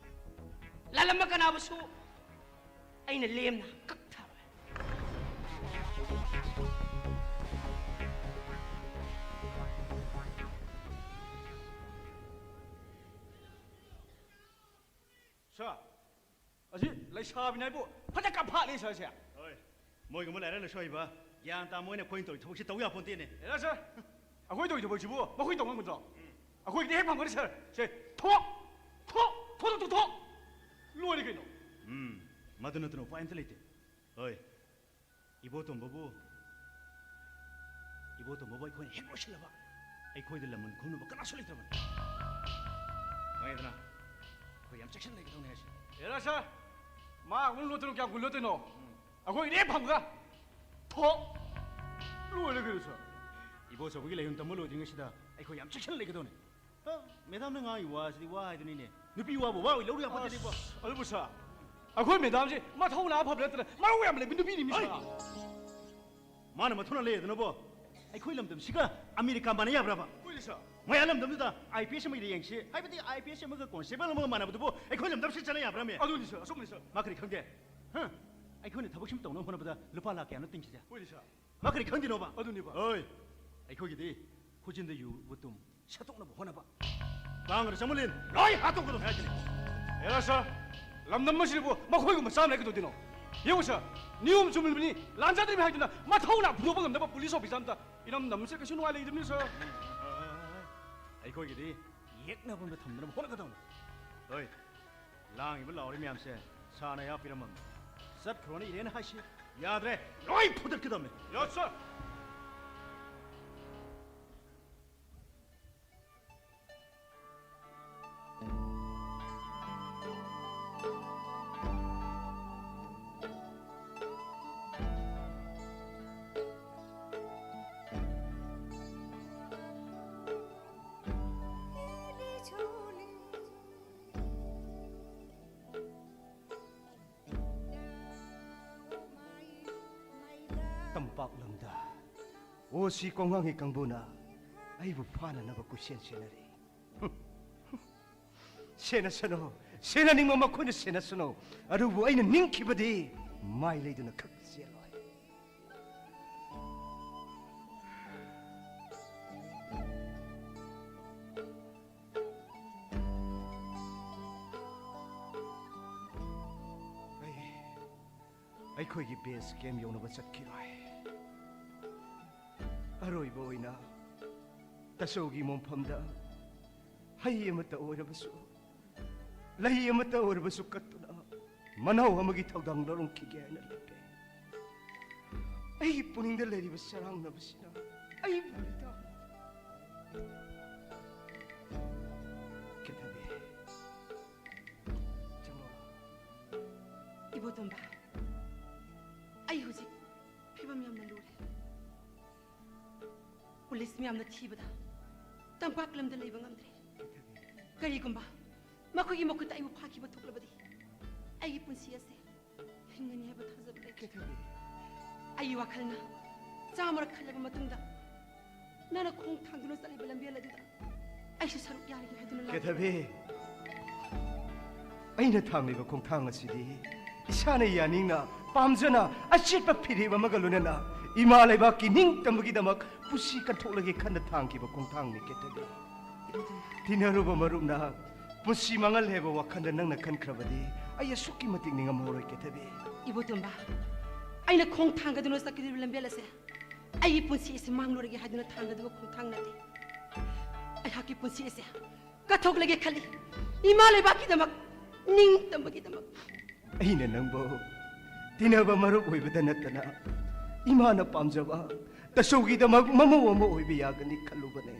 ꯂꯥꯜꯂꯝꯕ ꯀꯅꯥꯕꯨꯁꯨ ꯑꯩꯅ ꯂꯦꯝꯅ ꯀꯛꯊꯔꯣꯏ꯫ ꯁꯥꯔ, ꯑꯁꯤ ꯂꯩꯁꯥꯕꯤꯅꯦ ꯍꯥꯏꯕꯨ ꯐꯖ ꯀꯥꯐꯥꯠꯂꯤ ꯁꯥꯔꯁꯦ꯫ ꯍꯣꯏ, ꯃꯣꯏꯒꯨꯝꯕ ꯂꯥꯏꯔꯤꯛ ꯂꯥꯏꯁꯨ ꯍꯩꯕ, ꯒ꯭ꯌꯥꯟ ꯇꯥ ꯃꯣꯏꯅ ꯑꯩꯈꯣꯏꯅ ꯇꯧꯔꯤ ꯊꯕꯛꯁꯤ ꯇꯧ ꯌꯥꯄꯣꯟꯇꯦꯅꯦ꯫ ꯑꯦꯔꯥ ꯁꯥꯔ, ꯑꯩꯈꯣꯏ ꯇꯧꯔꯤ ꯊꯕꯛꯁꯤꯕꯨ ꯃꯈꯣꯏ ꯇꯧ ꯉꯝꯒꯗ꯭ꯔꯣ? ꯑꯩꯈꯣꯏꯒꯤꯗꯤ ꯍꯦꯛ ꯐꯪꯒꯅꯤ ꯁꯥꯔ꯫ ꯁꯦ, ꯊꯣꯛ! ꯊꯣꯛ! ꯊꯣꯛ! ꯊꯣꯛ! ꯊꯣꯛ! ꯂꯣꯏꯔꯦ ꯀꯩꯅꯣ꯫ ꯎꯝ, ꯃꯗꯨ ꯅꯠꯇꯅ ꯎꯄꯥꯏ ꯑꯝꯇ ꯂꯩꯇꯦ꯫ ꯍꯣꯏ, ꯏꯕꯣꯇꯣꯝꯕꯕꯨ, ꯏꯕꯣꯇꯣꯝꯕꯕꯨ ꯑꯩꯈꯣꯏꯅ ꯍꯦꯛ ꯂꯣꯏꯁꯤꯜꯂꯕ, ꯑꯩꯈꯣꯏꯗ ꯂꯃꯟ ꯈꯨꯝꯅꯕ ꯀꯅꯥꯁꯨ ꯂꯩꯇ꯭ꯔꯕꯅꯤ꯫ ꯈꯪꯉꯦꯗꯅ, ꯑꯩꯈꯣꯏ ꯌꯥꯝ ꯆꯦꯛꯁꯤꯟꯅ ꯂꯩꯒꯗꯧꯅꯤ ꯍꯥꯏꯁꯦ꯫ ꯑꯦꯔꯥ ꯁꯥꯔ, ꯃꯥ ꯑꯃꯨꯛ ꯂꯣꯠꯇꯅ ꯀꯌꯥꯝ ꯀꯨꯏ ꯂꯣꯠꯇꯣꯏꯅꯣ? ꯑꯩꯈꯣꯏ ꯏꯔꯦ ꯐꯪꯒ ꯊꯣꯛ! ꯂꯣꯏꯔꯦ ꯀꯩꯅꯣ ꯁꯥꯔ꯫ ꯏꯕꯣꯆꯧꯕꯒꯤ ꯂꯩꯐꯝ ꯇꯝꯕ ꯂꯣꯏꯗ꯭ꯔꯤꯉꯩꯁꯤꯗ ꯑꯩꯈꯣꯏ ꯌꯥꯝ ꯆꯦꯛꯁꯤꯟꯅ ꯂꯩꯒꯗꯧꯅꯤ꯫ ꯍ, ꯃꯦꯗꯥꯝꯅ ꯉꯥꯡꯉꯤ ꯋꯥꯁꯤꯗꯤ ꯋꯥ ꯍꯥꯏꯗꯨꯅꯤꯅꯦ꯫ ꯅꯨꯄꯤ ꯋꯥꯕꯨ ꯋꯥ ꯑꯣꯏ ꯂꯧꯔꯨ ꯌꯥꯄꯣꯠꯇꯦꯅꯦ, ꯏꯕꯣ꯫ ꯑꯁ, ꯑꯗꯨꯕꯨ ꯁꯥꯔ, ꯑꯩꯈꯣꯏ ꯃꯦꯗꯥꯝꯁꯦ ꯃꯊꯧꯅꯥ ꯐꯕ ꯅꯠꯇꯅ ꯃꯔꯧ ꯌꯥꯝ ꯂꯩꯕ ꯅꯨꯄꯤꯅꯤ, ꯃꯤ ꯁꯥꯔ꯫ ꯃꯥꯅ ꯃꯊꯧꯅꯥ ꯂꯩ ꯑꯗꯨꯅꯕꯣ? ꯑꯩꯈꯣꯏ ꯂꯝꯗꯝꯁꯤꯒ ꯑꯃꯦꯔꯤꯀꯥ ꯃꯥꯟꯅ ꯌꯥꯕ꯭ꯔꯕ? ꯍꯣꯏꯅꯦ, ꯁꯥꯔ꯫ ꯃꯌꯥꯝ ꯂꯝꯗꯝꯗꯨꯗ ꯑꯥꯏ ꯄꯤ ꯑꯦꯁ ꯑꯃ ꯌꯦꯡꯁꯤ ꯍꯥꯏꯕꯗꯤ ꯑꯥꯏ ꯄꯤ ꯑꯦꯁ ꯑꯃꯒ ꯀꯣꯟꯁꯇꯦꯕꯜ ꯑꯃꯒ ꯃꯥꯟꯅꯕꯗꯨꯕꯨ ꯑꯩꯈꯣꯏ ꯂꯝꯗꯝꯁꯤ ꯆꯠꯅ ꯌꯥꯕ꯭ꯔꯥꯃꯦ? ꯑꯗꯨꯅꯤ, ꯁꯥꯔ, ꯑꯆꯨꯝꯕꯅꯤ, ꯁꯥꯔ꯫ ꯃꯥ ꯀꯔꯤ ꯈꯪꯒꯦ? ꯍ? ꯑꯩꯈꯣꯏꯅ ꯊꯕꯛ ꯁꯤꯃ ꯇꯧꯅꯕ ꯍꯣꯠꯅꯕꯗ ꯂꯨꯄꯥ ꯂꯥꯛ ꯀꯌꯥꯅꯣ ꯇꯤꯡꯈꯤꯁꯦ? ꯍꯣꯏꯅꯦ, ꯁꯥꯔ꯫ ꯃꯥ ꯀꯔꯤ ꯈꯪꯗꯦꯅꯣꯕ? ꯑꯗꯨꯅꯤꯕ꯫ ꯍꯣꯏ, ꯑꯩꯈꯣꯏꯒꯤꯗꯤ ꯈꯨꯖꯤꯟꯗ ꯌꯨ ꯇꯨꯝ ꯁꯠꯇꯣꯛꯅꯕ ꯍꯣꯠꯅꯕ꯫ ꯀꯥꯡꯒ꯭ꯔ ꯆꯃꯨꯂꯤꯟ ꯂꯣꯏ ꯍꯥꯠꯇꯣꯛꯀꯗꯧꯅꯤ ꯍꯥꯏꯁꯤꯅꯤ꯫ ꯑꯦꯔꯥ ꯁꯥꯔ, ꯂꯝꯗꯝ ꯑꯁꯤꯕꯨ ꯃꯈꯣꯏꯒꯨꯝꯕ ꯆꯥꯝꯃ ꯂꯩ ꯀꯩꯗꯧꯗꯣꯏꯅꯣ? ꯌꯦꯡꯉꯨ ꯁꯥꯔ, ꯅꯤꯌꯣꯝ ꯆꯨꯝꯂꯤꯕꯅꯤ, ꯂꯥꯟꯖꯗ꯭ꯔꯤꯕꯅꯤ ꯍꯥꯏꯗꯨꯅ ꯃꯊꯧꯅꯥ ꯐꯨꯗꯣꯛꯄ ꯉꯝꯗꯕ ꯄꯨꯂꯤꯁ ꯑꯣꯐꯤꯁꯥꯔ ꯑꯝꯇ ꯏꯔꯝꯗꯝ ꯑꯁꯤꯗ ꯀꯩꯁꯨ ꯅꯨꯡꯉꯥꯏ ꯂꯩꯒꯗꯕꯅꯤ ꯁꯥꯔ꯫ ꯑꯩꯈꯣꯏꯒꯤꯗꯤ ꯌꯦꯛꯅꯕ ꯑꯝꯇ ꯊꯝꯗꯅꯕ ꯍꯣꯠꯅꯒꯗꯧꯅꯤ꯫ ꯍꯣꯏ, ꯂꯥꯡꯉꯤꯕ ꯂꯥꯎꯔꯤ ꯃꯌꯥꯝꯁꯦ ꯁꯥꯔꯅ ꯑꯌꯥ ꯄꯤꯔꯝꯃꯕꯅꯤ꯫ ꯆꯠꯈ꯭ꯔꯣꯅ ꯏꯔꯦꯟ ꯍꯥꯏꯁꯤ ꯌꯥꯗ꯭ꯔꯦ, ꯂꯣꯏ ꯐꯨꯗꯠꯀꯗꯕꯅꯤ꯫ Yes, sir. ꯇꯝꯄꯥꯛ ꯂꯝꯗ ꯑꯣ ꯁꯤ ꯀꯣꯡꯉꯥꯡꯒꯤ ꯀꯥꯡꯕꯨꯅ ꯑꯩꯕꯨ ꯐꯥꯅꯅꯕ ꯀꯣꯏꯁꯦꯟ ꯁꯦꯟꯅꯔꯤ꯫ ꯁꯦꯟꯅꯁꯅꯨ, ꯁꯦꯟꯅꯅꯤꯡꯕ ꯃꯈꯣꯏꯅ ꯁꯦꯟꯅꯁꯅꯨ, ꯑꯗꯨꯕꯨ ꯑꯩꯅ ꯅꯤꯡꯈꯤꯕꯗꯤ ꯃꯥꯏ ꯂꯩꯗꯨꯅ ꯈꯛ ꯆꯦꯜꯂꯣꯏ꯫ ꯑꯩ ꯑꯩꯈꯣꯏꯒꯤ ꯕꯦꯁ ꯀꯦꯝ ꯌꯧꯅꯕ ꯆꯠꯈꯤꯔꯣꯏ꯫ ꯑꯔꯣꯏꯕ ꯑꯣꯏꯅ ꯇꯥꯆꯧꯒꯤ ꯃꯣꯡꯐꯝꯗ ꯍꯩ ꯑꯃꯠꯇ ꯑꯣꯏꯔꯕꯁꯨ, ꯂꯩ ꯑꯃꯠꯇ ꯑꯣꯏꯔꯕꯁꯨ ꯀꯠꯇꯨꯅ ꯃꯅꯥꯎ ꯑꯃꯒꯤ ꯊꯧꯗꯥꯡ ꯂꯧꯔꯝꯈꯤꯒꯦ ꯍꯥꯏꯅ ꯂꯦꯞꯄꯦ꯫ ꯑꯩꯒꯤ ꯄꯨꯛꯅꯤꯡꯗ ꯂꯩꯔꯤꯕ ꯆꯔꯥꯡꯅꯕꯁꯤꯅ ꯑꯩꯕꯨ ꯂꯩꯇꯥ ꯀꯦꯊꯕꯤ, ꯆꯪꯂꯛꯑꯣ꯫ ꯏꯕꯣꯇꯣꯝꯕ, ꯑꯩ ꯍꯧꯖꯤꯛ ꯐꯤꯕꯝ ꯌꯥꯝꯅ ꯂꯨꯔꯦ꯫ ꯄꯨꯂꯤꯁ ꯃꯌꯥꯝꯅ ꯊꯤꯕꯗ ꯇꯝꯄꯥꯛ ꯂꯝꯗ ꯂꯩꯕ ꯉꯝꯗ꯭ꯔꯦ꯫ ꯀꯔꯤꯒꯨꯝꯕ ꯃꯈꯣꯏꯒꯤ ꯃꯈꯨꯠꯇ ꯑꯩꯕꯨ ꯐꯥꯈꯤꯕ ꯊꯣꯛꯂꯕꯗꯤ ꯑꯩꯒꯤ ꯄꯨꯟꯁꯤ ꯑꯁꯦ ꯍꯤꯡꯒꯅꯤ ꯍꯥꯏꯕ ꯊꯥꯖꯕ ꯂꯩꯇ꯭ꯔꯦ꯫ ꯀꯦꯊꯕꯤ꯫ ꯑꯩꯒꯤ ꯋꯥꯈꯜꯅ ꯆꯥꯝꯃꯔꯛ ꯈꯜꯂꯕ ꯃꯇꯨꯡꯗ ꯅꯪꯅ ꯈꯣꯡ ꯊꯥꯡꯗꯨꯅ ꯆꯠꯂꯤꯕ ꯂꯝꯕꯦꯜ ꯑꯗꯨꯗ ꯑꯩꯁꯨ ꯁꯔꯨꯛ ꯌꯥꯔꯒꯦ ꯍꯥꯏꯗꯨꯅ ꯂꯥꯛꯄꯅꯤ꯫ ꯀꯦꯊꯕꯤ, ꯑꯩꯅ ꯊꯥꯡꯂꯤꯕ ꯈꯣꯡꯊꯥꯡ ꯑꯁꯤꯗꯤ ꯏꯁꯥꯅ ꯌꯥꯅꯤꯡꯅ, ꯄꯥꯝꯖꯅ, ꯑꯆꯦꯠꯄ ꯐꯤꯔꯦꯞ ꯑꯃꯒ ꯂꯣꯏꯅꯅ ꯏꯃꯥ ꯂꯩꯕꯥꯛꯀꯤ ꯅꯤꯡꯇꯝꯕꯒꯤꯗꯃꯛ ꯄꯨꯟꯁꯤ ꯀꯠꯊꯣꯛꯂꯒꯦ ꯈꯟꯅ ꯊꯥꯡꯈꯤꯕ ꯈꯣꯡꯊꯥꯡꯅꯤ, ꯀꯦꯊꯕꯤ꯫ ꯇꯤꯟꯅꯔꯨꯕ ꯃꯔꯨꯞꯅ ꯄꯨꯟꯁꯤ ꯃꯥꯡꯍꯜꯂꯦ ꯍꯥꯏꯕ ꯋꯥꯈꯜꯗ ꯅꯪꯅ ꯈꯟꯈ꯭ꯔꯕꯗꯤ ꯑꯩ ꯑꯁꯨꯛꯀꯤ ꯃꯇꯤꯛ ꯅꯤꯡꯉꯝꯃꯔꯣꯏ, ꯀꯦꯊꯕꯤ꯫ ꯏꯕꯣꯇꯣꯝꯕ, ꯑꯩꯅ ꯈꯣꯡ ꯊꯥꯡꯒꯗꯨꯅ ꯆꯠꯀꯗꯧꯔꯤꯕ ꯂꯝꯕꯦꯜ ꯑꯁꯦ ꯑꯩꯒꯤ ꯄꯨꯟꯁꯤ ꯑꯁꯤ ꯃꯥꯡꯂꯨꯔꯒꯦ ꯍꯥꯏꯗꯨꯅ ꯊꯥꯡꯒꯗꯕ ꯈꯣꯡꯊꯥꯡ ꯅꯠꯇꯦ꯫ ꯑꯩꯍꯥꯛꯀꯤ ꯄꯨꯟꯁꯤ ꯑꯁꯦ ꯀꯠꯊꯣꯛꯂꯒꯦ ꯈꯜꯂꯤ꯫ ꯏꯃꯥ ꯂꯩꯕꯥꯛꯀꯤꯗꯃꯛ ꯅꯤꯡꯇꯝꯕꯒꯤꯗꯃꯛ꯫ ꯑꯩꯅ ꯅꯪꯕꯨ ꯇꯤꯟꯅꯕ ꯃꯔꯨꯞ ꯑꯣꯏꯕꯗ ꯅꯠꯇꯅ ꯏꯃꯥꯅ ꯄꯥꯝꯖꯕ ꯇꯥꯆꯧꯒꯤꯗꯃꯛ ꯃꯃꯧ ꯑꯃ ꯑꯣꯏꯕ ꯌꯥꯒꯅꯤ ꯈꯜꯂꯨꯕꯅꯦ꯫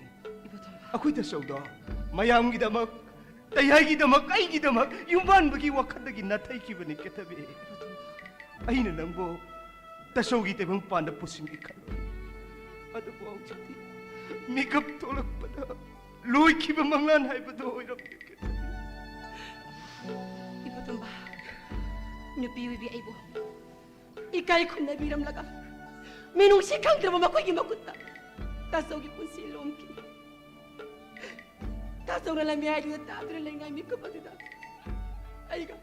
ꯏꯕꯣꯇꯣꯝꯕ꯫ ꯑꯩꯈꯣꯏ ꯇꯥꯆꯧꯗꯣ ꯃꯌꯥꯝꯒꯤꯗꯃꯛ, ꯇꯌꯥꯏꯒꯤꯗꯃꯛ, ꯑꯩꯒꯤꯗꯃꯛ ꯌꯨꯝꯕꯥꯟꯕꯒꯤ ꯋꯥꯈꯜꯗꯒꯤ ꯅꯥꯊꯩꯈꯤꯕꯅꯤ ꯀꯦꯊꯕꯤ꯫ ꯏꯕꯣꯇꯣꯝꯕ꯫ ꯑꯩꯅ ꯅꯪꯕꯨ ꯇꯥꯆꯧꯒꯤ ꯇꯥꯏꯕꯪꯄꯥꯟꯗ ꯄꯨꯁꯤꯟꯒꯦ ꯈꯜꯂꯨ꯫ ꯑꯗꯨꯕꯨ ꯍꯧꯖꯤꯛꯇꯤ ꯃꯤꯀꯞ ꯊꯣꯛꯂꯛꯄꯗ ꯂꯣꯏꯈꯤꯕ ꯃꯪꯂꯥꯟ ꯍꯥꯏꯕꯗꯨ ꯑꯣꯏꯔꯝꯂꯦ꯫ ꯏꯕꯣꯇꯣꯝꯕ, ꯅꯨꯄꯤ ꯑꯣꯏꯕꯤ ꯑꯩꯕꯨ ꯏꯀꯥꯏ ꯈꯨꯝꯅꯕꯤꯔꯝꯂꯒ ꯃꯤꯅꯨꯡꯁꯤ ꯈꯪꯗ꯭ꯔꯕ ꯃꯈꯣꯏꯒꯤ ꯃꯈꯨꯠꯇ ꯇꯥꯆꯧꯒꯤ ꯄꯨꯟꯁꯤ ꯂꯣꯝꯈꯤ꯫ ꯇꯥꯆꯧꯅ ꯂꯝꯌꯥꯏꯗꯨꯗ ꯇꯥꯗꯨꯅ ꯂꯩꯉꯥꯏ ꯃꯤꯀꯨꯞ ꯑꯗꯨꯗ ꯑꯩꯒ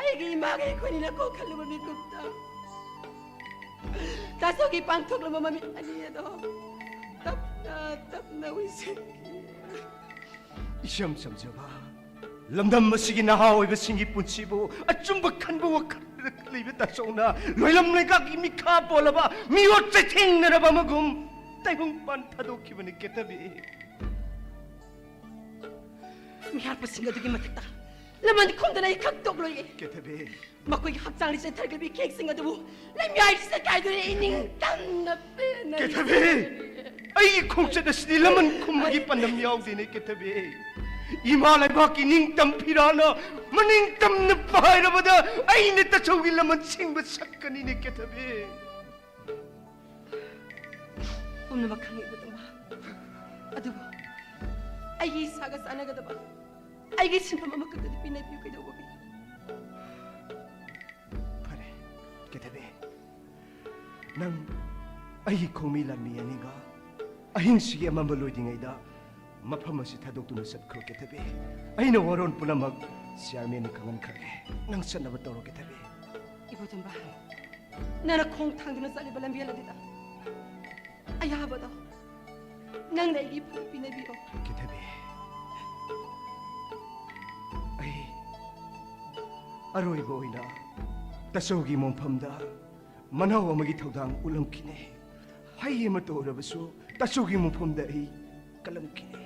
ꯑꯩꯒꯤ ꯏꯃꯥꯒ ꯑꯩꯈꯣꯏꯅꯤꯅ ꯀꯣꯛ ꯈꯜꯂꯨꯕ ꯃꯤꯀꯨꯞꯇ ꯇꯥꯆꯧꯒꯤ ꯄꯥꯡꯊꯣꯛꯂꯝꯕ ꯃꯃꯤꯠ ꯑꯅꯤ ꯑꯗꯣ ꯇꯞꯅ ꯇꯞꯅ ꯎꯏꯁꯤꯟꯈꯤ꯫ ꯏꯆꯝ ꯆꯝꯖꯕ ꯂꯝꯗꯝ ꯑꯁꯤꯒꯤ ꯅꯍꯥ ꯑꯣꯏꯕꯁꯤꯡꯒꯤ ꯄꯨꯟꯁꯤꯕꯨ ꯑꯆꯨꯝꯕ ꯈꯟꯕ ꯋꯥꯈꯜꯗ ꯂꯩꯕ ꯇꯥꯆꯧꯅ ꯂꯣꯏꯂꯝ ꯂꯩꯉꯥꯛꯀꯤ ꯃꯤꯈꯥ ꯄꯣꯜꯂꯕ ꯃꯤꯑꯣꯠ ꯆꯩꯊꯦꯡꯅꯔꯕ ꯑꯃꯒꯨꯝ ꯇꯥꯏꯕꯪꯄꯥꯟ ꯊꯥꯗꯣꯛꯈꯤꯕꯅꯤ ꯀꯦꯊꯕꯤ꯫ ꯃꯤꯍꯥꯠꯄꯁꯤꯡ ꯑꯗꯨꯒꯤ ꯃꯊꯛꯇ ꯂꯃꯟ ꯈꯨꯝꯗꯅ ꯑꯩ ꯈꯛ ꯇꯣꯛꯂꯣꯏꯌꯦ꯫ ꯀꯦꯊꯕꯤ꯫ ꯃꯈꯣꯏꯒꯤ ꯍꯛꯆꯥꯡꯗ ꯆꯦꯟꯊꯔꯛꯂꯤꯕ ꯏꯈꯦꯛꯁꯤꯡ ꯑꯗꯨꯕꯨ ꯂꯝꯌꯥꯏꯁꯤꯗ ꯀꯥꯏꯗꯨꯅ ꯑꯩ ꯅꯤꯡꯇꯝꯅ ꯄꯦꯟꯅ ꯀꯦꯊꯕꯤ! ꯑꯩꯒꯤ ꯈꯣꯡꯆꯠ ꯑꯁꯤꯗꯤ ꯂꯃꯟ ꯈꯨꯝꯕꯒꯤ ꯄꯥꯟꯗꯝ ꯌꯥꯎꯗꯦꯅꯦ ꯀꯦꯊꯕꯤ꯫ ꯏꯃꯥ ꯂꯩꯕꯥꯛꯀꯤ ꯅꯤꯡꯇꯝ ꯐꯤꯔꯥꯜꯅ ꯃꯅꯤꯡ ꯇꯝꯅ ꯄꯥꯏꯔꯕꯗ ꯑꯩꯅ ꯇꯥꯆꯧꯒꯤ ꯂꯃꯟ ꯁꯤꯡꯕ ꯁꯛꯀꯅꯤꯅꯦ ꯀꯦꯊꯕꯤ꯫ ꯄꯨꯝꯅꯃꯛ ꯈꯪꯉꯤ ꯏꯕꯨꯡꯉꯣ꯫ ꯑꯗꯨꯕꯨ ꯑꯩꯒꯤ ꯏꯁꯥꯒ ꯆꯥꯟꯅꯒꯗꯕ ꯑꯩꯒꯤ ꯁꯤꯟꯐꯝ ꯑꯃꯈꯛꯇꯗꯤ ꯄꯤꯅꯕꯤꯌꯨ ꯀꯩꯗꯧꯕꯒꯤ? ꯐꯔꯦ, ꯀꯦꯊꯕꯤ꯫ ꯅꯪ ꯑꯩꯒꯤ ꯈꯣꯡꯃꯤ ꯂꯥꯟꯃꯤ ꯑꯅꯤꯒ ꯑꯍꯤꯡꯁꯤꯒꯤ ꯑꯃꯝꯕ ꯂꯣꯏꯗ꯭ꯔꯤꯉꯩꯗ ꯃꯐꯝ ꯑꯁꯤ ꯊꯥꯗꯣꯛꯇꯨꯅ ꯆꯠꯈ꯭ꯔꯣ ꯀꯦꯊꯕꯤ꯫ ꯑꯩꯅ ꯋꯥꯔꯣꯜ ꯄꯨꯝꯅꯃꯛ ꯆꯤꯌꯥꯔꯃꯦꯟꯗ ꯈꯪꯍꯟꯈ꯭ꯔꯒꯦ꯫ ꯅꯪ ꯆꯠꯅꯕ ꯇꯧꯔꯣ ꯀꯦꯊꯕꯤ꯫ ꯏꯕꯣꯇꯣꯝꯕ, ꯅꯪꯅ ꯈꯣꯡ ꯊꯥꯡꯗꯨꯅ ꯆꯠꯂꯤꯕ ꯂꯝꯕꯦꯜ ꯑꯗꯨꯗ ꯑꯌꯥꯕꯗꯣ ꯅꯪꯅ ꯑꯩꯒꯤ ꯏꯐꯝ ꯄꯤꯅꯕꯤꯔꯣ꯫ ꯀꯦꯊꯕꯤ, ꯑꯩ ꯑꯔꯣꯏꯕ ꯑꯣꯏꯅ ꯇꯥꯆꯧꯒꯤ ꯃꯣꯡꯐꯝꯗ ꯃꯅꯥꯎ ꯑꯃꯒꯤ ꯊꯧꯗꯥꯡ ꯎꯠꯂꯝꯈꯤꯅꯤ꯫ ꯍꯩ ꯑꯃꯠꯇ ꯑꯣꯏꯔꯕꯁꯨ ꯇꯥꯆꯧꯒꯤ ꯃꯣꯡꯐꯝꯗ ꯑꯩ ꯀꯜꯂꯝꯈꯤꯅꯤ꯫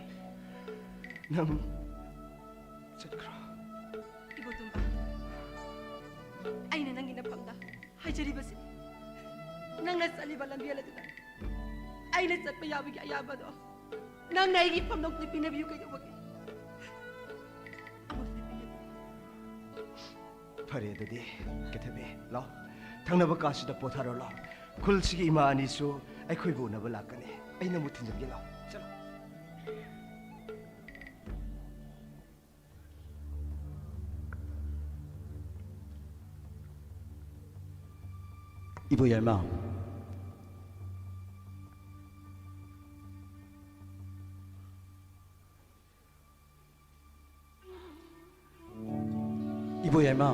ꯅꯪ ꯆꯠꯈ꯭ꯔꯣ꯫ ꯍꯥꯏꯖꯔꯤꯕꯁꯤ, ꯅꯪꯅ ꯆꯠꯂꯤꯕ ꯂꯝꯕꯦꯜ ꯑꯗꯨꯗ ꯑꯩꯅ ꯆꯠꯄ ꯌꯥꯕꯒꯤ ꯑꯌꯥꯕꯗꯣ ꯅꯪꯅ ꯑꯩꯒꯤ ꯏꯐꯝꯗꯧꯅ ꯄꯤꯅꯕꯤꯌꯨ꯫ ꯀꯩꯗꯧꯕꯒꯤ ꯑꯃꯨꯛꯇ ꯄꯤꯅꯕꯤꯌꯨ꯫ ꯐꯔꯦ, ꯑꯗꯨꯗꯤ ꯀꯩꯊꯕꯤ, ꯂꯥꯎ, ꯊꯪꯅꯕ ꯀꯥꯁꯤꯗ ꯄꯣꯊꯥꯔꯣ꯫ ꯂꯥꯎ, ꯈꯨꯜꯁꯤꯒꯤ ꯏꯃꯥ ꯑꯅꯤꯁꯨ ꯑꯩꯈꯣꯏꯕꯨ ꯎꯅꯕ ꯂꯥꯛꯀꯅꯤ꯫ ꯑꯩꯅ ꯑꯃꯨꯛ ꯊꯤꯟꯖꯤꯟꯒꯦ꯫ ꯂꯥꯎ, ꯆꯠꯂꯣ꯫ ꯏꯕꯣ ꯌꯥꯏꯃ, ꯏꯕꯣ ꯌꯥꯏꯃ,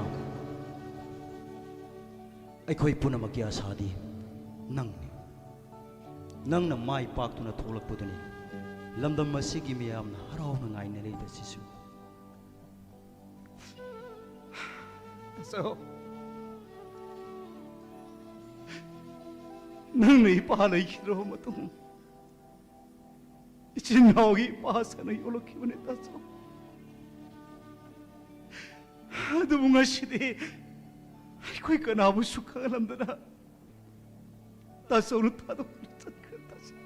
ꯑꯩꯈꯣꯏ ꯄꯨꯝꯅꯃꯛꯀꯤ ꯑꯁꯥꯗꯤ ꯅꯪꯅꯤ꯫ ꯅꯪꯅ ꯃꯥꯏ ꯄꯥꯛꯇꯨꯅ ꯊꯣꯛꯂꯛꯄꯗꯨꯅꯤ ꯂꯝꯗꯝ ꯑꯁꯤꯒꯤ ꯃꯤꯌꯥꯝꯅ ꯍꯔꯥꯎꯅ ꯉꯥꯏꯅꯔꯤꯕꯁꯤꯁꯨ꯫ ꯇꯥꯆꯧ, ꯅꯪꯅ ꯏꯄꯥ ꯂꯩꯈꯤꯗ꯭ꯔꯕ ꯃꯇꯨꯡ ꯏꯆꯤꯟ ꯏꯅꯥꯎꯒꯤ ꯏꯄꯥ ꯁꯥꯅ ꯌꯣꯛꯂꯛꯈꯤꯕꯅꯦ, ꯇꯥꯆꯧ꯫ ꯑꯗꯨꯕꯨ ꯉꯁꯤꯗꯤ ꯑꯩꯈꯣꯏ ꯀꯅꯥꯕꯨꯁꯨ ꯈꯪꯍꯜꯂꯝꯗꯅ ꯇꯥꯆꯧꯅ ꯊꯥꯗꯣꯛꯇꯨꯅ ꯆꯠꯈ꯭ꯔꯦ, ꯇꯥꯆꯧ꯫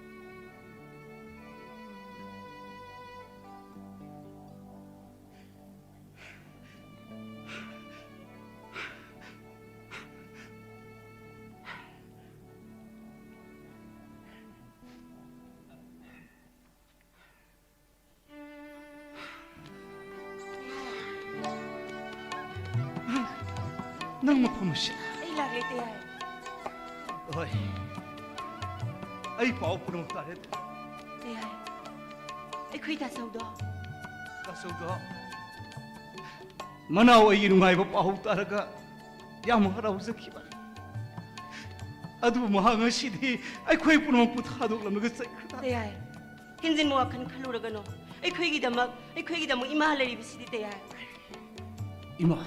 ꯅꯪ ꯃꯐꯝ ꯑꯁꯤ? ꯑꯩ ꯂꯥꯛꯂꯦ, ꯇꯌꯥꯏ꯫ ꯍꯣꯏ, ꯑꯩ ꯄꯥꯎ ꯄꯨꯝꯅꯃꯛ ꯇꯥꯔꯦ꯫ ꯇꯌꯥꯏ, ꯑꯩꯈꯣꯏ ꯇꯥꯆꯧꯗꯣ꯫ ꯇꯥꯆꯧꯗꯣ ꯃꯅꯥꯎ ꯑꯩꯒꯤ ꯅꯨꯡꯉꯥꯏꯕ ꯄꯥꯎ ꯇꯥꯔꯒ ꯌꯥꯝ ꯍꯔꯥꯎꯖꯈꯤꯕꯅꯤ꯫ ꯑꯗꯨꯕꯨ ꯃꯍꯥꯛ ꯉꯁꯤꯗꯤ ꯑꯩꯈꯣꯏ ꯄꯨꯝꯅꯃꯛꯄꯨ ꯊꯥꯗꯣꯛꯂꯝꯂꯒ ꯆꯠꯈ꯭ꯔꯦ꯫ ꯇꯌꯥꯏ, ꯍꯦꯟꯖꯤꯟꯕ ꯋꯥꯈꯜ ꯈꯜꯂꯨꯔꯒꯅꯨ꯫ ꯑꯩꯈꯣꯏꯒꯤꯗꯃꯛ, ꯑꯩꯈꯣꯏꯒꯤꯗꯃꯛ ꯏꯃꯥ ꯂꯩꯔꯤꯕꯁꯤꯗꯤ, ꯇꯌꯥꯏ꯫ ꯏꯃꯥ,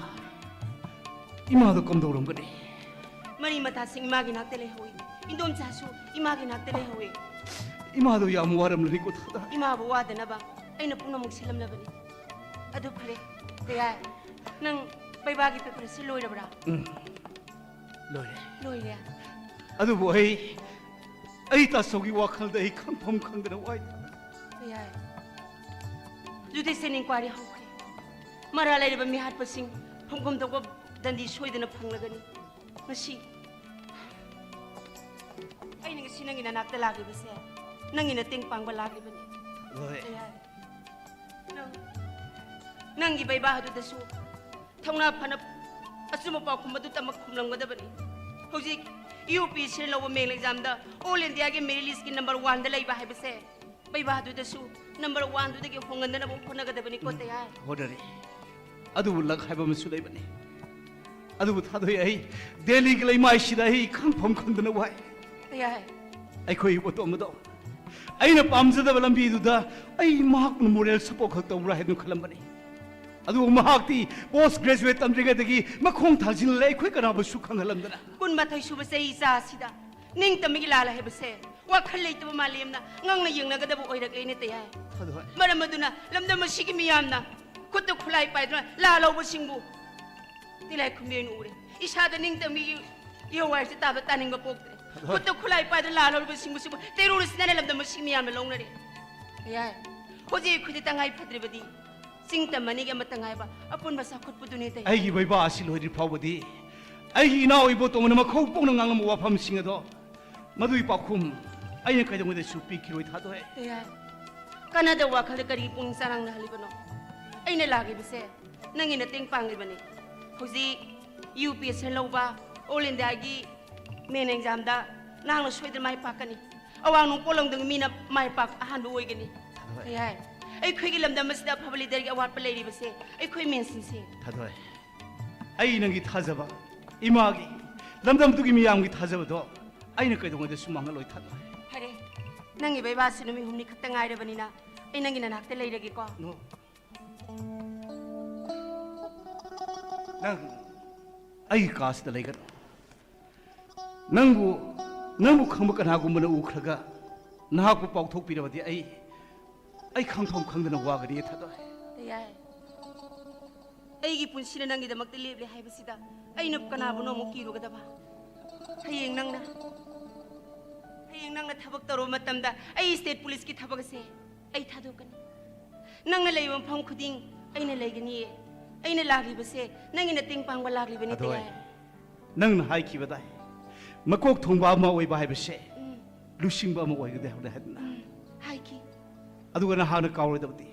ꯏꯃꯥꯗꯣ ꯀꯝꯗꯧꯔꯝꯒꯅꯤ? ꯃꯔꯤ ꯃꯇꯥꯁꯤꯡ ꯏꯃꯥꯒꯤ ꯅꯥꯛꯇ ꯂꯩꯍꯧꯏ꯫ ꯏꯟꯗꯣꯝꯆꯥꯁꯨ ꯏꯃꯥꯒꯤ ꯅꯥꯛꯇ ꯂꯩꯍꯧꯏ꯫ ꯏꯃꯥꯗꯣ ꯌꯥꯝ ꯋꯥꯔꯝꯂꯅꯤꯀꯣ, ꯊꯥꯗ꯫ ꯏꯃꯥꯕꯨ ꯋꯥꯗꯅꯕ ꯑꯩꯅ ꯄꯨꯝꯅꯃꯛ ꯁꯤꯜꯂꯝꯂꯕꯅꯤ꯫ ꯑꯗꯨ ꯐꯔꯦ, ꯇꯌꯥꯏ, ꯅꯪ ꯄꯩꯕꯥꯒꯤ ꯄꯦꯄꯔ ꯑꯁꯤ ꯂꯣꯏꯔꯕ꯭ꯔꯥ? ꯎꯝ꯫ ꯂꯣꯏꯔꯦ꯫ ꯂꯣꯏꯔꯦ꯫ ꯑꯗꯨꯕꯨ ꯑꯩ, ꯑꯩ ꯇꯥꯆꯧꯒꯤ ꯋꯥꯈꯜꯗ ꯑꯩ ꯈꯪꯐꯝ ꯈꯪꯗꯅ ꯋꯥꯏ꯫ ꯌꯥꯏ꯫ Judicial inquiry ꯍꯧꯈ꯭ꯔꯦ꯫ ꯃꯔꯥꯜ ꯂꯩꯔꯕ ꯃꯤꯍꯥꯠꯄꯁꯤꯡ ꯐꯪꯐꯝ ꯊꯣꯛꯄ ꯗꯟꯗꯤ ꯁꯣꯏꯗꯅ ꯐꯪꯂꯒꯅꯤ꯫ ꯉꯁꯤ ꯑꯩꯅ ꯉꯁꯤ ꯅꯪꯒꯤ ꯅꯅꯥꯛꯇ ꯂꯥꯛꯂꯤꯕꯁꯦ ꯅꯪꯒꯤ ꯃꯇꯦꯡ ꯄꯥꯡꯕ ꯂꯥꯛꯂꯤꯕꯅꯤ꯫ ꯍꯣꯏ꯫ ꯌꯥꯏ꯫ ꯅꯪ, ꯅꯪꯒꯤ ꯕꯩꯕꯥ ꯑꯗꯨꯗꯁꯨ ꯊꯧꯅꯥ ꯐꯅ ꯑꯆꯨꯝꯕ ꯄꯥꯎꯈꯨꯝ ꯑꯗꯨꯇꯃꯛ ꯈꯨꯝꯂꯝꯒꯗꯕꯅꯤ꯫ ꯍꯧꯖꯤꯛ ꯌꯨ ꯄꯤ ꯁꯤꯗ ꯂꯧꯕ ꯃꯦꯟ ꯑꯦꯛꯖꯥꯝꯗ ꯑꯣꯜ ꯏꯟꯗꯤꯌꯥꯒꯤ ꯃꯦꯔꯤꯠ ꯂꯤꯁꯀꯤ ꯅꯝꯕꯔ ꯋꯥꯟꯗ ꯂꯩꯕ ꯍꯥꯏꯕꯁꯦ ꯕꯩꯕꯥꯗꯨꯗꯁꯨ ꯅꯝꯕꯔ ꯋꯥꯟꯗꯨꯗꯒꯤ ꯍꯣꯡꯍꯟꯗꯅꯕ ꯍꯣꯠꯅꯒꯗꯕꯅꯤꯀꯣ ꯇꯌꯥꯏ꯫ ꯍꯣꯠꯅꯔꯤ꯫ ꯑꯗꯨꯕꯨ ꯂꯛ ꯍꯥꯏꯕ ꯑꯃꯁꯨ ꯂꯩꯕꯅꯤ꯫ ꯑꯗꯨꯕꯨ ꯊꯥꯗꯣꯏ, ꯑꯩ ꯗꯦꯜꯂꯤꯒꯤ ꯂꯩꯃꯥꯏꯁꯤꯗ ꯑꯩ ꯈꯪꯐꯝ ꯈꯪꯗꯅ ꯋꯥꯏ꯫ ꯇꯌꯥꯏ꯫ ꯑꯩꯈꯣꯏ ꯏꯕꯣꯇꯣꯝꯕꯗꯣ ꯑꯩꯅ ꯄꯥꯝꯖꯗꯕ ꯂꯝꯕꯤꯗꯨꯗ ꯑꯩ ꯃꯍꯥꯛꯅ ꯃꯣꯔꯦꯜ ꯁꯄꯣꯔꯠ ꯈꯛ ꯇꯧꯕ꯭ꯔꯥ ꯍꯥꯏꯗꯨꯅ ꯈꯜꯂꯝꯕꯅꯤ꯫ ꯑꯗꯨꯕꯨ ꯃꯍꯥꯛꯇꯤ ꯄꯣꯁ ꯒ꯭ꯔꯦꯖꯨꯋꯦꯠ ꯇꯝꯗ꯭ꯔꯤꯉꯩꯗꯒꯤ ꯃꯈꯣꯡ ꯊꯥꯡꯖꯤꯜꯂꯦ, ꯑꯩꯈꯣꯏ ꯀꯅꯥꯕꯨꯁꯨ ꯈꯪꯍꯜꯂꯝꯗꯅ꯫ ꯀꯨꯟꯃꯥꯊꯣꯏ ꯁꯨꯕ ꯆꯍꯤ ꯏꯆꯥ ꯑꯁꯤꯗ ꯅꯤꯡꯇꯝꯕꯒꯤ ꯂꯥꯜ ꯍꯥꯏꯕꯁꯦ ꯋꯥꯈꯜ ꯂꯩꯇꯕ ꯃꯥꯂꯦꯝꯅ ꯉꯥꯡꯅ ꯌꯦꯡꯅꯒꯗꯕ ꯑꯣꯏꯔꯛꯂꯦꯅꯦ ꯇꯌꯥꯏ꯫ ꯊꯥꯗꯣꯏ꯫ ꯃꯔꯝ ꯑꯗꯨꯅ ꯂꯝꯗꯝ ꯑꯁꯤꯒꯤ ꯃꯤꯌꯥꯝꯅ ꯈꯨꯠꯇ ꯈꯨꯠꯂꯥꯏ ꯄꯥꯏꯗꯨꯅ ꯂꯥꯜꯍꯧꯕꯁꯤꯡꯕꯨ ꯇꯤꯂꯥꯏꯈꯨꯝꯕꯤ ꯑꯣꯏꯅ ꯎꯔꯦ꯫ ꯏꯁꯥꯗ ꯅꯤꯡꯇꯝꯕꯒꯤ ꯏꯍꯧ ꯍꯥꯏꯔꯤꯁꯦ ꯇꯥꯕ ꯇꯥꯅꯤꯡꯕ ꯄꯣꯛꯇ꯭ꯔꯦ꯫ ꯈꯨꯠꯇ ꯈꯨꯠꯂꯥꯏ ꯄꯥꯏꯗꯨꯅ ꯂꯥꯜꯍꯧꯔꯤꯕꯁꯤꯡꯕꯨ ꯁꯤꯕꯨ ꯇꯦꯔꯣꯔꯤꯁꯅꯦꯅ ꯂꯝꯗꯝ ꯑꯁꯤꯒꯤ ꯃꯤꯌꯥꯝꯅ ꯂꯧꯅꯔꯦ꯫ ꯌꯥꯏ꯫ ꯍꯧꯖꯤꯛ ꯑꯩꯈꯣꯏꯗꯤ ꯇꯉꯥꯏ ꯐꯗ꯭ꯔꯤꯕꯗꯤ ꯆꯤꯡ ꯇꯝ ꯑꯅꯤꯒꯤ ꯑꯃꯠꯇ ꯉꯥꯏꯕ ꯑꯄꯨꯟꯕ ꯆꯥꯎꯈꯠꯄꯗꯨꯅꯦ ꯇꯌꯥꯏ꯫ ꯑꯩꯒꯤ ꯕꯩꯕꯥ ꯑꯁꯤ ꯂꯣꯏꯗ꯭ꯔꯤ ꯐꯥꯎꯕꯗꯤ ꯑꯩꯒꯤ ꯏꯅꯥꯎ ꯏꯕꯣꯇꯣꯝꯕꯅ ꯃꯈꯧ ꯄꯣꯛꯅ ꯉꯥꯡꯂꯝꯕ ꯋꯥꯐꯝꯁꯤꯡ ꯑꯗꯣ ꯃꯗꯨꯒꯤ ꯄꯥꯎꯈꯨꯝ ꯑꯩꯅ ꯀꯩꯗꯧꯉꯩꯗꯁꯨ ꯄꯤꯈꯤꯔꯣꯏ ꯊꯥꯗꯣꯏ꯫ ꯇꯌꯥꯏ꯫ ꯀꯥꯟꯅꯗꯕ ꯋꯥꯈꯜꯗ ꯀꯔꯤꯒꯤ ꯄꯨꯛꯅꯤꯡ ꯆꯔꯥꯡꯅꯍꯜꯂꯤꯕꯅꯣ? ꯑꯩꯅ ꯂꯥꯛꯂꯤꯕꯁꯦ ꯅꯪꯒꯤ ꯃꯇꯦꯡ ꯄꯥꯡꯂꯤꯕꯅꯤ꯫ ꯍꯧꯖꯤꯛ ꯌꯨ ꯄꯤ ꯑꯦꯁ ꯂꯧꯕ ꯑꯣꯜ ꯏꯟꯗꯤꯌꯥꯒꯤ ꯃꯦꯟ ꯑꯦꯛꯖꯥꯝꯗ ꯅꯍꯥꯛꯅ ꯁꯣꯏꯗꯅ ꯃꯥꯏ ꯄꯥꯛꯀꯅꯤ꯫ ꯑꯋꯥꯡ ꯅꯣꯡꯄꯣꯛ ꯂꯝꯗꯝꯒꯤ ꯃꯤꯅ ꯃꯥꯏ ꯄꯥꯛ ꯑꯍꯥꯟꯕ ꯑꯣꯏꯒꯅꯤ꯫ ꯇꯌꯥꯏ꯫ ꯑꯩꯈꯣꯏꯒꯤ ꯂꯝꯗꯝ ꯑꯁꯤꯗ ꯑꯐꯕ ꯂꯤꯗꯔꯒꯤ ꯑꯋꯥꯠꯄ ꯂꯩꯔꯤꯕꯁꯦ ꯑꯩꯈꯣꯏ ꯃꯦꯟꯁꯤꯡꯁꯦ꯫ ꯊꯥꯗꯣꯏ꯫ ꯑꯩ ꯅꯪꯒꯤ ꯊꯥꯖꯕ, ꯏꯃꯥꯒꯤ, ꯂꯝꯗꯝꯗꯨꯒꯤ ꯃꯤꯌꯥꯝꯒꯤ ꯊꯥꯖꯕꯗꯣ ꯑꯩꯅ ꯀꯩꯗꯧꯉꯩꯗꯁꯨ ꯃꯥꯡꯍꯜꯂꯣꯏ ꯊꯥꯗꯣꯏ꯫ ꯐꯔꯦ, ꯅꯪꯒꯤ ꯕꯩꯕꯥꯁꯤ ꯅꯨꯃꯤꯠ ꯍꯨꯝꯅꯤ ꯈꯛꯇ ꯉꯥꯏꯔꯕꯅꯤꯅ ꯑꯩ ꯅꯪꯒꯤ ꯅꯅꯥꯛꯇ ꯂꯩꯔꯒꯦꯀꯣ꯫ ꯅꯣ꯫ ꯅꯪ ꯑꯩꯒꯤ ꯀꯥꯁꯤꯗ ꯂꯩꯒꯅꯨ꯫ ꯅꯪꯕꯨ, ꯅꯪꯕꯨ ꯈꯪꯕ ꯀꯅꯥꯒꯨꯝꯕꯅ ꯎꯈ꯭ꯔꯒ ꯅꯍꯥꯛꯄꯨ ꯄꯥꯎꯊꯣꯛꯄꯤꯔꯕꯗꯤ ꯑꯩ, ꯑꯩ ꯈꯪꯐꯝ ꯈꯪꯗꯅ ꯋꯥꯒꯅꯤ ꯊꯥꯗꯣꯏ꯫ ꯌꯥꯏ꯫ ꯑꯩꯒꯤ ꯄꯨꯟꯁꯤꯅ ꯅꯪꯒꯤꯗꯃꯛꯇ ꯂꯦꯞꯂꯦ ꯍꯥꯏꯕꯁꯤꯗ ꯑꯩꯅ ꯀꯅꯥꯕꯨꯅꯣ ꯑꯃꯨꯛ ꯀꯤꯔꯨꯒꯗꯕ? ꯍꯌꯦꯡ ꯅꯪꯅ ꯍꯌꯦꯡ ꯅꯪꯅ ꯊꯕꯛ ꯇꯧꯔꯨꯕ ꯃꯇꯝꯗ ꯑꯩ state police ꯀꯤ ꯊꯕꯛ ꯑꯁꯦ ꯑꯩ ꯊꯥꯗꯣꯛꯀꯅꯤ꯫ ꯅꯪꯅ ꯂꯩꯕ ꯃꯐꯝ ꯈꯨꯗꯤꯡ ꯑꯩꯅ ꯂꯩꯒꯅꯤꯌꯦ꯫ ꯑꯩꯅ ꯂꯥꯛꯂꯤꯕꯁꯦ ꯅꯪꯒꯤ ꯃꯇꯦꯡ ꯄꯥꯡꯕ ꯂꯥꯛꯂꯤꯕꯅꯤ꯫ ꯑꯗꯣ ꯇꯌꯥꯏ꯫ ꯅꯪꯅ ꯍꯥꯏꯈꯤꯕꯗꯥꯏ, ꯃꯀꯣꯛ ꯊꯣꯡꯕ ꯑꯃ ꯑꯣꯏꯕ ꯍꯥꯏꯕꯁꯦ ꯎꯝ꯫ ꯂꯨꯆꯤꯡꯕ ꯑꯃ ꯑꯣꯏꯒꯗꯕꯅꯤ ꯍꯥꯏꯗꯅ꯫ ꯎꯝ꯫ ꯍꯥꯏꯈꯤ꯫ ꯑꯗꯨꯒ ꯅꯍꯥꯛꯅ ꯀꯥꯎꯔꯣꯏꯗꯕꯗꯤ,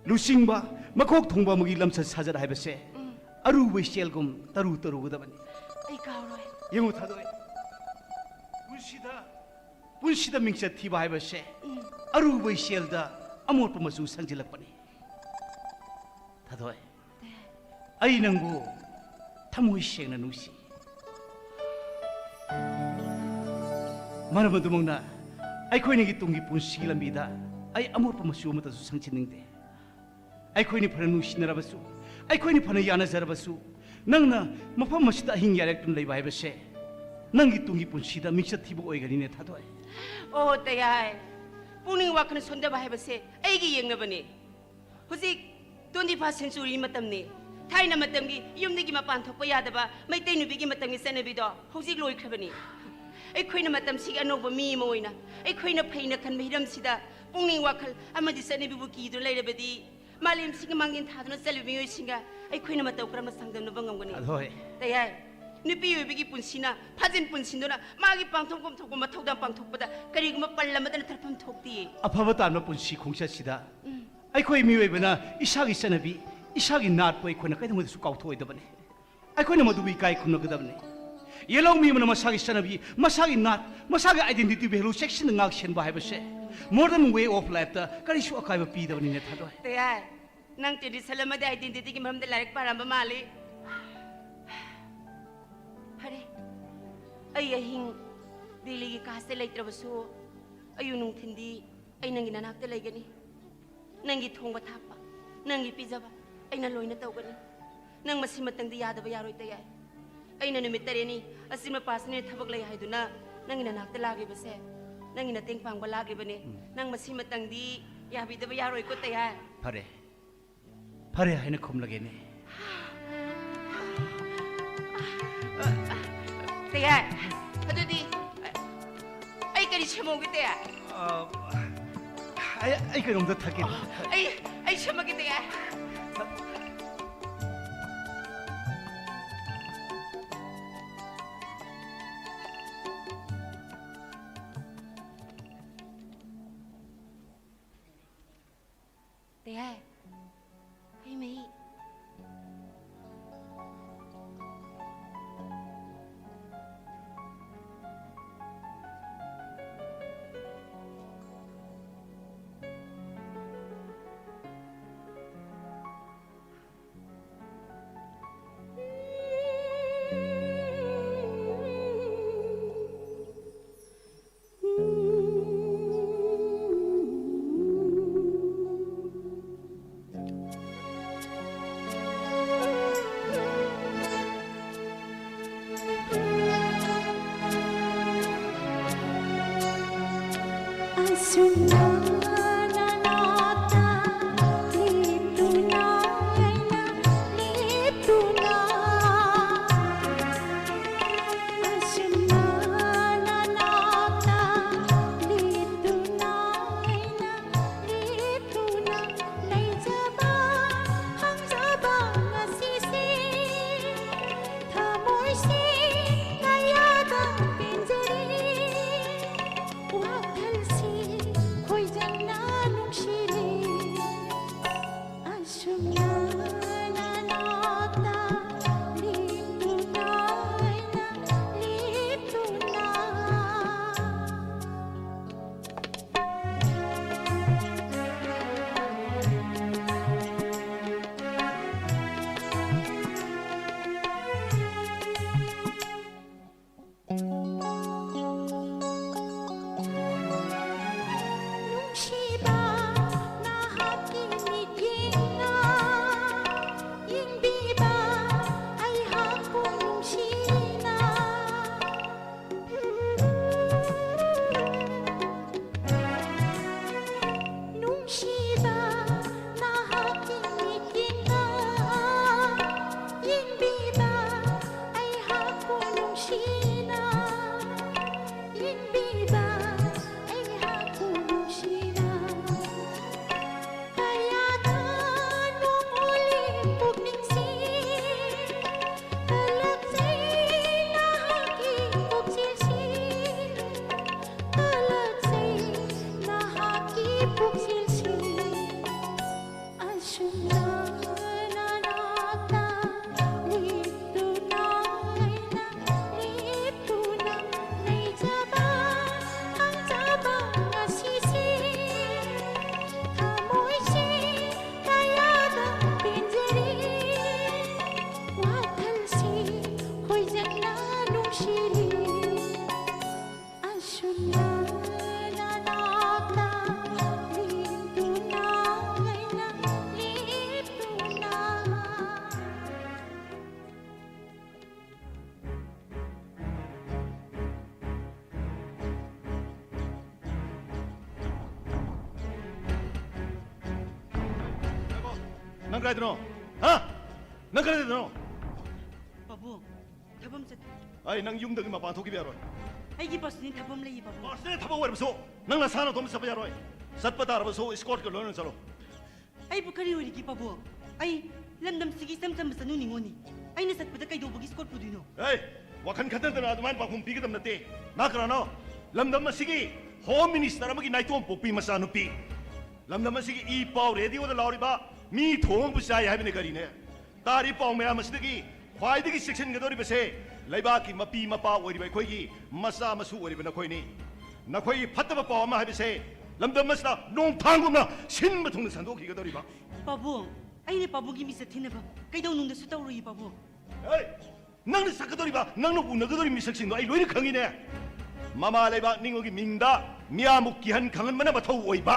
ꯂꯨꯆꯤꯡꯕ, ꯃꯀꯣꯛ ꯊꯣꯡꯕ ꯑꯃꯒꯤ ꯂꯝꯆꯠ ꯁꯥꯖꯠ ꯍꯥꯏꯕꯁꯦ ꯎꯝ꯫ ꯑꯔꯨꯕ ꯏꯆꯦꯜꯒꯨꯝ ꯇꯔꯨ ꯇꯔꯨꯒꯗꯕꯅꯤ꯫ ꯑꯩ ꯀꯥꯎꯔꯣꯏ꯫ ꯌꯦꯡꯉꯨ ꯊꯥꯗꯣꯏ, ꯄꯨꯟꯁꯤꯗ ꯄꯨꯟꯁꯤꯗ ꯃꯤꯡꯆꯠ ꯊꯤꯕ ꯍꯥꯏꯕꯁꯦ ꯎꯝ꯫ ꯑꯔꯨꯕ ꯏꯆꯦꯜꯗ ꯑꯃꯣꯠꯄ ꯃꯆꯨ ꯁꯪꯖꯤꯜꯂꯛꯄꯅꯤ꯫ ꯊꯥꯗꯣꯏ, ꯑꯩ ꯅꯪꯕꯨ ꯊꯃꯣꯏ ꯁꯦꯡꯅ ꯅꯨꯡꯁꯤ꯫ ꯃꯔꯝ ꯑꯗꯨꯃꯛꯅ ꯑꯩꯈꯣꯏꯅꯤꯒꯤ ꯇꯨꯡꯒꯤ ꯄꯨꯟꯁꯤꯒꯤ ꯂꯝꯕꯤꯗ ꯑꯩ ꯑꯃꯣꯠꯄ ꯃꯆꯨ ꯑꯃꯠꯇꯁꯨ ꯁꯪꯖꯤꯟꯅꯤꯡꯗꯦ꯫ ꯑꯩꯈꯣꯏꯅꯤ ꯐꯅ ꯅꯨꯡꯁꯤꯅꯔꯕꯁꯨ, ꯑꯩꯈꯣꯏꯅꯤ ꯐꯅ ꯌꯥꯅꯖꯔꯕꯁꯨ, ꯅꯪꯅ ꯃꯐꯝ ꯑꯁꯤꯗ ꯑꯍꯤꯡ ꯌꯥꯔꯦꯛꯇꯨꯅ ꯂꯩꯕ ꯍꯥꯏꯕꯁꯦ ꯅꯪꯒꯤ ꯇꯨꯡꯒꯤ ꯄꯨꯟꯁꯤꯗ ꯃꯤꯡꯆꯠ ꯊꯤꯕ ꯑꯣꯏꯒꯅꯤꯅꯦ ꯊꯥꯗꯣꯏ꯫ ꯑꯣ ꯇꯌꯥꯏ, ꯄꯨꯛꯅꯤꯡ ꯋꯥꯈꯜ ꯁꯣꯟꯊꯕ ꯍꯥꯏꯕꯁꯦ ꯑꯩꯒꯤ ꯌꯦꯡꯅꯕꯅꯤ꯫ ꯍꯧꯖꯤꯛ twenty first century ꯃꯇꯝꯅꯤ꯫ ꯊꯥꯏꯅ ꯃꯇꯝꯒꯤ ꯌꯨꯝꯗꯒꯤ ꯃꯄꯥꯟ ꯊꯣꯛꯄ ꯌꯥꯗꯕ ꯃꯩꯇꯩ ꯅꯨꯄꯤꯒꯤ ꯃꯇꯝꯒꯤ ꯆꯠꯅꯕꯤꯗꯣ ꯍꯧꯖꯤꯛ ꯂꯣꯏꯈ꯭ꯔꯕꯅꯤ꯫ ꯑꯩꯈꯣꯏꯅ ꯃꯇꯝꯁꯤꯒꯤ ꯑꯅꯧꯕ ꯃꯤ ꯑꯃ ꯑꯣꯏꯅ ꯑꯩꯈꯣꯏꯅ ꯐꯩꯅ ꯈꯟꯕ ꯍꯤꯔꯝꯁꯤꯗ ꯄꯨꯛꯅꯤꯡ ꯋꯥꯈꯜ ꯑꯃꯗꯤ ꯆꯠꯅꯕꯤꯕꯨ ꯀꯤꯗꯨꯅ ꯂꯩꯔꯕꯗꯤ ꯃꯥꯂꯦꯝꯁꯤꯒꯤ ꯃꯥꯡꯖꯤꯟ ꯊꯥꯗꯨꯅ ꯆꯠꯂꯤꯕ ꯃꯤꯑꯣꯏꯁꯤꯡꯒ ꯑꯩꯈꯣꯏꯅ ꯃꯇꯧ ꯀꯔꯝꯅ ꯆꯥꯡꯗꯝꯅꯕ ꯉꯝꯒꯅꯤ? ꯑꯗꯣ ꯍꯣꯏ꯫ ꯇꯌꯥꯏ, ꯅꯨꯄꯤ ꯑꯣꯏꯕꯒꯤ ꯄꯨꯟꯁꯤꯅ ꯐꯥꯖꯤꯟ ꯄꯨꯟꯁꯤꯟꯗꯨꯅ ꯃꯥꯒꯤ ꯄꯥꯡꯊꯣꯛꯐꯝ ꯊꯣꯛꯄ ꯃꯊꯧꯗꯥꯡ ꯄꯥꯡꯊꯣꯛꯄꯗ ꯀꯔꯤꯒꯨꯝꯕ ꯄꯜ ꯑꯃꯗꯅ ꯊꯠꯐꯝ ꯊꯣꯛꯇꯦ꯫ ꯑꯐꯕ ꯇꯥꯟꯕ ꯄꯨꯟꯁꯤ ꯈꯣꯡꯆꯠꯁꯤꯗ ꯎꯝ꯫ ꯑꯩꯈꯣꯏ ꯃꯤꯑꯣꯏꯕꯅ ꯏꯁꯥꯒꯤ ꯆꯠꯅꯕꯤ, ꯏꯁꯥꯒꯤ ꯅꯥꯠꯄꯨ ꯑꯩꯈꯣꯏꯅ ꯀꯩꯗꯧꯉꯩꯗꯁꯨ ꯀꯥꯎꯊꯣꯛꯑꯣꯏꯗꯕꯅꯤ꯫ ꯑꯩꯈꯣꯏꯅ ꯃꯗꯨꯕꯨ ꯏꯀꯥꯏ ꯈꯨꯝꯅꯒꯗꯕꯅꯤ꯫ ꯌꯦꯜꯍꯧꯃꯤ ꯑꯃꯅ ꯃꯁꯥꯒꯤ ꯆꯠꯅꯕꯤ, ꯃꯁꯥꯒꯤ ꯅꯥꯠ, ꯃꯁꯥꯒꯤ identity value ꯆꯦꯛꯁꯤꯟꯅ ꯉꯥꯛ ꯁꯦꯟꯕ ꯍꯥꯏꯕꯁꯦ modern way of life ꯇ ꯀꯔꯤꯁꯨ ꯑꯀꯥꯏꯕ ꯄꯤꯗꯕꯅꯤꯅꯦ ꯊꯥꯗꯣꯏ꯫ ꯇꯌꯥꯏ, ꯅꯪ tradition ꯑꯃꯗꯤ identity ꯒꯤ ꯃꯔꯝꯗ ꯂꯥꯏꯔꯤꯛ ꯄꯥꯔꯝꯕ ꯃꯥꯜꯂꯤ꯫ ꯐꯔꯦ, ꯑꯩ ꯑꯍꯤꯡ ꯗꯦꯜꯂꯤꯒꯤ ꯀꯥꯁꯇ ꯂꯩꯇ꯭ꯔꯕꯁꯨ ꯑꯌꯨꯛ ꯅꯨꯡꯊꯤꯟꯗꯤ ꯑꯩ ꯅꯪꯒꯤ ꯅꯅꯥꯛꯇ ꯂꯩꯒꯅꯤ꯫ ꯅꯪꯒꯤ ꯊꯣꯡꯕ ꯊꯥꯛꯄ, ꯅꯪꯒꯤ ꯄꯤꯖꯕ ꯑꯩꯅ ꯂꯣꯏꯅ ꯇꯧꯒꯅꯤ꯫ ꯅꯪ ꯃꯁꯤꯃꯇꯪꯗꯤ ꯌꯥꯗꯕ ꯌꯥꯔꯣꯏ ꯇꯌꯥꯏ꯫ ꯑꯩꯅ ꯅꯨꯃꯤꯠ ꯇꯔꯦꯠꯅꯤ ꯑꯁꯤꯃ personal ꯊꯕꯛ ꯂꯩ ꯍꯥꯏꯗꯨꯅ ꯅꯪꯒꯤ ꯅꯅꯥꯛꯇ ꯂꯥꯛꯂꯤꯕꯁꯦ, ꯅꯪꯒꯤ ꯃꯇꯦꯡ ꯄꯥꯡꯕ ꯂꯥꯛꯂꯤꯕꯅꯦ꯫ ꯎꯝ꯫ ꯅꯪ ꯃꯁꯤꯃꯇꯪꯗꯤ ꯌꯥꯕꯤꯗꯕ ꯌꯥꯔꯣꯏꯀꯣ ꯇꯌꯥꯏ꯫ ꯐꯔꯦ, ꯐꯔꯦ ꯍꯥꯏꯅ ꯈꯨꯝꯂꯒꯦꯅꯦ꯫ ꯌꯥꯏ꯫ ꯑꯗꯨꯗꯤ ꯑꯩ ꯀꯔꯤ ꯁꯦꯝꯍꯧꯒꯦ, ꯇꯌꯥꯏ? ꯑ, ꯑꯩ, ꯑꯩ ꯀꯩꯅꯣꯝꯇ ꯊꯛꯀꯦ꯫ ꯑꯩ, ꯑꯩ ꯁꯦꯝꯃꯒꯦ, ꯇꯌꯥꯏ꯫ ꯇꯌꯥꯏ, ꯍꯩ ꯃꯍꯤ꯫ ꯑꯁꯨꯝꯅ ꯅꯅꯥꯛꯇ ꯂꯦꯞꯇꯨꯅ ꯑꯩꯅ ꯂꯦꯞꯇꯨꯅ, ꯑꯁꯨꯝꯅ ꯅꯅꯥꯛꯇ ꯂꯦꯞꯇꯨꯅ ꯑꯩꯅ ꯂꯦꯞꯇꯨꯅ ꯂꯩꯖꯕ ꯐꯪꯖꯕ ꯉꯁꯤꯁꯦ, ꯊꯃꯣꯏꯁꯦ ꯀꯌꯥꯗ ꯄꯦꯟꯖꯔꯦ꯫ ꯋꯥꯈꯜꯁꯤ ꯈꯣꯏꯖꯪꯅ ꯅꯪ ꯀꯗꯥꯏꯗꯅꯣ? ꯍꯥ? ꯅꯪ ꯀꯗꯥꯏꯗꯅꯣ? ꯄꯥꯕꯨꯡ, ꯊꯕꯛ ꯑꯃ ꯆꯠ- ꯑꯩ ꯅꯪ ꯌꯨꯝꯗꯒꯤ ꯃꯄꯥꯟ ꯊꯣꯛꯈꯤꯕ ꯌꯥꯔꯣꯏ꯫ ꯑꯩꯒꯤ personal ꯊꯕꯛ ꯑꯃ ꯂꯩꯌꯦ, ꯄꯥꯕꯨꯡ꯫ Personal ꯊꯕꯛ ꯑꯣꯏꯔꯕꯁꯨ ꯅꯪ ꯅꯁꯥ ꯅꯇꯣꯝꯇ ꯆꯠꯄ ꯌꯥꯔꯣꯏ꯫ ꯆꯠꯄ ꯇꯥꯔꯕꯁꯨ escortꯀ ꯂꯣꯏꯅꯅ ꯆꯠꯂꯣ꯫ ꯑꯩꯕꯨ ꯀꯔꯤ ꯑꯣꯏꯔꯤꯒꯦ, ꯄꯥꯕꯨꯡ? ꯑꯩ ꯂꯝꯗꯝꯁꯤꯒꯤ ꯏꯆꯝ ꯆꯝꯕ ꯆꯅꯨꯅꯤꯉꯣꯅꯤ꯫ ꯑꯩꯅ ꯆꯠꯄꯗ ꯀꯩꯗꯧꯕꯒꯤ escort ꯄꯨꯗꯣꯏꯅꯣ? ꯑꯦ, ꯋꯥꯈꯜ ꯈꯟꯊꯗꯅ ꯑꯗꯨꯃꯥꯏꯅ ꯄꯥꯎꯈꯨꯝ ꯄꯤꯒꯗꯕ ꯅꯠꯇꯦ꯫ ꯅꯪ ꯀꯅꯥꯅꯣ? ꯂꯝꯗꯝ ꯑꯁꯤꯒꯤ Home Minister ꯑꯃꯒꯤ ꯅꯥꯏꯇꯣꯝ ꯄꯣꯛꯄꯤ ꯃꯆꯥꯅꯨꯄꯤ꯫ ꯂꯝꯗꯝ ꯑꯁꯤꯒꯤ ꯏ ꯄꯥꯎ radioꯗ ꯂꯥꯎꯔꯤꯕ, ꯃꯤ ꯊꯣꯡꯕꯨ ꯆꯥꯏ ꯍꯥꯏꯕꯅ ꯀꯔꯤꯅꯦ? ꯇꯥꯔꯤꯕ ꯄꯥꯎ ꯃꯌꯥꯝ ꯑꯁꯤꯗꯒꯤ ꯈ꯭ꯋꯥꯏꯗꯒꯤ ꯆꯦꯛꯁꯤꯟꯒꯗꯧꯔꯤꯕꯁꯦ ꯂꯩꯕꯥꯛꯀꯤ ꯃꯄꯤ ꯃꯄꯥ ꯑꯣꯏꯔꯤꯕ ꯑꯩꯈꯣꯏꯒꯤ ꯃꯆꯥ ꯃꯁꯨ ꯑꯣꯏꯔꯤꯕ ꯅꯈꯣꯏꯅꯤ꯫ ꯅꯈꯣꯏꯒꯤ ꯐꯠꯇꯕ ꯄꯥꯎ ꯑꯃ ꯍꯥꯏꯕꯁꯦ ꯂꯝꯗꯝ ꯑꯁꯤꯗ ꯅꯣꯡꯊꯥꯡꯒꯨꯝꯅ ꯁꯤꯟꯕ ꯊꯨꯡꯅ ꯁꯟꯗꯣꯛꯈꯤꯒꯗꯧꯔꯤꯕ꯫ ꯄꯥꯕꯨꯡ, ꯑꯩꯅ ꯄꯥꯕꯨꯡꯒꯤ ꯃꯤꯆꯠ ꯊꯤꯅꯕ ꯀꯩꯗꯧꯅꯨꯡꯗꯁꯨ ꯇꯧꯔꯣꯏꯌꯦ, ꯄꯥꯕꯨꯡ꯫ ꯍꯦ! ꯅꯪꯅ ꯆꯠꯀꯗꯧꯔꯤꯕ, ꯅꯪꯅ ꯎꯅꯒꯗꯧꯔꯤꯕ ꯃꯤꯁꯛꯁꯤꯡꯗꯣ ꯑꯩ ꯂꯣꯏꯅ ꯈꯪꯉꯤꯅꯦ꯫ ꯃꯃꯥ ꯂꯩꯕꯥꯛ ꯅꯤꯡꯉꯣꯜꯒꯤ ꯃꯤꯡꯗ ꯃꯤꯌꯥꯝꯕꯨ ꯀꯤꯍꯟ ꯈꯪꯍꯟꯕꯅ ꯃꯊꯧ ꯑꯣꯏꯕ,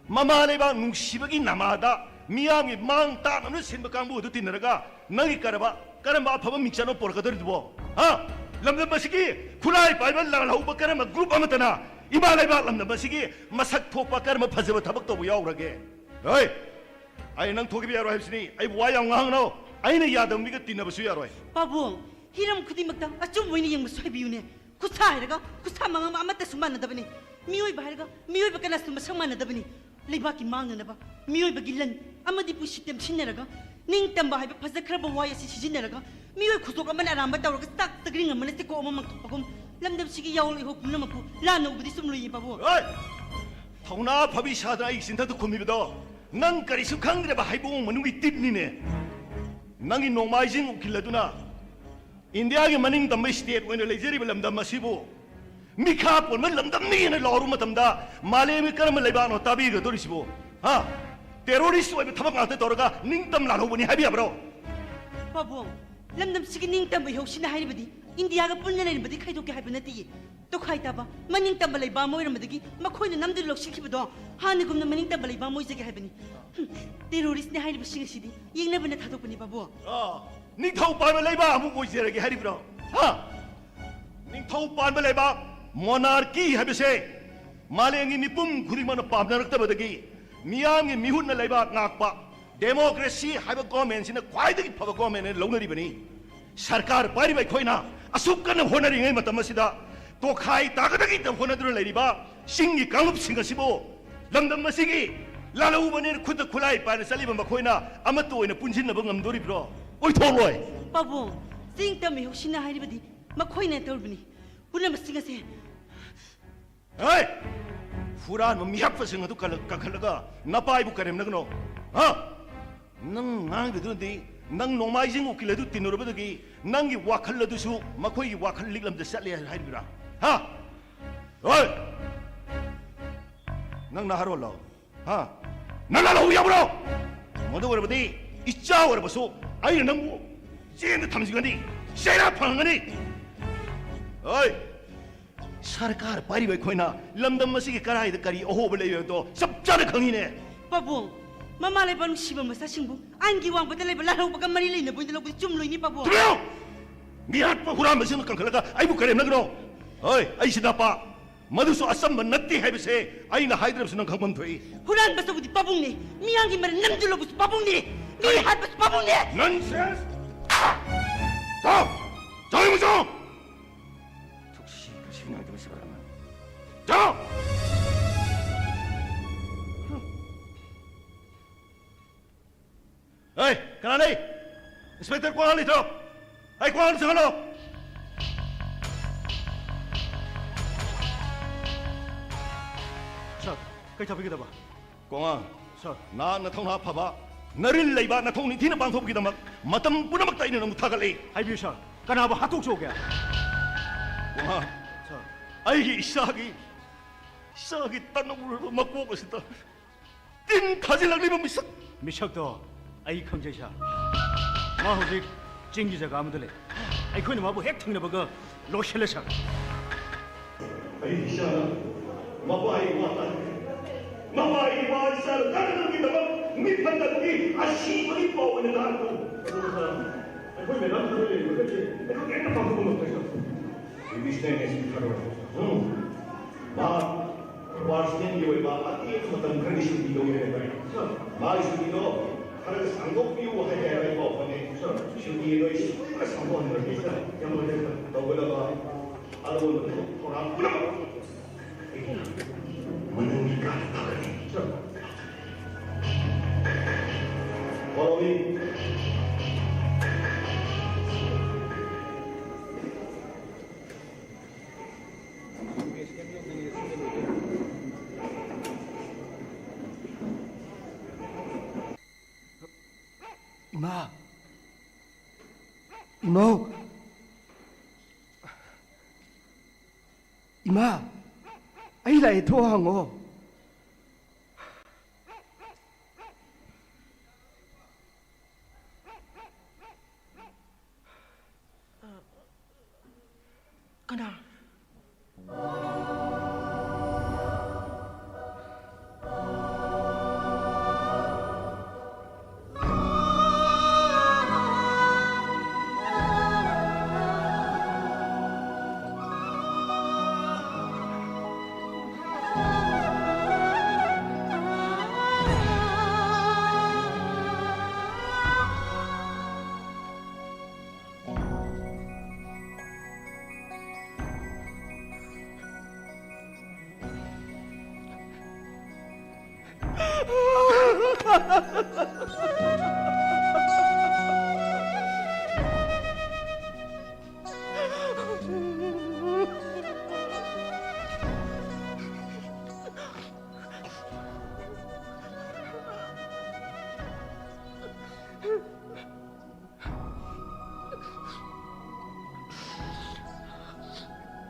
ꯃꯃꯥ ꯂꯩꯕꯥꯛ ꯅꯨꯡꯁꯤꯕꯒꯤ ꯅꯃꯥꯗ ꯃꯤꯌꯥꯝꯒꯤ ꯃꯥꯡ ꯇꯥꯛꯅꯕ ꯁꯤꯟꯕ ꯀꯥꯡꯕꯨ ꯑꯗꯨ ꯇꯤꯟꯅꯔꯒ ꯅꯪꯒꯤ ꯀꯔꯝꯕ, ꯀꯔꯝꯕ ꯑꯐꯕ ꯃꯤꯡꯆꯠꯅꯣ ꯄꯨꯔꯛꯀꯗꯧꯔꯤꯗꯨꯕꯣ? ꯍꯥ? ꯂꯝꯗꯝ ꯑꯁꯤꯒꯤ ꯈꯨꯠꯂꯥꯏ ꯄꯥꯏꯕ ꯂꯥꯜꯍꯧꯕ ꯀꯔꯝꯕ group ꯑꯃꯠꯇꯅ ꯏꯃꯥ ꯂꯩꯕꯥꯛ ꯂꯝꯗꯝ ꯑꯁꯤꯒꯤ ꯃꯁꯛ ꯊꯣꯛꯄ ꯀꯔꯝꯕ ꯐꯖꯕ ꯊꯕꯛ ꯇꯧꯕ ꯌꯥꯎꯈ꯭ꯔꯒꯦ? ꯍꯣꯏ! ꯑꯩ ꯅꯪ ꯊꯣꯛꯈꯤꯕ ꯌꯥꯔꯣꯏ ꯍꯥꯏꯕꯁꯤꯅꯤ꯫ ꯑꯩꯕꯨ ꯋꯥ ꯌꯥꯝ ꯉꯥꯡꯍꯟꯅꯣ꯫ ꯑꯩꯅ ꯌꯥꯗꯕ ꯃꯤꯒ ꯇꯤꯟꯅꯕꯁꯨ ꯌꯥꯔꯣꯏ꯫ ꯄꯥꯕꯨꯡ, ꯍꯤꯔꯝ ꯈꯨꯗꯤꯡꯃꯛꯇ ꯑꯆꯨꯝꯕ ꯑꯣꯏꯅ ꯌꯦꯡꯕꯁꯨ ꯍꯩꯕꯤꯌꯨꯅꯦ꯫ ꯈꯨꯠꯁꯥ ꯍꯥꯏꯔꯒ ꯈꯨꯠꯁꯥ ꯃꯉꯝ ꯑꯃꯠꯇꯁꯨ ꯃꯥꯟꯅꯗꯕꯅꯤ꯫ ꯃꯤꯑꯣꯏꯕ ꯍꯥꯏꯔꯒ ꯃꯤꯑꯣꯏꯕ ꯀꯅꯥꯁꯨ ꯃꯁꯛ ꯃꯥꯟꯅꯗꯕꯅꯤ꯫ ꯂꯩꯕꯥꯛꯀꯤ ꯃꯥꯡꯅꯅꯕ ꯃꯤꯑꯣꯏꯕꯒꯤ ꯂꯟ ꯑꯃꯗꯤ ꯄꯨꯟꯁꯤ ꯇꯦꯝꯁꯤꯟꯅꯔꯒ, ꯅꯤꯡꯇꯝꯕ ꯍꯥꯏꯕ ꯐꯖꯈ꯭ꯔꯕ ꯋꯥꯍꯩ ꯑꯁꯤ ꯁꯤꯖꯤꯟꯅꯔꯒ, ꯃꯤꯑꯣꯏ ꯈꯨꯗꯣꯛ ꯑꯃꯅ ꯑꯔꯥꯟꯕ ꯇꯧꯔꯒ ꯆꯥꯛ ꯆꯒ꯭ꯔꯤꯡ ꯑꯃꯅ ꯆꯤꯀꯣꯛ ꯑꯃ ꯃꯥꯡꯊꯣꯛꯄꯒꯨꯝ, ꯂꯝꯗꯝꯁꯤꯒꯤ ꯌꯥꯑꯣꯜ ꯏꯍꯧ ꯄꯨꯝꯅꯃꯛꯄꯨ ꯂꯥꯟꯅ ꯎꯕꯗꯤ ꯆꯨꯝꯂꯣꯏꯌꯦ, ꯄꯥꯕꯨꯡ꯫ ꯍꯣꯏ! ꯊꯧꯅꯥ ꯐꯕꯤ ꯁꯥꯗꯅ ꯑꯩꯒꯤ ꯆꯤꯟꯊꯛꯇ ꯈꯨꯝꯃꯤꯕꯗꯣ ꯅꯪ ꯀꯔꯤꯁꯨ ꯈꯪꯗ꯭ꯔꯕ ꯍꯩꯕꯣꯡ ꯃꯅꯨꯡꯒꯤ ꯇꯤꯟꯅꯤꯅꯦ꯫ ꯅꯪꯒꯤ ꯅꯣꯡꯃꯥꯏꯖꯤꯡ ꯎꯀꯤꯜ ꯑꯗꯨꯅ ꯏꯟꯗꯤꯌꯥꯒꯤ ꯃꯅꯤꯡ ꯇꯝꯕ state ꯑꯣꯏꯅ ꯂꯩꯖꯔꯤꯕ ꯂꯝꯗꯝ ꯑꯁꯤꯕꯨ ꯃꯤꯈꯥ ꯄꯣꯟꯕ ꯂꯝꯗꯝꯅꯤꯅ ꯂꯥꯎꯔꯨꯕ ꯃꯇꯝꯗ ꯃꯥꯂꯦꯝꯒꯤ ꯀꯔꯝꯕ ꯂꯩꯕꯥꯛꯅꯣ ꯇꯥꯕꯤꯒꯗꯧꯔꯤꯁꯤꯕꯨ? ꯍꯥ? Terrorist ꯑꯣꯏꯕ ꯊꯕꯛ ꯉꯥꯛꯇ ꯇꯧꯔꯒ ꯅꯤꯡꯇꯝ ꯂꯥꯜꯍꯧꯕꯅꯤ ꯍꯥꯏꯕ ꯌꯥꯕ꯭ꯔꯣ? ꯄꯥꯕꯨꯡ, ꯂꯝꯗꯝꯁꯤꯒꯤ ꯅꯤꯡꯇꯝꯕ ꯏꯍꯧꯁꯤꯅ ꯍꯥꯏꯔꯤꯕꯗꯤ ꯏꯟꯗꯤꯌꯥꯒ ꯄꯨꯟꯅ ꯂꯩꯔꯝꯕꯗꯤ ꯈꯥꯏꯗꯣꯛꯀꯦ ꯍꯥꯏꯕ ꯅꯠꯇꯦꯌꯦ꯫ ꯇꯣꯈꯥꯏ ꯇꯥꯕ, ꯃꯅꯤꯡ ꯇꯝꯕ ꯂꯩꯕꯥꯛ ꯑꯃ ꯑꯣꯏꯔꯝꯕꯗꯒꯤ ꯃꯈꯣꯏꯅ ꯅꯝꯗꯨꯅ ꯂꯧꯁꯤꯟꯈꯤꯕꯗꯣ ꯍꯥꯟꯅꯒꯨꯝꯅ ꯃꯅꯤꯡ ꯇꯝꯕ ꯂꯩꯕꯥꯛ ꯑꯃ ꯑꯣꯏꯖꯒꯦ ꯍꯥꯏꯕꯅꯤ꯫ ꯍꯨꯝ, terroristꯅꯦ ꯍꯥꯏꯔꯤꯕꯁꯤꯡ ꯑꯁꯤꯗꯤ ꯌꯦꯡꯅꯕꯅ ꯊꯥꯗꯣꯛꯄꯅꯤ, ꯄꯥꯕꯨꯡ꯫ ꯑꯥ, ꯅꯤꯡꯊꯧ ꯄꯥꯟꯕ ꯂꯩꯕꯥꯛ ꯑꯃꯨꯛ ꯑꯣꯏꯖꯔꯒꯦ ꯍꯥꯏꯔꯤꯕ꯭ꯔꯣ? ꯍꯥ? ꯅꯤꯡꯊꯧ ꯄꯥꯟꯕ ꯂꯩꯕꯥꯛ, monarchy ꯍꯥꯏꯕꯁꯦ ꯃꯥꯂꯦꯝꯒꯤ ꯃꯤꯄꯨꯝ ꯈꯨꯗꯤꯡꯃꯛꯅ ꯄꯥꯝꯅꯔꯛꯇꯕꯗꯒꯤ ꯃꯤꯌꯥꯝꯒꯤ ꯃꯤꯍꯨꯠꯅ ꯂꯩꯕꯥꯛ ꯉꯥꯛꯄ, ꯗꯦꯃꯣꯀ꯭ꯔꯦꯁꯤ ꯍꯥꯏꯕ ꯒꯣꯔꯃꯦꯟꯁꯤꯅ ꯈ꯭ꯋꯥꯏꯗꯒꯤ ꯐꯕ ꯒꯣꯔꯃꯦꯟ ꯍꯥꯏꯅ ꯂꯧꯅꯔꯤꯕꯅꯤ꯫ ꯁꯔꯀꯥꯔ ꯄꯥꯏꯔꯤꯕ ꯑꯩꯈꯣꯏꯅ ꯑꯁꯨꯛ ꯀꯟꯅ ꯍꯣꯠꯅꯔꯤꯉꯩ ꯃꯇꯝ ꯑꯁꯤꯗ ꯇꯣꯈꯥꯏ ꯇꯥꯒꯗꯒꯤꯗ ꯍꯣꯠꯅꯗꯨꯅ ꯂꯩꯔꯤꯕ ꯆꯤꯡꯒꯤ ꯀꯥꯡꯂꯨꯞꯁꯤꯡ ꯑꯁꯤꯕꯨ ꯂꯝꯗꯝ ꯑꯁꯤꯒꯤ ꯂꯥꯜꯍꯧꯕꯅꯦꯅ ꯈꯨꯠꯇ ꯈꯨꯠꯂꯥꯏ ꯄꯥꯏꯅ ꯆꯠꯂꯤꯕ ꯃꯈꯣꯏꯅ ꯑꯃꯠꯇ ꯑꯣꯏꯅ ꯄꯨꯟꯁꯤꯟꯅꯕ ꯉꯝꯗꯣꯔꯤꯕ꯭ꯔꯣ? ꯑꯣꯏꯊꯣꯛꯂꯣꯏ꯫ ꯄꯥꯕꯨꯡ, ꯆꯤꯡ ꯇꯝ ꯏꯍꯧꯁꯤꯅ ꯍꯥꯏꯔꯤꯕꯗꯤ ꯃꯈꯣꯏꯅ ꯇꯧꯔꯤꯕꯅꯤ꯫ ꯄꯨꯝꯅꯃꯛꯁꯤꯡ ꯑꯁꯦ ꯍꯦ! ꯍꯨꯔꯥꯟꯕ ꯃꯤꯍꯥꯠꯄꯁꯤꯡ ꯑꯗꯨ ꯀꯜꯂ-, ꯀꯟꯈꯠꯂꯒ ꯅꯄꯥꯏꯕꯨ ꯀꯔꯦꯝꯅꯒꯅꯣ꯫ ꯍꯥ? ꯅꯪ ꯉꯥꯡꯗꯨꯅꯗꯤ ꯅꯪ ꯅꯣꯡꯃꯥꯏꯖꯤꯡ ꯎꯀꯤꯜ ꯑꯗꯨ ꯇꯤꯟꯅꯔꯨꯕꯗꯒꯤ ꯅꯪꯒꯤ ꯋꯥꯈꯜ ꯑꯗꯨꯁꯨ ꯃꯈꯣꯏꯒꯤ ꯋꯥꯈꯜ ꯂꯤꯛꯂꯝꯗ ꯆꯠꯂꯦ ꯍꯥꯏꯔꯤꯕ꯭ꯔꯥ? ꯍꯥ? ꯍꯣꯏ! ꯅꯪ ꯅꯍꯥꯔꯣꯜꯂꯣ? ꯍꯥ? ꯅꯪ ꯂꯥꯜꯍꯧꯕ ꯌꯥꯕ꯭ꯔꯣ? ꯃꯗꯨ ꯑꯣꯏꯔꯕꯗꯤ ꯏꯆꯥ ꯑꯣꯏꯔꯕꯁꯨ ꯑꯩꯅ ꯅꯪꯕꯨ ꯆꯦꯟꯗ ꯊꯝꯖꯤꯟꯒꯅꯤ, ꯆꯩꯔꯥ ꯐꯪꯒꯅꯤ꯫ ꯍꯣꯏ! ꯁꯔꯀꯥꯔ ꯄꯥꯏꯔꯤꯕ ꯑꯩꯈꯣꯏꯅ ꯂꯝꯗꯝ ꯑꯁꯤꯒꯤ ꯀꯔꯥꯏꯗ ꯀꯔꯤ ꯑꯍꯣꯕ ꯂꯩꯕꯗꯣ ꯆꯞ ꯆꯥꯅ ꯈꯪꯉꯤꯅꯦ꯫ ꯄꯥꯕꯨꯡ, ꯃꯃꯥ ꯂꯩꯕꯥꯛ ꯅꯨꯡꯁꯤꯕ ꯃꯆꯥꯁꯤꯡꯕꯨ ꯑꯥꯏꯟꯒꯤ ꯋꯥꯡꯃꯗ ꯂꯩꯕ ꯂꯥꯜꯍꯧꯕꯒ ꯃꯔꯤ ꯂꯩꯅꯕ ꯑꯣꯏꯅ ꯂꯧꯕꯗꯤ ꯆꯨꯝꯂꯣꯏꯅꯦ, ꯄꯥꯕꯨꯡ꯫ ꯆꯨꯝꯃꯤꯌꯣ! ꯃꯤꯍꯥꯠꯄ ꯍꯨꯔꯥꯟꯕꯁꯤꯡꯅ ꯀꯟꯈꯠꯂꯒ ꯑꯩꯕꯨ ꯀꯔꯦꯝꯅꯒꯅꯣ꯫ ꯍꯣꯏ, ꯑꯩꯁꯤ ꯅꯄꯥ, ꯃꯗꯨꯁꯨ ꯑꯆꯝꯕ ꯅꯠꯇꯦ ꯍꯥꯏꯕꯁꯦ ꯑꯩꯅ ꯍꯥꯏꯗ꯭ꯔꯕꯁꯨ ꯅꯪ ꯈꯪꯐꯝ ꯊꯣꯛꯏ꯫ ꯍꯨꯔꯥꯟꯕꯁꯤꯕꯨꯗꯤ ꯄꯥꯕꯨꯡꯅꯤ, ꯃꯤꯌꯥꯝꯒꯤ ꯃꯔꯟ ꯅꯝꯗꯨ ꯂꯧꯕꯁꯨ ꯄꯥꯕꯨꯡꯅꯤ, ꯃꯤ ꯀꯔꯤ? ꯍꯥꯠꯄꯁꯨ ꯄꯥꯕꯨꯡꯅꯤ꯫ Nonsense! ꯆꯥꯎ! ꯆꯥꯎ, ꯏꯃꯨꯡ ꯆꯥꯎ! ꯊꯨꯛꯁꯤ ꯈꯨꯁꯤ ꯅꯥꯏꯗꯕ ꯁꯛꯇꯝ ꯑꯃ꯫ ꯆꯥꯎ! ꯑꯦ, ꯀꯅꯥ ꯂꯩ? ꯏꯟꯁꯄꯦꯛꯇꯔ ꯀ꯭ꯋꯥꯡꯍꯥꯟ ꯂꯩꯇ꯭ꯔꯣ? ꯑꯩ ꯀ꯭ꯋꯥꯡꯍꯥꯟ ꯆꯪꯍꯜꯂꯣ꯫ ꯁꯥꯔ, ꯀꯩ ꯊꯥꯕꯤꯒꯗꯕ? ꯀ꯭ꯋꯥꯡꯍꯥꯟ, ꯁꯥꯔ꯫ ꯅꯍꯥꯛ ꯅꯊꯧꯅꯥ ꯐꯕ, ꯅꯔꯤꯜ ꯂꯩꯕ, ꯅꯊꯧ ꯅꯤꯡꯊꯤꯅ ꯄꯥꯡꯊꯣꯛꯄꯒꯤꯗꯃꯛ ꯃꯇꯝ ꯄꯨꯝꯅꯃꯛꯇ ꯑꯩꯅ ꯅꯪꯕꯨ ꯊꯥꯒꯠꯂꯤ꯫ ꯍꯥꯏꯕꯤꯌꯨ ꯁꯥꯔ, ꯀꯅꯥꯕꯨ ꯍꯥꯠꯇꯣꯛꯆꯧꯒꯦ? ꯀ꯭ꯋꯥꯡꯍꯥꯟ, ꯁꯥꯔ꯫ ꯑꯩꯒꯤ ꯏꯆꯥꯒꯤ, ꯏꯆꯥꯒꯤ ꯇꯅꯧꯔꯕ ꯃꯀꯣꯛ ꯑꯁꯤꯗ ꯇꯤꯟ ꯊꯥꯖꯤꯜꯂꯛꯂꯤꯕ ꯃꯤꯁꯛ꯫ ꯃꯤꯁꯛꯇꯣ ꯑꯩ ꯈꯪꯖꯩ, ꯁꯥꯔ꯫ ꯃꯥ ꯍꯧꯖꯤꯛ ꯆꯤꯡꯒꯤ ꯖꯒꯥ ꯑꯃꯗ ꯂꯩ꯫ ꯑꯩꯈꯣꯏꯅ ꯃꯥꯕꯨ ꯍꯦꯛ ꯊꯦꯡꯅꯕꯒ ꯂꯣꯏꯁꯤꯜꯂꯦ, ꯁꯥꯔ꯫ ꯑꯩ ꯏꯆꯥꯅ ꯃꯄꯥꯒꯤ ꯋꯥ ꯇꯥꯏ꯫ ꯃꯄꯥꯒꯤ ꯋꯥ ꯏꯆꯥꯅ ꯇꯥꯅꯅꯕꯒꯤꯗꯃꯛ ꯃꯤꯐꯠꯇꯕꯒꯤ ꯑꯁꯤꯕꯒꯤ ꯄꯥꯎ ꯑꯣꯏꯅ ꯇꯥꯔꯛꯄ꯫ ꯑꯗꯨꯒ, ꯁꯥꯔ, ꯑꯩꯈꯣꯏ ꯃꯦꯗꯥꯝ ꯊꯥꯗꯣꯏ ꯂꯩꯔꯤꯕ ꯃꯈꯩꯁꯦ ꯑꯩꯈꯣꯏ ꯀꯔꯤꯝꯇ ꯄꯥꯡꯊꯣꯛꯄ ꯉꯝꯗ꯭ꯔꯦ, ꯁꯥꯔ꯫ ꯏꯪꯂꯤꯁꯇ ꯏꯪꯂꯤꯁ ꯊꯥꯔꯣꯏ꯫ ꯎꯝ꯫ ꯃꯥ ꯄꯥꯔꯁꯅꯦꯜꯒꯤ ꯑꯣꯏꯕ ꯑꯇꯦꯟꯕ ꯃꯇꯝ ꯈꯔꯒꯤ ꯁꯨꯇꯤ ꯂꯧꯋꯦ ꯍꯥꯏꯕ꯫ ꯃꯥꯒꯤ ꯁꯨꯇꯤꯗꯣ ꯈꯔ ꯁꯥꯡꯗꯣꯛꯄꯤꯌꯨ ꯍꯥꯏꯕ ꯄꯥꯎ ꯐꯪꯉꯤ꯫ ꯁꯨꯇꯤ ꯅꯣꯏ ꯁꯨꯅ ꯁꯥꯡꯗꯣꯛꯍꯟꯕ ꯄꯤꯖ ꯌꯥꯝꯅ ꯇꯧꯒꯗꯕ ꯑꯗꯨꯒꯨꯝꯕ ꯊꯧꯔꯥꯡ ꯄꯨꯝꯅꯃꯛ ꯃꯅꯨꯡꯒꯤ ꯀꯥ ꯐꯒꯅꯤ꯫ Follow me. ꯏꯃꯥ! ꯏꯃꯧ! ꯏꯃꯥ! ꯑꯩ ꯂꯥꯛꯑꯦ, ꯊꯣꯛꯑꯣ ꯍꯪꯉꯣ꯫ ꯀꯅꯥ?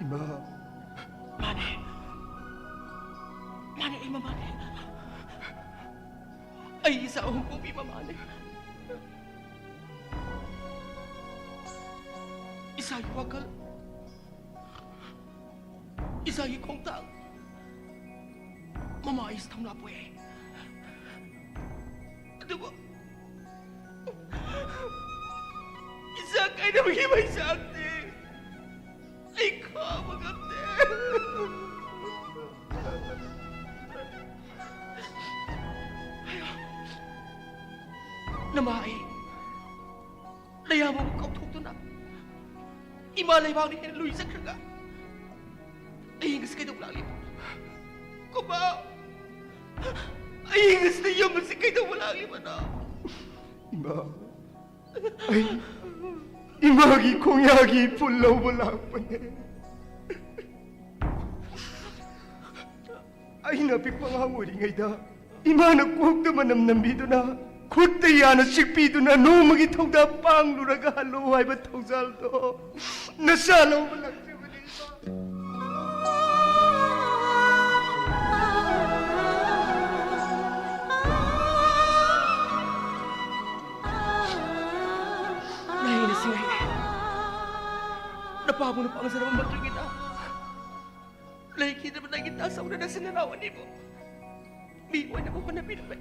ꯏꯃꯥ꯫ ꯃꯥꯅꯦ꯫ ꯃꯥꯅꯦ, ꯑꯩ ꯃꯃꯥꯅꯦ꯫ ꯑꯩ ꯏꯆꯥ ꯑꯍꯨꯝ ꯄꯣꯛꯄꯤ ꯃꯃꯥꯅꯦ꯫ ꯏꯆꯥꯒꯤ ꯋꯥꯈꯜ, ꯏꯆꯥꯒꯤ ꯈꯣꯡꯊꯥꯡ, ꯃꯃꯥ ꯑꯩꯁꯨ ꯊꯧꯅꯥ ꯄꯣꯛꯑꯦ꯫ ꯑꯗꯨꯕꯨ ꯏꯆꯥ ꯀꯥꯏꯅꯕꯒꯤ ꯃꯩꯆꯥꯛꯇꯤ ꯑꯩ ꯈꯥꯡꯕ ꯉꯝꯗꯦ꯫ ꯅꯃꯥ ꯑꯩ ꯅꯌꯥꯝꯕꯕꯨ ꯀꯥꯎꯊꯣꯛꯇꯨꯅ ꯏꯃꯥ ꯂꯩꯕꯥꯛꯅ ꯍꯦꯟꯅ ꯂꯨꯏ ꯆꯠꯈ꯭ꯔꯒ ꯑꯩ ꯉꯁꯤ ꯀꯩꯗꯧꯕ ꯂꯥꯛꯂꯤꯕ? ꯀꯣꯄꯥ, ꯑꯩ ꯉꯁꯤꯗ ꯌꯨꯝ ꯑꯁꯤ ꯀꯩꯗꯧꯕ ꯂꯥꯛꯂꯤꯕꯅꯣ? ꯏꯃꯥ, ꯑꯩ ꯏꯃꯥꯒꯤ ꯈꯣꯡꯌꯥꯒꯤ ꯏꯐꯨꯜ ꯂꯧꯕ ꯂꯥꯛꯄꯅꯦ꯫ ꯑꯩꯅ ꯑꯄꯤꯛꯄ ꯑꯉꯥꯡ ꯑꯣꯏꯔꯤꯉꯩꯗ ꯏꯃꯥꯅ ꯀꯣꯛꯇ ꯃꯅꯝ ꯅꯝꯕꯤꯗꯨꯅ, ꯈꯨꯠꯇ ꯌꯥꯅ ꯆꯤꯛꯄꯤꯗꯨꯅ ꯅꯣꯡꯃꯒꯤ ꯊꯧꯗꯥ ꯄꯥꯡꯂꯨꯔꯒ ꯍꯜꯂꯨ ꯍꯥꯏꯕ ꯊꯧꯖꯥꯜꯗꯣ ꯅꯆꯥ ꯂꯧꯕ ꯂꯥꯛꯆꯕꯅꯤ꯫ ꯂꯩꯅ ꯁꯤꯡꯉꯩ ꯅꯄꯥꯕꯨ ꯅꯨꯄꯥ ꯃꯁꯥꯅ ꯃꯃꯜ ꯇꯨꯡꯒꯤꯗ ꯂꯩꯈꯤꯗ꯭ꯔꯕ ꯅꯪꯒꯤ ꯇꯥꯆꯧꯅ ꯅꯆꯤꯟ ꯅꯅꯥꯎ ꯑꯅꯤꯕꯨ ꯃꯤ ꯑꯣꯏꯅꯕ ꯍꯣꯠꯅꯕꯤꯔꯝꯃꯦ꯫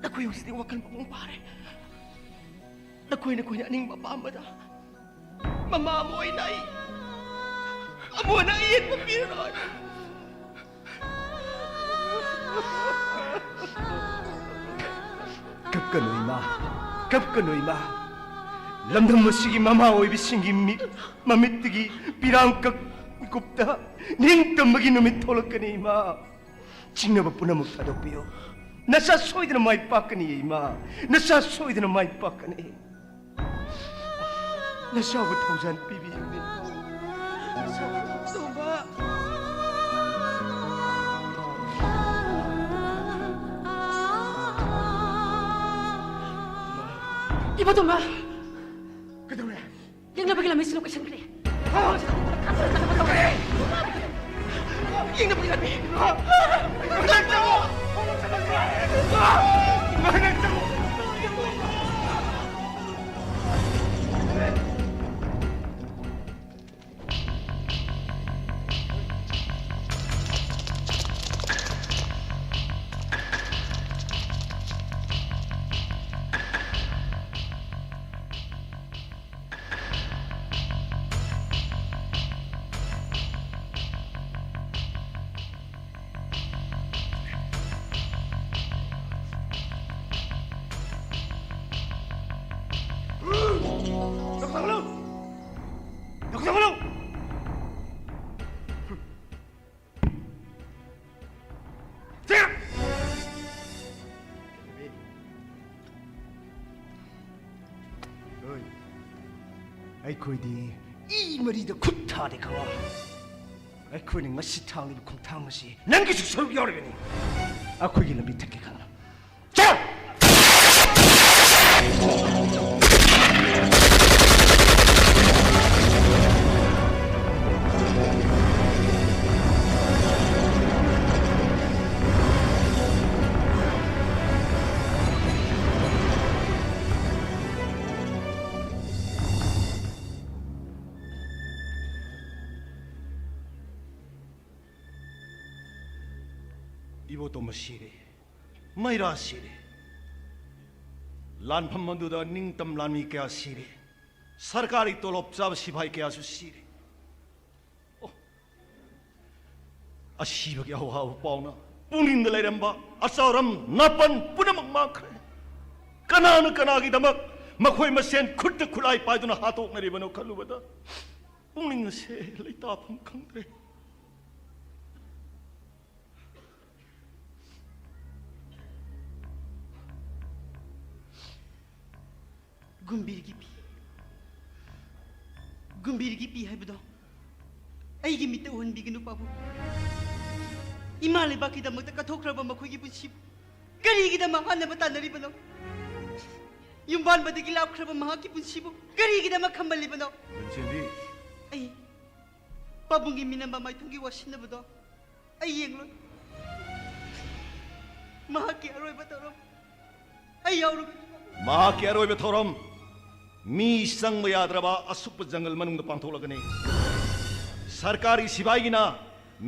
ꯅꯈꯣꯏ ꯍꯧꯖꯤꯛꯇꯤ ꯋꯥꯈꯜ ꯃꯄꯨꯡ ꯐꯥꯔꯦ꯫ ꯅꯈꯣꯏ ꯅꯈꯣꯏꯅ ꯑꯅꯤꯡꯕ ꯑꯄꯥꯝꯕꯗ ꯃꯃꯥ ꯑꯃ ꯑꯣꯏꯅ ꯑꯩ ꯑꯃꯨꯛ ꯍꯟꯅ ꯑꯌꯦꯠꯄ ꯄꯤꯔꯔꯣꯏ꯫ ꯀꯞꯀꯅꯨ ꯏꯃꯥ, ꯀꯞꯀꯅꯨ ꯏꯃꯥ꯫ ꯂꯝꯗꯝ ꯑꯁꯤꯒꯤ ꯃꯃꯥ ꯑꯣꯏꯕꯤꯁꯤꯡꯒꯤ ꯃꯤꯠ, ꯃꯃꯤꯠꯇꯒꯤ ꯄꯤꯔꯥꯡ ꯀꯛ ꯃꯤꯀꯨꯞꯇ ꯅꯤꯡꯇꯝꯕꯒꯤ ꯅꯨꯃꯤꯠ ꯊꯣꯛꯂꯛꯀꯅꯤ ꯏꯃꯥ꯫ ꯆꯤꯡꯅꯕ ꯄꯨꯝꯅꯃꯛ ꯊꯥꯗꯣꯛꯄꯤꯌꯨ꯫ ꯅꯆꯥ ꯁꯣꯏꯗꯅ ꯃꯥꯏ ꯄꯥꯛꯀꯅꯤ ꯏꯃꯥ꯫ ꯅꯆꯥ ꯁꯣꯏꯗꯅ ꯃꯥꯏ ꯄꯥꯛꯀꯅꯤ꯫ ꯅꯆꯥꯕꯨ ꯊꯧꯖꯥꯜ ꯄꯤꯕꯤꯌꯨꯅꯦ꯫ ꯇꯣꯝꯕ꯫ ꯏꯕꯣꯇꯣꯝꯕ꯫ ꯀꯩꯗꯧꯔꯦ? ꯌꯦꯡꯅꯕꯒꯤ ꯂꯝꯕꯤꯁꯤꯡꯗꯨ ꯀꯣꯏꯁꯤꯟꯈ꯭ꯔꯦ꯫ ꯌꯦꯡꯅꯕꯒꯤ ꯂꯝꯕꯤ꯫ ꯑꯩꯈꯣꯏꯗꯤ ꯏ ꯃꯔꯤꯗ ꯈꯨꯠ ꯊꯥꯗꯦ ꯈꯪꯉꯣ꯫ ꯑꯩꯈꯣꯏꯅ ꯉꯁꯤ ꯊꯥꯡꯂꯤꯕ ꯈꯣꯡꯊꯥꯡ ꯑꯁꯤ ꯅꯪꯒꯤꯁꯨ ꯁꯔꯨꯛ ꯌꯥꯎꯔꯤꯕꯅꯤ꯫ ꯑꯩꯈꯣꯏꯒꯤ ꯂꯝꯕꯤ ꯊꯠꯀꯦ ꯈꯜꯂꯣ꯫ ꯆꯠꯂꯣ! ꯏꯕꯣꯇꯣꯝꯕ ꯁꯤꯔꯦ, ꯃꯩꯔꯥ ꯁꯤꯔꯦ, ꯂꯥꯟꯐꯝ ꯑꯗꯨꯗ ꯅꯤꯡꯇꯝ ꯂꯥꯟꯃꯤ ꯀꯌꯥ ꯁꯤꯔꯦ, ꯁꯔꯀꯥꯔꯒꯤ ꯇꯣꯂꯣꯞ ꯆꯥꯕ ꯁꯤꯐꯥꯏ ꯀꯌꯥꯁꯨ ꯁꯤꯔꯦ꯫ ꯑꯣ, ꯑꯁꯤꯕꯒꯤ ꯑꯋꯥꯕ ꯄꯥꯎꯅ ꯄꯨꯛꯅꯤꯡꯗ ꯂꯩꯔꯝꯕ ꯑꯆꯥꯎꯔꯝ ꯅꯥꯄꯟ ꯄꯨꯝꯅꯃꯛ ꯃꯥꯡꯈ꯭ꯔꯦ꯫ ꯀꯅꯥꯅ ꯀꯅꯥꯒꯤꯗꯃꯛ ꯃꯈꯣꯏ ꯃꯁꯦꯟ ꯈꯨꯠꯇ ꯈꯨꯠꯂꯥꯏ ꯄꯥꯏꯗꯨꯅ ꯍꯥꯠꯇꯣꯛꯅꯔꯤꯕꯅꯣ ꯈꯜꯂꯨꯕꯗ ꯄꯨꯛꯅꯤꯡ ꯑꯁꯦ ꯂꯩꯇꯥꯐꯝ ꯈꯪꯗ꯭ꯔꯦ꯫ ꯒꯨꯝꯕꯤꯔꯒꯤ ꯄꯤ, ꯒꯨꯝꯕꯤꯔꯒꯤ ꯄꯤ ꯍꯥꯏꯕꯗꯣ ꯑꯩꯒꯤ ꯃꯤꯠꯇ ꯎꯍꯟꯕꯤꯒꯅꯨ, ꯄꯥꯕꯨꯡ꯫ ꯏꯃꯥ ꯂꯩꯕꯥꯛꯀꯤꯗꯃꯛꯇ ꯀꯠꯊꯣꯛꯈ꯭ꯔꯕ ꯃꯈꯣꯏꯒꯤ ꯄꯨꯟꯁꯤꯕꯨ ꯀꯔꯤꯒꯤꯗꯃꯛ ꯍꯥꯠꯅꯕ ꯇꯥꯟꯅꯔꯤꯕꯅꯣ? ꯌꯨꯝꯕꯥꯟꯕꯗꯒꯤ ꯂꯥꯞꯈ꯭ꯔꯕ ꯃꯍꯥꯛꯀꯤ ꯄꯨꯟꯁꯤꯕꯨ ꯀꯔꯤꯒꯤꯗꯃꯛ ꯈꯝꯕꯜꯂꯤꯕꯅꯣ? ꯂꯟꯆꯦꯟꯕꯤ꯫ ꯑꯩ ꯄꯥꯕꯨꯡꯒꯤ ꯃꯤꯅꯝꯕ ꯃꯥꯏꯊꯣꯡꯒꯤ ꯋꯥꯁꯤꯟꯅꯕꯗꯣ ꯑꯩ ꯌꯦꯡꯂꯣꯏ꯫ ꯃꯍꯥꯛꯀꯤ ꯑꯔꯣꯏꯕ ꯊꯧꯔꯝ ꯑꯩ ꯌꯥꯎꯔꯨꯒꯅꯤ꯫ ꯃꯍꯥꯛꯀꯤ ꯑꯔꯣꯏꯕ ꯊꯧꯔꯝ ꯃꯤ ꯆꯪꯕ ꯌꯥꯗ꯭ꯔꯕ ꯑꯁꯨꯛꯄ ꯖꯪꯒꯜ ꯃꯅꯨꯡꯗ ꯄꯥꯡꯊꯣꯛꯂꯒꯅꯤ꯫ ꯁꯔꯀꯥꯔꯒꯤ ꯁꯤꯐꯥꯏꯒꯤꯅ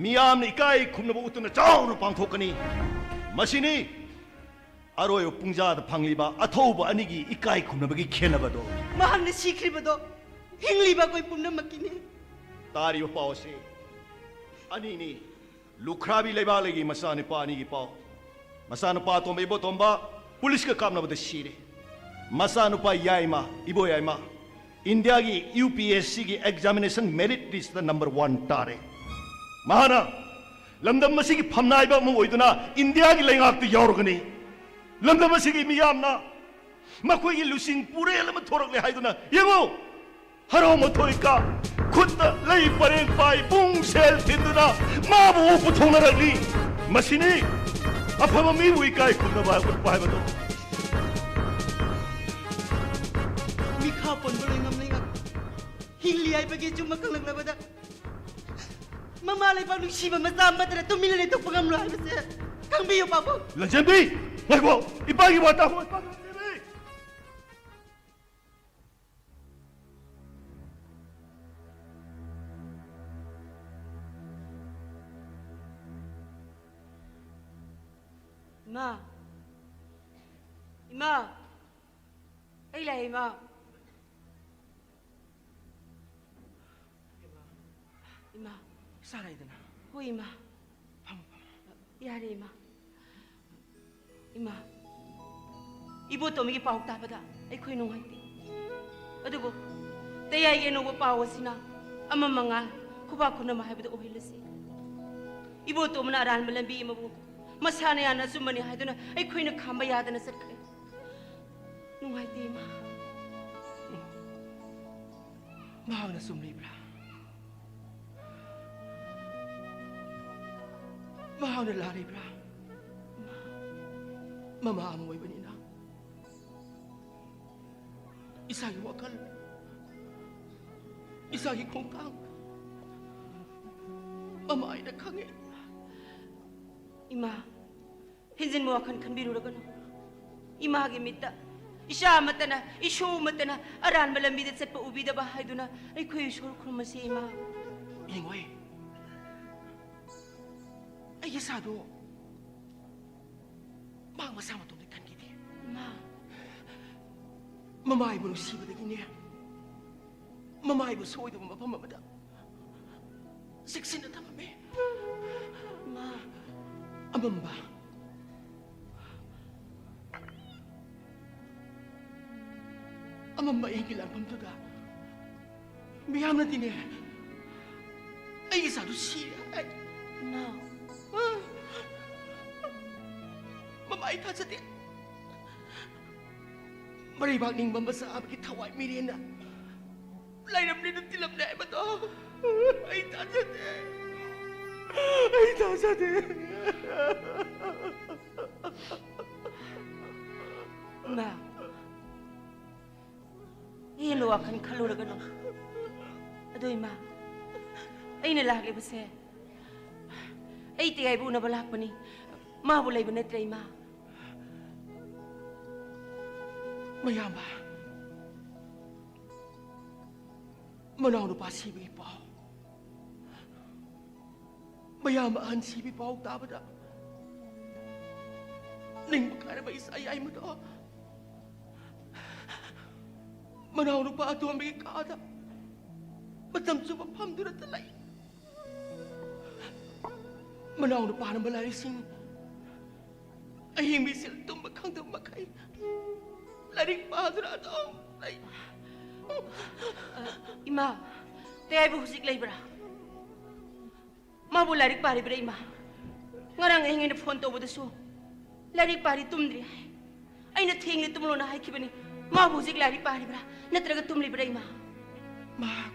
ꯃꯤꯌꯥꯝꯅ ꯏꯀꯥꯏ ꯈꯨꯝꯅꯕ ꯎꯠꯇꯨꯅ ꯆꯥꯎꯅ ꯄꯥꯡꯊꯣꯛꯀꯅꯤ꯫ ꯃꯁꯤꯅꯤ ꯑꯔꯣꯏꯕ ꯄꯨꯡꯖꯥꯗ ꯐꯪꯂꯤꯕ ꯑꯊꯧꯕ ꯑꯅꯤꯒꯤ ꯏꯀꯥꯏ ꯈꯨꯝꯅꯕꯒꯤ ꯈꯦꯟꯅꯕꯗꯣ꯫ ꯃꯍꯥꯛꯅ ꯁꯤꯈ꯭ꯔꯤꯕꯗꯣ ꯍꯤꯡꯂꯤꯕ ꯑꯩꯈꯣꯏ ꯄꯨꯝꯅꯃꯛꯀꯤꯅꯤ꯫ ꯇꯥꯔꯤꯕ ꯄꯥꯎ ꯑꯁꯤ ꯑꯅꯤꯅꯤ꯫ ꯂꯨꯈ꯭ꯔꯥꯕꯤ ꯂꯩꯕꯥꯛꯂꯩꯒꯤ ꯃꯆꯥꯅꯨꯄꯥ ꯑꯅꯤꯒꯤ ꯄꯥꯎ꯫ ꯃꯆꯥꯅꯨꯄꯥ ꯑꯇꯣꯝꯕ ꯏꯕꯣꯇꯣꯝꯕ ꯄꯨꯂꯤꯁꯀ ꯀꯥꯞꯅꯕꯗ ꯁꯤꯔꯦ꯫ ꯃꯆꯥꯅꯨꯄꯥ ꯌꯥꯏꯃ, ꯏꯕꯣ ꯌꯥꯏꯃ, ꯏꯟꯗꯤꯌꯥꯒꯤ ꯌꯨ ꯄꯤ ꯑꯦꯁ ꯁꯤꯒꯤ examination merit list number one ꯇꯥꯔꯦ꯫ ꯃꯍꯥꯛꯅ ꯂꯝꯗꯝ ꯑꯁꯤꯒꯤ ꯐꯝꯅꯥꯏꯕ ꯑꯃ ꯑꯣꯏꯗꯨꯅ ꯏꯟꯗꯤꯌꯥꯒꯤ ꯂꯩꯉꯥꯛꯇ ꯌꯥꯎꯔꯒꯅꯤ꯫ ꯂꯝꯗꯝ ꯑꯁꯤꯒꯤ ꯃꯤꯌꯥꯝꯅ ꯃꯈꯣꯏꯒꯤ ꯂꯨꯆꯤꯡ ꯄꯨꯔꯦꯜ ꯑꯃ ꯊꯣꯔꯛꯂꯦ ꯍꯥꯏꯗꯨꯅ ꯌꯦꯡꯉꯨ, ꯍꯔꯥꯎ ꯃꯊꯣꯏ ꯀꯥ, ꯈꯨꯠꯇ ꯂꯩ ꯄꯔꯦꯡ ꯄꯥꯏ, ꯄꯨꯡ ꯁꯦꯜ ꯊꯤꯟꯗꯨꯅ ꯃꯥꯕꯨ ꯄꯨꯊꯣꯛꯅꯔꯛꯂꯤ꯫ ꯃꯁꯤꯅꯤ ꯑꯐꯕ ꯃꯤꯕꯨ ꯏꯀꯥꯏ ꯈꯨꯝꯅꯕ ꯎꯠꯄ ꯍꯥꯏꯕꯗꯣ꯫ ꯃꯤꯈꯥ ꯄꯣꯟꯕ ꯂꯩꯉꯝ ꯂꯩꯉꯥꯛ ꯍꯤꯡꯂꯤ ꯍꯥꯏꯕꯒꯤ ꯑꯆꯨꯝꯕ ꯈꯪꯂꯛꯂꯕꯗ, ꯃꯃꯥ ꯂꯩꯕꯥꯛ ꯅꯨꯡꯁꯤꯕ ꯃꯆꯥ ꯑꯃꯠꯇꯅ ꯇꯨꯃꯤꯟꯅ ꯂꯩꯊꯣꯛꯄ ꯉꯝꯂꯣꯏ ꯍꯥꯏꯕꯁꯦ ꯈꯪꯕꯤꯌꯨ, ꯄꯥꯕꯨꯡ꯫ ꯂꯟꯆꯦꯟꯕꯤ, ꯉꯥꯏꯈꯣ, ꯏꯄꯥꯒꯤ ꯋꯥ ꯇꯥꯈꯣ, ꯏꯄꯥꯒꯤ ꯋꯥ ꯇꯥꯈꯣ꯫ ꯏꯃꯥ, ꯏꯃꯥ, ꯑꯩ ꯂꯥꯛꯑꯦ, ꯏꯃꯥ꯫ ꯏꯃꯥ꯫ ꯆꯥꯔꯛꯏꯗꯅ꯫ ꯍꯣꯏ, ꯏꯃꯥ꯫ ꯐꯝꯃꯣ, ꯐꯝꯃꯣ꯫ ꯌꯥꯔꯦ, ꯏꯃꯥ꯫ ꯏꯃꯥ, ꯏꯕꯣꯇꯣꯝꯒꯤ ꯄꯥꯎ ꯇꯥꯕꯗ ꯑꯩꯈꯣꯏ ꯅꯨꯡꯉꯥꯏꯇꯦ꯫ ꯑꯗꯨꯕꯨ ꯇꯌꯥꯏꯒꯤ ꯑꯅꯧꯕ ꯄꯥꯎ ꯑꯁꯤꯅ ꯑꯃ ꯃꯉꯥꯜ, ꯈꯨꯕꯥꯛ ꯈꯨꯅꯝ ꯍꯥꯏꯕꯗꯨ ꯑꯣꯏꯍꯜꯂꯁꯤ꯫ ꯏꯕꯣꯇꯣꯝꯅ ꯑꯔꯥꯟꯕ ꯂꯝꯕꯤ ꯑꯃꯕꯨ ꯃꯁꯥꯅ ꯌꯥꯅ ꯑꯆꯨꯝꯕꯅꯤ ꯍꯥꯏꯗꯨꯅ ꯑꯩꯈꯣꯏꯅ ꯈꯥꯝꯕ ꯌꯥꯗꯅ ꯆꯠꯈ꯭ꯔꯦ꯫ ꯅꯨꯡꯉꯥꯏꯇꯦ, ꯏꯃꯥ꯫ ꯃꯍꯥꯛꯅ ꯆꯨꯝꯂꯤꯕ꯭ꯔꯥ? ꯃꯍꯥꯛꯅ ꯂꯥꯜꯂꯤꯕ꯭ꯔꯥ? ꯃꯃꯥ ꯑꯃ ꯑꯣꯏꯕꯅꯤꯅ ꯏꯁꯥꯒꯤ ꯋꯥꯈꯜ, ꯏꯁꯥꯒꯤ ꯈꯣꯡꯊꯥꯡ ꯃꯃꯥ ꯑꯩꯅ ꯈꯪꯉꯤ꯫ ꯏꯃꯥ, ꯍꯦꯟꯖꯤꯟꯕ ꯋꯥꯈꯜ ꯈꯟꯕꯤꯔꯨꯔꯒꯅꯨ꯫ ꯏꯃꯥꯒꯤ ꯃꯤꯠꯇ ꯏꯆꯥ ꯑꯃꯠꯇꯅ, ꯏꯁꯨ ꯑꯃꯠꯇꯅ ꯑꯔꯥꯟꯕ ꯂꯝꯕꯤꯗ ꯆꯠꯄ ꯎꯕꯤꯗꯕ ꯍꯥꯏꯗꯨꯅ ꯑꯩꯈꯣꯏ ꯏꯁꯣꯔ ꯈꯨꯔꯨꯝꯃꯁꯤ, ꯏꯃꯥ꯫ ꯌꯦꯡꯉꯣꯏ, ꯑꯩꯒꯤ ꯏꯆꯥꯗꯣ ꯃꯍꯥꯛ ꯃꯁꯥ ꯃꯇꯣꯝꯇ ꯈꯟꯈꯤꯗꯦ꯫ ꯏꯃꯥ꯫ ꯃꯃꯥ ꯑꯩꯕꯨ ꯅꯨꯡꯁꯤꯕꯗꯒꯤꯅꯦ, ꯃꯃꯥ ꯑꯩꯕꯨ ꯁꯣꯏꯗꯕ ꯃꯐꯝ ꯑꯃꯗ ꯆꯦꯛꯁꯤꯟꯅ ꯊꯝꯃꯝꯃꯦ꯫ ꯏꯃꯥ꯫ ꯑꯃꯝꯕ, ꯑꯃꯝꯕ ꯑꯍꯤꯡꯒꯤ ꯂꯥꯟꯐꯝꯗꯨꯗ ꯃꯤꯌꯥꯝꯅꯗꯤꯅꯦ, ꯑꯩꯒꯤ ꯏꯆꯥꯗꯨ ꯁꯤꯔꯦ ꯍꯥꯏ꯫ ꯏꯃꯥ꯫ ꯃꯃꯥ, ꯑꯩ ꯊꯥꯖꯗꯦ꯫ ꯃꯔꯩꯕꯥꯛ ꯅꯤꯡꯕ ꯃꯆꯥ ꯑꯃꯒꯤ ꯊꯋꯥꯏ ꯃꯤꯔꯦꯟꯅ ꯂꯩꯔꯝꯂꯤꯅ ꯇꯤꯜꯂꯝꯂꯦ ꯍꯥꯏꯕꯗꯣ ꯑꯩ ꯊꯥꯖꯗꯦ꯫ ꯑꯩ ꯊꯥꯖꯗꯦ꯫ ꯏꯃꯥ, ꯍꯦꯟꯅ ꯋꯥꯈꯜ ꯈꯜꯂꯨꯔꯒꯅꯨ꯫ ꯑꯗꯣ ꯏꯃꯥ, ꯑꯩꯅ ꯂꯥꯛꯂꯤꯕꯁꯦ ꯑꯩ ꯇꯦꯒꯥꯏꯕꯨ ꯎꯅꯕ ꯂꯥꯛꯄꯅꯤ꯫ ꯃꯥꯕꯨ ꯂꯩꯕ ꯅꯠꯇ꯭ꯔꯦ ꯏꯃꯥ꯫ ꯃꯌꯥꯝꯕ, ꯃꯅꯥꯎꯅꯨꯄꯥ ꯁꯤꯕꯒꯤ ꯄꯥꯎ, ꯃꯌꯥꯝꯕ ꯑꯍꯟ ꯁꯤꯕꯒꯤ ꯄꯥꯎ ꯇꯥꯕꯗ ꯅꯤꯡꯕ ꯀꯥꯏꯔꯕ ꯏꯆꯥ ꯌꯥꯏꯃꯗꯣ ꯃꯅꯥꯎꯅꯨꯄꯥ ꯑꯇꯣꯝꯕꯒꯤ ꯀꯥꯗ ꯃꯇꯝ ꯆꯨꯞꯄ ꯐꯝꯗꯨꯅꯇ ꯂꯩ꯫ ꯃꯅꯥꯎꯅꯨꯄꯥꯅ ꯃꯂꯥꯔꯤꯁꯤꯡ ꯑꯍꯤꯡ ꯃꯤꯠꯁꯤꯜ ꯇꯨꯝꯕ ꯈꯪꯗꯕ ꯃꯈꯩ ꯂꯥꯏꯔꯤꯛ ꯄꯥꯗꯨꯅ ꯑꯗꯨꯝ ꯂꯩ꯫ ꯏꯃꯥ, ꯇꯌꯥꯏꯕꯨ ꯍꯧꯖꯤꯛ ꯂꯩꯕ꯭ꯔꯥ? ꯃꯥꯕꯨ ꯂꯥꯏꯔꯤꯛ ꯄꯥꯔꯤꯕ꯭ꯔꯥ ꯏꯃꯥ? ꯉꯔꯥꯡ ꯑꯍꯤꯡ ꯑꯩꯅ ꯐꯣꯟ ꯇꯧꯕꯗꯁꯨ ꯂꯥꯏꯔꯤꯛ ꯄꯥꯔꯤ, ꯇꯨꯝꯗ꯭ꯔꯤ ꯍꯥꯏ꯫ ꯑꯩꯅ ꯊꯦꯡꯅ ꯇꯨꯝꯂꯣꯅ ꯍꯥꯏꯈꯤꯕꯅꯤ꯫ ꯃꯥꯕꯨ ꯍꯧꯖꯤꯛ ꯂꯥꯏꯔꯤꯛ ꯄꯥꯔꯤꯕ꯭ꯔꯥ ꯅꯠꯇ꯭ꯔꯒ ꯇꯨꯝꯂꯤꯕ꯭ꯔꯥ ꯏꯃꯥ? ꯃꯍꯥꯛ,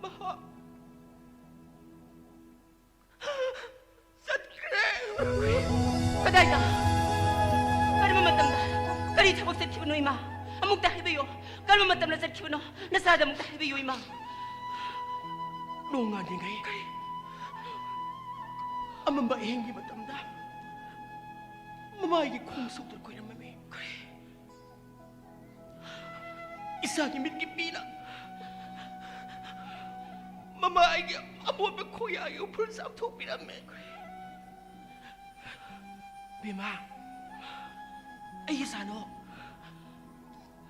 ꯃꯍꯥꯛ ꯆꯠꯈ꯭ꯔꯦ꯫ ꯀꯗꯥꯏꯗ? ꯀꯔꯝꯕ ꯃꯇꯝꯗ? ꯀꯔꯤ ꯊꯕꯛ ꯆꯠꯈꯤꯕꯅꯣ ꯏꯃꯥ? ꯑꯃꯨꯛꯇ ꯍꯥꯏꯕꯤꯌꯨ꯫ ꯀꯔꯝꯕ ꯃꯇꯝꯗ ꯆꯠꯈꯤꯕꯅꯣ? ꯅꯆꯥꯗ ꯑꯃꯨꯛꯇ ꯍꯥꯏꯕꯤꯌꯨ ꯏꯃꯥ꯫ ꯅꯣꯡꯉꯥꯟꯗ꯭ꯔꯤꯉꯩ ꯑꯃꯝꯕ ꯑꯍꯤꯡꯒꯤ ꯃꯇꯝꯗ ꯃꯃꯥꯏꯒꯤ ꯈꯣꯡ ꯁꯣꯛꯇꯨꯅ ꯀꯣꯏꯔꯝꯃꯤ꯫ ꯏꯆꯥꯒꯤ ꯃꯤꯠꯀꯤ ꯄꯤꯅ ꯃꯃꯥ ꯑꯩꯒꯤ ꯑꯃꯣꯠꯄ ꯈꯣꯡꯌꯥꯒꯤ ꯎꯐꯨꯜ ꯆꯥꯝꯊꯣꯛꯄꯤꯔꯝꯃꯦ꯫ ꯕꯦꯝꯃ, ꯑꯩꯒꯤ ꯏꯆꯥꯅꯣ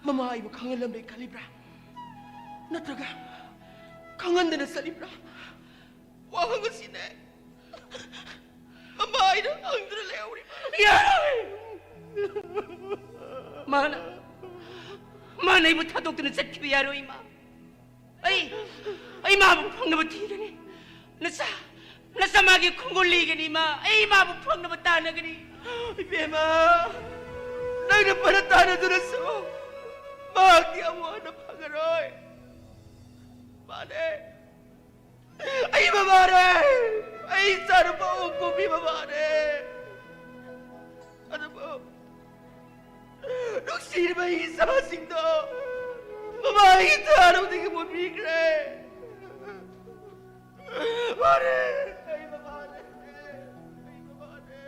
ꯃꯃꯥ ꯑꯩꯕꯨ ꯈꯪꯍꯜꯂꯝꯂꯦ ꯈꯜꯂꯤꯕ꯭ꯔꯥ? ꯅꯠꯇ꯭ꯔꯒ ꯈꯪꯍꯟꯗꯅ ꯆꯠꯂꯤꯕ꯭ꯔꯥ? ꯋꯥꯍꯪ ꯑꯁꯤꯅꯦ ꯃꯃꯥ ꯑꯩꯅ ꯍꯪꯗꯨꯅ ꯂꯩꯍꯧꯔꯤꯕ꯫ ꯌꯥꯔꯣꯏ! ꯃꯥꯅ, ꯃꯥꯅ ꯑꯩꯕꯨ ꯊꯥꯗꯣꯛꯇꯨꯅ ꯆꯠꯈꯤꯕ ꯌꯥꯔꯣꯏ, ꯏꯃꯥ꯫ ꯑꯩ, ꯑꯩ ꯃꯥꯕꯨ ꯐꯪꯅꯕ ꯊꯤꯒꯅꯤ꯫ ꯅꯆꯥ, ꯅꯆꯥ ꯃꯥꯒꯤ ꯈꯣꯡꯒꯨꯜ ꯂꯤꯒꯅꯤ, ꯏꯃꯥ꯫ ꯑꯩ ꯃꯥꯕꯨ ꯐꯪꯅꯕ ꯇꯥꯟꯅꯒꯅꯤ꯫ ꯏꯕꯦꯝꯃ, ꯅꯪꯅ ꯐꯅ ꯇꯥꯟꯅꯗꯨꯅꯁꯨ ꯃꯍꯥꯛꯇꯤ ꯑꯃꯨꯛ ꯍꯟꯅ ꯐꯪꯉꯔꯣꯏ꯫ ꯃꯥꯅꯦ꯫ ꯑꯩ ꯃꯃꯥꯅꯦ꯫ ꯑꯩ ꯏꯆꯥꯅꯨꯄꯥ ꯑꯣꯛꯄꯤ ꯃꯃꯥꯅꯦ꯫ ꯑꯗꯨꯕꯨ ꯅꯨꯡꯁꯤꯔꯕ ꯑꯩꯒꯤ ꯏꯆꯥꯁꯤꯡꯗꯣ ꯃꯃꯥꯒꯤ ꯊꯥꯔꯧꯗꯒꯤ ꯃꯨꯠꯄꯤꯈ꯭ꯔꯦ꯫ ꯃꯥꯅꯦ꯫ ꯑꯩ ꯃꯃꯥꯅꯦ꯫ ꯑꯩ ꯃꯃꯥꯅꯦ꯫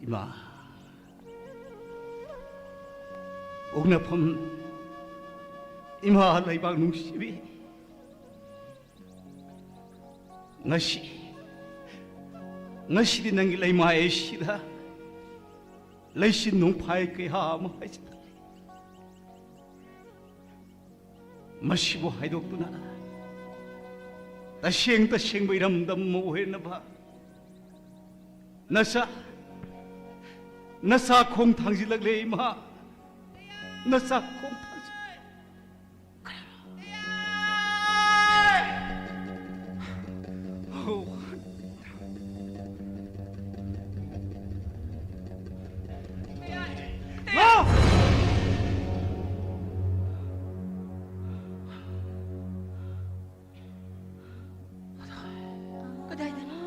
ꯏꯃꯥ, ꯄꯣꯛꯅꯐꯝ ꯏꯃꯥ ꯂꯩꯕꯥꯛ ꯅꯨꯡꯁꯤꯕꯤ, ꯉꯁꯤ, ꯉꯁꯤꯗꯤ ꯅꯪꯒꯤ ꯂꯩꯃꯥꯏ ꯑꯁꯤꯗ ꯂꯩꯆꯤꯟ ꯅꯣꯡꯐꯥꯏ ꯀꯌꯥ ꯑꯃ ꯍꯥꯏꯖꯤꯜꯂꯛꯂꯤ꯫ ꯃꯁꯤꯕꯨ ꯍꯥꯏꯗꯣꯛꯇꯨꯅ ꯇꯁꯦꯡ ꯇꯁꯦꯡꯕ ꯏꯔꯝꯗꯝ ꯑꯃ ꯑꯣꯏꯅꯕ ꯅꯆꯥ, ꯅꯆꯥ ꯈꯣꯡ ꯊꯥꯡꯖꯤꯜꯂꯛꯂꯦ ꯏꯃꯥ, ꯅꯆꯥ ꯈꯣꯡ ꯊꯥꯡꯖꯤꯜ- ꯀꯗꯥꯏꯗꯅꯣ?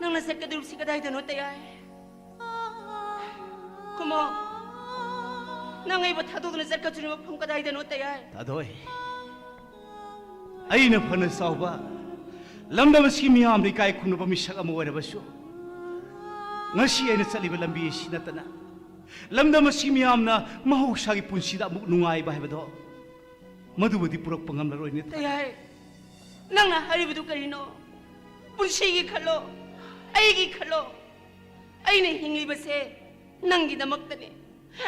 ꯅꯪꯅ ꯆꯠꯀꯗꯧꯔꯤꯕꯁꯤ ꯀꯗꯥꯏꯗꯅꯣ, ꯇꯌꯥꯏ? ꯈꯨꯝꯃꯣ꯫ ꯅꯪ ꯑꯩꯕꯨ ꯊꯥꯗꯣꯛꯇꯨꯅ ꯆꯠꯀꯗꯧꯔꯤꯕ ꯃꯐꯝ ꯀꯗꯥꯏꯗꯅꯣ, ꯇꯌꯥꯏ? ꯊꯥꯗꯣꯏ, ꯑꯩꯅ ꯐꯅ ꯆꯥꯎꯕ ꯂꯝꯗꯝ ꯑꯁꯤꯒꯤ ꯃꯤꯌꯥꯝꯅ ꯏꯀꯥꯏ ꯈꯨꯝꯅꯕ ꯃꯤꯁꯛ ꯑꯃ ꯑꯣꯏꯔꯕꯁꯨ, ꯉꯁꯤ ꯑꯩꯅ ꯆꯠꯂꯤꯕ ꯂꯝꯕꯤ ꯑꯁꯤ ꯅꯠꯇꯅ ꯂꯝꯗꯝ ꯑꯁꯤꯒꯤ ꯃꯤꯌꯥꯝꯅ ꯃꯍꯧꯁꯥꯒꯤ ꯄꯨꯟꯁꯤꯗ ꯑꯃꯨꯛ ꯅꯨꯡꯉꯥꯏꯕ ꯍꯥꯏꯕꯗꯣ, ꯃꯗꯨꯕꯨꯗꯤ ꯄꯨꯔꯛꯄ ꯉꯝꯂꯔꯣꯏꯅꯦ꯫ ꯇꯌꯥꯏ, ꯅꯪꯅ ꯍꯥꯏꯔꯤꯕꯗꯨ ꯀꯔꯤꯅꯣ? ꯄꯨꯟꯁꯤꯒꯤ ꯈꯜꯂꯣ, ꯑꯩꯒꯤ ꯈꯜꯂꯣ꯫ ꯑꯩꯅ ꯍꯤꯡꯂꯤꯕꯁꯦ ꯅꯪꯒꯤꯗꯃꯛꯇꯅꯦ꯫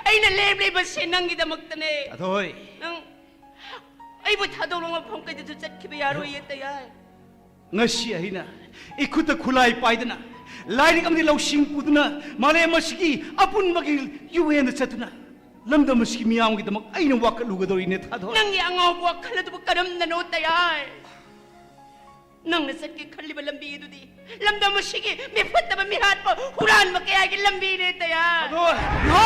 ꯑꯩꯅ ꯂꯦꯞꯂꯤꯕꯁꯦ ꯅꯪꯒꯤꯗꯃꯛꯇꯅꯦ꯫ ꯑꯊꯣꯏ꯫ ꯅꯪ ꯑꯩꯕꯨ ꯊꯥꯗꯣꯛꯂꯒ ꯃꯐꯝ ꯀꯩꯗꯁꯨ ꯆꯠꯈꯤꯕ ꯌꯥꯔꯣꯏꯌꯦ, ꯇꯌꯥꯏ꯫ ꯉꯁꯤ ꯑꯩꯅ ꯏꯈꯨꯠꯇ ꯈꯨꯠꯂꯥꯏ ꯄꯥꯏꯗꯨꯅ, ꯂꯥꯏꯔꯤꯛ ꯑꯃꯗꯤ ꯂꯧꯁꯤꯡ ꯄꯨꯗꯨꯅ ꯃꯥꯂꯦꯝ ꯑꯁꯤꯒꯤ ꯑꯄꯨꯟꯕꯒꯤ ꯌꯨꯍꯦꯟꯗ ꯆꯠꯇꯨꯅ ꯂꯝꯗꯝ ꯑꯁꯤꯒꯤ ꯃꯤꯌꯥꯝꯒꯤꯗꯃꯛ ꯑꯩꯅ ꯋꯥꯀꯠꯂꯨꯒꯗꯧꯔꯤꯅꯦ, ꯊꯥꯗꯣꯏ꯫ ꯅꯪꯒꯤ ꯑꯉꯥꯎꯕ ꯋꯥꯈꯜ ꯑꯗꯨꯕꯨ ꯀꯔꯝꯅꯅꯣ, ꯇꯌꯥꯏ? ꯅꯪꯅ ꯆꯠꯀꯦ ꯈꯜꯂꯤꯕ ꯂꯝꯕꯤ ꯑꯗꯨꯗꯤ ꯂꯝꯗꯝ ꯑꯁꯤꯒꯤ ꯃꯤꯐꯠꯇꯕ ꯃꯤꯍꯥꯠꯄ ꯍꯨꯔꯥꯟꯕ ꯀꯌꯥꯒꯤ ꯂꯝꯕꯤꯅꯦ, ꯇꯌꯥꯏ꯫ ꯑꯗꯣ, ꯅꯣ!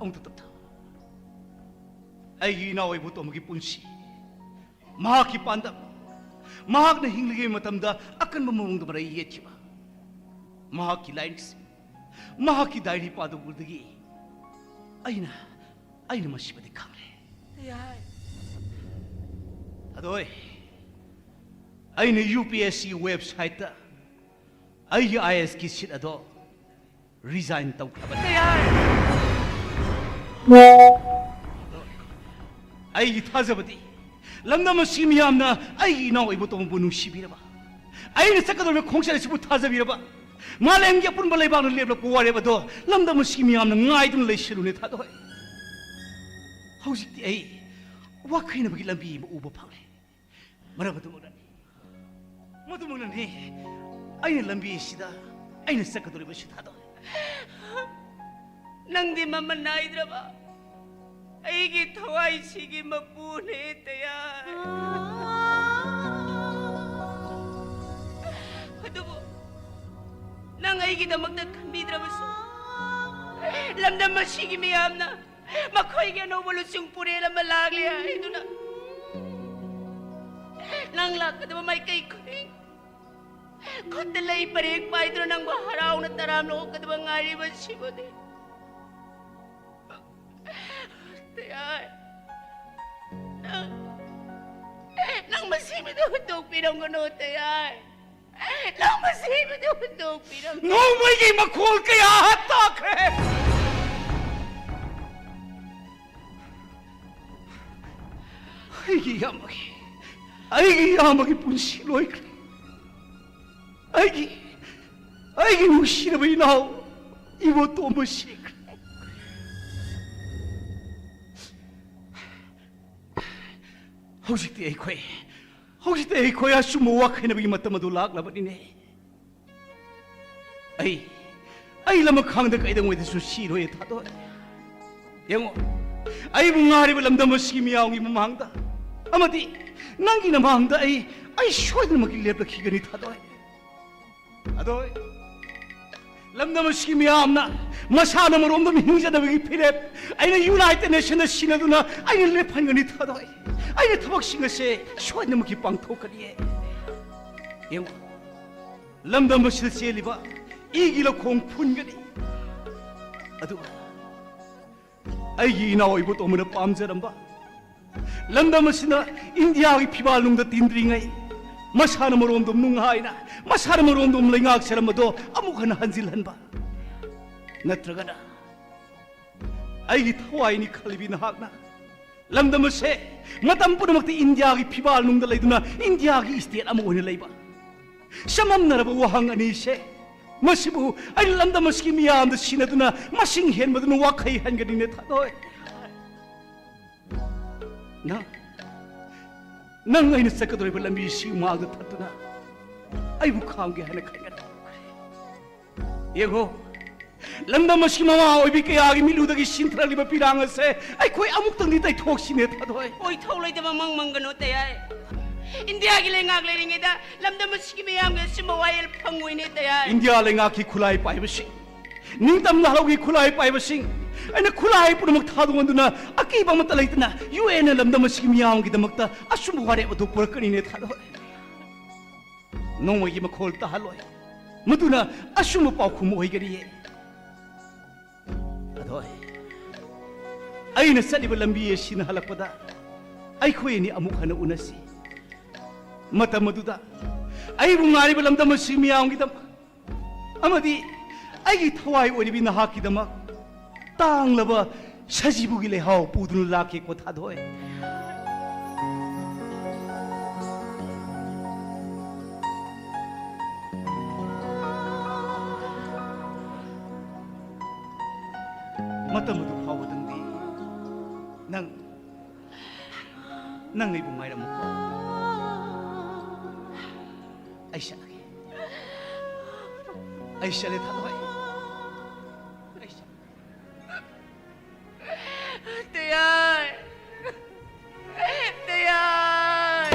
ꯑꯃꯨꯛꯇ ꯇꯞꯊꯥ꯫ ꯑꯩꯒꯤ ꯏꯅꯥꯎ ꯏꯕꯣꯇꯣꯝꯕꯒꯤ ꯄꯨꯟꯁꯤ, ꯃꯍꯥꯛꯀꯤ ꯄꯥꯟꯗꯝ, ꯃꯍꯥꯛꯅ ꯍꯤꯡꯂꯤꯉꯩ ꯃꯇꯝꯗ ꯑꯀꯟꯕ ꯃꯑꯣꯡꯗ ꯃꯔꯩ ꯌꯦꯠꯈꯤꯕ, ꯃꯍꯥꯛꯀꯤ ꯂꯥꯏꯔꯤꯛꯁꯤꯡ, ꯃꯍꯥꯛꯀꯤ ꯗꯥꯏꯔꯤ ꯄꯥꯗꯧꯕꯗꯒꯤ ꯑꯩꯅ, ꯑꯩꯅ ꯃꯁꯤꯃꯗꯤ ꯈꯪꯂꯦ꯫ ꯇꯌꯥꯏ꯫ ꯑꯗꯣ ꯑꯩ, ꯑꯩꯅ ꯌꯨ ꯄꯤ ꯑꯦꯁ ꯁꯤ ꯋꯦꯕꯁꯥꯏꯠꯇ ꯑꯩꯒꯤ ꯑꯥꯏ ꯑꯦꯁꯀꯤ ꯁꯤꯠ ꯑꯗꯣ ꯔꯤꯖꯥꯏꯟ ꯇꯧꯈ꯭ꯔꯕꯅꯤ꯫ ꯇꯌꯥꯏ꯫ ꯑꯩꯒꯤ ꯊꯥꯖꯕꯗꯤ ꯂꯝꯗꯝ ꯑꯁꯤ ꯃꯤꯌꯥꯝꯅ ꯑꯩꯒꯤ ꯏꯅꯥꯎ ꯏꯕꯣꯇꯣꯝꯕꯕꯨ ꯅꯨꯡꯁꯤꯕꯤꯔꯕ, ꯑꯩꯅ ꯆꯠꯀꯗꯧꯔꯤꯕ ꯈꯣꯡꯆꯠ ꯑꯁꯤꯕꯨ ꯊꯥꯖꯕꯤꯔꯕ, ꯃꯥꯂꯦꯝꯒꯤ ꯑꯄꯨꯟꯕ ꯂꯩꯕꯥꯛꯅ ꯂꯦꯞꯂꯛꯄ ꯋꯥꯔꯦꯞ ꯑꯗꯣ ꯂꯝꯗꯝ ꯑꯁꯤꯒꯤ ꯃꯤꯌꯥꯝꯅ ꯉꯥꯏꯗꯨꯅ ꯂꯩꯁꯤꯜꯂꯨꯅꯦ, ꯊꯥꯗꯣꯏ꯫ ꯍꯧꯖꯤꯛꯇꯤ ꯑꯩ ꯋꯥꯈꯩꯅꯕꯒꯤ ꯂꯝꯕꯤ ꯑꯃ ꯎꯕ ꯐꯪꯂꯦ꯫ ꯃꯔꯝ ꯑꯗꯨꯃꯛꯅꯅꯤ, ꯃꯗꯨꯃꯛꯅꯅꯤ ꯑꯩꯅ ꯂꯝꯕꯤ ꯑꯁꯤꯗ ꯑꯩꯅ ꯆꯠꯀꯗꯧꯔꯤꯕ ꯁꯤꯗꯥꯗꯣ꯫ ꯅꯪꯗꯤ ꯃꯃꯜ ꯅꯥꯏꯗ꯭ꯔꯕ ꯑꯩꯒꯤ ꯊꯋꯥꯏꯁꯤꯒꯤ ꯃꯄꯨꯅꯦ, ꯇꯌꯥꯏ꯫ ꯑꯗꯨꯕꯨ ꯅꯪ ꯑꯩꯒꯤꯗꯃꯛꯇ ꯈꯟꯕꯤꯗ꯭ꯔꯕꯁꯨ, ꯂꯝꯗꯝ ꯑꯁꯤꯒꯤ ꯃꯤꯌꯥꯝꯅ ꯃꯈꯣꯏꯒꯤ ꯑꯅꯧꯕ ꯂꯨꯆꯤꯡ ꯄꯨꯔꯦꯜ ꯑꯃ ꯂꯥꯛꯂꯦ ꯍꯥꯏꯗꯨꯅ ꯅꯪ ꯂꯥꯛꯀꯗꯕ ꯃꯥꯏꯀꯩ ꯈꯨꯗꯤꯡ ꯈꯨꯠꯇ ꯂꯩ ꯄꯔꯦꯡ ꯄꯥꯏꯗꯨꯅ ꯅꯪꯕꯨ ꯍꯔꯥꯎꯅ ꯇꯔꯥꯝꯅ ꯑꯣꯛꯀꯗꯕ ꯉꯥꯏꯔꯤꯕ ꯁꯤꯕꯨꯗꯤ꯫ ꯇꯌꯥꯏ, ꯅꯪ, ꯅꯪ ꯃꯁꯤ ꯃꯤꯗ ꯍꯨꯟꯗꯣꯛꯄꯤꯔꯝꯒꯅꯨ, ꯇꯌꯥꯏ꯫ ꯅꯪ ꯃꯁꯤꯕꯗꯨ ꯍꯨꯟꯗꯣꯛꯄꯤꯔꯝꯃꯦ꯫ ꯅꯣꯡꯃꯩꯒꯤ ꯃꯈꯣꯜ ꯀꯌꯥ ꯇꯥꯈ꯭ꯔꯦ꯫ ꯑꯩꯒꯤ ꯏꯌꯥꯝꯕꯒꯤ, ꯑꯩꯒꯤ ꯏꯌꯥꯝꯕꯒꯤ ꯄꯨꯟꯁꯤ ꯂꯣꯏꯈ꯭ꯔꯦ꯫ ꯑꯩꯒꯤ, ꯑꯩꯒꯤ ꯅꯨꯡꯁꯤꯔꯕ ꯏꯅꯥꯎ ꯏꯕꯣꯇꯣꯝꯕ ꯁꯤꯈ꯭ꯔꯦ꯫ ꯍꯧꯖꯤꯛꯇꯤ ꯑꯩꯈꯣꯏ, ꯍꯧꯖꯤꯛꯇꯤ ꯑꯩꯈꯣꯏ ꯑꯆꯨꯝꯕ ꯋꯥ ꯈꯥꯏꯅꯕꯒꯤ ꯃꯇꯝ ꯑꯗꯨ ꯂꯥꯛꯂꯕꯅꯤꯅꯦ꯫ ꯑꯩ, ꯑꯩ ꯂꯃꯈꯥꯡꯗ ꯀꯩꯗꯧꯉꯩꯗꯁꯨ ꯁꯤꯔꯣꯏ ꯊꯥꯗꯣꯏ꯫ ꯌꯦꯡꯉꯣ, ꯑꯩꯕꯨ ꯉꯥꯏꯔꯤꯕ ꯂꯝꯗꯝ ꯑꯁꯤꯒꯤ ꯃꯤꯌꯥꯝꯒꯤ ꯃꯃꯥꯡꯗ ꯑꯃꯗꯤ ꯅꯪꯒꯤ ꯅꯃꯥꯡꯗ ꯑꯩ, ꯑꯩ ꯁꯣꯏꯗꯅꯃꯛꯀꯤ ꯂꯦꯞꯂꯛꯈꯤꯒꯅꯤ ꯊꯥꯗꯣꯏ꯫ ꯑꯗꯣ ꯂꯝꯗꯝ ꯑꯁꯤꯒꯤ ꯃꯤꯌꯥꯝꯅ ꯃꯁꯥꯅ ꯃꯔꯣꯝꯗꯣꯝ ꯍꯤꯡꯖꯅꯕꯒꯤ ꯐꯤꯔꯦꯞ ꯑꯩꯅ ꯌꯨꯅꯥꯏꯇꯦꯗ ꯅꯦꯁꯟꯗ ꯁꯤꯟꯅꯗꯨꯅ ꯑꯩꯅ ꯂꯦꯞꯍꯟꯒꯅꯤ ꯊꯥꯗꯣꯏ꯫ ꯑꯩꯅ ꯊꯕꯛꯁꯤꯡ ꯑꯁꯦ ꯁꯣꯏꯗꯅꯃꯛꯀꯤ ꯄꯥꯡꯊꯣꯛꯀꯅꯤꯌꯦ꯫ ꯌꯦꯡꯉꯨ, ꯂꯝꯗꯝ ꯑꯁꯤꯗ ꯆꯦꯜꯂꯤꯕ ꯏꯒꯤ ꯂꯧꯈꯣꯡ ꯐꯨꯟꯒꯅꯤ꯫ ꯑꯗꯨꯒ ꯑꯩꯒꯤ ꯏꯅꯥꯎ ꯏꯕꯣꯇꯣꯝꯕꯅ ꯄꯥꯝꯖꯔꯝꯕ ꯂꯝꯗꯝ ꯑꯁꯤꯅ ꯏꯟꯗꯤꯌꯥꯒꯤ ꯐꯤꯕꯥꯜꯅꯨꯡꯗ ꯇꯤꯟꯗ꯭ꯔꯤꯉꯩ ꯃꯁꯥꯅ ꯃꯔꯣꯝꯗꯣꯝ ꯅꯨꯡꯉꯥꯏꯅ, ꯃꯁꯥꯅ ꯃꯔꯣꯝꯗꯣꯝ ꯂꯩꯉꯥꯛꯆꯔꯝꯕꯗꯣ ꯑꯃꯨꯛ ꯍꯟꯅ ꯍꯟꯖꯤꯜꯍꯟꯕ, ꯅꯠꯇ꯭ꯔꯒꯅ ꯑꯩꯒꯤ ꯊꯋꯥꯏꯅꯤ ꯈꯜꯂꯤꯕꯤ ꯅꯍꯥꯛꯅ ꯂꯝꯗꯝ ꯑꯁꯦ ꯃꯇꯝ ꯄꯨꯝꯅꯃꯛꯇ ꯏꯟꯗꯤꯌꯥꯒꯤ ꯐꯤꯕꯥꯜꯅꯨꯡꯗ ꯂꯩꯗꯨꯅ ꯏꯟꯗꯤꯌꯥꯒꯤ ꯁ꯭ꯇꯦꯠ ꯑꯃ ꯑꯣꯏꯅ ꯂꯩꯕ, ꯆꯃꯝꯅꯔꯕ ꯋꯥꯍꯪ ꯑꯅꯤꯁꯦ, ꯃꯁꯤꯕꯨ ꯑꯩꯅ ꯂꯝꯗꯝ ꯑꯁꯤꯒꯤ ꯃꯤꯌꯥꯝꯗ ꯁꯤꯟꯅꯗꯨꯅ ꯃꯁꯤꯡ ꯍꯦꯟꯕꯗꯨꯅ ꯋꯥꯈꯩ ꯍꯟꯒꯅꯤꯅꯦ ꯊꯥꯗꯣꯏ꯫ ꯅꯪ, ꯅꯪ ꯑꯩꯅ ꯆꯠꯀꯗꯧꯔꯤꯕ ꯂꯝꯕꯤꯁꯤ ꯃꯥꯡꯗ ꯊꯠꯇꯨꯅ ꯑꯩꯕꯨ ꯈꯥꯝꯒꯦ ꯍꯥꯏꯅ ꯈꯟꯒꯅꯤ꯫ ꯌꯦꯡꯉꯣ, ꯂꯝꯗꯝ ꯑꯁꯤꯒꯤ ꯃꯃꯥ ꯑꯣꯏꯕꯤ ꯀꯌꯥꯒꯤ ꯃꯤꯠꯂꯨꯗꯒꯤ ꯁꯤꯟꯊꯔꯛꯂꯤꯕ ꯄꯤꯔꯥꯡ ꯑꯁꯦ ꯑꯩꯈꯣꯏ ꯑꯃꯨꯛꯇꯪꯗꯤ ꯇꯩꯊꯣꯛꯁꯤꯅꯦ ꯊꯥꯗꯣꯏ꯫ ꯑꯣꯏꯊꯧ ꯂꯩꯇꯕ ꯃꯪ ꯃꯪꯒꯅꯨ ꯇꯌꯥꯏ꯫ ꯏꯟꯗꯤꯌꯥꯒꯤ ꯂꯩꯉꯥꯛ ꯂꯩꯔꯤꯉꯩꯗ ꯂꯝꯗꯝ ꯑꯁꯤꯒꯤ ꯃꯤꯌꯥꯝꯒꯤ ꯑꯆꯨꯝꯕ ꯋꯥꯌꯦꯜ ꯐꯪꯉꯣꯏꯅꯦ ꯇꯌꯥꯏ꯫ ꯏꯟꯗꯤꯌꯥ ꯂꯩꯉꯥꯛꯀꯤ ꯈꯨꯠꯂꯥꯏ ꯄꯥꯏꯕꯁꯤꯡ, ꯅꯤꯡꯇꯝ ꯂꯥꯜꯍꯧꯒꯤ ꯈꯨꯠꯂꯥꯏ ꯄꯥꯏꯕꯁꯤꯡ, ꯑꯩꯅ ꯈꯨꯠꯂꯥꯏ ꯄꯨꯝꯅꯃꯛ ꯊꯥꯗꯣꯛꯍꯟꯗꯨꯅ ꯑꯀꯤꯕ ꯑꯃꯠꯇ ꯂꯩꯇꯅ ꯌꯨ ꯑꯦꯟꯅ ꯂꯝꯗꯝ ꯑꯁꯤꯒꯤ ꯃꯤꯌꯥꯝꯒꯤꯗꯃꯛꯇ ꯑꯆꯨꯝꯕ ꯋꯥꯔꯦꯞ ꯑꯗꯨ ꯄꯨꯔꯛꯀꯅꯤꯅꯦ ꯊꯥꯗꯣꯏ꯫ ꯅꯣꯡꯃꯩꯒꯤ ꯃꯈꯣꯜ ꯇꯥꯍꯜꯂꯣꯏ꯫ ꯃꯗꯨꯅ ꯑꯆꯨꯝꯕ ꯄꯥꯎꯈꯨꯝ ꯑꯣꯏꯒꯅꯤꯌꯦ꯫ ꯑꯗꯣ ꯑꯩꯅ ꯆꯠꯂꯤꯕ ꯂꯝꯕꯤ ꯑꯁꯤꯅ ꯍꯜꯂꯛꯄꯗ ꯑꯩꯈꯣꯏ ꯑꯅꯤ ꯑꯃꯨꯛ ꯍꯟꯅ ꯎꯅꯁꯤ꯫ ꯃꯇꯝ ꯑꯗꯨꯗ ꯑꯩꯕꯨ ꯉꯥꯏꯔꯤꯕ ꯂꯝꯗꯝ ꯑꯁꯤ ꯃꯤꯌꯥꯝꯒꯤꯗꯃꯛ ꯑꯃꯗꯤ ꯑꯩꯒꯤ ꯊꯋꯥꯏ ꯑꯣꯏꯔꯤꯕꯤ ꯅꯍꯥꯛꯀꯤꯗꯃꯛ ꯇꯥꯡꯂꯕ ꯁꯖꯤꯕꯨꯒꯤ ꯂꯩꯍꯥꯎ ꯄꯨꯗꯨꯅ ꯂꯥꯛꯈꯤꯀꯣ ꯊꯥꯗꯣꯏ꯫ ꯃꯇꯝ ꯑꯗꯨ ꯐꯥꯎꯕꯗꯪꯗꯤ ꯅꯪ, ꯅꯪ ꯑꯩꯕꯨ ꯉꯥꯏꯔꯝꯃꯨꯀꯣ꯫ ꯑꯩ ꯆꯠꯂꯒꯦ꯫ ꯑꯩ ꯆꯠꯂꯦ ꯊꯥꯗꯣꯏ꯫ ꯑꯩ ꯆꯠꯂꯦ꯫ ꯇꯌꯥꯏ! ꯇꯌꯥꯏ!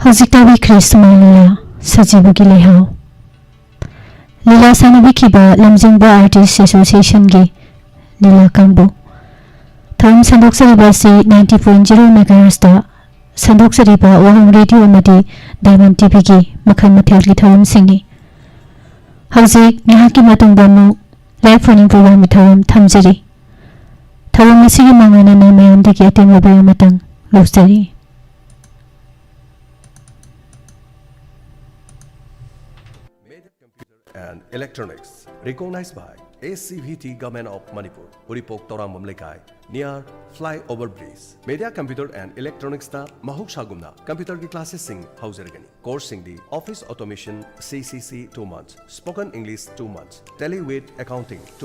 ꯍꯧꯖꯤꯛ ꯇꯥꯕꯤꯈ꯭ꯔꯦ ꯁꯨꯃꯥꯏ ꯂꯤꯂꯥ, ꯁꯖꯤꯕꯨꯒꯤ ꯂꯩꯍꯥꯎ꯫ ꯂꯤꯂꯥ ꯁꯥꯟꯅꯕꯤꯈꯤꯕ ꯂꯝꯖꯤꯡꯕ Artist Associationꯒꯤ ꯂꯤꯂꯥ ꯀꯥꯡꯕꯨ꯫ ꯊꯧꯔꯝ ꯁꯟꯗꯣꯛꯆꯔꯤꯕ ꯑꯁꯤ ninety point zero megahertzꯇ ꯁꯟꯗꯣꯛꯆꯔꯤꯕ ꯋꯥꯍꯪ ꯔꯦꯗꯤꯑꯣ ꯑꯃꯗꯤ Diamond TVꯒꯤ ꯃꯈꯜ ꯃꯊꯦꯜꯒꯤ ꯊꯧꯔꯝꯁꯤꯡꯅꯤ꯫ ꯍꯧꯖꯤꯛ ꯉꯥꯏꯍꯥꯛꯀꯤ ꯃꯇꯨꯡꯗ ꯑꯃꯨꯛ live phone-in programꯒꯤ ꯊꯧꯔꯝ ꯊꯝꯖꯔꯤ꯫ ꯊꯧꯔꯝ ꯑꯁꯤꯒꯤ ꯃꯥꯡꯑꯣꯏꯅꯅ ꯃꯌꯥꯝꯗꯒꯤ ꯑꯇꯦꯟꯕ break ꯑꯃꯇꯪ ꯂꯧꯖꯔꯤ꯫ Media Computer and Electronics, recognized by ACVT Government of Manipur, Uripok Torambam Lekai, near Flyover Bridge. Media Computer and Electronicsꯇ ꯃꯍꯧꯁꯥꯒꯨꯝꯅ computerꯒꯤ classesꯁꯤꯡ ꯍꯧꯖꯔꯒꯅꯤ꯫ Courseꯁꯤꯡꯗꯤ Office Automation, CCC two months, Spoken English two months, Tally with Accounting